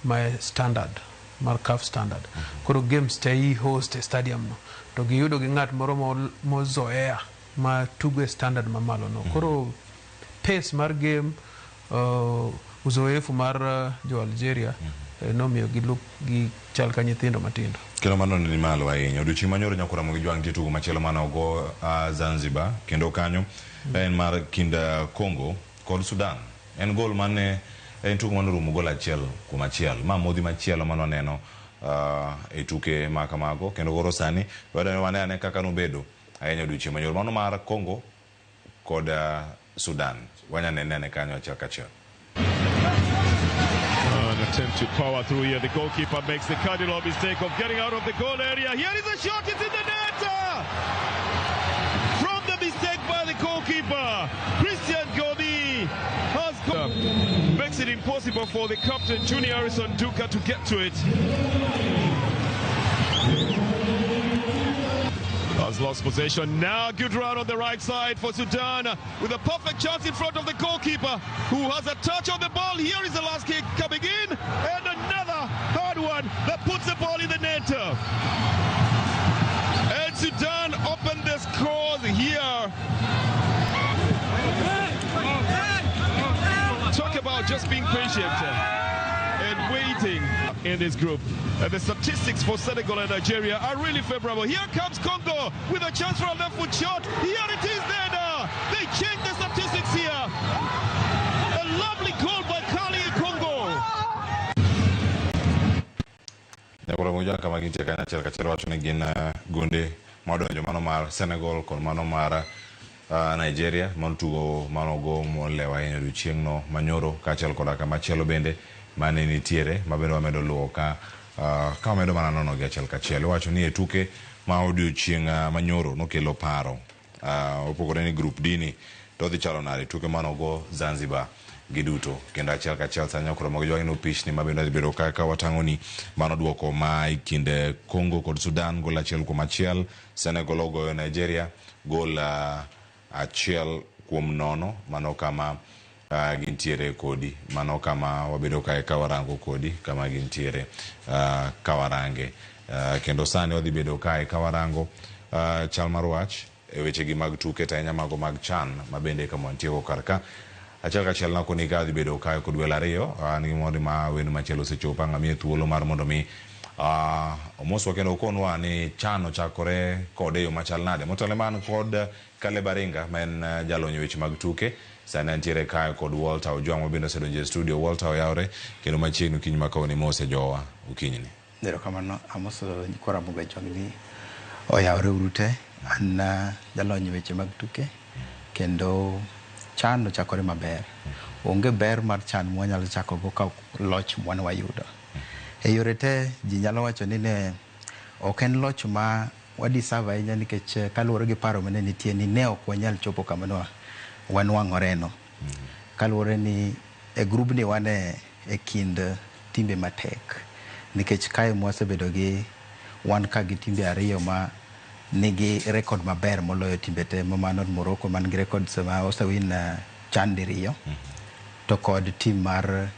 ma e standard mar CAF standard. Koro games te i host e stadium no to giyudo gi ng'at moro mozoea ma tugo e standard mamalo no. Koro pace mar game, uzoefu mar jo Algeria nomiyo gi look gi chal ka nyithindo matindo. Kendo mano ni malo ahinya. Odiochieng' manyoro nyakora Ramogi Jwang' nitie tugo machielo mane ogo Zanzibar kendo kanyo en mar kind Congo kod Sudan. En gol mane en tugo mane orumo gol 1-1. Ma modhi machielo mane waneno e tuke ma kamago. Kendo koro sani wadwa ni wane ane kaka nobedo ahinya odiochieng' manyoro mano mar Congo kod Sudan. Wanya nene ane kanyo achiel kachiel. An attempt to power through here. The goalkeeper makes the cardinal mistake of getting out of the goal area. Here is a shot. It's in the net. From the mistake by the goalkeeper, Christian Gomi has got, makes it impossible for the captain, Junior Harrison Duka, to get to it. Has lost possession. Now good run on the right side for Sudan with a perfect chance in front of the goalkeeper, who has a touch on the ball. Here is the last kick coming in, and another hard one that puts the ball in the net. And Sudan open the scores here. Talk about just being patient and waiting in this group. And the statistics for Senegal and Nigeria are really favorable. Here comes Congo with a chance for a left foot shot. Here it is then. They change the statistics here. A lovely goal by Kali Congo. Nyakoro moja kama gintie kanyo achiel kachiel wacho ni gin gonde modonjo mano mar Senegal kod mano mar Nigeria mano tugo mano go molewo ahinya odiochieng'no manyoro kaachiel koda kamachielo bende mane nitiere mabende wamedo luwo ka wamedo mana nono gi achiel kachiel. Iwacho ni e tuke ma odiochieng' manyoro nokelo paro opogore ni group D ni to dhi chalo nade tuke manogo Zanzibar giduto. Kendo achiel kachiel sani nyakoro mag jwang'e no pichni mabende dhi bedo kaka watang'oni mano duoko ma e kind Congo kod Sudan gol 1-1. Senegal ogoyo Nigeria gol 1-0. Mano kama gintiere kodi, mano kama wabedo kae ka warango kodi kama gintiere ka warange. Kendo sani wadhi bedo kae ka warango chal mar wach e wechegi mag tuke to ahinya mago mag CHAN mabende kama wantiego kar ka. Achiel kachiel nakoni ka adhi bedo kae kod welo ariyo, an gi mor ma wendo machielo osechopo ang' amiye thuolo mar mondo mi omoswa kendo okonwa ni CHAN ochakore kode e yo machal nade. Motelo man kod Caleb Aringa ma en jalony e weche mag tuke. Sani antiere kae kod Walter Ojwang' mabende osedonjo e studio. Walter oyawre kendo machiegni okinyi ma kawuono imose jowa okinyini. Erokamano, amoso nyikwa Ramogi Ojwang' ni oyawre uru te. An jalony e weche mag tuke kendo CHAN ochakore maber. Onge ber mar CHAN mwanyalo chako go ka loch mwane wayudo. E yore te ji nyalo wacho ni ne ok en loch ma wadiserve ahinya nikech kaluwore gi paro mane nitie ni ne ok wanyal chopo kama ne wanwang'oreno. Kaluwore ni e grubni wan e kind timbe matek nikech kae mwasebedo gi wan ka gi timbe ariyo ma nigi rekod maber moloyo timbe te, ma mano Morocco man gi records ma osewin CHAN diriyo, to kod tim mar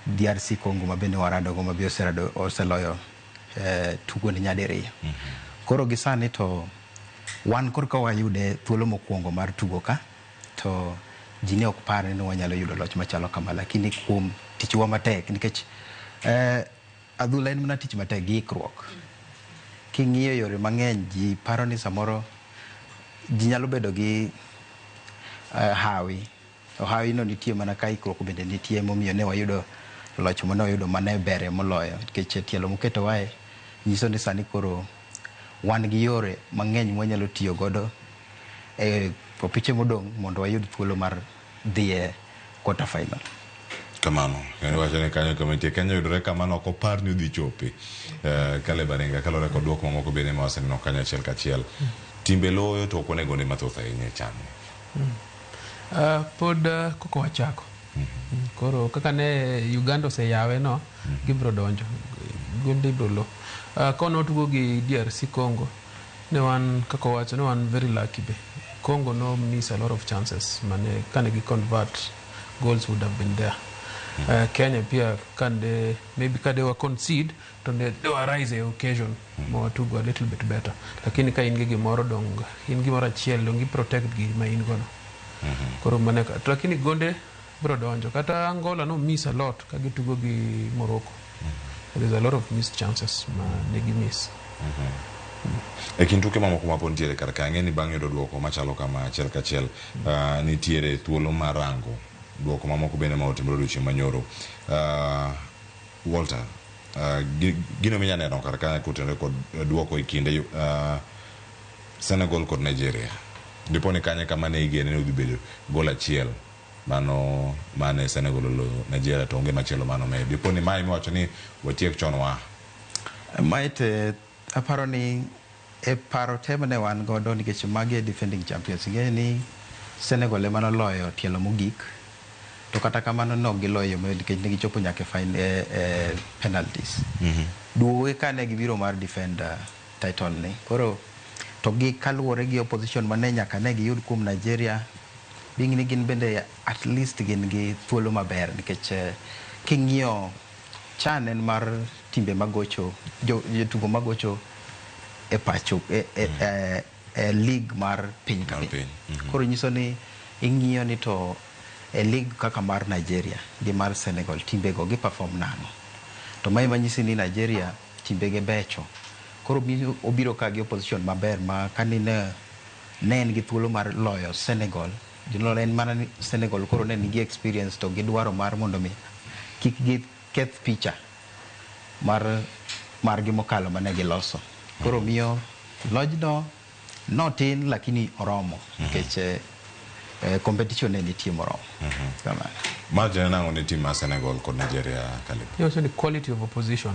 DRC Congo ma bende waradogo ma be oseloyo tugo ni nyadiriyo. Koro gi sani to wan korka wayude thuolo mokwongo mar tugo ka, to ji ne ok par ni wanyalo yudo loch machalo kama, lakini kuom tichwa matek nikech adhula en mana tich matek gi ikruok. King'iyo yore mang'eny ji paro ni samoro ji nyalo bedo gi hawi. To hawi no nitie mana ka ikruok bende nitie, momiyo ne wayudo loch mane wayudo mane bere moloyo nikech tielo moketowae nyiso ni sani koro wan gi yore mang'eny mwanyalo tiyo godo e opiche modong' mondo wayud thuolo mar dhi e quarter final. Kamano, kendo wacho ni kanyo kama nitie Kenya yudore kama ok opar ni odhi chope. Caleb Aringa kaluwore kod duoko mamoko bende ma waseneno kanyo achiel kachiel. Timbe loyo to ok onego ni mathoth ahinya e CHAN. Pod koko wachako. Koro kaka ne Uganda oseyawe no, gibiro donjo. Gonde ibiro lo. Kono tugo gi DRC Congo, ne wan kaka owacho ne wan very lucky be. Congo no miss a lot of chances mane kane gi convert goals would have been there. Kenya pia kande maybe kade wa concede to ne they were rise e occasion ma watugo a little bit better, lakini ka in gi gimoro dong in gimoro achiel dong i protect gi ma in gono. Koro mane to lakini gonde bro donjo kata Angola no miss a lot ka gitugo gi Morocco. There's a lot of missed chances ma negi miss. E kind tuke mamoko ma pod nitiere kar ka, ang'e ni bang' yudo duoko machalo kama achiel kachiel, nitiere thuolo mar rango duoko mamoko bende ma otimore odiochieng' manyoro. Walter, Gino minya neno kar ka kotenore kod duoko e kinde Senegal kod Nigeria. Dipo ni kanye kama ne igene ni odhi bedo gol achiel mano mane Senegal oloyo Nigeria to onge machielo mano med. Dipo ni mae miwacho ni watiek chon wa. Mae te aparo ni e paro te mane wan godo nikech magi e defending champions. Ing'eyo ni Senegal ema noloyo tielo mogik to kata kamano ne ok giloyo mayot nikech ne gichopo nyaka e fin, e, e penalties. Duogo ka ne gibiro mar defend title ni. Koro to gi kaluwore gi opposition mane nyaka ne giyud kuom Nigeria being ni gin bende at least gin gi thuolo maber nikech king'iyo CHAN en mar timbe magocho jotugo magocho e pacho e league mar piny ka piny. Koro nyiso ni ing'iyo ni to e league kaka mar Nigeria gi mar Senegal timbe go gi perform nang'o. To mae manyisi ni Nigeria timbege becho. Koro obiro ka gi opposition maber ma kanine ne en gi thuolo mar loyo Senegal. Gino en mana ni Senegal koro ne nigi experience to gi dwaro mar mondo mi kik giketh picha mar margi mokalo mane giloso. Koro miyo lojno notin lakini oromo nikech competition ne nitie moromo. Kamano. Ma tiende nang'o ne team mar Senegal kod Nigeria Caleb? Iwacho ni quality of opposition.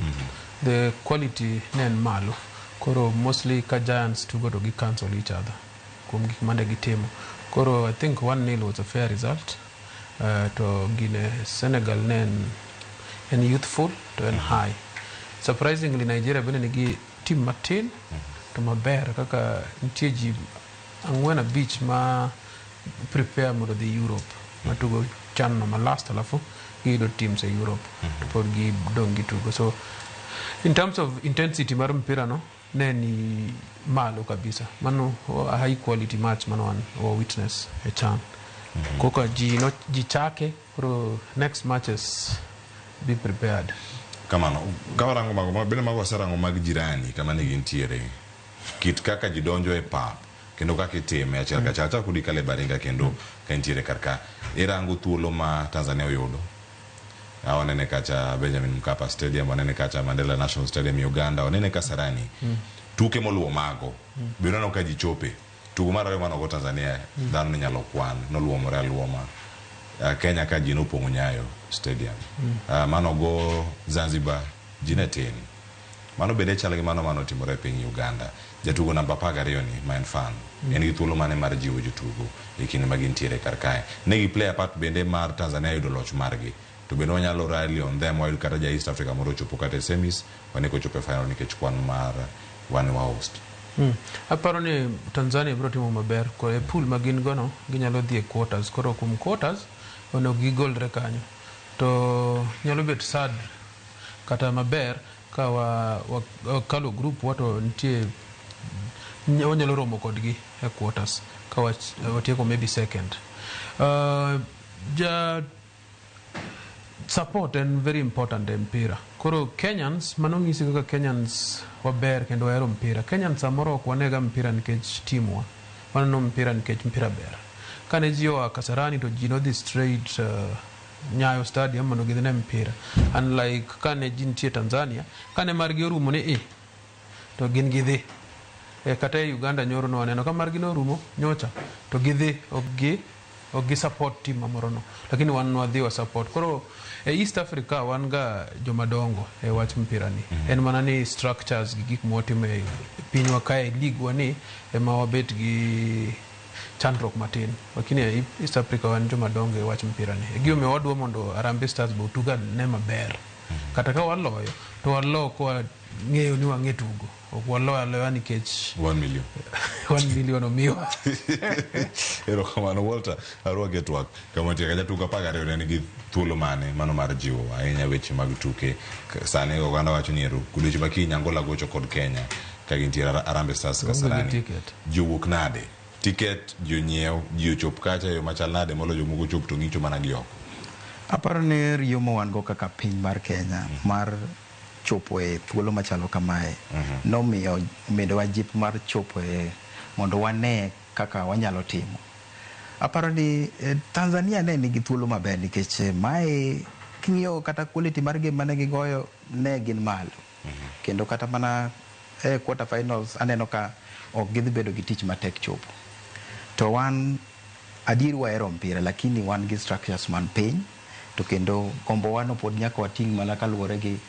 The quality ne en malo. Koro mostly ka Giants tugo to gi cancel each other kuom gik mane gitimo. Koro I think 1-0 was a fair result. To gine Senegal ne en youthful to en high. Surprisingly Nigeria bende nigi team matin to maber kaka nitie ji ang'wen abich ma prepare mondo dhi Europe matugo CHAN no ma last alafu giyudo teams e Europe to pod gidong' gitugo. So in terms of intensity mar mpira no ne ni malo kabisa. Mano a high quality match mano wan wa witness e CHAN. Koka ji no ji chake koro next matches be prepared. Kamano, ka warango mago, bende mago waserango mag jirani kama ne gintiere. Kit kaka ji donjo e pap, kendo kaka itime achiel kachiel. Achako kodi Caleb Aringa kendo ka intiere kar ka. Irango thuolo ma Tanzania oyudo. Wanene kacha Benjamin Mkapa Stadium, wanene kacha Mandela National Stadium Uganda, wanene Kasarani. Tuke moluwo mago, be uneno ka ji chope. Tugo mar ariyo manogo Tanzania, dhano ne nyalo kwan, noluomore aluoma. Kenya ka ji nopong'o Nyayo Stadium. Manogo Zanzibar, ji ne tin. Mano bende chal gi mano manotimore e piny Uganda. Jatugo namba 12 ni ma en fan. En gi thuolo mane mar jiwo jotugo e kinde ma gintiere kar kae. Ne gi play a part bende mar Tanzania yudo loch margi. To bende wanyalo rally on them wayud kata ja East Africa moro ochopo kata e semis, wane kochopo e final nikech kwan mar wan wa host. Aparo ni Tanzania biro timo maber ko e pool ma gin go no ginyalo dhi e quarters. Koro kuom quarters onego gigolre kanyo. To nyalo bet sad kata maber ka wa wakalo group wa to nitie wanyalo romo kodgi e quarters ka watieko maybe second. Ja support en very important e mpira. Koro Kenyans, mano ng'isi kaka Kenyans waber kendo wahero mpira. Kenyans samoro ok wanega mpira nikech timwa. Waneno mpira nikech mpira ber. Kane ji oa Kasarani to ji nodhi straight Nyayo Stadium mondo gidhi ne mpira. Unlike kane ji nitie Tanzania, kane margi orumo ni i to gin gidhi. Kata e Uganda nyoro no waneno ka margi norumo nyocha to gidhi ok gi support team mamoro no. Lakini wan nwadhi wa support. Koro e East Africa wan ga jomadongo e wach mpira ni. En mana ni structures gi gik mwatimo e pinywa kae league wa ni ema wabet gi chandruok matin. Lakini e East Africa wan jomadongo e wach mpira ni. E gimomiyo wadwa mondo Harambee Stars be otug ane maber. Kata ka waloyo to walo kwa ng'eyo ni wang'e tugo. Ok waloyo aloya nikech 1 million. 1 million omiwa. Erokamano Walter, arwaki e twak. Kama nitie ka jatugo 12 ne nigi thuolo mane mano mar jiwo ahinya weche mag tuke. Sani oganda wacho ni ero odiochieng' ma kiny Angola gocho kod Kenya ka gintiere Harambee Stars Onge gi Kasarani. ticket. Ji owuok nade? Ticket ji onyiew, ji ochop kacha e yo machal nade moloyo jomoko chop to ng'icho mana gi oko. Aparo ni riyo ma wan go kaka piny mar Kenya mar chopo e thuolo machalo kamae nomiyo omedowa jip mar chopo e mondo wane kaka wanyalo timo. Aparo ni Tanzania ne nigi thuolo maber nikech mae King'iyo kata quality mar game mane gigoyo ne gin malo. Kendo kata mana e quarter finals aneno ka ok gidhi bedo gi tich matek chopo. To wan adier wahero mpira lakini wan gi structures man piny to kendo gombo wa no pod nyaka wating' mana kaluwore gi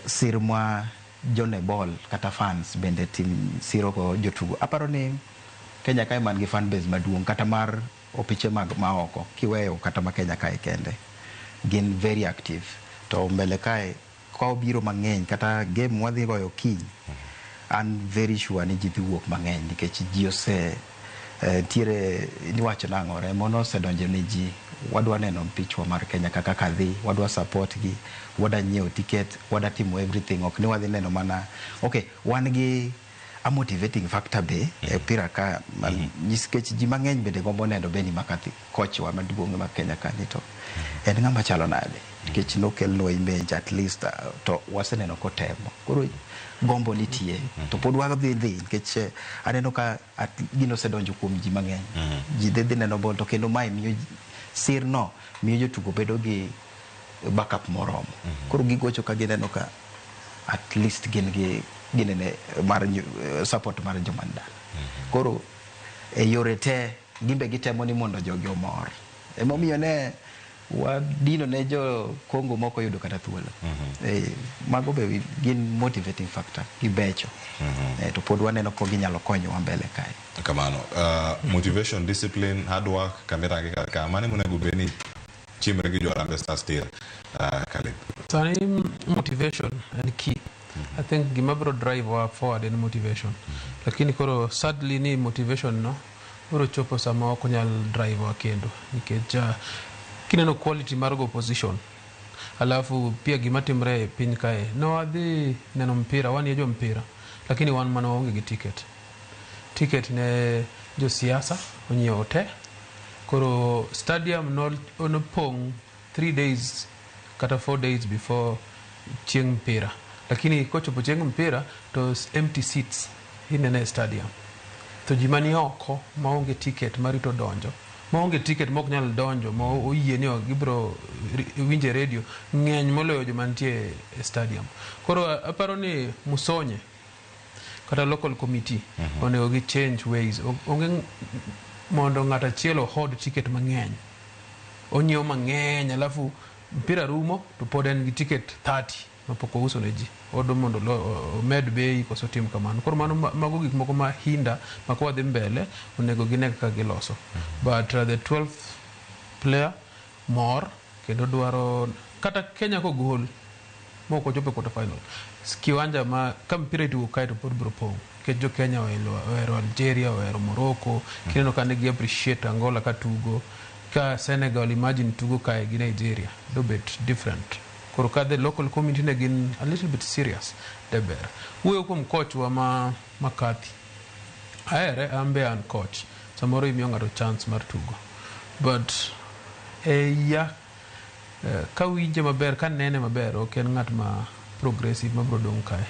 sir ma jone ball kata fans bende tim siro go jotugo. Aparo ni Kenya kae man gi fan base maduong' kata mar opiche mag maoko kiweyo kata ma Kenya kae kende gin very active to mbele kae ka obiro mang'eny kata game mwadhi goyo kiny an very sure ni ji dhi wuok mang'eny nikech ji ose ntiere niwacho nang'o remo nosedonjo ne ji wadwa neno mpichwa mar Kenya kaka kadhi wadwa support gi wadwa nyiewo ticket wadwa timo everything ok ni wadhi neno mana okay wan gi a motivating factor be e mpira ka nikech ji mang'eny bende gombo neno Benni McCarthy coach wa maduong' ma Kenya ka ni to en ng'ama chalo nade nikech nokelnwa image at least to waseneno kotemo koro gombo nitie to pod wadhi dhi nikech aneno ka gino osedonjo kuom ji mang'eny ji dhi neno ball to kendo mae miyo sir no miyo jotugo bedo gi backup moromo koro gigocho ka gineno ka at least gin gi ginene mar support mar joma ni dala koro e yore te gimbe gitemo ni mondo jogi omor emomiyo ne wadino ne jo Congo moko yudo kata thuolo mago be gin motivating factor gibecho to pod waneno ko ginyalo konyowa mbele kae kamano motivation discipline hard work kamera gi kaka mane monego bed ni chimre gi jo Harambee Stars tir Caleb Sani motivation en key. I think gima biro drive wa forward en motivation. Lakini koro sadly ni motivation no biro chopo sama ok onyal drive wa kendo nikech kineno quality mar go opposition alafu pia gima timre e piny kae no wadhi neno mpira wan ye jo mpira lakini wan mana waonge gi ticket ticket ne josiasa onyiewo te koro stadium nopong' 3 days kata 4 days before chieng' mpira lakini kochopo chieng' mpira to empty seats inene e stadium to ji mani oko maonge ticket marito donjo maonge ticket mok nyal donjo ma oyie ni gibiro winje radio ng'eny moloyo joma nitie e stadium koro aparo ni Musonye kata local committee onego gi change ways onge mondo ng'ato achiel ohod ticket mang'eny onyiewo mang'eny alafu mpira rumo to pod en gi ticket 30 mapok ouso ne ji odo mondo omed bei koso tim kamano koro mano mago gik moko ma hinda ma kwadhi mbele onego gine kaka giloso but the 12th player mor kendo dwaro kata Kenya kogol mok ochopo e quarter final kiwanja ma ka mpira itugo kae to pod biro pong' nikech jo Kenya ohero Algeria ohero Morocco kineno ka ne gi appreciate Angola ka tugo ka Senegal imagine tugo kae gi Nigeria dobet different koro ka the local community ne gin a little bit serious de ber wuoyo kuom coach wa ma McCarthy ahere an be an coach samoro imiyo ng'ato chance mar tugo but e iya kawinje maber kanene maber ok en ng'at ma progressive mabiro dong' kae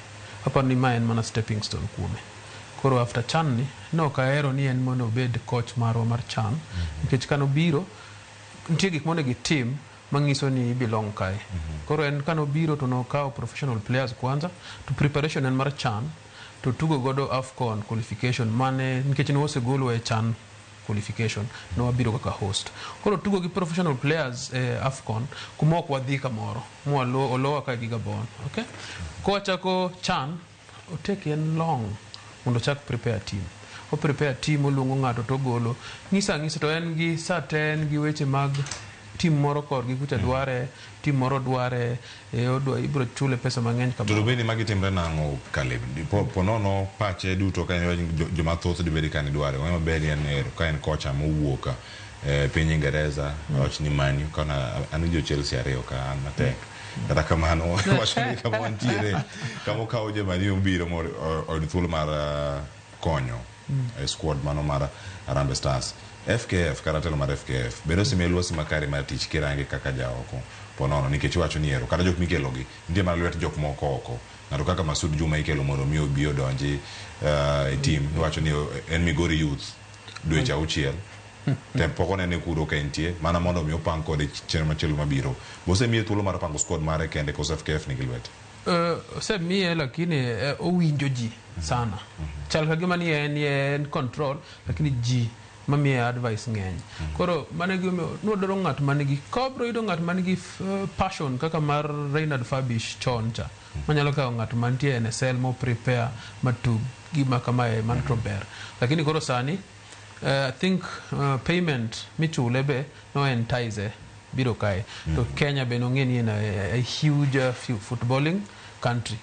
aparo ni ma en mana stepping stone kuome koro after CHAN ni ne ok ahero ni en mondo obed coach marwa mar CHAN nikech kanobiro nitie gik monego itim manyiso ni i belong kae koro en kanobiro to nokawo professional players kwanza to preparation en mar CHAN to tugo godo AFCON qualification mane nikech ne wasegolwa e CHAN qualification ne wabiro kaka host koro tugo gi professional players e AFCON kuma ok wadhi kamoro mwalo olowa ka gi Gabon okay kowachako CHAN otake en long mondo ochak prepare team o prepare team oluongo ng'ato to ogolo ng'isa ang'isa to en gi sa te en gi weche mag team moro korgi kucha dware team moro dware odwa ibiro chule pesa mang'eny To dobed ni magi timre nang'o Caleb po nono pache duto ka joma thoth dibed ka ni dware wang'e maber ni en ero ka en kocha mowuok piny Ingereza wach ni Man U kana an gi jo Chelsea ariyo ka an matek kata kamano wacho ni kama wantiere kama okawo jo Man U biro oyud thuolo mar konyo e squad mano mar Harambee Stars FKF kata telo mar FKF bende osemiye lwasi makare mar tich kirange kaka jaoko po nono nikech iwacho ni ero kata jok mikelogi nitie mana lwet jok moko oko ng'ato kaka Masud Juma ikelo mondo mi obi odonji e team iwacho ni en Migori Youth dweche auchiel Tem pok onene kuro ka entie mana mondo mi opang kode chenro machielo mabiro. Bosemiye thuolo mar pango squad mare kende koso FKF nigi lwete? Osemiye lakini owinjo ji sana. Chal ka gima ni en control lakini ji mamiye advice ng'eny. Koro mano e gimomiyo nwadwaro ng'at manigi ka wabro yudo ng'at manigi passion kaka mar Reinhard Fabisch chon cha manyalo kawo ng'at mantie NSL mo prepare matug gima kamae mano to ber. Lakini koro sani I think payment michule be no entice biro kae. To Kenya be nong'e ni en a huge footballing country.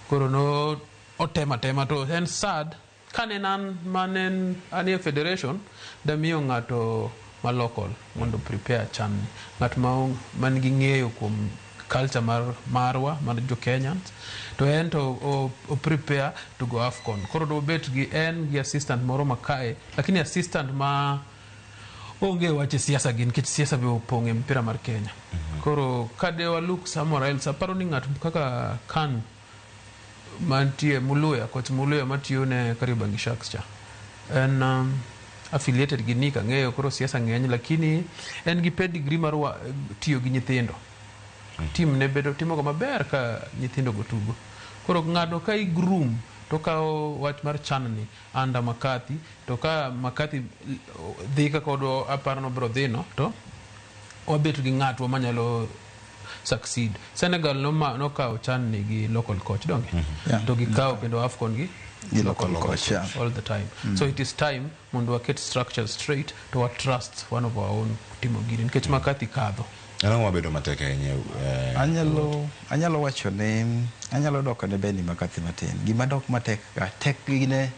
Koro no otema tema to en sad kane an mane anie federation damiyo ng'ato ma local mondo prepare chan ni. Ng'at ma man gi ng'eyo kuom culture marwa mar jo Kenyans to en to o prepare to go AFCON. Koro dobet gi en gi assistant moro ma kae lakini assistant ma onge wache siasa gi nikech siasa be opong' e mpira mar Kenya. Koro kade wa look somewhere else aparo ni ng'at kaka Khan mantie Muluya, coach Muluya matiyo ne Kariobangi Sharks cha en affiliated gi Nick ang'eyo koro siasa ng'eny lakini en gi pedigree mar tiyo gi nyithindo. Team ne bedo timoga maber ka nyithindo go tugo. Koro ng'ato ka i groom to kawo wach mar chan ni under McCarthy to ka McCarthy dhi kaka odwa aparo ni obiro dhi no to wabet gi ng'atwa manyalo succeed. Senegal nokawo chan ni gi local coach donge? Yeah. To gikawo kendo AFCON gi Gi local coach, yeah. all the time. So it is time mondo waket structures straight to wa trust one of our own timo gini nikech McCarthy kadho. En ang'o mabedo matek ahinya? Anyalo wacho ni anyalo doko ne Benny McCarthy matin. Gima dok matek ka tek gine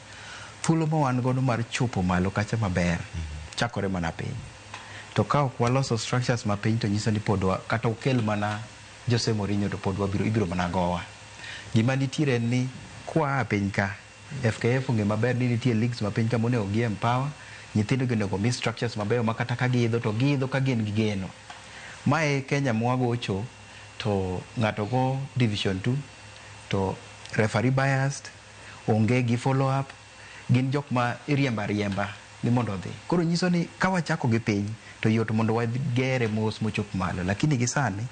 thuolo ma wan godo mar chopo malo kacha maber chakore mana piny. To ka ok waloso structures mapiny to nyiso ni pod kata okel mana Jose Mourinho to pod ibiro mana gowa. Gima nitiere en ni kwa piny ka FKF ong'e maber ni nitie leagues mapiny ka monego gi empower nyithindo gi onego mi structures mabeyo ma kata ka giidho to giidho ka gin gi geno. Mae Kenya mwagocho to ng'ato go Division 2 to referee biased, onge gi follow up, gin jok ma iriemba riemba ni mondo odhi. Koro nyiso ni ka wachako gi piny to yot mondo wagere mos mochop malo. Lakini gi sani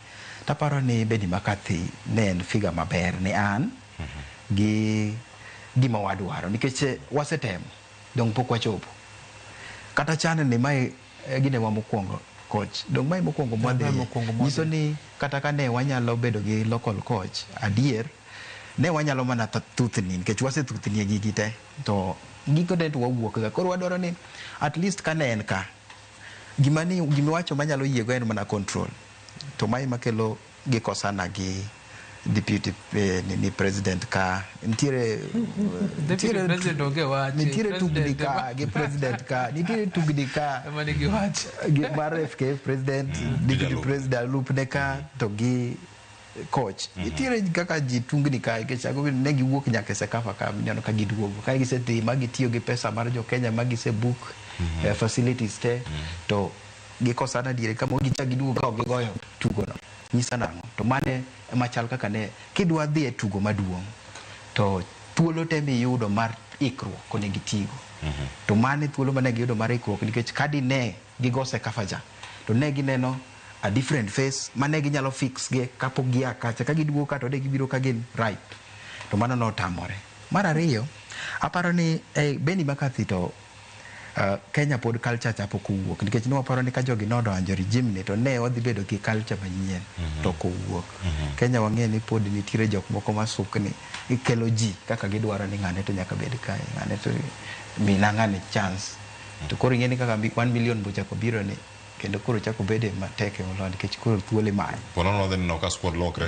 taparo ni Benny McCarthy ne en figure maber ne an gi gima wadwaro nikech wasetemo dong pok wachopo. Kata chan ni mae gine wa mokwongo coach dong mae mokwongo mwadhi nyiso ni kata ka ne wanyalo bedo gi local coach adier ne wanyalo mana thuthni nikech wasethuthni e gigi te to gikone to wawuok ga. Koro wadwaro ni at least ka ne en ka gima ni gimiwacho manyalo yiego en mana control to mae makelo gikosana gi deputy ni president ka nitiere Deputy president onge wach. Nitiere tugni ka gi president ka nitiere tugni ka ema nigi wach gi mar FKF president deputy president lupne ka to gi coach. Nitiere kaka ji tungni ka nikech ago ne giwuok nyaka e Sekafa ka mineno ka giduogo ka gisedhi ma gitiyo gi pesa mar jo Kenya ma gisebook facilities te to gikosana diere ka gichak giduogo ka ok gigoyo tugono. Nyisa nang'o to mane ema chal kaka ne kidwa dhi e tugo maduong' to thuolo te miyudo mar ikruok onego itigo. To mane thuolo mane giyudo mar ikruok nikech kadi ne gigo Sekafa cha to ne gineno a different face mane ginyalo fix ge kapok gia kacha ka giduogo ka to ne gibiro ka gin right to mano notamore. Mar ariyo aparo ni Benny McCarthy to Kenya pod culture cha pok owuok nikech ne waparo ni ka jogi nodonjo regime ni to ne wadhi bedo gi culture manyien to ok owuok. Kenya wang'e ni pod nitiere jok moko masukni ikelo ji kaka gidwaro ni ng'ane to nyaka bed kae ng'ane to mina ng'ane chance to koro ing'e ni kaka 1 million bochako biro ni kendo koro chako bede matek e moloyo nikech koro thuolo imanyo. Ponono wadhi neno ka squad lokre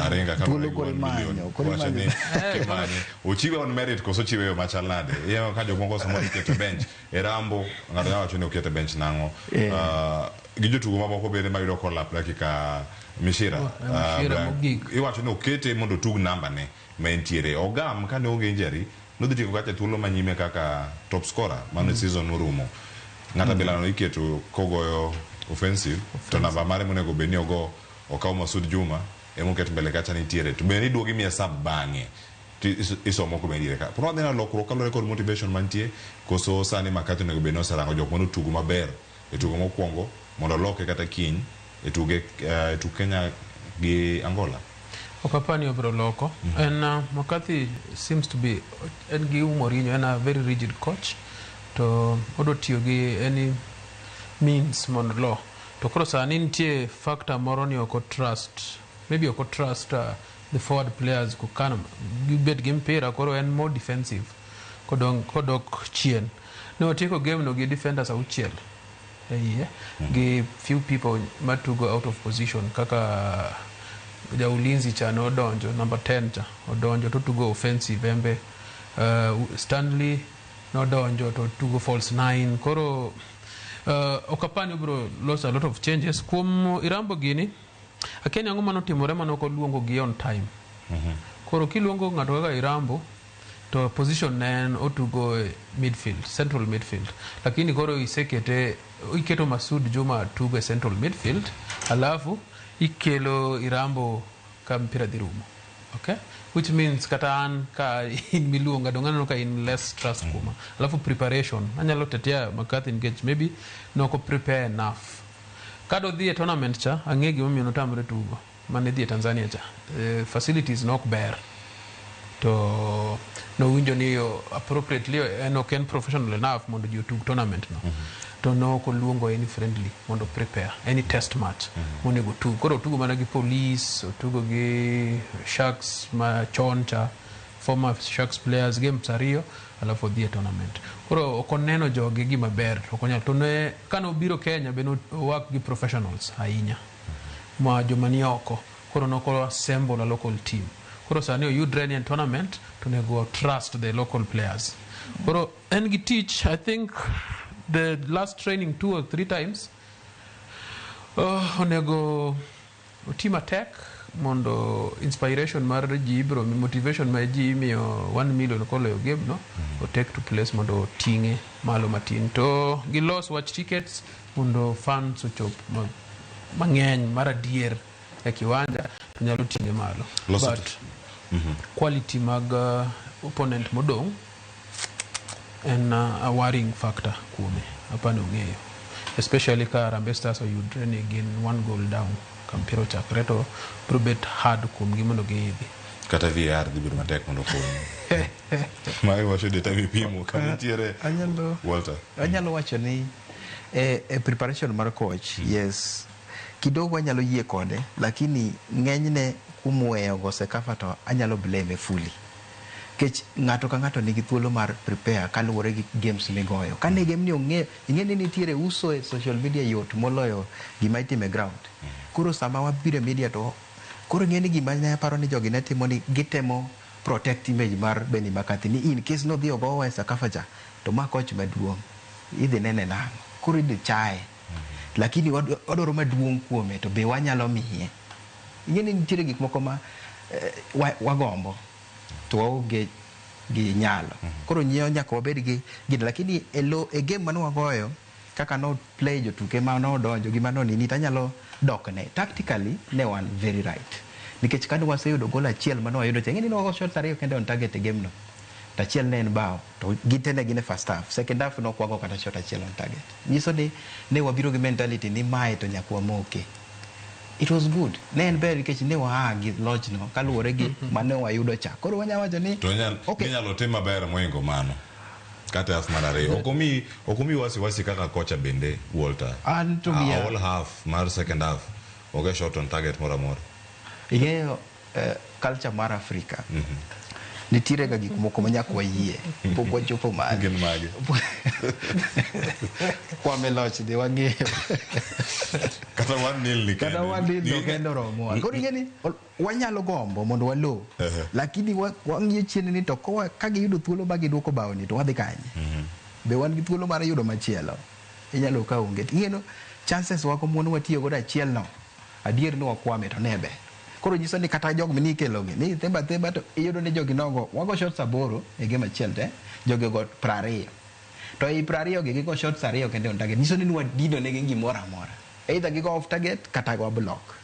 Aringa ka thuolo koro imanyo koro imanyo. Kimanye. Ochiwe on merit koso ochiwe yo machal nade? Ineno ka jomoko samoro iketo bench e Rambo ng'ato nyalo wacho ni okete bench nang'o. Gi jotugo mamoko bende mayudo kolap dakika Mishira. Mishira mogik. Iwacho ni okete mondo otug namba ne ma entiere. Ogam kane onge injury nodhi tieko kacha thuolo manyime kaka top scorer mano season norumo. Ng'ato bilano iketo kogoyo offensive to namba mare monego bed ni ogo okaw Masud Juma ema oket mbele kacha nitiere to bende iduogo imiye sub bang'e. To isomo kuma ediere ka. Pod wadhi neno lokruok kaluwore kod motivation mantie koso sani McCarthy onego bed ni oserango jok mane otugo maber e tugo mokwongo mondo oloke kata kiny e tuge e tuk Kenya gi Angola. Ok apar ni obiro loko. En McCarthy seems to be en gi Mourinho en a very rigid coach to odwa tiyo gi any means mondo olo. To koro sani nitie factor moro ni ok o trust maybe ok o trust the forward players kokano gibet gi mpira koro en more defensive kodong kodok chien. Ne otieko game no gi defenders auchiel e iye gi few people matugo out of position kaka ja ulinzi cha nodonjo number 10 cha odonjo to tugo offensive embe Stanley nodonjo to tugo false 9 koro ok apar ni obiro loso a lot of changes kuom Irambo gini akia ni ang'o manotimore mane ok oluongo gi on time. Koro kiluongo ng'ato kaka Irambo to position ne en otugo e midfield, central midfield. Lakini koro isekete iketo Masud Juma tugo e central midfield alafu ikelo Irambo ka mpira dhi rumo. Okay? Which means kata an ka in miluonga dong aneno ka in less trust kuoma. Alafu preparation anyalo tetea McCarthy nikech maybe noko prepare enough. Kado dhi e tournament cha ang'e gimomiyo notamre tugo mane dhi e Tanzania cha. Facilities nok ber. To nowinjo ni appropriately en ok en professional enough mondo ji otug tournament no. To nok oluongo any friendly mondo prepare any test match monego otug. Koro otugo mana gi Police, otugo gi Sharks ma chon cha, former Sharks players games ariyo alafu odhi e tournament. Koro ok oneno jogi gima ber, ok onyal. To ne kane obiro Kenya be no work gi professionals ahinya ma joma ni oko. Koro noko assemble a local team. Koro sani oyudre ni en tournament to onego trust the local players. Koro en gi tich, I think the last training 2 or 3 times onego oti matek mondo inspiration mar ji ibro motivation ma ji imiyo 1 million koloyo game no o take to place mondo oting'e malo matin to gilos wach tickets mondo fans ochop mang'eny mar adier e kiwanja to nyalo ting'e malo. Loso But quality mag opponent modong' en a worrying factor kuome apani ong'eyo especially ka Harambee Stars oyudre ni gin 1 goal down ka mpira ochakre to biro bet hard kuomgi mondo giidhi. Kata VAR dhi bedo matek mondo okony. Ma iwacho data mipimo kama nitiere Walter. Anyalo wacho ni e preparation mar coach, yes, kidogo anyalo yie kode, lakini ng'enyne kuom weyo go CECAFA to anyalo blame fully. Nikech ng'ato ka ng'ato nigi thuolo mar prepare kaluwore gi games migoyo. Kane game ni ong'e, ing'e ni nitiere uso e social media yot moloyo gima itimo e ground. Koro sama wabiro e media to koro ing'e ni gima ne aparo ni jogi ne timo ni gitemo protect image mar Benny McCarthy ni in case nodhi ogowa e CECAFA cha to ma coach maduong' idhi nene nang'o. Koro idhi chaye. Lakini wadwaro maduong' kuome to be wanyalo miye. Ing'e ni nitiere gik moko ma wagombo to waonge gi nyalo. Koro nyiewo nyaka wabed gi gino. Lakini e game mane wagoyo kaka no play jotuke ma nodonjo gi mano nini tanyalo dokne. Tactically ne wan very right. Nikech kane waseyudo goal achiel mane wayudo cha, ing'e ni wago shots ariyo kende on target e game no. To achiel ne en bao to gite ne gin e first half. Second half nok wago kata shot achiel on target. Nyiso ni ne wabiro gi mentality ni mae to nyaka wamoke. It was good. Ne en ber nikech ne waa gi loch no kaluwore gi mane wayudo cha. Koro wanya wacho ni To okay. Inyalo tim maber moingo mano. Kata half mar ariyo. Ok omi wasiwasi kaka kocha bende Walter. An to miya. All half mar second half. Onge shot on target moro amora. Ing'eyo culture mar Afrika. Nitiere ga gik moko ma nyaka wayie. Pok wachopo malo. Gin mage? Kwame loch dhi wang'eyo. Kata 1-0 ni Kata kende. 1-0 no kende oromowa. Koro ing'e ni wanyalo gombo mondo walo. Lakini wang'iyo chien ni to ka giyudo thuolo ma giduoko bao ni to wadhi kanye? Be wan gi thuolo mar yudo machielo? Inyalo ka onge. Ing'e no chances wako mon watiyo godo achiel no. Adier ni wakwame to ne ber. Koro nyiso ni kata jog ni ikelogi ni theba theba to iyudo ni jogi nogo wago shots 8 e game achiel te jogi ogo 20 to ei 20 gi gigo shots 2 kende on target nyiso ni nwadino negi gimoro amora either gigo off target kata wa block.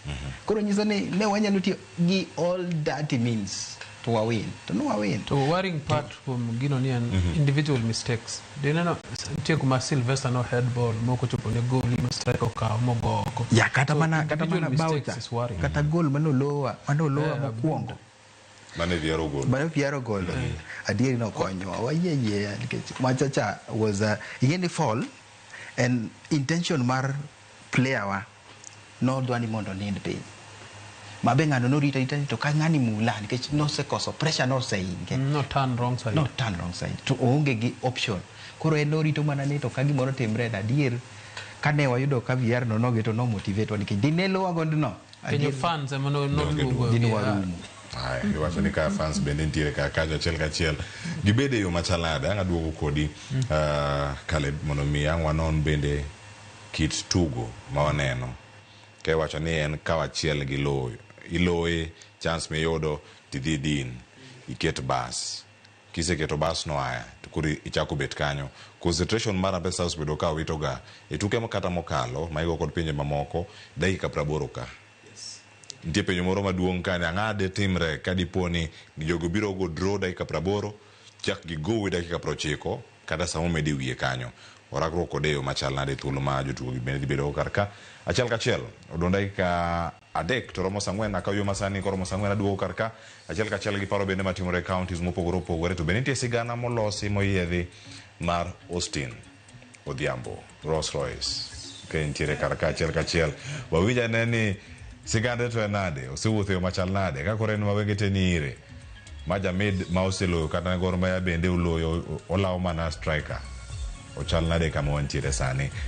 Koro nyiso ni ne wanyalo tiyo gi all dirty means to wawin to no wawin. To worrying part kuom gino ni en individual mistakes. Dineno nitie kuma Sylvester no head ball moko chopo ne goal ma striker okawo mogo oko. Ya kata So mana kata individual mana bao mistakes cha is worrying. Kata goal manolowa manolowa mokwongo. Mane Viero gol. Mane Viero golo. Adieri nokonyowa wayie yie nikech macha cha was a ing'e ni fall and intention mar player wa nodwa ni mondo onind piny mabe ng'ano norito arita ni to ka ng'ani mula nikech nosekoso pressure noseinge. No turn wrong side. No turn wrong side to oonge gi option koro en norito mana ni to ka gimoro timre to adier kane wayudo ka VR no noge to no motivate wa nikech dine lowa gondno. Kenyo fans ema noluongo dine VAR. warumo. Aya, iwacho ni ka fans bende nitiere kar kacha achiel kachiel gibed e yo machal nade ang' aduogo kodi Caleb mondo mi ang' wanon bende kit tugo ma waneno ka iwacho ni en kaw achiel gi loyo iloye chance miyudo tidhi din iket bas kiseketo bas no aya to koro ichako bet kanyo concentration mar Harambee Stars osebedo ka wito ga e tuke kata mokalo ma igo kod pinje mamoko dakika 80 ka nitie penjo moro maduong' ka ni ang'a de timre ka dipo ni jogo biro go draw dakika 80 chak gigowi dakika 90 kata sama omedi wiye kanyo orakruok kode e yo machal nade e thuolo ma jotugo gi bende dhi bedo kar ka achiel kachiel odong' dakika 3 to romo saa 4 akaw yo masani koromo saa 4 aduogo kar ka achiel kachiel gi paro bende matimore e counties mopogore opogore to bende nitie sigana molosi moyiedhi mar Austin Odhiambo Rolls Royce ka entiere kar ka achiel kachiel wawinj ane ni sigande to en nade osewuotho e yo machal nade ka koro en mawenge te ni ire ma jamid ma oseloyo kata Gor Mahia bende oloyo olawo mana striker ochal nade kama wantiere sani.